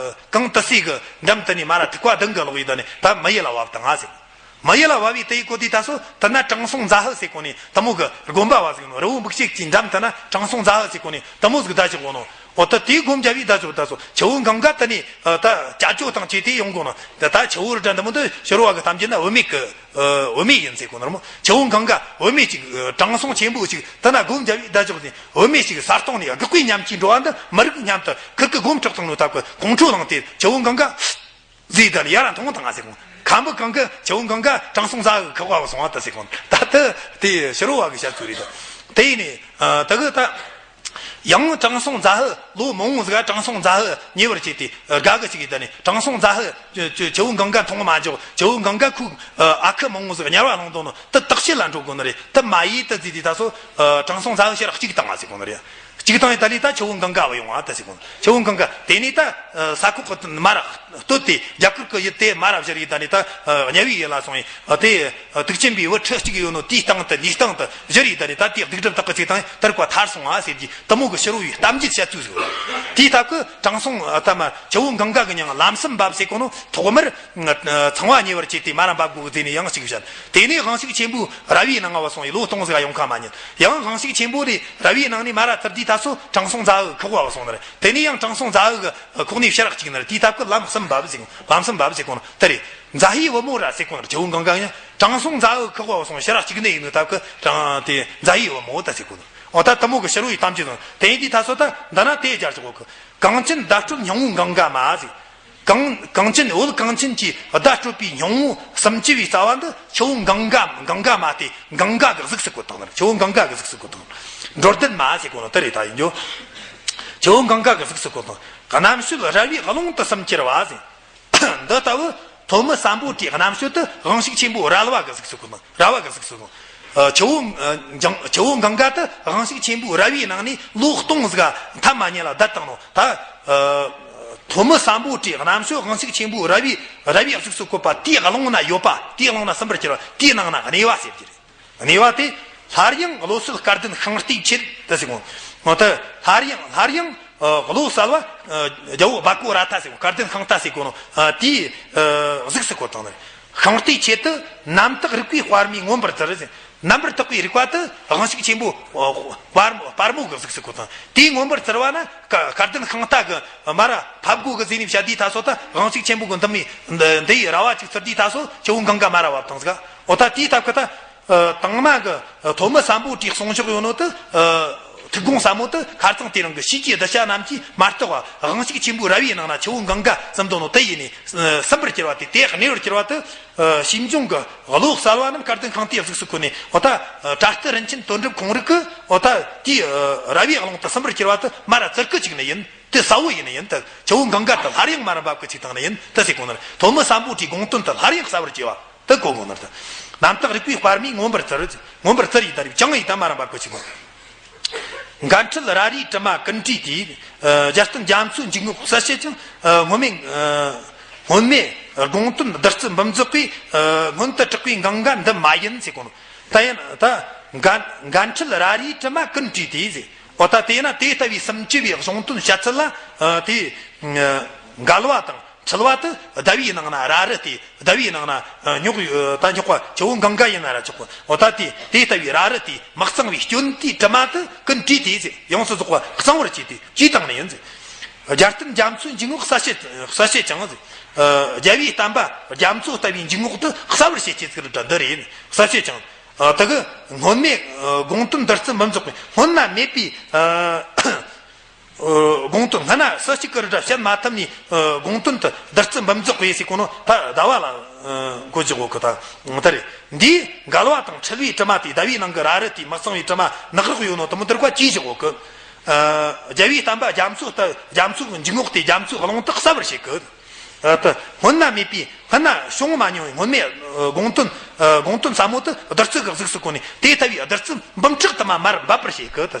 གངས་ཏི་སེ་གི་འགྲམ་དུ་ནི་མ་ར་ཐིགས་པ་བདུན་གི་ལོག་ཡི་ད་ནི་ད་མི་ཡུལ་ལ་བབས་བཏང་ང་ཟེར། མི་ཡུལ་ལ་བབས་པའི་དེའི་སྐོར་དེ་ད་སོ་དེ་ན་དྲང་སྲོང་ཛ་ཧུ་ཟེར་གོ་ནི་དེ་མོ་གི་དགོན་པ་བ་ཟིག་ནོ། རི་བོ་འབིགས་བྱེད་ཀྱི་འགྲམ་དེ་ན་དྲང་སྲོང་ཛ་ཧུ་ཟེར་གོ་ནི་དེ་མོ་ཟིག་བསྡད་ཅིག་གོ་ནོ། འོ་ད་དེའི་སྒོམ་རྒྱབ་བས་ད་སོ་ད་སོ་ཆུ་བོ་གངྒཱ་དེ་ནི་ད་ཅ་ཅོ་དང་བཅས་ཏེ་ཡོང་གོ་ནོ། ད་ད་ཆུ་བོ་རི་དྲ་འདི་མོ་འདི་ཕྱི་རོལ་བ་གི་གཏམ་རྒྱུད་ན་བུད་མེད་གི་བུད་མེད་ཡིན་ཟེར་གོ་ནོ་ར་མོ། ཆུ་བོ་གངྒཱ་བུད་མེད་ཅིག་དྲང་སྲོང་ཆེན་པོ་ཅིག་དེ་ན་སྒོམ་རྒྱབ་བས་ད་ཅོག་ཟིན། བུད་མེད་ཅིག་ས་སྟོང་ནས་སྒེག་པའི་ཉམས་ཀྱིས་འགྲོ་བ་འདི་མི་རིགས་སྙམ་དུ་ཁིར་གི་སྒོམ་ཁྲོད་དང་ནོ་སྟབས་ཀྱིས་ཁོང་ཁྲོ་ལངས་ཏེ་ཆུ་བོ་གངྒཱ་ཟེར་ད་ལ་ཡར་མཐོང་དང་ང་ཟེར་གོ། ཁམ་བུ་གང་གི་ཆུ་བོ་གངྒཱ་དྲང་སྲོང་ཛ་ཧུ་ཁག་པ་སོང་བ་ད་ཟེར་གོ། ད་ལྟ་དེ་ཕྱི་རོལ་བ་གི་བཤད་ཚུལ་རེད། ད་དེ་ནས་ད་གི་ད་ཡང་དྲང་སྲོང་ཛ་ཧུ་ལོ་མང་བོ་ཟིག་དྲང་སྲོང་ཛ་ཧུ་ཉེ་བར་བྱས་ཏེ་དགའ་གི་ཅིག་ཡིན། ད་ནི་དྲང་སྲོང་ཛ་ཧུ་ཆུ་བོ་གངྒཱ་མཐོང་མ་འཇོག། ཆུ་བོ་གངྒཱ་ཁུག་ཨ་ཁུ་མང་བོ་ཟིག་དམྱལ་བ་ལྷུང་དོ་ནོ་དེ་བརྟག་དཔྱད་ལ་འགྲོ་དགོ་ནི་རེད། དེ་མ་ཡིས་དེ་ཟེར་དུས་ད་སོ་དྲང་སྲོང་ཛ་ཧུ་ཕྱིར་གཅིག་བཏང་ང་ཟེར་གོ་ནི་རེད། གཅིག་དང་ཡི་ད་ལི་ད་ཆུ་བོ་གངྒཱ་བ་ཡོང་བ་ད་ཟེར་གོ། ཆུ་བོ་གངྒཱ་དེ་ནས་ད་ས་ཁོག་གི་མ་ར་སྟོད་དེ་རྒྱ་གར་གི་ཡུལ་དེ་མ་ར་བཞུར་ཡི་ད་ནི་ད་དམྱལ་བའི་ཡུལ་ལ་སོང་ཡི་དེ་དུག་ཅན་པའི་བུ་ཁྲི་གཅིག་ཡོད་ནོ་དེའི་སྟེང་དུ་ལུས་སྟེང་དུ་བཞུར་ཡི་ད་ནི་ད་དེ་སྡིག་སྒྲིབ་དག་གི་ཅིག་དང་དར་བ་ཐར་སོང་ང་ཟེར་གྱི་དེ་མོ་གི་ཕྱི་རོལ་བའི་གཏམ་རྒྱུད་བཤད་ཚུལ་ཟིག་ཡོད། དེའི་སྟབས་ཀྱིས་དྲང་སྲོང་ད་མ་ཆུ་བོ་གངྒཱ་གི་མྱིང་ལམ་སེམས་འབབ་ཟེར་གོ་ནོ། ཐོག་མར་ཚངས་པ་ཉེ་བར་བྱས་ཏེ་མ་ར་འབབ་དགོས་གི་དེ་ནས་ཡང་གཅིག་བཤད། དེ་ནས་དབང་ཕྱུག་ཆེན་པོ་ར་བའི་ནང་ང་བ་སོང་ཡི་ལོ་སྟོང་ཟིག་ཡོང་ཁ་མ་ཉན། ཡང་དབང་ཕྱུག་ཆེན་པོ་དེ་ར་བའི་ནང་ནས་མ་ར་ཚུར་དུས་ད་སོ་དྲང་སྲོང་ཛ་ཧུ་ཁག་པ་བ་སོང་ནི་རེད། དེ་ནས་ཡང་དྲང་སྲོང་ཛ་ཧུ་གི་ཁོག་ནས་ཕྱིར་གཅིག་ནི་རེད། དེའི་སྟབས་ཀྱིས་ལམ་སེམས་འབབ་ཟེར་གོ། ལམ་སེམས་འབབ་ཟེར་གོ་ནི་དེ་རེད། ཛ་ཧུའི་བུ་མོ་ར་ཟེར་གོ་ནི་རེད། ཆུ་བོ་གངྒཱ་ཡང་དྲང་སྲོང་ཛ་ཧུ་ཁག་པ་བ་སོང་ཕྱིར་གཅིག་ནི་ཡིན་ནོ་སྟབས་ཀྱིས་དྲང་དེ་ཛ་ཧུའི་བུ་མོ་ད་ཟེར་གོ་ནི། འོ་ད་དེ་མོ་གི་ཕྱི་རོལ་ཡི་གཏམ་རྒྱུད་དང་དེ་ཡིན་དུས་ད་སོ་ད་འདི་ན་དེ་སྦྱར་ཆོག་གི། གངས་ཅན་བརྡ་སྤྲོད་སྙིང་བོ་གངྒཱ་མ་ཟེར། གངས་གངས་ཅན་བོད་གངས་ཅན་གྱི་བརྡ་སྤྲོད་པའི་སྙིང་བོ་སུམ་ཅུ་པའི་རྩ་བ་འདི་ཆུ་བོ་གངྒཱ་གངྒཱ་མ་སྟེ་གངྒཱ་གི་གཟུགས་སུ་བཀོད་བཏང་ནི་རེད། ཆུ་བོ་གངྒཱ་གི་གཟུགས་སུ་བཀོད་བཏང་། འགྲོ་ལྡན་མ་ཟེར་གོ་ནོ་དེ་རེད། ད་ཡིན་རྒྱུ་ཆུ་བོ་གངྒཱ་གི་གཟུགས་སུ་བཀོད་བཏང་། རྣམ་དཔྱོད་རལ་བའི་ཀློང་དུ་སིམ་གྱུར་བ་ཟེར། འདི་ལྟ་བུ་ཐོན་མི་སམ་བྷོ་ཊའི་རྣམ་དཔྱོད་དེ་དབང་ཕྱུག་ཆེན་པོ་རལ་བ་གི་གཟུགས་སུ་བཀོད་བཏང་། རལ་བ་གི་གཟུགས་སུ་བཀོད། ཆུ་བོ་ཆུ་བོ་གངྒཱ་དེ་དབང་ཕྱུག་ཆེན་པོའི་རལ་བའི་ནང་ནས་ལོ་སྟོང་ཟིག་མཐའ་མ་ཉིད་ལ་བསྡད་བཏང་ནོ། ད་ཐོན་མི་སམ་བྷོ་ཊའི་རྣམ་དཔྱོད་དབང་ཕྱུག་ཆེན་པོའི་རལ་བའི་རལ་བའི་གཟུགས་སུ་བཀོད་པ་དེའི་ཀློང་ན་ཡོད་པ། དེའི་ཀློང་ན་སིམ་པར་གྱུར་བ་དེའི་ནང་ན་གནས་པ་ཟེར་གྱི་རེད། གནས་པ་དེ་སླར་ཡང་བློ་གསལ་སྐལ་ལྡན་ཤིང་རྟའི་ཆེད་དུ་ཟེར་གོ། འོ་ད་སླར་ཡང་སླར་ཡང་བློ་གསལ་བ་རྒྱལ་པོ་སྦ་ཀོ་ར་ཐ་ཟེར་གོ། སྐལ་ལྡན་ཤིང་རྟ་ཟེར་གོ་ནོ་དེའི་གཟུགས་སུ་བཀོད་བཏང་ནི། ཤིང་རྟའི་ཆེད་དུ་རྣམ་དག་རིག་པའི་དཔལ་མོས་མངོན་པར་བཙིར་ཟེར། རྣམ་པར་དག་པའི་རིག་པ་དེ་དབང་ཕྱུག་ཆེན་པོ་དཔལ་དཔལ་མོ་གི་གཟུགས་སུ་བཀོད་བཏང་། དེས་མངོན་པར་བཙིར་བ་ན་སྐལ་ལྡན་ཤིང་རྟ་གི་མ་ར་ཕབ་དགོས་གི་ཟེར་ནས་བཤད་དུས་ད་སོ་ད་དབང་ཕྱུག་ཆེན་པོ་གི་འདི་མི་འདི་ཡི་རལ་བ་ཅིག་བཙིར་དུས་ད་སོ་ཆུ་བོ་གངྒཱ་མ་ར་བབས་བཏང་ཟིག། འོ་ད་དེའི་སྟབས་ཀྱིས་ད། ཨ། དང་མ་གི་ཐོན་མི་སམ་བྷོ་ཊའི་གསུང་ཕྱོགས་ཡོད་ནོ་དེ། ཨ། ཐུགས་དགོངས་ཟབ་མོ་དེ་ཁ་རྩང་དེ་རིང་གི་ཤེས་བྱའི་གདུལ་བྱ་རྣམས་ཀྱིས་མ་བརྟགས་པ་དབང་ཕྱུག་ཆེན་པོའི་རལ་བའི་ནང་ན་ཆུ་བོ་གངྒཱ་ཙམ་དུ་ནོ་དེ་ཡིན་ནས། ཨ། སིམ་པར་གྱུར་བ་དེ། དེ་གནས་པར་གྱུར་བ་དེ། ཨ། ཤེས་འབྱུང་གི་བློ་གསལ་བ་རྣམས་སྐལ་ལྡན་ཤིང་རྟའི་གཟུགས་སུ་བཀོད་ནས། འོ་ད། ཨ། དྲ་ལྟར་རིན་ཆེན་དོན་གྲུབ་ཁོང་རིག་གིས། འོ་ད། དེའི། ཨ། རལ་བའི་ཀློང་དུ་སིམ་པར་གྱུར་བ་དེ་མ་ར་བཙིར་གི་བཅུག་ནི་ཡིན། དེ་གསལ་བོ་ཡིན་ནི་ཡིན། དེ་ཆུ་བོ་གངྒཱ་དེ་སླར་ཡང་མ་ར་འབབ་གི་བཅུག་བཏང་ནི་ཡིན། དེ་ཟེར་གོ་ནི་རེད། ཐོན་མི་སམ་བྷོ་ཊའི་དགོངས་དོན་དེ་སླར་ཡང་གསལ་བར་གྱུར་བ། དེ་གོ་དགོས་ནི་རེད། རྣམ་དག་རིག་པའི་དཔལ་མོས་མངོན་པར་བཙིར། མངོན་པར་བཙིར་ཡི་ད་རེད། བཅིངས་ཡི་ད་མ་ར་འབབ་གི་བཅུག་གོ། འགན་འཁྲི་རལ་གྲིའི་གྲིབ་མ་ཀུན་བྲིས་ཏེ། ཨ། རྒྱལ་བསྟན་རྒྱ་མཚོའི་འཇུག་ངོགས་གསལ་བྱེད་ཅིང་། ཨ། སྔོན་མེད། ཨ། སྔོན་མེད་དགོངས་དོན་བདུད་རྩི་འབུམ་རྫོགས་པའི། ཨ། སྔོན་དུ་གྲགས་པའི་གངྒཱ་འདི་མ་ཡིན་ཟེར་གོ་ནོ། ད་ཡིན་ད། འགན་འགན་འཁྲི་རལ་གྲིའི་གྲིབ་མ་ཀུན་བྲིས་ཏེ་ཟེར། འོ་ད་དེས་ན་དེ་ལྟ་བུའི་སུམ་ཅུ་པའི་གཞུང་དོན་བཤད་ཚུལ་ལ། ཨ། དེ་འགལ་བ་དང་འཁྲུལ་བ་དེ་ཟླ་བའི་ནང་ན་རལ་གྲི་སྟེ། ཟླ་བའི་ནང་ན། ཨ། རྙོག་ཨ། ད་རྙོག་པ་ཆུ་བོ་གངྒཱ་ཡིན་ན་ར་ཆོག་གོ། འོ་ད་དེ་དེ་ལྟ་བུའི་རལ་གྲི་སྟེ་མི་གཙང་བའི་སྐྱོན་དེའི་དྲི་མ་དེ་ཀུན་བྲིས་ཏེ་ཟེར། ཡོངས་སུ་རྫོགས་པ་གཙང་བར་བྱས་ཏེ་བཅོས་བཏང་ནི་ཡིན་ཟེར། རྒྱལ་བསྟན་རྒྱ་མཚོའི་འཇུག་ངོགས་གསལ་བྱེད་གསལ་བྱེད་ཅིང་ཟེར། ཨ། རྒྱལ་བའི་བསྟན་པ་རྒྱ་མཚོ་ལྟ་བུའི་འཇུག་ངོགས་དེ་གསལ་བར་བྱེད་ཅེས་ཟེར་འདི་རེད། གསལ་བྱེད་ཅིང་། ཨ། དེ་གི་སྔོན་མེད་ཨ་དགོངས་དོན་བསྡུ་རྩི་འབུམ་རྫོགས་པའི། སྔོན་ན་མེད་པའི་ཨ་ཨ་དགོངས་དོན། སྔ་ན་སུ་གཅིག་གིས་ར་བཤད་མ་ཐུབ་ནས་ཨ་དགོངས་དོན་དེ་བསྡུ་རྩི་འབུམ་རྫོགས་པའི་ཟེར་གོ་ནོ་ད་ཟླ་བ་ལ་ཨ་གོ་བཞག་གོ་གི། ད་ད་རེད། འདིའི་འགལ་བ་དང་འཁྲུལ་བའི་དྲི་མ་དེ། ཟླ་བའི་ནང་གི་ར་རི་དེ། མི་གཙང་བའི་དྲི་མ་ནག་རོག་ཡོད་ནོ་དེ་མོ་དེར་བཀའ་བཅས་བཞག་གོ་གི། ཨ། རྒྱལ་བའི་བསྟན་པ་རྒྱ་མཚོ་ལྟ། རྒྱ་མཚོའི་འཇུག་ངོགས་དེ། རྒྱ་མཚོའི་རླུང་དེ་གསལ་བར་བྱེད་གི། ཨ། ད་སྔོན་ན་མེད་པའི། སྔ་ན་བྱུང་མ་མྱོང་བའི་སྔོན་མེད་ཨ་དགོངས་དོན། ཨ། དགོངས་དོན་ཟབ་མོ་དེ་བསྡུ་རྩི་གི་གཟུགས་སུ་བཀོད་ནས། དེ་ལྟ་བུའི་བསྡུ་རྩི་འབུམ་ཕྲག་དུ་མ་མར་འབབ་པར་བྱེད་གི། ད་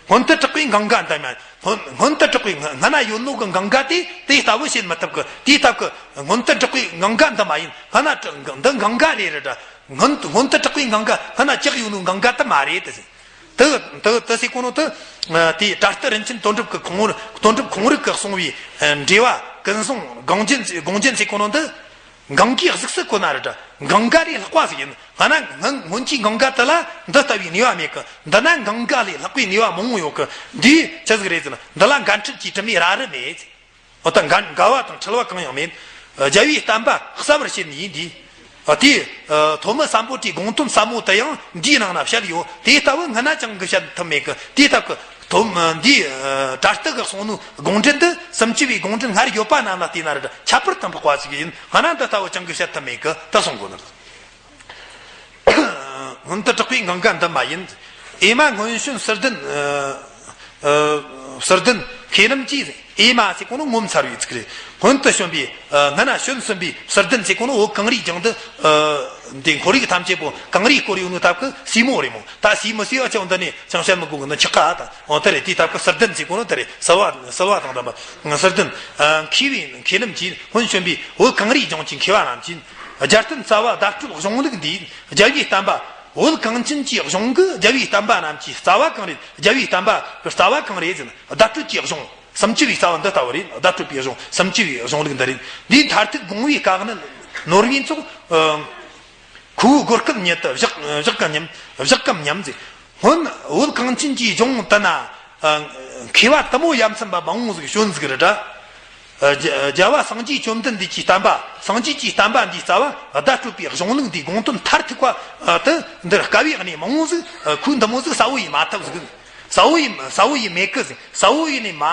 སྔོན་དུ་གྲགས་པའི་འགལ་འགངས་འདི་མ། སྔོན་སྔོན་དུ་གྲགས་པའི་སྔ་སྔ་ན་ཡོད་ནོ་གི་འགལ་འགངས་དེ་དེ་ལྟ་བུ་བྱེད་མི་ཐུབ་གི། དེའི་སྟབས་ཀྱིས་སྔོན་དུ་གྲགས་པའི་འགལ་འགངས་འདི་མ་ཡིན། སྔ་ན་གྲགས་འདི་འགལ་འགངས་རེད་ར། སྔོན་སྔོན་དུ་གྲགས་པའི་འགལ་འགངས་སྔ་ན་གྲགས་ཡོད་ནོ་འགལ་འགངས་དེ་མ་རེད་དེ། དེ་དེ་དེ་ཟེར་གོ་ནོ་དེ། ཨ། དེའི་དྲ་སྟེ་རིན་ཆེན་དོན་གྲུབ་ཀྱི་ཁོང་། དོན་གྲུབ་ཁོང་རིག་གིས་གསུངས་པའི་ཨ་འགྲེལ་པ་ཀུན་བཟང་དགོངས་རྒྱན། དགོངས་རྒྱན་ཟེར་གོ་ནོ་འདི། འགལ་འགངས་གཟུགས་སུ་བཀོད་ན་ར་འདྲ། འགལ་འགངས་ལས་ལྷག་པ་ཟིག་ཡིན། སྔ་ན་སྔོན་སྔོན་གྱི་འགལ་འགངས་དེ་ལ་འདི་ལྟ་བུའི་ནུས་པ་མེད་གི། འདི་ན་འགལ་འགངས་ལས་ལྷག་པའི་ནུས་པ་མང་བོ་ཡོད་གི། འདིས་ཆི་ཟིག་རེད་ཟེར་ན། འདི་ལ་འགལ་འཁྲུལ་གྱི་དྲི་མའི་ར་རི་མེད། འོ་ད་འགལ་འགལ་བ་དང་འཁྲུལ་བ་གང་ཡང་མེད། རྒྱལ་བའི་བསྟན་པ་གསལ་བར་བྱེད་ནུས་ཡིན། འདི། ཨ། དེ། ཨ། ཐོན་མི་སམ་བྷོ་ཊའི་དགོངས་དོན་ཟབ་མོ་དེ་ཡང་འདིའི་ནང་ན་བཤད་ཡོད། དེ་ལྟ་བུ་སྔ་ན་ཅང་གིས་བཤད་ཐུབ་མེད་གི། དེ་ལྟ་བུ་ཐོན། ཨ། འདིའི། ཨ། དྲ་སྟེ་གིས་གསུངས་ནོ་དགོངས་འགྲེལ་འདི་སུམ་ཅུ་པའི་དགོངས་འགྲེལ་སྔར་ཡོད་པ་རྣམས་ལ་བལྟས་ན་ར་འདྲ། ཁྱད་པར་དུ་འཕགས་པ་ཞིག་ཡིན། སྔ་ན་འདི་ལྟ་བུ་ཅང་གིས་བཤད་ཐུབ་མེད་གི། ད་གསུང་གོ་ནི། སྔོན་དུ་གྲགས་པའི་འགལ་འགངས་འདི་མ་ཡིན། ཨེ་མ་སྔོན་བྱོན་ཟུར་ལྡན། ཨ། ཨ། ཟུར་ལྡན་མཁས་རྣམས་ཀྱིས། ཨེ་མ་ཟེར་གོ་ནོ་ངོ་མཚར་བའི་ཚིག་རེད། སྔོན་དུ་བྱོན་པའི། ཨ། སྔ་ན་བྱོན་ཟིན་པའི་ཟུར་ལྡན་ཟེར་གོ་ནོ་བོད་གངས་རིའི་ལྗོངས་འདི། ཨ། འདི་ཁོར་ཡུག་ཐམས་ཅད་པོ་གངས་རིས་བསྐོར་ཡོད་ནོ་སྟབས་ཀྱིས་སྲས་མོ་རེད་མོ། ད་སྲས་མོ་ཟེར་བ་ཅང་འདི་ནས་ཅང་བཤད་མི་དགོས་གི། འདི་ཆགས་ཀ་ད། འོ་དེ་རེད། དེའི་སྟབས་ཀྱིས་ཟུར་ལྡན་ཟེར་གོ་ནོ་དེ་རེད། བསིལ་བ་བསིལ་བ་དང་ལྡན་པ་ཟུར་ལྡན། ཨ། མཁས་པའི་མཁས་རྣམས་ཀྱིས། སྔོན་བྱོན་པའི་བོད་གངས་རིའི་ལྗོངས་ཀྱི་མཁས་པ་རྣམས་ཀྱིས། རྒྱལ་བསྟན་རྩ་བ་བརྡ་སྤྲོད་གཞུང་ལུགས་འདིའི་རྒྱལ་བའི་བསྟན་པ། བོད་གངས་ཅན་གྱི་གཞུང་གི་རྒྱལ་བའི་བསྟན་པ་རྣམས་ཀྱི་རྩ་བ་གང་རེད། རྒྱལ་བའི་བསྟན་པ་གི་རྩ་བ་གང་རེད་ཟེར་ན། བརྡ་སྤྲོད་ཀྱི་གཞུང་སུམ་ཅུ་པའི་རྩ་བ་འདི་ལྟ་བུ་རེད། བརྡ་སྤྲོད་པའི་གཞུང་སུམ་ཅུ་པའི་གཞུང་ལུགས་འདི་རེད། འདིའི་མཐར་ཐུག་དགོངས་པའི་བཀའ་ནི། ནོར་བུའི་ཚོགས། ཨ། ཁུ་བོའི་གོ་སྐབས་ཉིད་དུ་བཞག་བཞག་གམ་སྙམ། བཞག་གམ་སྙམ་ཟེར། སྔོན་བོད་གངས་ཅན་གྱི་ལྗོངས་དེ་ན། ཨ། མཁས་པ་དུ་མོ་ཡ་མཚན་པ་མང་བོ་ཟིག་བྱོན་ཟིག་རེད་ར། ཨ། རྒྱལ་རྒྱལ་བ་སངས་རྒྱས་བཅོམ་ལྡན་འདས་ཀྱི་བསྟན་པ། སངས་རྒྱས་ཀྱི་བསྟན་པ་འདིའི་རྩ་བ་བརྡ་སྤྲོད་པའི་གཞུང་ལུགས་འདིའི་དགོངས་དོན་མཐར་ཐུག་པ། ཨ། དེ་འདིར་དཀའ་བའི་གནས་མང་བོ་ཟིག། ཨ། ཁོས་འདི་མོ་ཟིག་གསལ་བོ་ཡེ་མ་ཐུབ་ཟིག། གསལ་བོ་ཡེ་གསལ་བོ་ཡེ་མེད་གི་ཟིག། གསལ་བོ་ཡེ་ནས་མ།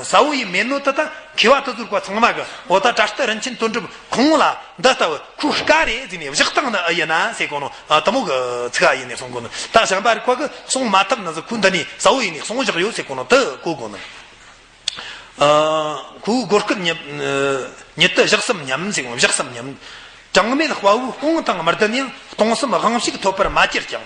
གསལ་བོ་ཡེ་མེད་ནོ་དེ་ད་མཁས་པ་དེ་ཚོར་བ་ཚང་མ་གིས། འོ་ད་དྲ་སྟེ་རིན་ཆེན་དོན་གྲུབ་ཁོང་ལ་འདི་ལྟ་བུ་ཁོའི་བཀའ་རེད་ཟེར་ནས་བཞག་སྟངས་ནི་ཨེ་ཡིན་ན་ཟེར་གོ་ནོ། ཨ། དེ་མོ་གི་ཚིག་ཨེ་ཡིན་ནས་གསུང་གོ་ནོ། ད་བྱམས་པ་རིག་པ་གིས་གསུང་མ་ཐུབ་ནི་ཟིག། ཁོས་འདི་ནས་གསལ་བོ་ཡེ་ནས་གསུངས་བཞག་ཡོད་ཟེར་གོ་ནོ་དེ་གོ་གོ་ནོ། ཨ། ཁུ་བོའི་གོ་སྐབས་ཉིད། ཨ། ཉིད་དུ་བཞག་སམ་སྙམ་ཟེར། བཞག་སམ་སྙམ། གྲངས་མེད་དཔའ་བོའི་དཔུང་དང་མི་ལྡན་ཡང་། སྟོང་གསུམ་དབང་ཕྱུག་ཐོབ་པར་མ་གྱུར་ཀྱང་།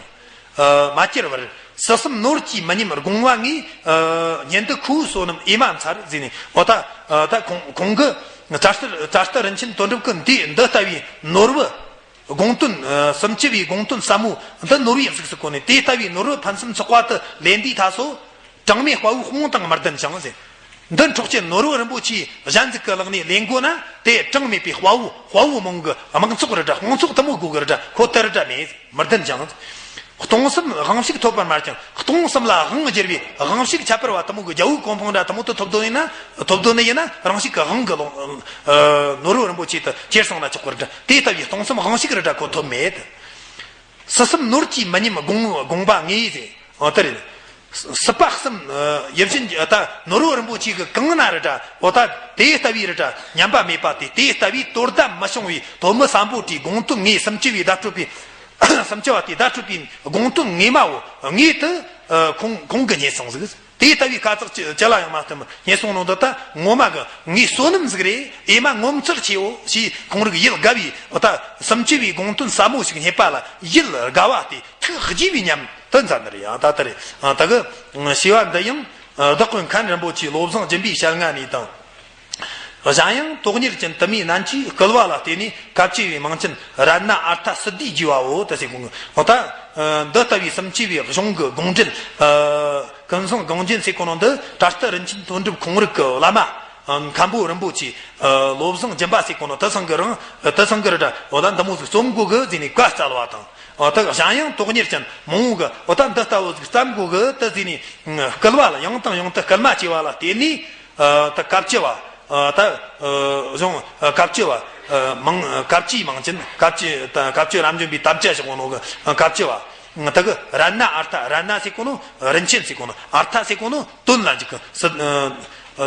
ཨ། མ་གྱུར་བར། སྲིད་གསུམ་ནོར་གྱིས་མི་ཉམས་དགོངས་པ་ངེས། ཨ། ཉིད་འདི་ཁུ་བོའི་བསོད་ནམས་ཨེ་མ་མཚར་ཟེར་ནས། འོ་ད། ཨ། ད་ཁོང་ཁོང་གིས་དྲ་སྟེ་དྲ་སྟེ་རིན་ཆེན་དོན་གྲུབ་ཀྱིས་འདི་འདི་ལྟ་བུའི་ནོར་བུ། དགོངས་དོན། ཨ། སུམ་ཅུ་པའི་དགོངས་དོན་ཟབ་མོ་འདི་ནོར་བུའི་གཟུགས་སུ་བཀོད་ནས། དེ་ལྟ་བུའི་ནོར་བུ་ཕུན་སུམ་ཚོགས་པ་དེ་ལེན་དུས་ད་སོ། གྲངས་མེད་དཔའ་བོའི་དཔུང་དང་མི་ལྡན་ཞིང་ཟེར། འདི་འཕྲོག་བྱེད་ནོར་བུ་རིན་པོ་ཆེ་གཞན་ཟིག་གི་ལག་ནས་ལེན་དགོས་ན། དེ་གྲངས་མེད་པའི་དཔའ་བོ། དཔའ་བོ་མང་གི་དམག་ཚོགས་རེད་དྲ། དཔུང་ཚོགས་དེ་མོ་དགོས་གི་རེད་དྲ། ཁོ་དེ་རེད་དྲ་མེད། མི་ལྡན་ཞིང་། སྟོང་གསུམ་དབང་ཕྱུག་ཐོབ་པར་མ་ཀྱང་། སྟོང་གསུམ་ལ་དབང་བསྒྱུར་བའི་དབང་ཕྱུག་ཁྱད་པར་བ་དེ་མོ་གི་རྒྱལ་པོའི་གོ་འཕང་འདྲ་དེ་མོ་དེ་ཐོབ་དོན་ཡིན་ན། ཐོབ་དོན་ནི་ཡིན་ན། རང་ཕྱུག་གི་དབང་གི་ལོངས། ཨ། ནོར་བུ་རིན་པོ་ཆེ་དེ་ཁྱེར་སོང་ན་ཆོག་གི་རེད་དྲ། དེ་ལྟ་བུའི་སྟོང་གསུམ་དབང་ཕྱུག་རེད་དྲ་ཁོ་ཐོབ་མེད། སྲིད་གསུམ་ནོར་གྱིས་མི་ཉམས་དགོངས་དགོངས་པ་ངེས་ཟེར། འོ་དེ་རེད། སྲིད་པ་གསུམ། ཨ། ཡིད་བཞིན་གྱི་ད་ནོར་བུ་རིན་པོ་ཆེ་གི་གང་ན་རེད་དྲ། འོ་ད་དེ་ལྟ་བུའི་རེད་དྲ་ཉམས་པ་མེད་པ་དེ། དེ་ལྟ་བུའི་དོར་ཟླ་མི་བྱུང་བའི་ཐོན་མི་སམ་བྷོ་ཊའི་དགོངས་དོན་ངེས། སུམ་ཅུ་པའི་བརྡ་སྤྲོད་པའི། སུམ་ཅུ་པ་དེ་བརྡ་སྤྲོད་པའི་དགོངས་དོན་ངེས་མ་བོ་ངེས་དེ། ཨ། ཁོང་ཁོང་གིས་རྙེད་སོང་ཟིག། དེ་ལྟ་བུའི་དཀའ་ཚེགས་ཅི་ཅི་ལ་ཡང་མ་བརྟེན་པར་རྙེད་སོང་ནོ་འདི་ད་ངོ་མ་གི་ངའི་བསོད་ནམས་ཟིག་རེད། ཨེ་མ་ངོ་མཚར་ཆེའོ་ཞེས་ཁོང་རིག་ཡིད་དགའ་བའི། འོ་ད་སུམ་ཅུ་པའི་དགོངས་དོན་ཟབ་མོ་ཞིག་རྙེད་པ་ལ་ཡིད་དགའ་བ་དེ་ཐུགས་དགྱེས་པའི་ཉམས་དེ་མཚར་ནི་རེད། ཡང་ད་ལྟ་རེད། ད་གི་བྱིས་པ་འདི་ཡང་བདག་པོའི་མཁན་རིན་པོ་ཆེ་བློ་བཟང་སྦྱིན་པའི་ཞལ་སྔ་ནས་དང་། གཞན་ཡང་དོན་གཉེར་ཅན་དུ་མའི་རྣམ་དཔྱོད་བསྐུལ་བ་ལ་བརྟེན་ནས་བཀའ་བཅོལ་བའི་མིང་ཅན་རཏྣ་ཨརྠ་སིདྡྷི་བགྱིས་པའོ། དེ་ཟེར་གོ་ནོ། འོ་ད་འདི་ལྟ་བུའི་སུམ་ཅུ་པའི་གཞུང་གི་དགོངས་འགྲེལ། ཨ། ཀུན་བཟང་དགོངས་རྒྱན་ཟེར་གོ་ནོ་འདི་དྲ་སྟེ་རིན་ཆེན་དོན་གྲུབ་ཁོང་རིག་གི་བླ་མ། ཨ། མཁན་པོ་རིན་པོ་ཆེ། ཨ། བློ་བཟང་སྦྱིན་པ་ཟེར་གོ་ནོ་དེ་ཚང་གིས་རང་དེ་ཚང་གིས་རེད་དྲ། འོ་ད་འདི་མོ་ཟིག་རྩོམ་དགོས་གི་ཟེར་ནས་བཀའ་སྩལ་བ་དང་། འོ་ད་གཞན་ཡང་དོན་གཉེར་ཅན་མང་བོ་གིས་འོ་ད་འདི་ལྟ་བུ་ཟིག་བརྩམ་དགོས་གི་དེ་ཟེར་ནས་བསྐུལ་བ་ལ་ཡང་དང་ཡང་དུ་སྐུལ་མ་བྱས་པ་ལ་བརྟེན་ནས། ཨ། ད་བཀའ་བཅོལ་བ། ད་གཞུང་བཀའ་བཅུ་བ། མང་བཀའ་བཅུའི་མང་ཅན། བཀའ་བཅུ་བཀའ་བཅུ་རབ་འབྱམས་པའི་དམ་བཅའ་བཞག་གོ་ནོ་གི་བཀའ་བཅུ་བ། ད་གི་རཏྣ་ཨརྠ། རཏྣ་ཟེར་གོ་ནོ་རིན་ཆེན་ཟེར་གོ་ནོ། ཨརྠ་ཟེར་གོ་ནོ་དོན་ལ་འཇུག་གི། སི་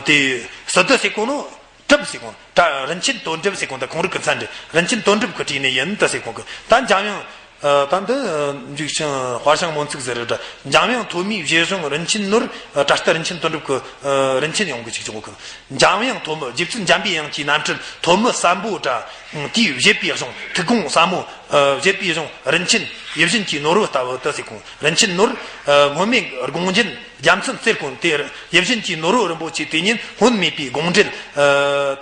དེ་སིདྡྷི་ཟེར་གོ་ནོ་གྲུབ་ཟེར་གོ་ནོ། རིན་ཆེན་དོན་གྲུབ་ཟེར་གོ་ནོ། ད་ཁོང་རིགས་ཀྱི་མཚན་རེད། རིན་ཆེན་དོན་གྲུབ་ཀྱིས་བྲིས་ནི་ཡིན་ད་ཟེར་གོ་གི། ད་འཇམ་དབྱངས། ད་འདི་འཇུག་ཞིང་དཔལ་ཞང་མོ་ཚིག་ཟེར་རེད། འཇམ་དབྱངས་ཐོན་མིའི་བཞེད་གཞུང་རིན་ཆེན་ནོར། དྲ་སྟེ་རིན་ཆེན་དོན་གྲུབ་ཀྱི་རིན་ཆེན་ཡོང་གི་ཅིག་ཅིག་གོ་གི། འཇམ་དབྱངས་ཐོན་མི། རྗེ་བཙུན་འཇམ་པའི་དབྱངས་ཀྱི་རྣམ་འཕྲུལ་ཐོན་མི་ཟབ་མོ་དྲ། དེའི་བཞེད་པའི་གཞུང་ཐུགས་དགོངས་ཟབ་མོ། བཞེད་པའི་གཞུང་རིན་ཆེན་ཡིད་བཞིན་གྱི་ནོར་བུ་ལྟ་བུ་དེ་ཟེར་གོ། རིན་ཆེན་ནོར། སྔོན་མེད་དགོངས་རྒྱན། རྒྱལ་མཚན་རྩེར་བཀོད་དེ། ཡིད་བཞིན་གྱི་ནོར་བུ་རིན་པོ་ཆེ་དེ་ཉིད་སྔོན་མེད་པའི་དགོངས་འགྲེལ།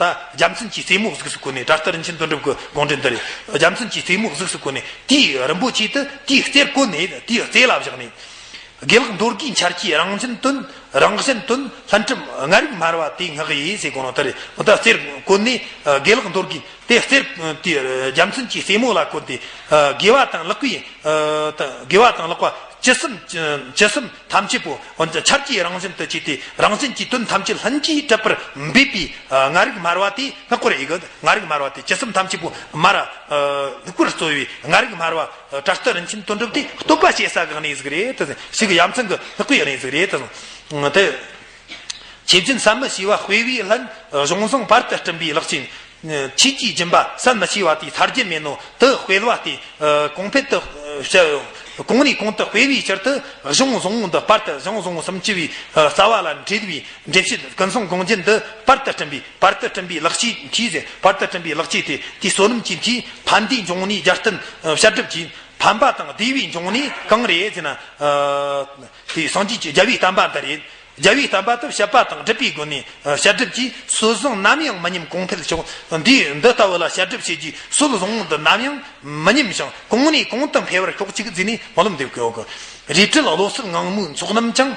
ད་རྒྱལ་མཚན་གྱི་རྩེ་མོ་གཟུགས་སུ་བཀོད་ནས། དྲ་སྟེ་རིན་ཆེན་དོན་གྲུབ་ཀྱི་དགོངས་འགྲེལ་འདི་རེད། རྒྱལ་མཚན་གྱི་རྩེ་མོ་གཟུགས་སུ་བཀོད་ནས། དེའི་རིན་པོ་ཆེ་དེ་དེའི་རྩེར་བཀོད་ནས། དེའི་རྩེ་ལ་བཞག་ནས། དགེ་ལེགས་མདོ་རྒྱུད་འཆར་གྱི་རང་བཞིན་དོན། རང་བཞིན་དོན་ལྷུན་གྲུབ་ལྔ་རིག་སྨྲ་བ་དེས་བསྔགས་ཡི་ཟེར་གོ་ནོ་དེ་རེད། འོ་ད་རྩེར་བཀོད་ནས། དགེ་ལེགས་མདོ་རྒྱུད་དེ་རྩེར། དེ་རྒྱལ་མཚན་གྱི་རྩེ་མོ་ལ་བཀོད་དེ། དགེ་བ་དང་ལེགས་པའི། དགེ་བ་དང་ལེགས་པ་ཇི་སེམས་ཇི་སེམས་ཐམས་ཅད་པོ་འཆར་གྱི་རང་བཞིན་དུ་བྱས་ཏེ། རང་བཞིན་གྱི་དོན་ཐམས་ཅད་ལྷུན་གྱིས་གྲུབ་པར་འབད་པའི་ལྔ་རིག་སྨྲ་བ་དེས་བསྔགས་པར་འོས་གི། ལྔ་རིག་སྨྲ་བ་དེ་ཇི་སེམས་ཐམས་ཅད་པོ་སྨྲ་ར། ལེགས་པར་རྩོལ་བའི་ལྔ་རིག་སྨྲ་བ། དྲ་སྟེ་རིན་ཆེན་དོན་གྲུབ་དེ་བསྟོད་པ་བྱེད་ས་གི་གནས་ཟིག་རེད་དེ། ཞིག་ཡ་མཚན་གྱི་བསྔགས་པའི་གནས་ཟིག་རེད་དེ། དེ། ཆོས་བརྒྱུད་ཟབ་མོ་ཞེས་པ་དཔེ་བའི་ལྷན། གཞུང་བཟང་བར་དུ་བསྐྲུན་པའི་ལེགས་བཅོས། ཆོས་ཀྱི་སྦྱིན་པ་ཟད་མི་ཤེས་པ་དེའི་ཚར་གྱི་མེད་ནོ་དེ་སྤེལ་བ་སྟེ། གོང་འཕེལ་དུ། གོང་ནས་གོང་དུ་སྤེལ་བའི་ཕྱིར་དུ། གཞུང་བཟང་བོ་འདི་བར་དུ། གཞུང་བཟང་བོ་སུམ་ཅུ་པའི་རྩ་བ་ལ་འབྲེལ་བའི་འགྲེལ་བཤད་ཀུན་བཟང་དགོངས་རྒྱན་འདི་བར་དུ་བསྐྲུན་པའི། བར་དུ་བསྐྲུན་པའི་ལེགས་བཅོས་མཐུས་ཟེར། བར་དུ་བསྐྲུན་པའི་ལེགས་བཅོས་དེ། དེའི་བསོད་ནམས་ཀྱི་མཐུས་ཕན་བདེའི་འབྱུང་གནས་རྒྱལ་བསྟན་བཤད་སྒྲུབ་ཀྱིས། ཕན་པ་དང་བདེ་བའི་འབྱུང་གནས་གང་རེད་ཟེར་ན། དེ་སངས་རྒྱས་ཀྱི་རྒྱལ་བའི་བསྟན་པ་འདི་རེད། རྒྱལ་བའི་བསྟན་པ་དེ་བཤད་པ་དང་སྒྲུབ་པའི་སྒོ་ནས་བཤད་སྒྲུབ་ཀྱིས་སྲོལ་བཟང་ནམ་ཡང་མི་ཉམས་གོང་འཕེལ་ཤོག་འདི་འདི་ལྟ་བུ་ལ་བཤད་སྒྲུབ་བྱེད་རྒྱུའི་སྲོལ་བཟང་བོ་འདི་ནམ་ཡང་མི་ཉམས་ཤིང་གོང་ནས་གོང་དུ་འཕེལ་བར་ཤོག་ཅིག་ཟེར་ནས་སྨོན་ལམ་འདེབས་ཀྱི་ཡོད་གི། རིས་བྲལ་བློ་གསལ་ངང་མོའི་ཚོགས་རྣམས་ཀྱང་།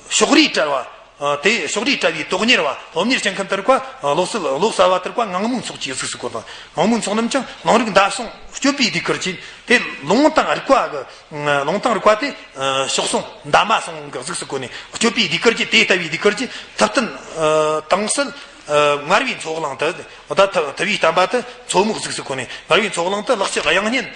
ཕྱོགས་རིས་བྲལ་བ། དེ་ཕྱོགས་རིས་བྲལ་བའི་དོན་གཉེར་བ། སློབ་གཉེར་བྱེད་མཁན་དེར་བཀའ། བློ་གསལ་བློ་གསལ་བ་དེར་བཀའ་ངང་མོའི་ཚོགས་ཀྱི་གཟུགས་སུ་བཀོད་དང་། ངང་མོའི་ཚོགས་རྣམས་ཀྱང་ལུང་རིགས་མདའ་གསུང་སྤྱོད་པའི་ཟློས་གར་གྱིས། དེ་ལུང་དང་རིགས་པ་གི། ལུང་དང་རིགས་པ་དེ་ཕྱོགས་གསུང་མདའ་མ་གསུང་གི་གཟུགས་སུ་བཀོད་ནས་སྤྱོད་པའི་ཟློས་གར་གྱིས། དེ་ལྟ་བུའི་ཟློས་གར་གྱིས་ཐུབ་བསྟན་དྭངས་གསལ་མངར་བའི་མཚོ་གླིང་དུ། ད་ཐུ་ཐུ་བའི་བསྟན་པ་དེ་མཚོ་མོའི་གཟུགས་སུ་བཀོད་ནས། མངར་བའི་མཚོ་གླིང་དུ་ལེགས་བཤད་དབྱངས་སྙན་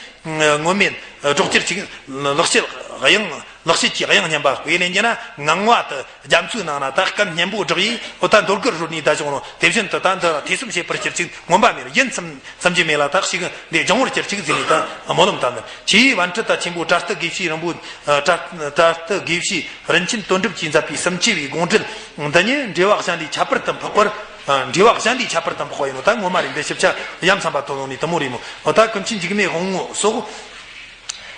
ངོམས་མེད་སྒྲོག་ཅེས་ཅིག་ལེགས་བཤད་དབྱངས། ལེགས་བཤད་ཀྱི་དབྱངས་སྙན་པ་དཔེ་ལེན་རྒྱུ་ན། ངང་བ་དེ་རྒྱ་མཚོའི་ནང་ན་ད་སྐད་སྙན་པོ་བསྒྲགས་ཡིས། འོ་ད་མདོ་སྒར་རོལ་ནས་ད་བྱུང་ནོ། དེ་བཞིན་དུ་ད་འདི་ཐོས་བསམ་བྱེད་པར་གྱུར་ཅིག་ངོམས་པ་མེད་ཡིད་ཚིམ་ཚིམ་རྒྱུ་མེད་ལ། ད་ཞིག་འདི་སྦྱོང་བར་གྱུར་ཅིག་ཟེར་ནས་ད་སྨོན་ལམ་བཏབ་ནས། ཆེ་བའི་པཎྜི་ཏ་ཆེན་པོ་དྲ་སྟེ་དགེ་བཤེས་རིན་པོ། དྲ་དྲ་སྟེ་དགེ་བཤེས་རིན་ཆེན་དོན་གྲུབ་ཀྱིས་མཛད་པའི་སུམ་ཅུ་པའི་དགོངས་འགྲེལ་འདི་ཉིད་འགྲེལ་པ་གཞན་ལས་ཁྱད་པར་དུ་འཕགས་པར། འགྲེལ་པ་གཞན་ལས་ཁྱད་པར་དུ་འཕགས་པ་ཡིན་ནོ། ད་ངོ་མ་རེད། འདི་ཞིབ་ཆ་ཡ་མཚན་པ་ཐོན་ཡོང་ནས་དེ་མོ་རེད་མོ། འོ་ད་ཀུན་མཁྱེན་འཇིགས་མེད་དབང་པོ་སོགས།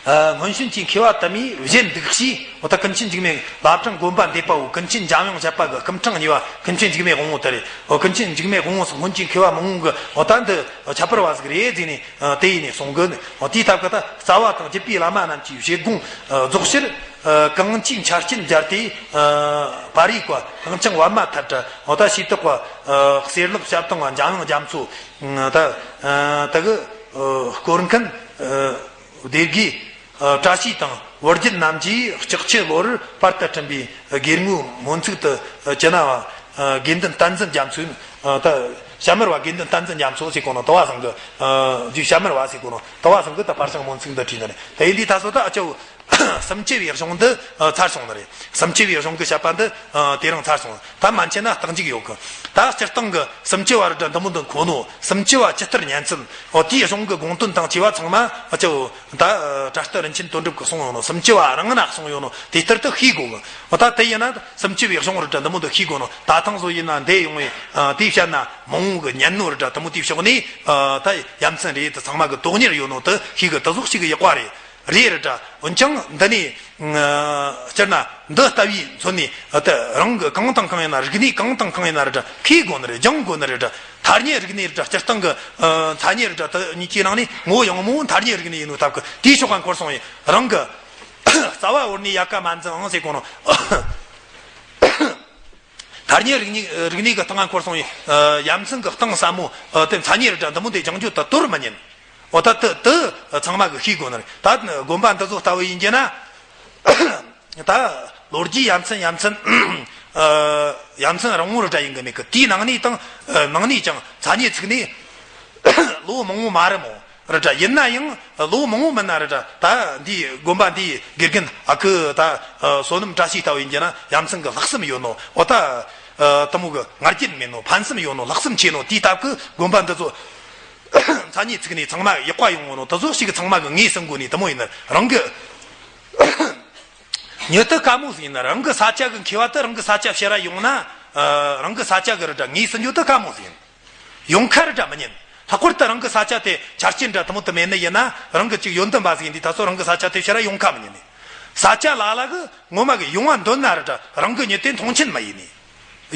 སྔོན་བྱོན་གྱི་མཁས་པ་དུ་མས་བཞེད་འདུག་ཞེས། འོ་ད་ཀུན་མཁྱེན་འཇིགས་མེད་བླ་བྲང་དགོན་པ་འདེབས་པ་བོ། ཀུན་མཁྱེན་འཇམ་དབྱངས་བཞད་པ་གི་སྐུ་ཕྲེང་གཉིས་པ་ཀུན་མཁྱེན་འཇིགས་མེད་དབང་པོ་དེ་རེད། འོ་ཀུན་མཁྱེན་འཇིགས་མེད་དབང་པོ་སོགས་སྔོན་གྱི་མཁས་པ་མང་པོ་གི། འོ་ད་འདི་ཁྱད་པར་བ་ཟིག་རེད་ཟེར་ནས་དེ་ཡིན་ནས་གསུང་གི། འོ་དེའི་སྟབས་ཀྱིས་ད་རྩ་བ་དང་བརྒྱུད་པའི་བླ་མ་རྣམས་ཀྱི་བཞེད་དགོངས་རྫོགས་ཕྱིར། གང་ཅིའི་ཆ་རྐྱེན་སྦྱར་ཏེ། པར་རིས་བཀའ། གངས་ཅན་པདྨ་ཐར་བཀྲ། འོ་ད་ཤེས་རྟོགས་པ། གསེར་ལེགས་ཞབས་དང་པ་འཇམ་དབྱངས་རྒྱ་མཚོ། ད་ད་གི་སྐོར་མཁན། སྡེ་དགེ། བཀྲ་ཤིས་དང་བུ་རྒྱུད་རྣམས་ཀྱིས་ལྕགས་ཁྱི་ལོར་པར་དུ་བསྐྲུན་པའི་དགེ་བསྔོའི་སྨོན་ཚིག་ཏུ། ཅི་ན་བ། དགེ་འདུན་བསྟན་འཛིན་རྒྱ་མཚོས། ད་ཞྭ་དམར་བ་དགེ་འདུན་བསྟན་འཛིན་རྒྱ་མཚོ་ཟེར་གོ་ནོ། དུ་བ་ཚང་གི་རྒྱུད་ཞྭ་དམར་བ་ཟེར་གོ་ནོ། དུ་བ་ཚང་གི་ད་པར་ཤང་སྨོན་ཚིག་འདི་བྲིས་ནི་རེད། ད་ཡིན་དུས་ད་སོ་ད་ཨ་ཅོ། སུམ་ཅུ་པའི་གཞུང་འདི་ཚར་སོང་ནི་རེད། སུམ་ཅུ་པའི་གཞུང་གི་བཤད་པ་འདི་དེ་རིང་ཚར་སོང་། ད་མན་ཆད་ན་རྟགས་འཇུག་ཡོད་གི། ད་སྤྱིར་བཏང་གི་སུམ་ཅུ་པ་རི་འདྲ་འདི་མོ་འདི་མཁོ་ནོ། སུམ་ཅུ་པ་ཇི་ལྟར་ཉན་ཚུལ། འོ་དེའི་གཞུང་གི་དགོངས་དོན་དང་བཅས་པ་ཚང་མ་ཨ་ཅོ། ད་དྲ་སྟེ་རིན་ཆེན་དོན་གྲུབ་ཀྱིས་གསུངས་ཡོད་ནོ། སུམ་ཅུ་པ་རང་ན་གསུངས་ཡོད་ནོ། དེ་ལྟར་དུ་ཤེས་དགོས་གི། འོ་ད་དེ་ཡིན་ན་སུམ་ཅུ་པའི་གཞུང་རི་འདྲ་འདི་མོ་འདི་ཤེས་དགོས་ནོ། ད་ཐེངས་བཟོ་ཡིན་ན་འདི་ཡོང་བའི་དེའི་བཤད་ན་མང་བོ་གི་ཉན་ནོ་རི་འདྲ་འདི་མོ་དེའི་ཕྱོགས་ནས་ད་ཡ་མཚན་རེད། དེ་ཚང་མ་གི་དོན་གཉེར་ཡོད་ནོ་དེ་ཤེས་གི། དེ་ཟོག་ཤེས་གི་ཡག་པ་རེད། རེད་རི་འདྲ། འོན་ཀྱང་འདི་ནས་སྤྱིར་ན་འདི་ལྟ་བུའི་མཚོན་ནས་དེ་རང་གི་གང་དང་གང་ཡིན་ན། རིག་གནས་གང་དང་གང་ཡིན་ན་རི་འདྲ་ཤེས་དགོས་ནི་རེད། སྦྱང་དགོས་ནི་རེད་འདྲ། ཐ་སྙད་རིག་གནས་རི་འདྲ། སྤྱིར་བཏང་གི་ཨ་ཐ་སྙད་རི་འདྲ་དེ་གཉིས་ཀྱི་ནང་ནས་ངོ་བོ་ཡང་མོ་ཐ་སྙད་རིག་གནས་ཡིན་ནོ་སྟབས་ཀྱིས་དེའི་ཕྱོགས་ཀ་འཁོར་སོང་ཡིན། རང་གི་རྩ་བ་བོར་ནས་ཡལ་ག་མ་འཛིན་ཨང་ཟེར་གོ་ནོ། ཐ་སྙད་རིག་གནས་རིག་གནས་ཀྱི་སྟེང་ང་འཁོར་སོང་ཡིན། ཡ་མཚན་གྱི་གཏིང་ཟབ་མོ་དེ་ཐ་སྙད་རི་འདྲ་འདི་མོ་དེ་སྦྱང་རྒྱུ་དེ་དོར་མི་ཉན། འོ་ད་དེ་དེ་ཚང་མ་གིས་ཤེས་དགོས་ནི་རེད། ད་དགོན་པ་འདི་ཚོ་ལྟ་བུ་ཡིན་གྱི་ན། ད་ལོ་རྒྱུས་ཡ་མཚན་ཡ་མཚན་ ཡ་མཚན་རིང་མོ་རེ་འདྲ་ཡིན་གི་མེད་གི། དེའི་ནང་ནས་དང་ནང་ནས་ཀྱང་ས་ཉིད་ཚིག་ནས་ལོ་མང་བོ་མ་རེད་མོ། རེ་འདྲ་ཡིན་ན་ཡང་ལོ་མང་བོ་མིན་ན་རེ་འདྲ་ད་འདི་དགོན་པ་འདིའི་དགེ་རྒན་ཨ་ཁུ་ད་བསོད་ནམས་བཀྲ་ཤིས་ལྟ་བུ་ཡིན་གྱི་ན་ཡ་མཚན་གི་ལྷག་བསམ་ཡོད་ནོ། འོ་ད་དེ་མོ་གི་ང་རྒྱལ་མེད་ནོ། ཕན་སེམས་ཡོད་ནོ། ལྷག་བསམ་ཆེ་ནོ། དེའི་སྟབས་གི་དགོན་པ་འདི་ཚོ་ས་ཉིད་ཚིག་ནས་ཚང་མ་ཡག་པ་ཡོང་ངོ་ནོ། དེ་ཚོ་ཞིག་གི་ཚང་མ་གི་ངོས་ཟིན་དགོས་ནི་དེ་མོ་ཡིན་ན་རང་གི་མྱི་དེ་དཀའ་མོ་ཟིག་ཡིན་ན། རང་གི་ས་ཆ་གི་མཁས་པ་དེ་རང་གི་ས་ཆ་ཕྱིར་ར་ཡོང་ན། ཨ། རང་གི་ས་ཆ་གི་རེ་འདྲ་ངོས་ཟིན་རྒྱུ་དེ་དཀའ་མོ་ཟིག་ཡིན། ཡོང་ཁ་རེ་འདྲ་མི་ཉན། ལྷག་པར་དུ་རང་གི་ས་ཆ་དེ་ཆ་རྐྱེན་འདྲ་དེ་མོ་དེ་མེད་ནི་ཡིན་ན། རང་གི་ཅིག་ཡོན་ཏན་པ་ཟིག་ཡིན་དུས་ད་གཟོད་རང་གི་ས་ཆ་དེ་ཕྱིར་ར་ཡོང་ཁ་མི་ཉན་ནི། ས་ཆ་ལ་ལ་གི་ངོ་མ་གི་ཡོང་བ་འདོད་ན་རེ་འདྲ་རང་གི་མྱི་དེ་མཐོང་ཆེན་མ་ཡིན་ནི།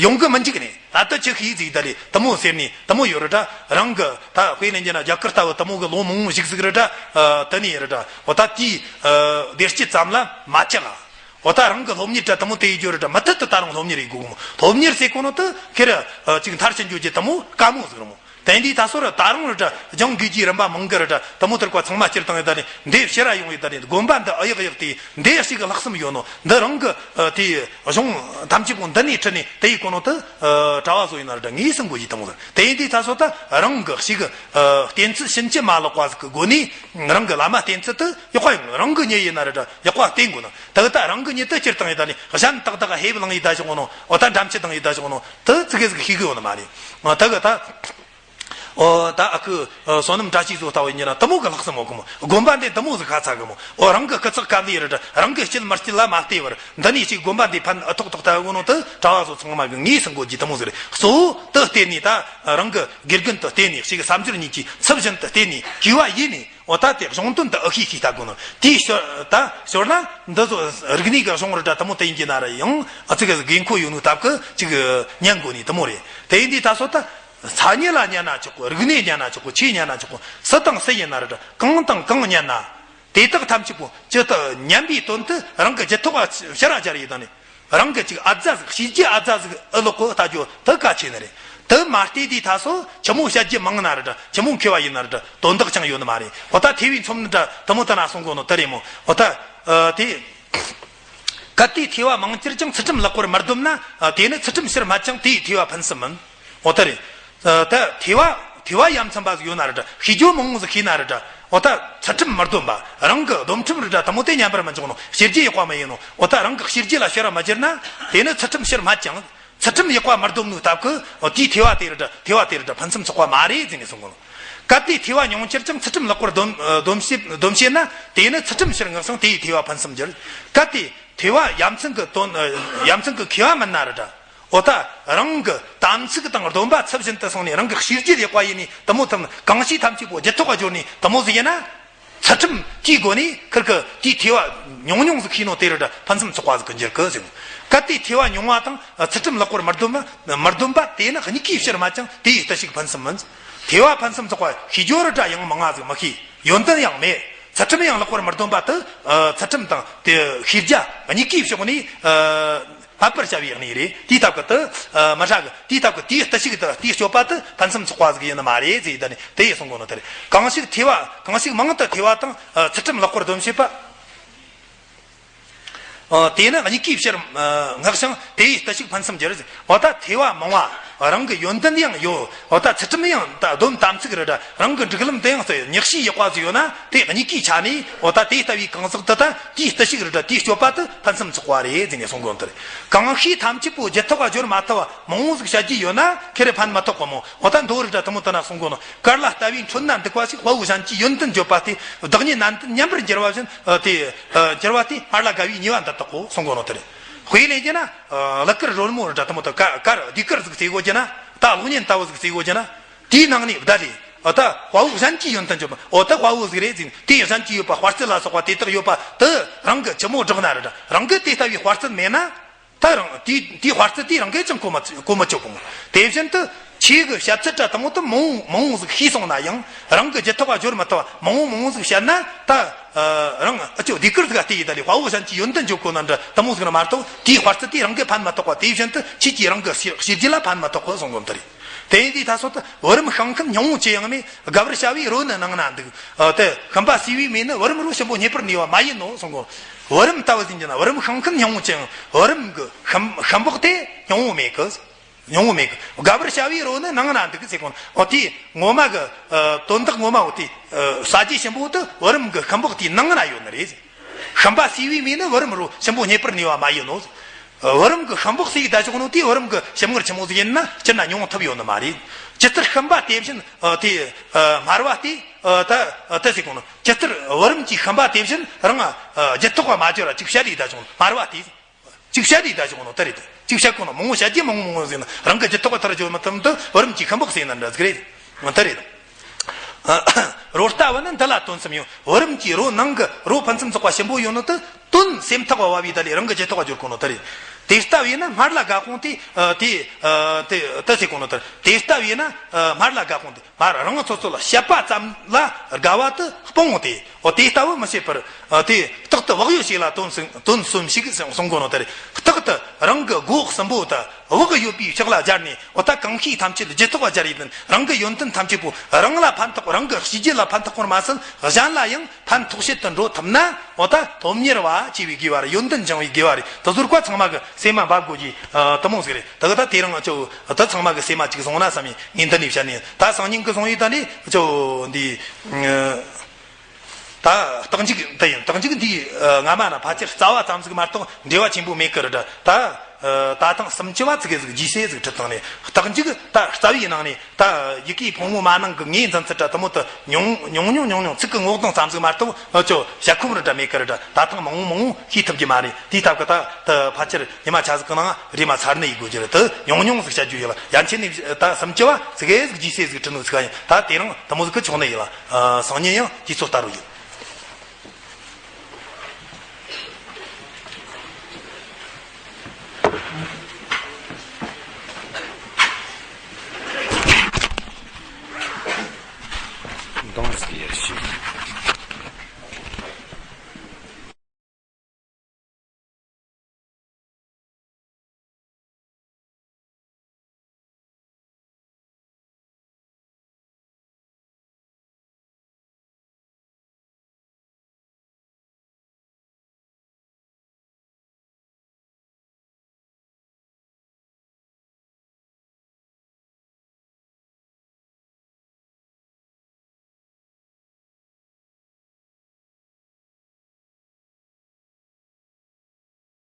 ཡོང་གི་མི་འཇུག་ནས་ད་ལྟ་ཅི་ཤེས་ཟིག་ད་ལས་དེ་མོ་ཟེར་ནས་དེ་མོ་ཡོད་རེ་འདྲ། རང་གི་ད་དཔེ་ལེན་རྒྱུ་ན་རྒྱ་གར་ལྟ་བུ་དེ་མོ་གི་ལོ་མང་བོ་ཞིག་ཟིག་རེ་འདྲ། ཨ། དེ་ནས་རེ་འདྲ། འོ་ད་དེའི་ཨ་བདེ་སྐྱིད་ཙམ་ལ་མ་ཆགས། འོ་ད་རང་གི་སློབ་གཉེར་འདྲ་དེ་མོ་དེ་ཡི་རྒྱུ་རེ་འདྲ་མུ་མཐུད་དུ་ད་རང་སློབ་གཉེར་ཡི་དགོས་གི་མོ། སློབ་གཉེར་ཟེར་གོ་ནོ་དེ་ཁེར་ཨ་ཅིག་མཐར་ཕྱིན་རྒྱུ་གི་དེ་མོ་དཀའ་མོ་ཟིག་རེད་མོ། དེ་འདི་ད་སོ་ར་ད་རུང་རེ་འདྲ་སྦྱང་དགོས་ཀྱི་རིམ་པ་མང་གི་རེ་འདྲ་དེ་མོ་དེར་ཀ་ཚང་མ་སྤྱིར་བཏང་ཡི་ད་ནི་འདི་ཕྱིར་ར་ཡོང་ཡི་ད་ནི་དགོན་པ་འདི་ཨ་ཡག་ཡག་དེ་འདི་ཞིག་གི་ལྷག་བསམ་ཡོད་ནོ། འདི་རང་གི་ཨ་དེ་གཞུང་ཐམས་ཅད་པོ་འདི་ནས་ཁྲིད་ནས་དེ་ཡི་གོ་ནོ་དེ་ཨ་གྲྭ་བ་བཟོ་ཡི་ན་རེ་འདྲ་ངོས་ཟིན་དགོས་ཀྱི་དེ་མོ་ཟིག་དེ་འདི་ད་སོ་ད་རང་གི་ཞིག་གི་ཨ་བསྟེན་ཚུལ་ཕྱིན་ཅི་མ་ལོག་པ་ཟིག་གི་སྒོ་ནས་རང་གི་བླ་མ་བསྟེན་ཚུལ་དེ་ཡག་པ་ཡོང་། རང་གི་མྱི་ཡིན་ན་རེ་འདྲ་ཡག་པ་བསྟེན་དགོས་ན། ད་གི་ད་རང་གི་མྱི་དེ་སྤྱིར་བཏང་ཡི་ད་ནི་གཞན་དག་དག་ཧེ་བླངས་ཡི་ད་ཞོག་ནོ། འོ་ད་འགྲམ་ཆུ་བཏང་ཡི་ད་ཞོག་ནོ། དེ་ཙི་གེ་ཟིག་ཤེས་གི་ཡོད་ནི་མ་རེད། ད་གི་ད། ཨོ་ད་ཨ་ཁུ་བསོད་ནམས་བཀྲ་ཤིས་བཟོ་ལྟ་བུ་ཡིན་ན་དེ་མོ་གི་ལྷག་བསམ་ཡོད་གི་མོ། དགོན་པ་འདི་དེ་མོ་ཟིག་ཁ་ཚ་གི་མོ། ཨོ་རང་གི་སྐུ་ཚེགས་སྐབས་ལ་ཡི་རེ་འདྲ་རང་གི་སྐྱིད་མི་སྐྱིད་ལ་མ་ལྟོས་པར་འདི་ནས་ཅིག་དགོན་པ་འདི་ཕན་ཨ་ཐོག་ཐོག་ལྟ་བུ་ནོ་དེ་གྲྭ་བ་ཚོ་ཚང་མ་གི་ངོས་ཟིན་དགོས་ཀྱི་དེ་མོ་ཟིག་རེད། གཙོ་བོ་དེ་བརྟེན་ནས་ད་རང་གི་དགེ་རྒན་དུ་བརྟེན་ནས་ཅིག་བསམ་སྦྱོར་གཉིས་ཀྱི་ཚབ་བཞིན་དུ་བརྟེན་ནས་གུས་པ་ཡིན་ནས། འོ་ད་དེ་གཞུང་དོན་དུ་ཨ་ཤེས་ཤེས་ལྟ་དགོས་ནོ། དེའི་ཞོར་ད་ཞོར་ན་འདི་ཚོ་རིག་གནས་ཀྱི་གཞུང་རེ་འདྲ་དེ་མོ་དེ་ཡིན་གྱི་ན་ར་ཡང་ཨ་ཙི་གི་དགོས་མཁོ་ཡོད་ནོ་སྟབས་ཀྱིས་ཅིག་ཉན་དགོས་ནི་དེ་མོ་རེད། དེ་ཡིན་དུས་ད་སོ་ད་ས་ཉིད་ལ་ཉན་ན་ཆོག་གོ། རིག་གནས་ཉན་ན་ཆོག་གོ། ཆོས་ཉན་ན་ཆོག་གོ། སུ་དང་སུ་ཡིན་ན་རེ་འདྲ་གང་དང་གང་ཉན་ན་དེ་དག་ཐམས་ཅད་པོ་ཇི་ལྟར་ཉན་པའི་དོན་དུ་རང་གི་རྒྱུད་ཐོག་ཕྱི་ར་སྦྱར་ཡོད་ད་ནི། རང་གི་ཅིག་ཨ་ཙ་ཟིག་བྱས་རྗེས་ཨ་ཙ་ཟིག་ཨེ་ལོག་གོ་ལྟ་རྒྱུ་དེ་གལ་ཆེ་ནི་རེད། དེ་མ་བལྟས་དུས་ད་སོ་ཆི་མོ་བཤད་རྒྱུ་མང་ན་རེ་འདྲ་ཆི་མོ་མཁས་པ་ཡིན་ན་རེ་འདྲ་དོན་དག་ཅང་ཡོད་ནི་མ་རེད། འོ་ད་ཐེ་བའི་ཚོམ་ནི་འདྲ་དེ་མོ་ད་ན་སོང་གོ་ནོ་དེ་རེད་མོ། འོ་ད་ཨ་དེ། གལ་ཏེ་ཐོས་པ་མང་གྱུར་ཀྱང་། ཚུལ་ཁྲིམས་ལེགས་པར་མི་སྡོམ་ན། ཨ་དེ་ནི་ཚུལ་ཁྲིམས་ཕྱིར་སྨྲ་ཀྱང་དེ་ཡི་ཐོས་པ་ཕུན་སུམ་མིན། འོ་ད་རེད། ཨ་ད་ཐོས་པ་ཐོས་པ་ཡ་མཚན་པ་ཟིག་ཡོད་ན་རེ་འདྲ་ཤེས་རྒྱུ་མང་བོ་ཟིག་ཤེས་ན་རེ་འདྲ། འོ་ད་ཚུལ་ཁྲིམས་མི་སྡོམ་པ་རང་གི་སྡོམ་ཁྲིམས་རེ་འདྲ་དེ་མོ་དེ་ཉམས་པར་མི་འཇུག་ནོ། བྱས་རྗེས་ཡག་པ་མི་ཡིན་ནོ། འོ་ད་རང་གི་བྱས་རྗེས་ལ་ཕྱིར་ར་མ་བསྒྱུར་ན། དེ་ནི་ཚུལ་ཁྲིམས་ཕྱིར་སྨྲ་ཀྱང་། ཚུལ་ཁྲིམས་ཡག་པ་མི་སྡོམ་ནོ་སྟབས་ཀྱིས་འོ་དེའི་ཐོས་པ་དེ་རེ་འདྲ་ཐོས་པ་དེ་རེ་འདྲ་ཕུན་སུམ་ཚོགས་པ་མ་རེད་ཟེར་ནས་གསུང་གོ་ནོ། གལ་ཏེ་ཐོས་པ་ཉུང་གྱུར་ཀྱང་། ཚུལ་ཁྲིམས་ལེགས་པར་སྡོམ་སྡོམ་བྱེད་སྡོམ་བྱེད་ན། དེ་ནི་ཚུལ་ཁྲིམས་ཕྱིར་བསྔགས་ཤིང་དེ་ཡི་ཐོས་པ་ཕུན་སུམ་འགྱུར། གལ་ཏེ་ཐོས་པ་ཡ་མཚན་གྱི་དོན་ཡ་མཚན་གྱི་མཁས་པ་མིན་ན་རེ་འདྲ། འོ་ད་རང་གི་དམ་ཚིག་དང་སྡོམ་པ་ཚུལ་བཞིན་དུ་སྲུང་ནས་རང་གི་བྱས་རྗེས་ལེགས་པ་ཡིན་ནས་དེ་མོ་ཐུབ་ན། གང་ཞིག་ཐམས་ཅད་པོ་རྒྱུད་ཐོག་ག་སྦྱོར་ནས་དེ་མོ་ཟིག་ཡིན་ན། ཚུལ་ཁྲིམས་དེའི་སྒོ་ནས་ཁིར་གི་དེའི་ཐོས་པ་ཉུང་ཉུང་ཟིག་ཤེས་ནོ་དེ་རེ་འདྲ་ཕུན་སུམ་ཚོགས་པ་ཟིག་གི་འགྱུར་གི་ཟེར། གལ་ཏེ་ཐོས་པ་ཉུང་བ་དང་ཚུལ་ཁྲིམས་ལེགས་པར་མི་སྡོམ་པ་མི་སྡོམ་པ་དེ་ནི་གཉིས་ཀའི་ཕྱིར་སྨྲ་ཀྱང་དེ་ཡི་བརྟུལ་ཞུགས་ཕུན་སུམ་མིན། ཐོས་པ་ཕུན་སུམ་ཚོགས་པ་ཤེས་རྒྱུ་རེ་འདྲ་ཡང་མང་ང་ཟིག་མི་ཤེས། ཡོན་ཏན་ཡང་མེད། ཚུལ་ཁྲིམས་ཡང་ལེགས་པར་མི་སྡོམ་པ་དེ། ཨ་ཚུལ་ཁྲིམས་དང་དེ་ཤེས་རྒྱ་གཉིས་ཀའི་ཕྱོགས་ནས་ཨ་ཕལ་པར་བྱ་བའི་གནས་རེད། དེའི་སྟབས་ཀྱིས་དེ་ཨ་མི་ཧྲ་གི། དེའི་སྟབས་ཀྱིས་དེའི་བརྟུལ་ཞུགས་དེ་དེའི་སྤྱོད་པ་དེ་ཕུན་སུམ་ཚོགས་པ་ཟིག་ཡིན་ནི་མ་རེད་ཟེར། ཡི་ད་ནི་དེ་ཡི་གསུང་གོ་ནོ་དེ་རེད། གང་ཞིག་ཐོས་པ་གང་ཞིག་མང་དུ་ཐོས་པ་དང་། ཨ་ཚུལ་ཁྲིམས་ལེགས་པར་སྡོམ་བྱེད་པ། ཨ་དེ་ནི་གཉིས་ཀའི་ཕྱིར་ཨ་བསྔགས་ཤིང་དེ་ཡི་བརྟུལ་ཞུགས་ཕུན་སུམ་འགྱུར། འོ་ད་ཐོས་པ་མང་བ། རང་གི་ཡོན་ཏན་ཡང་ཡོད། འོ་ད་ཚུལ་ཁྲིམས་ཡང་ད་སྡོམ་དམ་ཚིག་རེ་འདྲ་རང་གི་སྒྲིག་ལམ་དེ་ཡང་ཉག་གཅིག་ཡག་པ་ཟིག་ཡོད་ན། དེ་གཉིས་ཀའི་ཆ་ནས་འོ་ད་དེ་ལྟ་བུའི་གང་ཟག་དེ་ད་དེའི་བརྟུལ་ཞུགས་རེ་འདྲ་དེའི་སྤྱོད་པ་དེ་ཕུན་སུམ་ཚོགས་པ་རེད་ཟེར་ནས་གསུང་གོ་ནོ་དེ་རེད། གང་ཞིག་ཐམས་ཅད་པོ་རྒྱུད་ཐོག་ག་སྦྱོར་མ་ཐུབ་པ་མང་བོ་ཟིག་བཤད་རྒྱུ་ཡོད་ན་ཁེ་རེ་ཕན་མི་ཐོགས་གོ་མོ། འོ་ད་མདོ་རེ་འདྲ་དེ་མོ་དེ་ན་གསུང་གོ་ནོ། གར་ལ་ལྟ་བུའི་འཕྲོད་ན་འདུག་པ་ཞིག་དཔའ་བོ་གཞན་གྱི་ཡོན་ཏན་བརྗོད་པ་སྟེ། བདག་ཉིད་ནན་ཏན་མཉམ་པར་འགྱུར་བ་བཞིན། ཨ་དེ་ཨ་འགྱུར་བ་སྟེ་སྔར་ལ་དགའ་བའི་ཉེས་པ་འདི་དག་གོ་གསུང་གོ་ནོ་དེ་རེད། དཔེ་ལེན་རྒྱུ་ན་ཨ་གླུ་གར་རོལ་མོ་རེ་འདྲ་དེ་མོ་དེ་གར་གར་ཟློས་གར་ཟིག་རྩེ་གོ་རྒྱུ་ན། ད་གློག་བརྙན་ལྟ་བུ་ཟིག་རྩེ་གོ་རྒྱུ་ན། དེའི་ནང་ནས་བདག་ལས་ཨ་ད་དཔའ་བོ་གཞན་གྱི་ཡོན་ཏན་བརྗོད་པ། འོ་ད་དཔའ་བོ་ཟིག་རེད་ཟེར་ནས་དེ་གཞན་གྱི་ཡོད་པ་དཔའ་རྩལ་ལ་སོགས་པ་དེ་དག་ཡོད་པ་དེ་རང་གི་ཆི་མོ་བསྒྲགས་ན་རེ་འདྲ། རང་གི་དེ་ལྟ་བུའི་དཔའ་རྩལ་མེད་ན། ད་རང་དེའི་དེའི་དཔའ་རྩལ་དེ་རང་གིས་ཀྱང་གོ་མ་གོ་མི་ཆོད་གོ་མོ། དེ་བཞིན་དུ་ཆོས་ཀྱི་བཤད་ཚུལ་འདྲ་དེ་མོ་དེ་མང་བོ་མང་བོ་ཟིག་ཤེས་སོང་ན་ཡང་། རང་གི་རྒྱུད་ཐོག་ག་སྦྱོར་མི་ཐུབ་པ་མང་བོ་མང་བོ་ཟིག་བཤད་ན། ད་ཨ་རང་ཨ་ཅོ་ཟློས་གར་ཟིག་ག་བལྟས་ཡི་ད་ལས་དཔའ་བོ་གཞན་གྱི་ཡོན་ཏན་བརྗོད་གོ་ན་འདྲ་དེ་མོ་ཟིག་ན་མ་གཏོགས་དེའི་དཔའ་རྩལ་དེ་རང་གིས་ཕན་མི་ཐོགས་པ། དེ་བཞིན་དུ་ཁྱེད་ཀྱིས་རང་གི་བྱས་རྗེས་ལ་ཕན་མི་ཐོགས་གོ་གསུང་གོ་ནོ་དེ་རེད། དེ་ཡིན་དུས་ད་སོ་ད་བུ་རམ་ཤིང་མཁན་སྙིང་པོ་ཅི་ཡང་མེད། དགའ་བར་བྱ་བའི་རོ་ནི་ནང་ན་འདུག་ཨ་དེ་ཤམ་པ་སྲུས་པའི་མེ་ནི་བུ་རམ་རོ་ཞིམ་པོ་རྙེད་པར་ནུས་པ་མ་ཡིན་ནོ་གསུང་གོ། བུ་རམ་ལྟ་བུ་ཟིན་གྱི་ན་བུ་རམ་ཤིང་མཁན་སྙིང་པོ་ཅི་ཡང་བུ་རམ་གི་ཤམ་ཤམ་བག་དེ་སྙིང་པོ་མེད་གི། སྙིང་པོ་མེད་གི། དགའ་བར་བྱ་བའི་རོ་ནི་ནང་ན་འདུག་གི་ཟེར་གོ་ནོ། འོ་དེ་ངོ་མ་གི་ཨ་དོན་དག་ངོ་མ་འོ་དེ་ཨ་ཟ་རྒྱུ་ཞིམ་པོ་དེ་བུ་རམ་གི་ཤམ་བག་དེའི་ནང་ན་ཡོད་ནི་རེད། ཤམ་པ་སྲུས་པའི་མེ་ནི་བུ་རམ་རོ་ཞིམ་པོ་རྙེད་པར་ནུས་པ་མ་ཡིན་ནོ། བུ་རམ་གི་ཤམ་བག་སྲུས་ད་ཆོག་ནོ་དེ་བུ་རམ་གི་ཞིམ་མངར་ཆི་མོ་ཟིག་ཡིན་ན་སྤྱིར་ན་མྱོང་ཐུབ་ཡོད་ནི་མ་རེད། ཇི་ལྟར་ཤམ་པ་དེ་བཞིན་ཨ་དེ་ཨ་སྨྲ་བ་དེ་ཨ་ད་ཨ་ད་ཟེར་གོ་ནོ། ཇི་ལྟར་བུ་རམ་གྱི་ཤམ་པ་དེ་བཞིན་རང་ཨ་རྒྱུད་ཐོགས་པ་མ་གྱུར་བ་ཅིག་བཤད་ལས་ད་ཆོག་ནོ་སྨྲ་བ་དེ། ཅིག་བཤད་དེ་ད་ཞོག་ནོ་ད་རེད། ཅིག་བཤད་གོ་ནོ་མང་བོ་བཤད་ཀྱི་མང་བོ་མང་བོ་ཟེར་ན་རང་གི་རྒྱུད་ཐོགས་པ་ཐར་བྱོས་མི་ཐུབ་འདི་བུ་རམ་གྱི་ཤམ་བག་ཟེར་ན་འདྲ་ཟིག་རེད། ད་རེད། རོ་ལྟ་བུ་ནི་འདི་ལ་དོན་གསུམ་ཡོད། བུ་རམ་གྱི་རོ་ནང་གི་རོ་ཕུན་སུམ་ཚོགས་པ་ཞིམ་པོ་ཡོད་ནོ་དེ་དོན་སེམས་ཐག་པ་བབས་པའི་ད་ལས་རང་གི་རྒྱུད་ཐོགས་པ་འགྱུར་གོ་ནོ་ད་རེད། དེ་ལྟ་བས་ན་སྨར་ལ་དགའ་དགོངས་ཏེ་དེ་དེ་དེ་ཟེར་གོ་ནོ་ད་རེད། དེ་ལྟ་བས་ན་སྨར་ལ་དགའ་དགོངས་ཏེ། མར་རང་སོ་སོ་ལ་བཤད་པ་ཙམ་ལ་དགའ་བ་དེ་སྤོང་ངོ་སྟེ། འོ་དེ་ལྟ་བུ་མི་བྱེད་པར། ཨ་དེ་རྟག་ཏུ་བག་ཡོད་ཞིག་ལ་དོན་གསུམ་དོན་གསུམ་ཞིག་གསུང་གོ་ནོ་དེ་རེད། རྟག་ཏུ་རང་གི་སྒོ་གསུམ་པོ་དེ་བག་ཡོད་པའི་ཕྱག་ལ་སྦྱར་ནས། འོ་ད་གང་ཤེས་ཐམས་ཅད་རྒྱུད་ཐོགས་པ་སྦྱར་ཡིན་ཏེ། རང་གི་ཡོན་ཏན་ཐམས་ཅད་པོ་རང་ལ་ཕན་ཐོགས། རང་གི་གཤིས་རྒྱུད་ལ་ཕན་ཐོགས་པར་མ་ཟད། གཞན་ལ་ཡང་ཕན་ཐོགས་བྱེད་དུ་འགྲོ་ཐུབ་ན། འོ་ད་སློབ་གཉེར་བ་བྱས་པའི་དགེ་བ་རེད། ཡོན་ཏན་སྦྱང་བའི་དགེ་བ་རེད། དེ་ཚོར་བཀའ་ཚང་མ་གི་སེམས་མ་འབབ་དགོས་ཀྱི་དེ་མོ་ཟིག་རེད། དེ་གི་ད་དེ་རིང་ཨ་ཅོ་ད་ཚང་མ་གི་སེམས་མ་གཅིག་བཟུང་ན་བསམ་ནས་ངས་འདི་ནས་བཤད་ནས། ད་སང་ཉིན་གི་བཟུང་ཡིག་ད་ནི་ཨ་ཅོ་འདི་ད་རྟགས་འཇུག་འདི་ཡིན། རྟགས་འཇུག་འདི་ཨ་སྔ་མ་ན་ཕལ་ཆེར་རྩ་བ་ཙམ་ཟིག་མ་གཏོགས་འབྲེལ་བ་ཆེན་པོ་མེད་ཀི་རེད་ད། ད་ཨ་ད་ཐེངས་སུམ་ཅུ་བ་ཙི་གེ་ཟིག་རྗེས་སེ་ཟིག་ཁྲིད་བཏང་ནས། རྟགས་འཇུག་ད་རྩ་བའི་ནང་ནས་ད་ཡི་གེའི་ཕོ་མོ་མ་ནིང་གི་ངོས་འཛིན་ཚུལ་དྲ་དེ་མོ་དེ་ཉུང་ཉུང་ཉུང་ཉུང་ཉུང་ཚིག་གི་ངོ་གདངས་ཙམ་ཟིག་མ་གཏོགས་ཨ་ཅོ་བཤད་ཁོམ་རེ་འདྲ་མེད་ཀི་རེ་འདྲ། ད་ཐེངས་མང་བོ་མང་བོ་ཤེས་ཐུབ་ཀྱི་མ་རེད། དེའི་སྟབས་ཀྱིས་ད་ད་ཕལ་ཆེར་ཉི་མ་ཆ་ཟིག་གི་ནང་རེམ་མ་ཚར་ནས་ཡི་དགོས་ཀྱི་རེད། དེ་ཉུང་ཉུང་ཟིག་བཤད་རྒྱུ་ཡིན་ལ། ཡན་ཆད་ནས་ད་སུམ་ཅུ་བ་ཙི་གེ་ཟིག་རྗེས་སེ་ཟིག་ཁྲིད་ནོ་ཚིག་ཡིན། ད་དེ་རིང་དེ་མོ་ཟིག་གི་ཆོག་ནི་ཡིན་ལ། སང་ཉིན་ཡང་དུས་ཚོད་ལྟར་རོ་ཡིན།